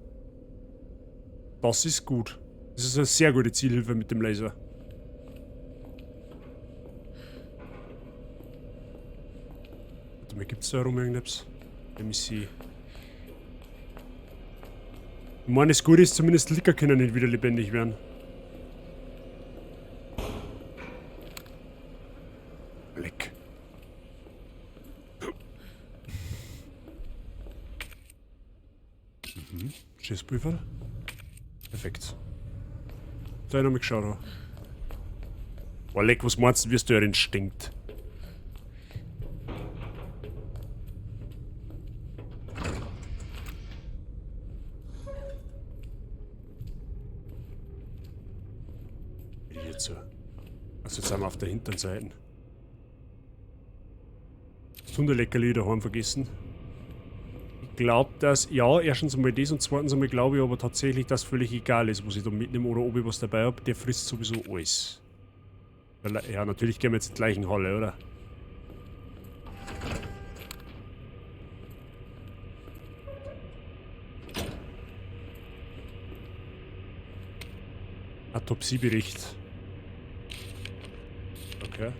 Das ist gut. Das ist eine sehr gute Zielhilfe mit dem Laser. Warte mal, gibt's da rum irgendetwas? Let me see. Ich meine, das Gute ist, zumindest Licker können nicht wieder lebendig werden. Leck. Mhm. Schießpulver. Perfekt. Da hab ich noch mal geschaut. Boah, leck, was meinst du, wie es da drin stinkt? Also jetzt sind wir auf der hinteren Seite. Das Hundeleckerli daheim vergessen. Ich glaub, dass... Ja, erstens einmal das und zweitens einmal glaube ich aber tatsächlich, dass völlig egal ist, was ich da mitnehme oder ob ich was dabei hab. Der frisst sowieso alles. Weil, ja, natürlich gehen wir jetzt in die gleichen Halle, oder? Autopsiebericht. Okay.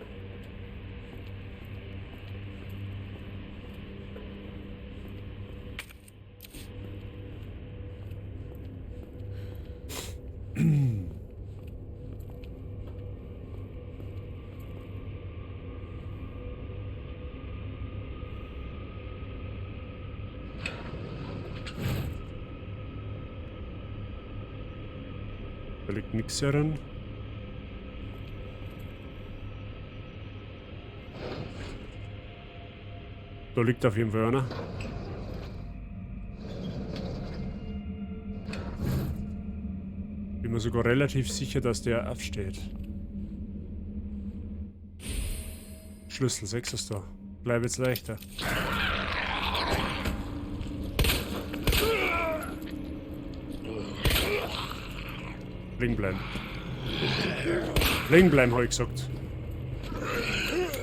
Da liegt nichts herin. Da liegt auf jeden Fall einer. Bin mir sogar relativ sicher, dass der aufsteht. Schlüssel, 6 ist da. Bleib jetzt leichter. Liegen bleiben. Liegen bleiben, hab ich gesagt.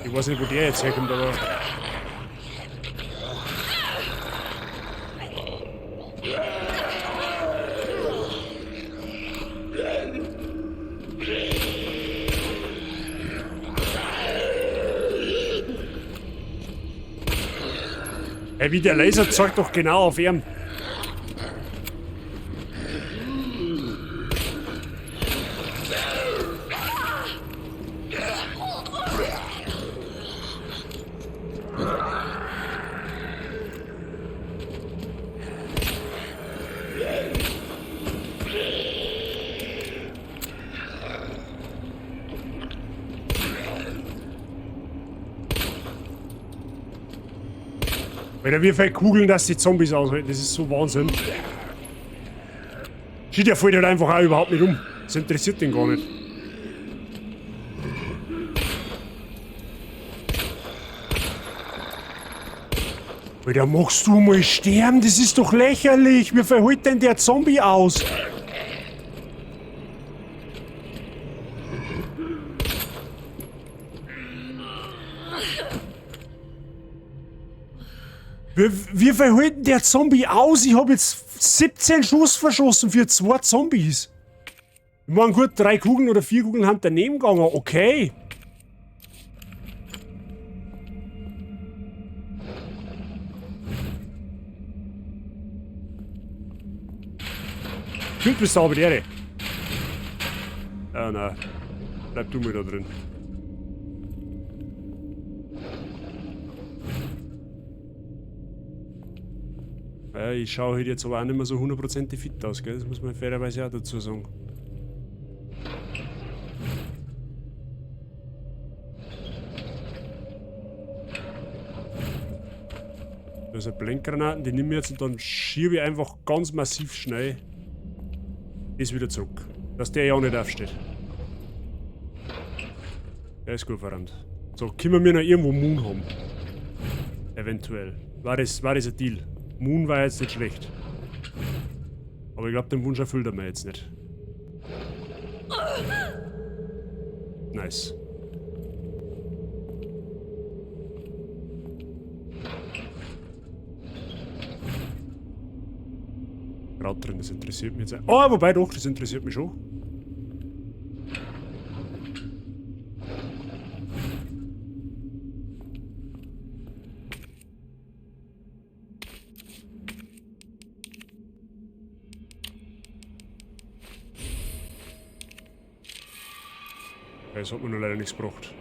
Ich weiß nicht, wo der jetzt herkommt, aber... Ey, wie der Laser zeigt doch genau auf ihm. Alter, wie viele Kugeln, dass die Zombies aushalten, das ist so Wahnsinn. Schießt der fällt halt einfach auch überhaupt nicht um. Das interessiert den gar nicht. Alter, machst du mal sterben? Das ist doch lächerlich. Wie viel hält denn der Zombie aus? Wie viel hält denn der Zombie aus? Ich hab jetzt 17 Schuss verschossen für 2 Zombies. Ich mein, gut, 3 Kugeln oder 4 Kugeln haben daneben gegangen, okay. Gut, bist du aber der. Ah, nein. Bleib du mal da drin. Ja, ich schaue heute jetzt aber auch nicht mehr so hundertprozentig fit aus, gell? Das muss man fairerweise auch dazu sagen. Da ist eine Blendgranaten, die nehme ich jetzt und dann schiebe ich einfach ganz massiv schnell das wieder zurück. Dass der ja auch nicht aufsteht. Der ist gut verrammt. So, können wir noch irgendwo Moon haben? Eventuell. War das ein Deal? Moon war jetzt nicht schlecht. Aber ich glaube, den Wunsch erfüllt er mir jetzt nicht. Nice. Kraut drin, das interessiert mich jetzt. Oh, wobei doch, das interessiert mich schon. Das hat mir nur leider nichts gebracht.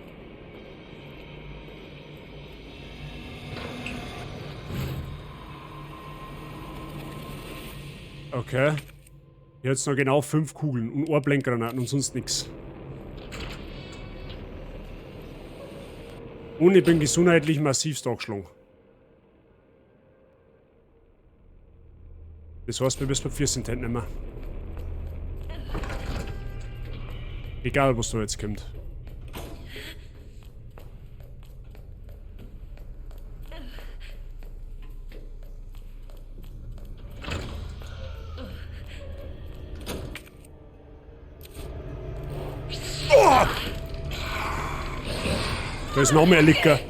Okay. Jetzt noch genau 5 Kugeln und Ohrblendgranaten und sonst nichts. Und ich bin gesundheitlich massivst angeschlagen. Das heißt, wir müssen beim 14. nicht mehr. Egal, was da jetzt kommt. Oh! Da ist noch mehr Licker.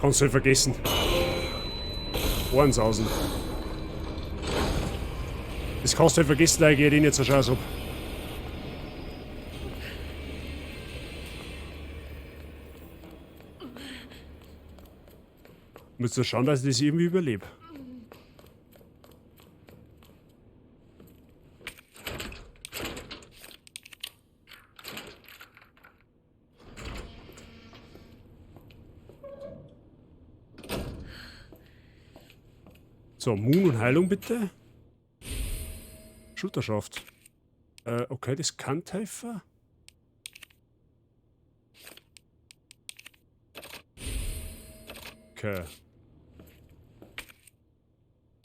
Kannst du nicht vergessen. Ohrensausen. Das kannst du nicht vergessen, da geht eh nicht so scheiß ab. Muss nur schauen, dass ich das irgendwie überlebe. So, Moon und Heilung bitte. Schulterschaft. Okay, das kann helfen. Okay.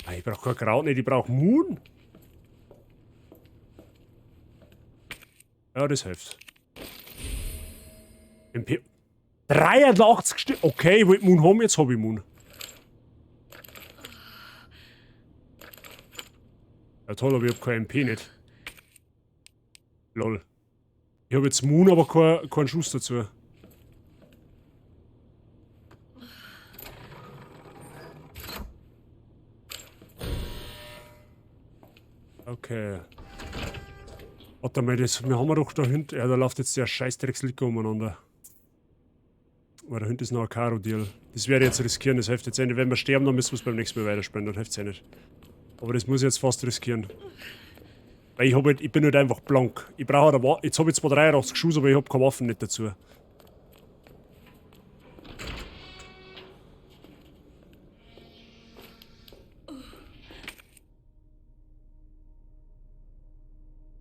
Ah, ich brauche kein Kraut nicht, ich brauche Moon. Ja, das hilft. MP. 83 Stück. Okay, ich wollte Moon haben, jetzt habe ich Moon. Ja toll, aber ich habe kein MP nicht. Lol. Ich habe jetzt Moon, aber keinen Schuss dazu. Okay. Warte mal, das, wir haben doch da hinten. Ja, da läuft jetzt der Scheißdreckslicker umeinander. Aber da hinten ist noch ein Karo-Deal. Das werde ich jetzt riskieren, das hilft jetzt eh nicht. Wenn wir sterben, dann müssen wir es beim nächsten Mal weiterspielen, dann hilft es eh nicht. Aber das muss ich jetzt fast riskieren. Weil ich, hab halt, ich bin halt einfach blank. Ich brauche halt eine Jetzt habe ich zwar 83 Schuss, aber ich habe keine Waffen nicht dazu.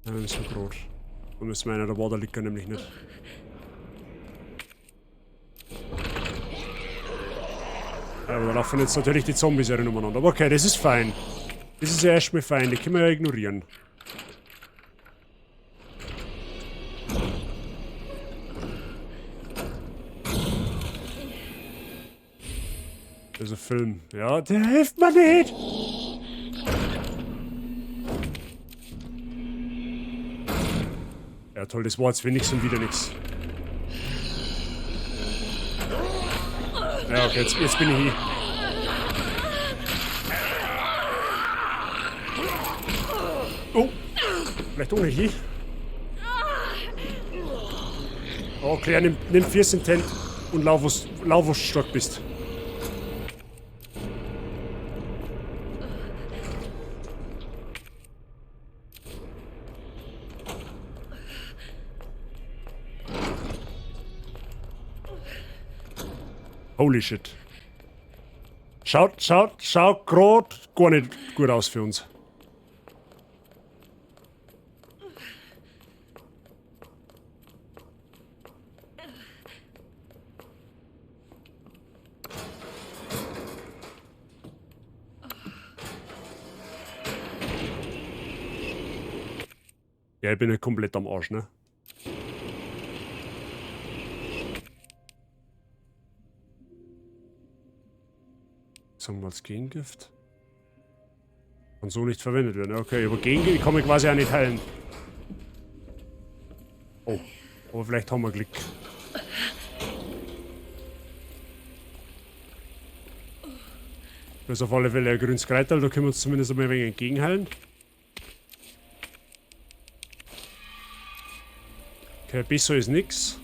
Ja, wir müssen grad. Da müssen wir einer der Waterlicker nämlich nicht. Ja, aber da laufen jetzt natürlich die Zombies ja umeinander. Aber okay, das ist fein. Das ist ja erstmal fein, die können wir ja ignorieren. Das ist ein Film. Ja, der hilft mir nicht! Ja toll, das war jetzt wenigstens wieder nichts. Ja, okay, jetzt bin ich hier. Oh, vielleicht ohne hier. Oh, Claire, nimm 14 Tent und lauf, wo du stark bist. Holy shit. Schaut grad gar nicht gut aus für uns. Ja, ich bin ja komplett am Arsch, ne? Sagen wir als Gegengift? Kann so nicht verwendet werden. Okay, aber Gegengift kann ich quasi auch nicht heilen. Oh, aber vielleicht haben wir Glück. Das ist auf alle Fälle ein grünes Kreital, da können wir uns zumindest einmal ein wenig entgegenheilen. Okay, besser ist nix.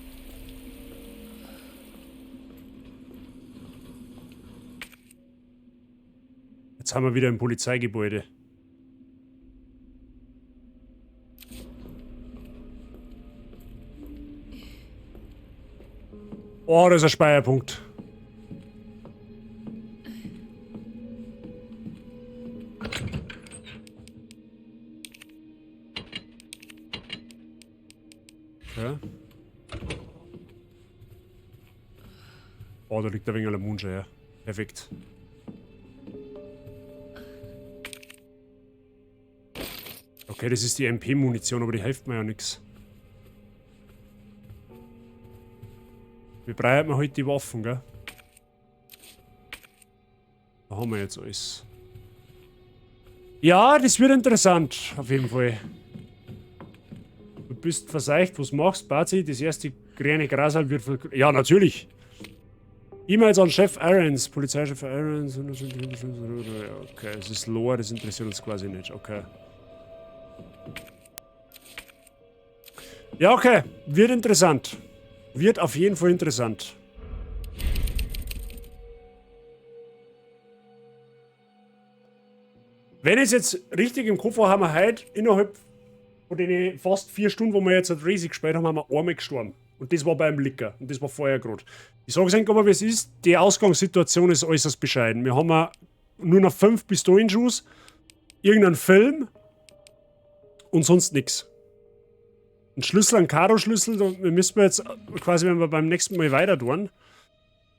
Jetzt haben wir wieder ein Polizeigebäude. Oh, das ist ein Speicherpunkt. Okay. Oh, da liegt ein wenig Lemon schon, ja. Perfekt. Okay, das ist die MP-Munition, aber die hilft mir ja nix. Wir brauchen heute die Waffen, gell? Da haben wir jetzt alles. Ja, das wird interessant, auf jeden Fall. Du bist verseicht, was machst, Bazi? Das erste grüne Grashalm wird ver... Ja, natürlich! E-Mails an Chef Irons, Polizeichef Irons. Okay, es ist Lore, das interessiert uns quasi nicht, okay. Ja, okay. Wird interessant. Wird auf jeden Fall interessant. Wenn ich es jetzt richtig im Kopf habe, haben wir heute innerhalb von den fast 4 Stunden, wo wir jetzt halt Resi gespielt haben, haben wir einmal gestorben. Und das war beim Licker. Und das war vorher gerade. Ich sage es euch aber, wie es ist. Die Ausgangssituation ist äußerst bescheiden. Wir haben nur noch 5 Pistolenschuss, irgendeinen Film und sonst nichts. Ein Schlüssel, ein Karo-Schlüssel, da müssen wir jetzt quasi, wenn wir beim nächsten Mal weiter tun,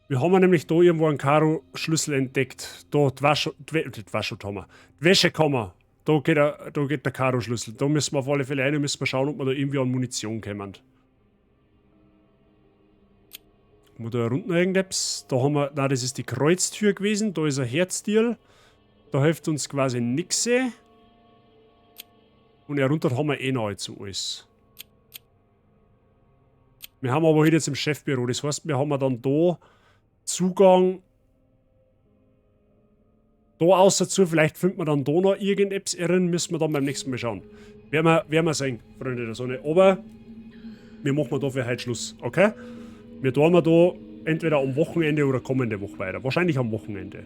Wir haben nämlich da irgendwo einen Karo-Schlüssel entdeckt. Da, die Waschkammer. Die Wäschekammer. Da geht der Karo-Schlüssel. Da müssen wir auf alle Fälle rein und müssen wir schauen, ob wir da irgendwie an Munition kommen. Haben wir da unten irgendetwas? Da haben wir. Nein, das ist die Kreuztür gewesen. Da ist ein Herztier. Da hilft uns quasi nix. Und herunter haben wir eh nahezu alles. Wir haben aber heute jetzt im Chefbüro. Das heißt, wir haben dann da Zugang. Da außer zu, vielleicht findet man dann da noch irgendetwas irren, müssen wir dann beim nächsten Mal schauen. Werden wir sehen, Freunde der Sonne. Aber wir machen dafür heute Schluss, okay? Wir tun wir da entweder am Wochenende oder kommende Woche weiter. Wahrscheinlich am Wochenende.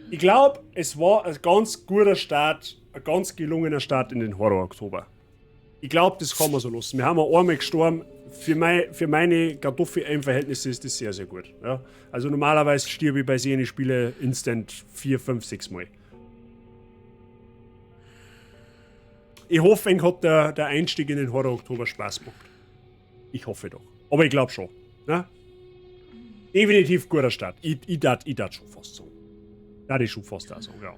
Ich glaube, es war ein ganz guter Start, ein ganz gelungener Start in den Horror-Oktober. Ich glaube, das kann man so lassen. Wir haben einmal gestorben. Für meine Kartoffel-Verhältnisse ist das sehr, sehr gut. Ja? Also normalerweise stirb ich bei solchen Spielen instant 4, 5, 6 Mal. Ich hoffe, euch hat der Einstieg in den Horror-Oktober Spaß gemacht. Ich hoffe doch. Aber ich glaube schon. Ne? Definitiv guter Start. Ich dat schon fast so. Da ich schon fast auch so, ja.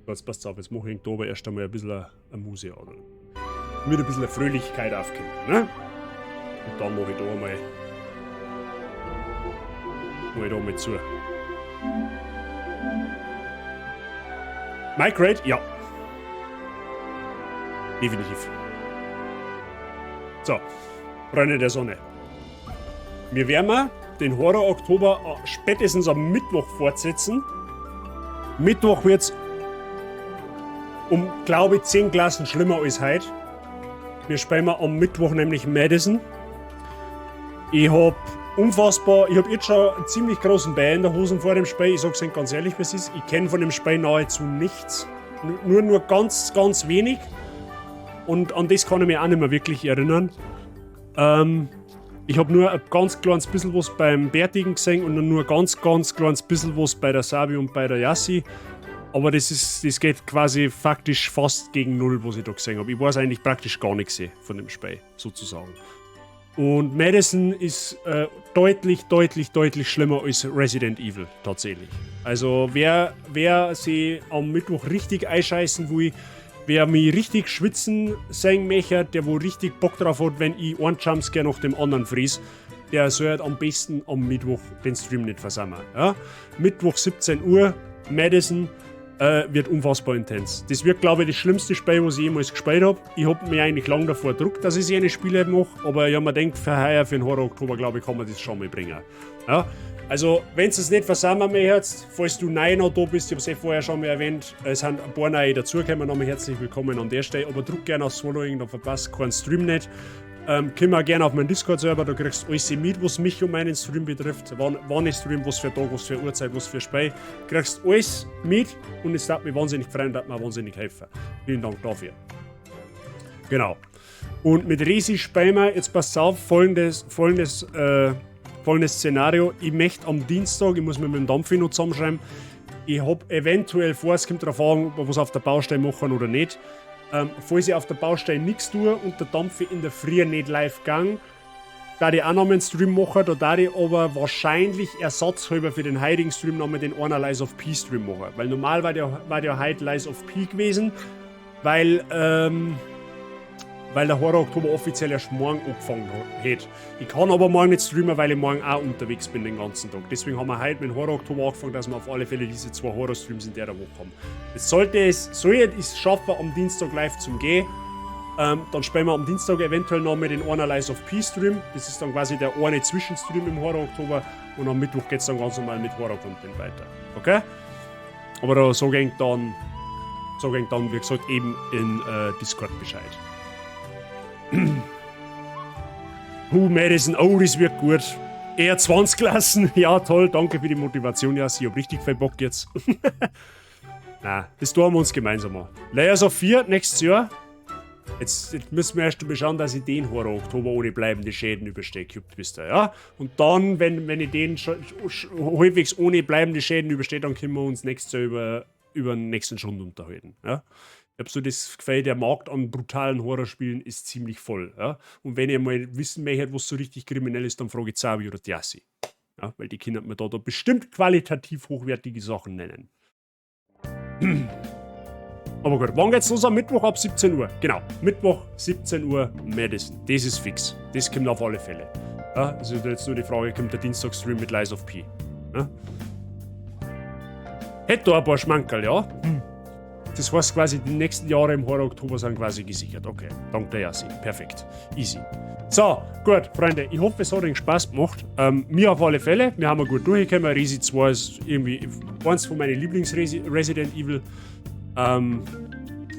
Jetzt passt auf, jetzt mache ich im Oktober erst einmal ein bisschen eine Muse an. Mit ein bisschen Fröhlichkeit aufkommen, ne? Und dann mache ich da einmal. Mach ich da mal zu. Migrate? Ja. Definitiv. So, Freunde der Sonne. Wir werden den Horror-Oktober spätestens am Mittwoch fortsetzen. Mittwoch wird's um, glaube ich, 10 Klassen schlimmer als heute. Wir spielen am Mittwoch nämlich Madison. Ich hab unfassbar, ich hab jetzt schon einen ziemlich großen Bär in der Hosen vor dem Spiel. Ich sag's Ihnen ganz ehrlich, was ist. Ich kenn von dem Spiel nahezu nichts. Nur ganz, ganz wenig. Und an das kann ich mich auch nicht mehr wirklich erinnern. Ich hab nur ein ganz kleines bisschen was beim Bärtigen gesehen und dann nur ein ganz, ganz kleines bisschen was bei der Sabi und bei der Yassi. Aber das geht quasi faktisch fast gegen null, was ich da gesehen habe. Ich weiß eigentlich praktisch gar nichts von dem Spiel, sozusagen. Und Madison ist deutlich, deutlich, deutlich schlimmer als Resident Evil, tatsächlich. Also wer sich am Mittwoch richtig einscheißen will, wer mich richtig schwitzen sehen möchte, der wo richtig Bock drauf hat, wenn ich einen Jumpscare nach dem anderen fries, der soll halt am besten am Mittwoch den Stream nicht versammeln. Ja? Mittwoch 17 Uhr, Madison, wird unfassbar intens. Das wird, glaube ich, das schlimmste Spiel, was ich jemals gespielt habe. Ich habe mir eigentlich lange davor gedruckt, dass ich jene Spiele mache, aber ich habe mir gedacht, für heuer, für den Horror-Oktober, glaube ich, kann man das schon mal bringen. Ja? Also, wenn du es nicht versammeln möchtest, falls du neu noch da bist, ich habe es eh vorher schon mal erwähnt, es sind ein paar neue dazugekommen, nochmal herzlich willkommen an der Stelle, aber druck gerne aufs Following, dann verpasst keinen Stream nicht. Komm auch gerne auf meinen Discord-Server, da kriegst du alles mit, was mich und meinen Stream betrifft. Wann ich stream, was für Tag, was für Uhrzeit, was für Spiel. Kriegst alles mit und es hat mich wahnsinnig freuen und hat mir auch wahnsinnig helfen. Vielen Dank dafür. Genau. Und mit Resi spielen wir, jetzt passt auf, folgendes Szenario. Ich möchte am Dienstag, ich muss mir mit dem Dampfi noch zusammenschreiben, ich hab eventuell vor, es kommt darauf an, ob wir was auf der Baustelle machen oder nicht. Falls ich auf der Baustelle nichts tue und der Dampfi in der Früh nicht live gang, da ich auch noch einen Stream machen, da ich aber wahrscheinlich ersatzhalber für den heutigen Stream nochmal den einer Lies of P Stream machen. Weil normal war der heute Lies of P gewesen, weil der Horror Oktober offiziell erst morgen angefangen hat. Ich kann aber morgen nicht streamen, weil ich morgen auch unterwegs bin den ganzen Tag. Deswegen haben wir heute mit dem Horror Oktober angefangen, dass wir auf alle Fälle diese zwei Horror-Streams in der Woche haben. Es sollte es schaffen, am Dienstag live zum gehen. Dann spielen wir am Dienstag eventuell noch mit den einer Lies of P Stream. Das ist dann quasi der eine Zwischenstream im Horror Oktober. Und am Mittwoch geht es dann ganz normal mit Horror Content weiter. Okay? Aber da sage ich dann, wie gesagt, eben in Discord Bescheid. Madison, oh, das wird gut. Eher 20 Klassen. Ja, toll, danke für die Motivation. Ja, ich hab richtig viel Bock jetzt. Na, das tun wir uns gemeinsam an. Layers of 4 nächstes Jahr. Jetzt müssen wir erst einmal schauen, dass ich den Horror Oktober ohne bleibende Schäden überstehe, bist du, ja? Und dann, wenn ich den halbwegs ohne bleibende Schäden überstehe, dann können wir uns nächstes Jahr über den nächsten Schund unterhalten, ja? Ich hab so das Gefühl, der Markt an brutalen Horrorspielen ist ziemlich voll. Ja? Und wenn ihr mal wissen möchtet, was so richtig kriminell ist, dann frage ich Zabi oder Tiassi. Ja, weil die Kinder mir da bestimmt qualitativ hochwertige Sachen nennen. Aber gut, wann geht's los? Am Mittwoch ab 17 Uhr. Genau, Mittwoch 17 Uhr Madison. Das ist fix. Das kommt auf alle Fälle. Ja, es ist jetzt nur die Frage, kommt der Dienstag-Stream mit Lies of P? Ja? Hätte da ein paar Schmankerl, ja? Das heißt quasi, die nächsten Jahre im Horror Oktober sind quasi gesichert. Okay, dank der Yassi. Perfekt. Easy. So, gut, Freunde, ich hoffe, es hat euch Spaß gemacht. Mir auf alle Fälle. Wir haben gut durchgekommen. Resi 2 ist irgendwie eins von meinen Lieblings-Resident Evil.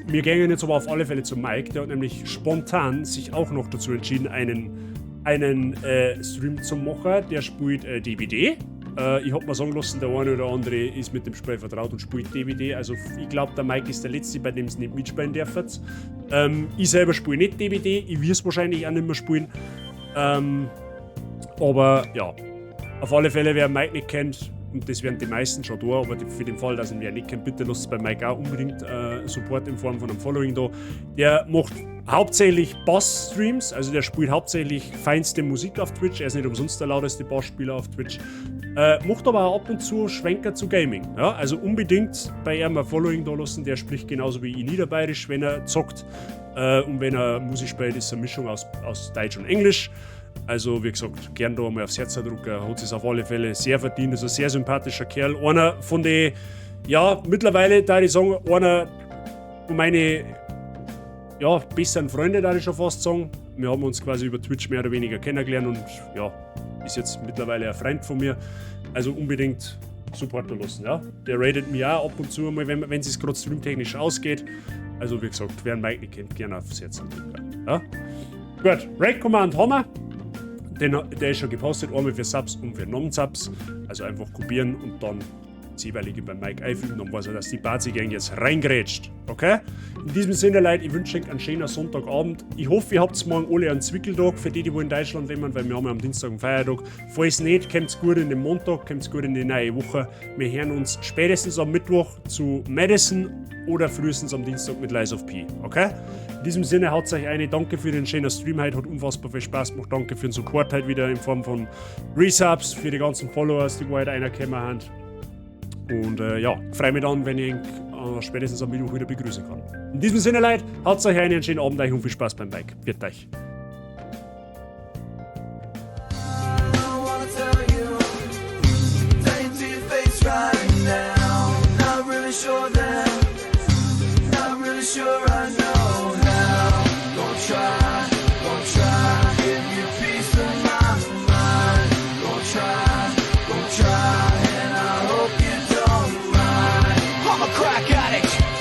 Wir gehen jetzt aber auf alle Fälle zu Mike. Der hat nämlich spontan sich auch noch dazu entschieden, einen Stream zu machen. Der spielt DBD. Ich hab mir sagen lassen, der eine oder andere ist mit dem Spiel vertraut und spielt DBD. Also ich glaube, der Mike ist der Letzte, bei dem es nicht mitspielen dürfen. Ich selber spiele nicht DBD. Ich werde es wahrscheinlich auch nicht mehr spielen. Aber ja, auf alle Fälle, wer Mike nicht kennt, und das werden die meisten schon da, aber für den Fall, dass ihn wer nicht kennt, bitte lasst bei Mike auch unbedingt Support in Form von einem Following da. Der macht hauptsächlich Bass-Streams, also der spielt hauptsächlich feinste Musik auf Twitch. Er ist nicht umsonst der lauteste Bassspieler auf Twitch. Macht aber auch ab und zu Schwenker zu Gaming. Ja, also unbedingt bei ihm ein Following da lassen. Der spricht genauso wie ich Niederbayerisch, wenn er zockt. Und wenn er Musik spielt, ist es eine Mischung aus Deutsch und Englisch. Also, wie gesagt, gern da mal aufs Herz drücken. Hat es auf alle Fälle sehr verdient. Ist ein sehr sympathischer Kerl. Einer von den, ja, mittlerweile, da ich sagen, einer von meinen, ja, besseren Freunde, da ich schon fast sagen. Wir haben uns quasi über Twitch mehr oder weniger kennengelernt und ja, ist jetzt mittlerweile ein Freund von mir. Also unbedingt Support da lassen, ja. Der raidet mich auch ab und zu mal, wenn es gerade streamtechnisch ausgeht. Also wie gesagt, wer einen Mike nicht kennt, gerne aufs Herz drücken. Ja? Gut, Raid Command haben wir. Der ist schon gepostet, einmal für Subs und für Non-Subs. Also einfach kopieren und dann das jeweilige beim Mike einfügen, dann weiß er, dass die Bazi-Gang jetzt reingrätscht. Okay? In diesem Sinne, Leute, ich wünsche euch einen schönen Sonntagabend. Ich hoffe, ihr habt morgen alle einen Zwickeltag, für die, die wo in Deutschland leben, weil wir haben ja am Dienstag einen Feiertag. Falls nicht, kommt's gut in den Montag, kommt's gut in die neue Woche. Wir hören uns spätestens am Mittwoch zu Madison oder frühestens am Dienstag mit Lies of P. Okay? In diesem Sinne, haut euch eine. Danke für den schönen Stream heute, hat unfassbar viel Spaß gemacht. Danke für den Support heute wieder in Form von Resubs, für die ganzen Followers, die wo heute einer gekommen haben. Und ja, freue mich dann, wenn ich spätestens am Mittwoch wieder begrüßen kann. In diesem Sinne, Leute, haut euch einen schönen Abend euch und viel Spaß beim Bike. Wird euch.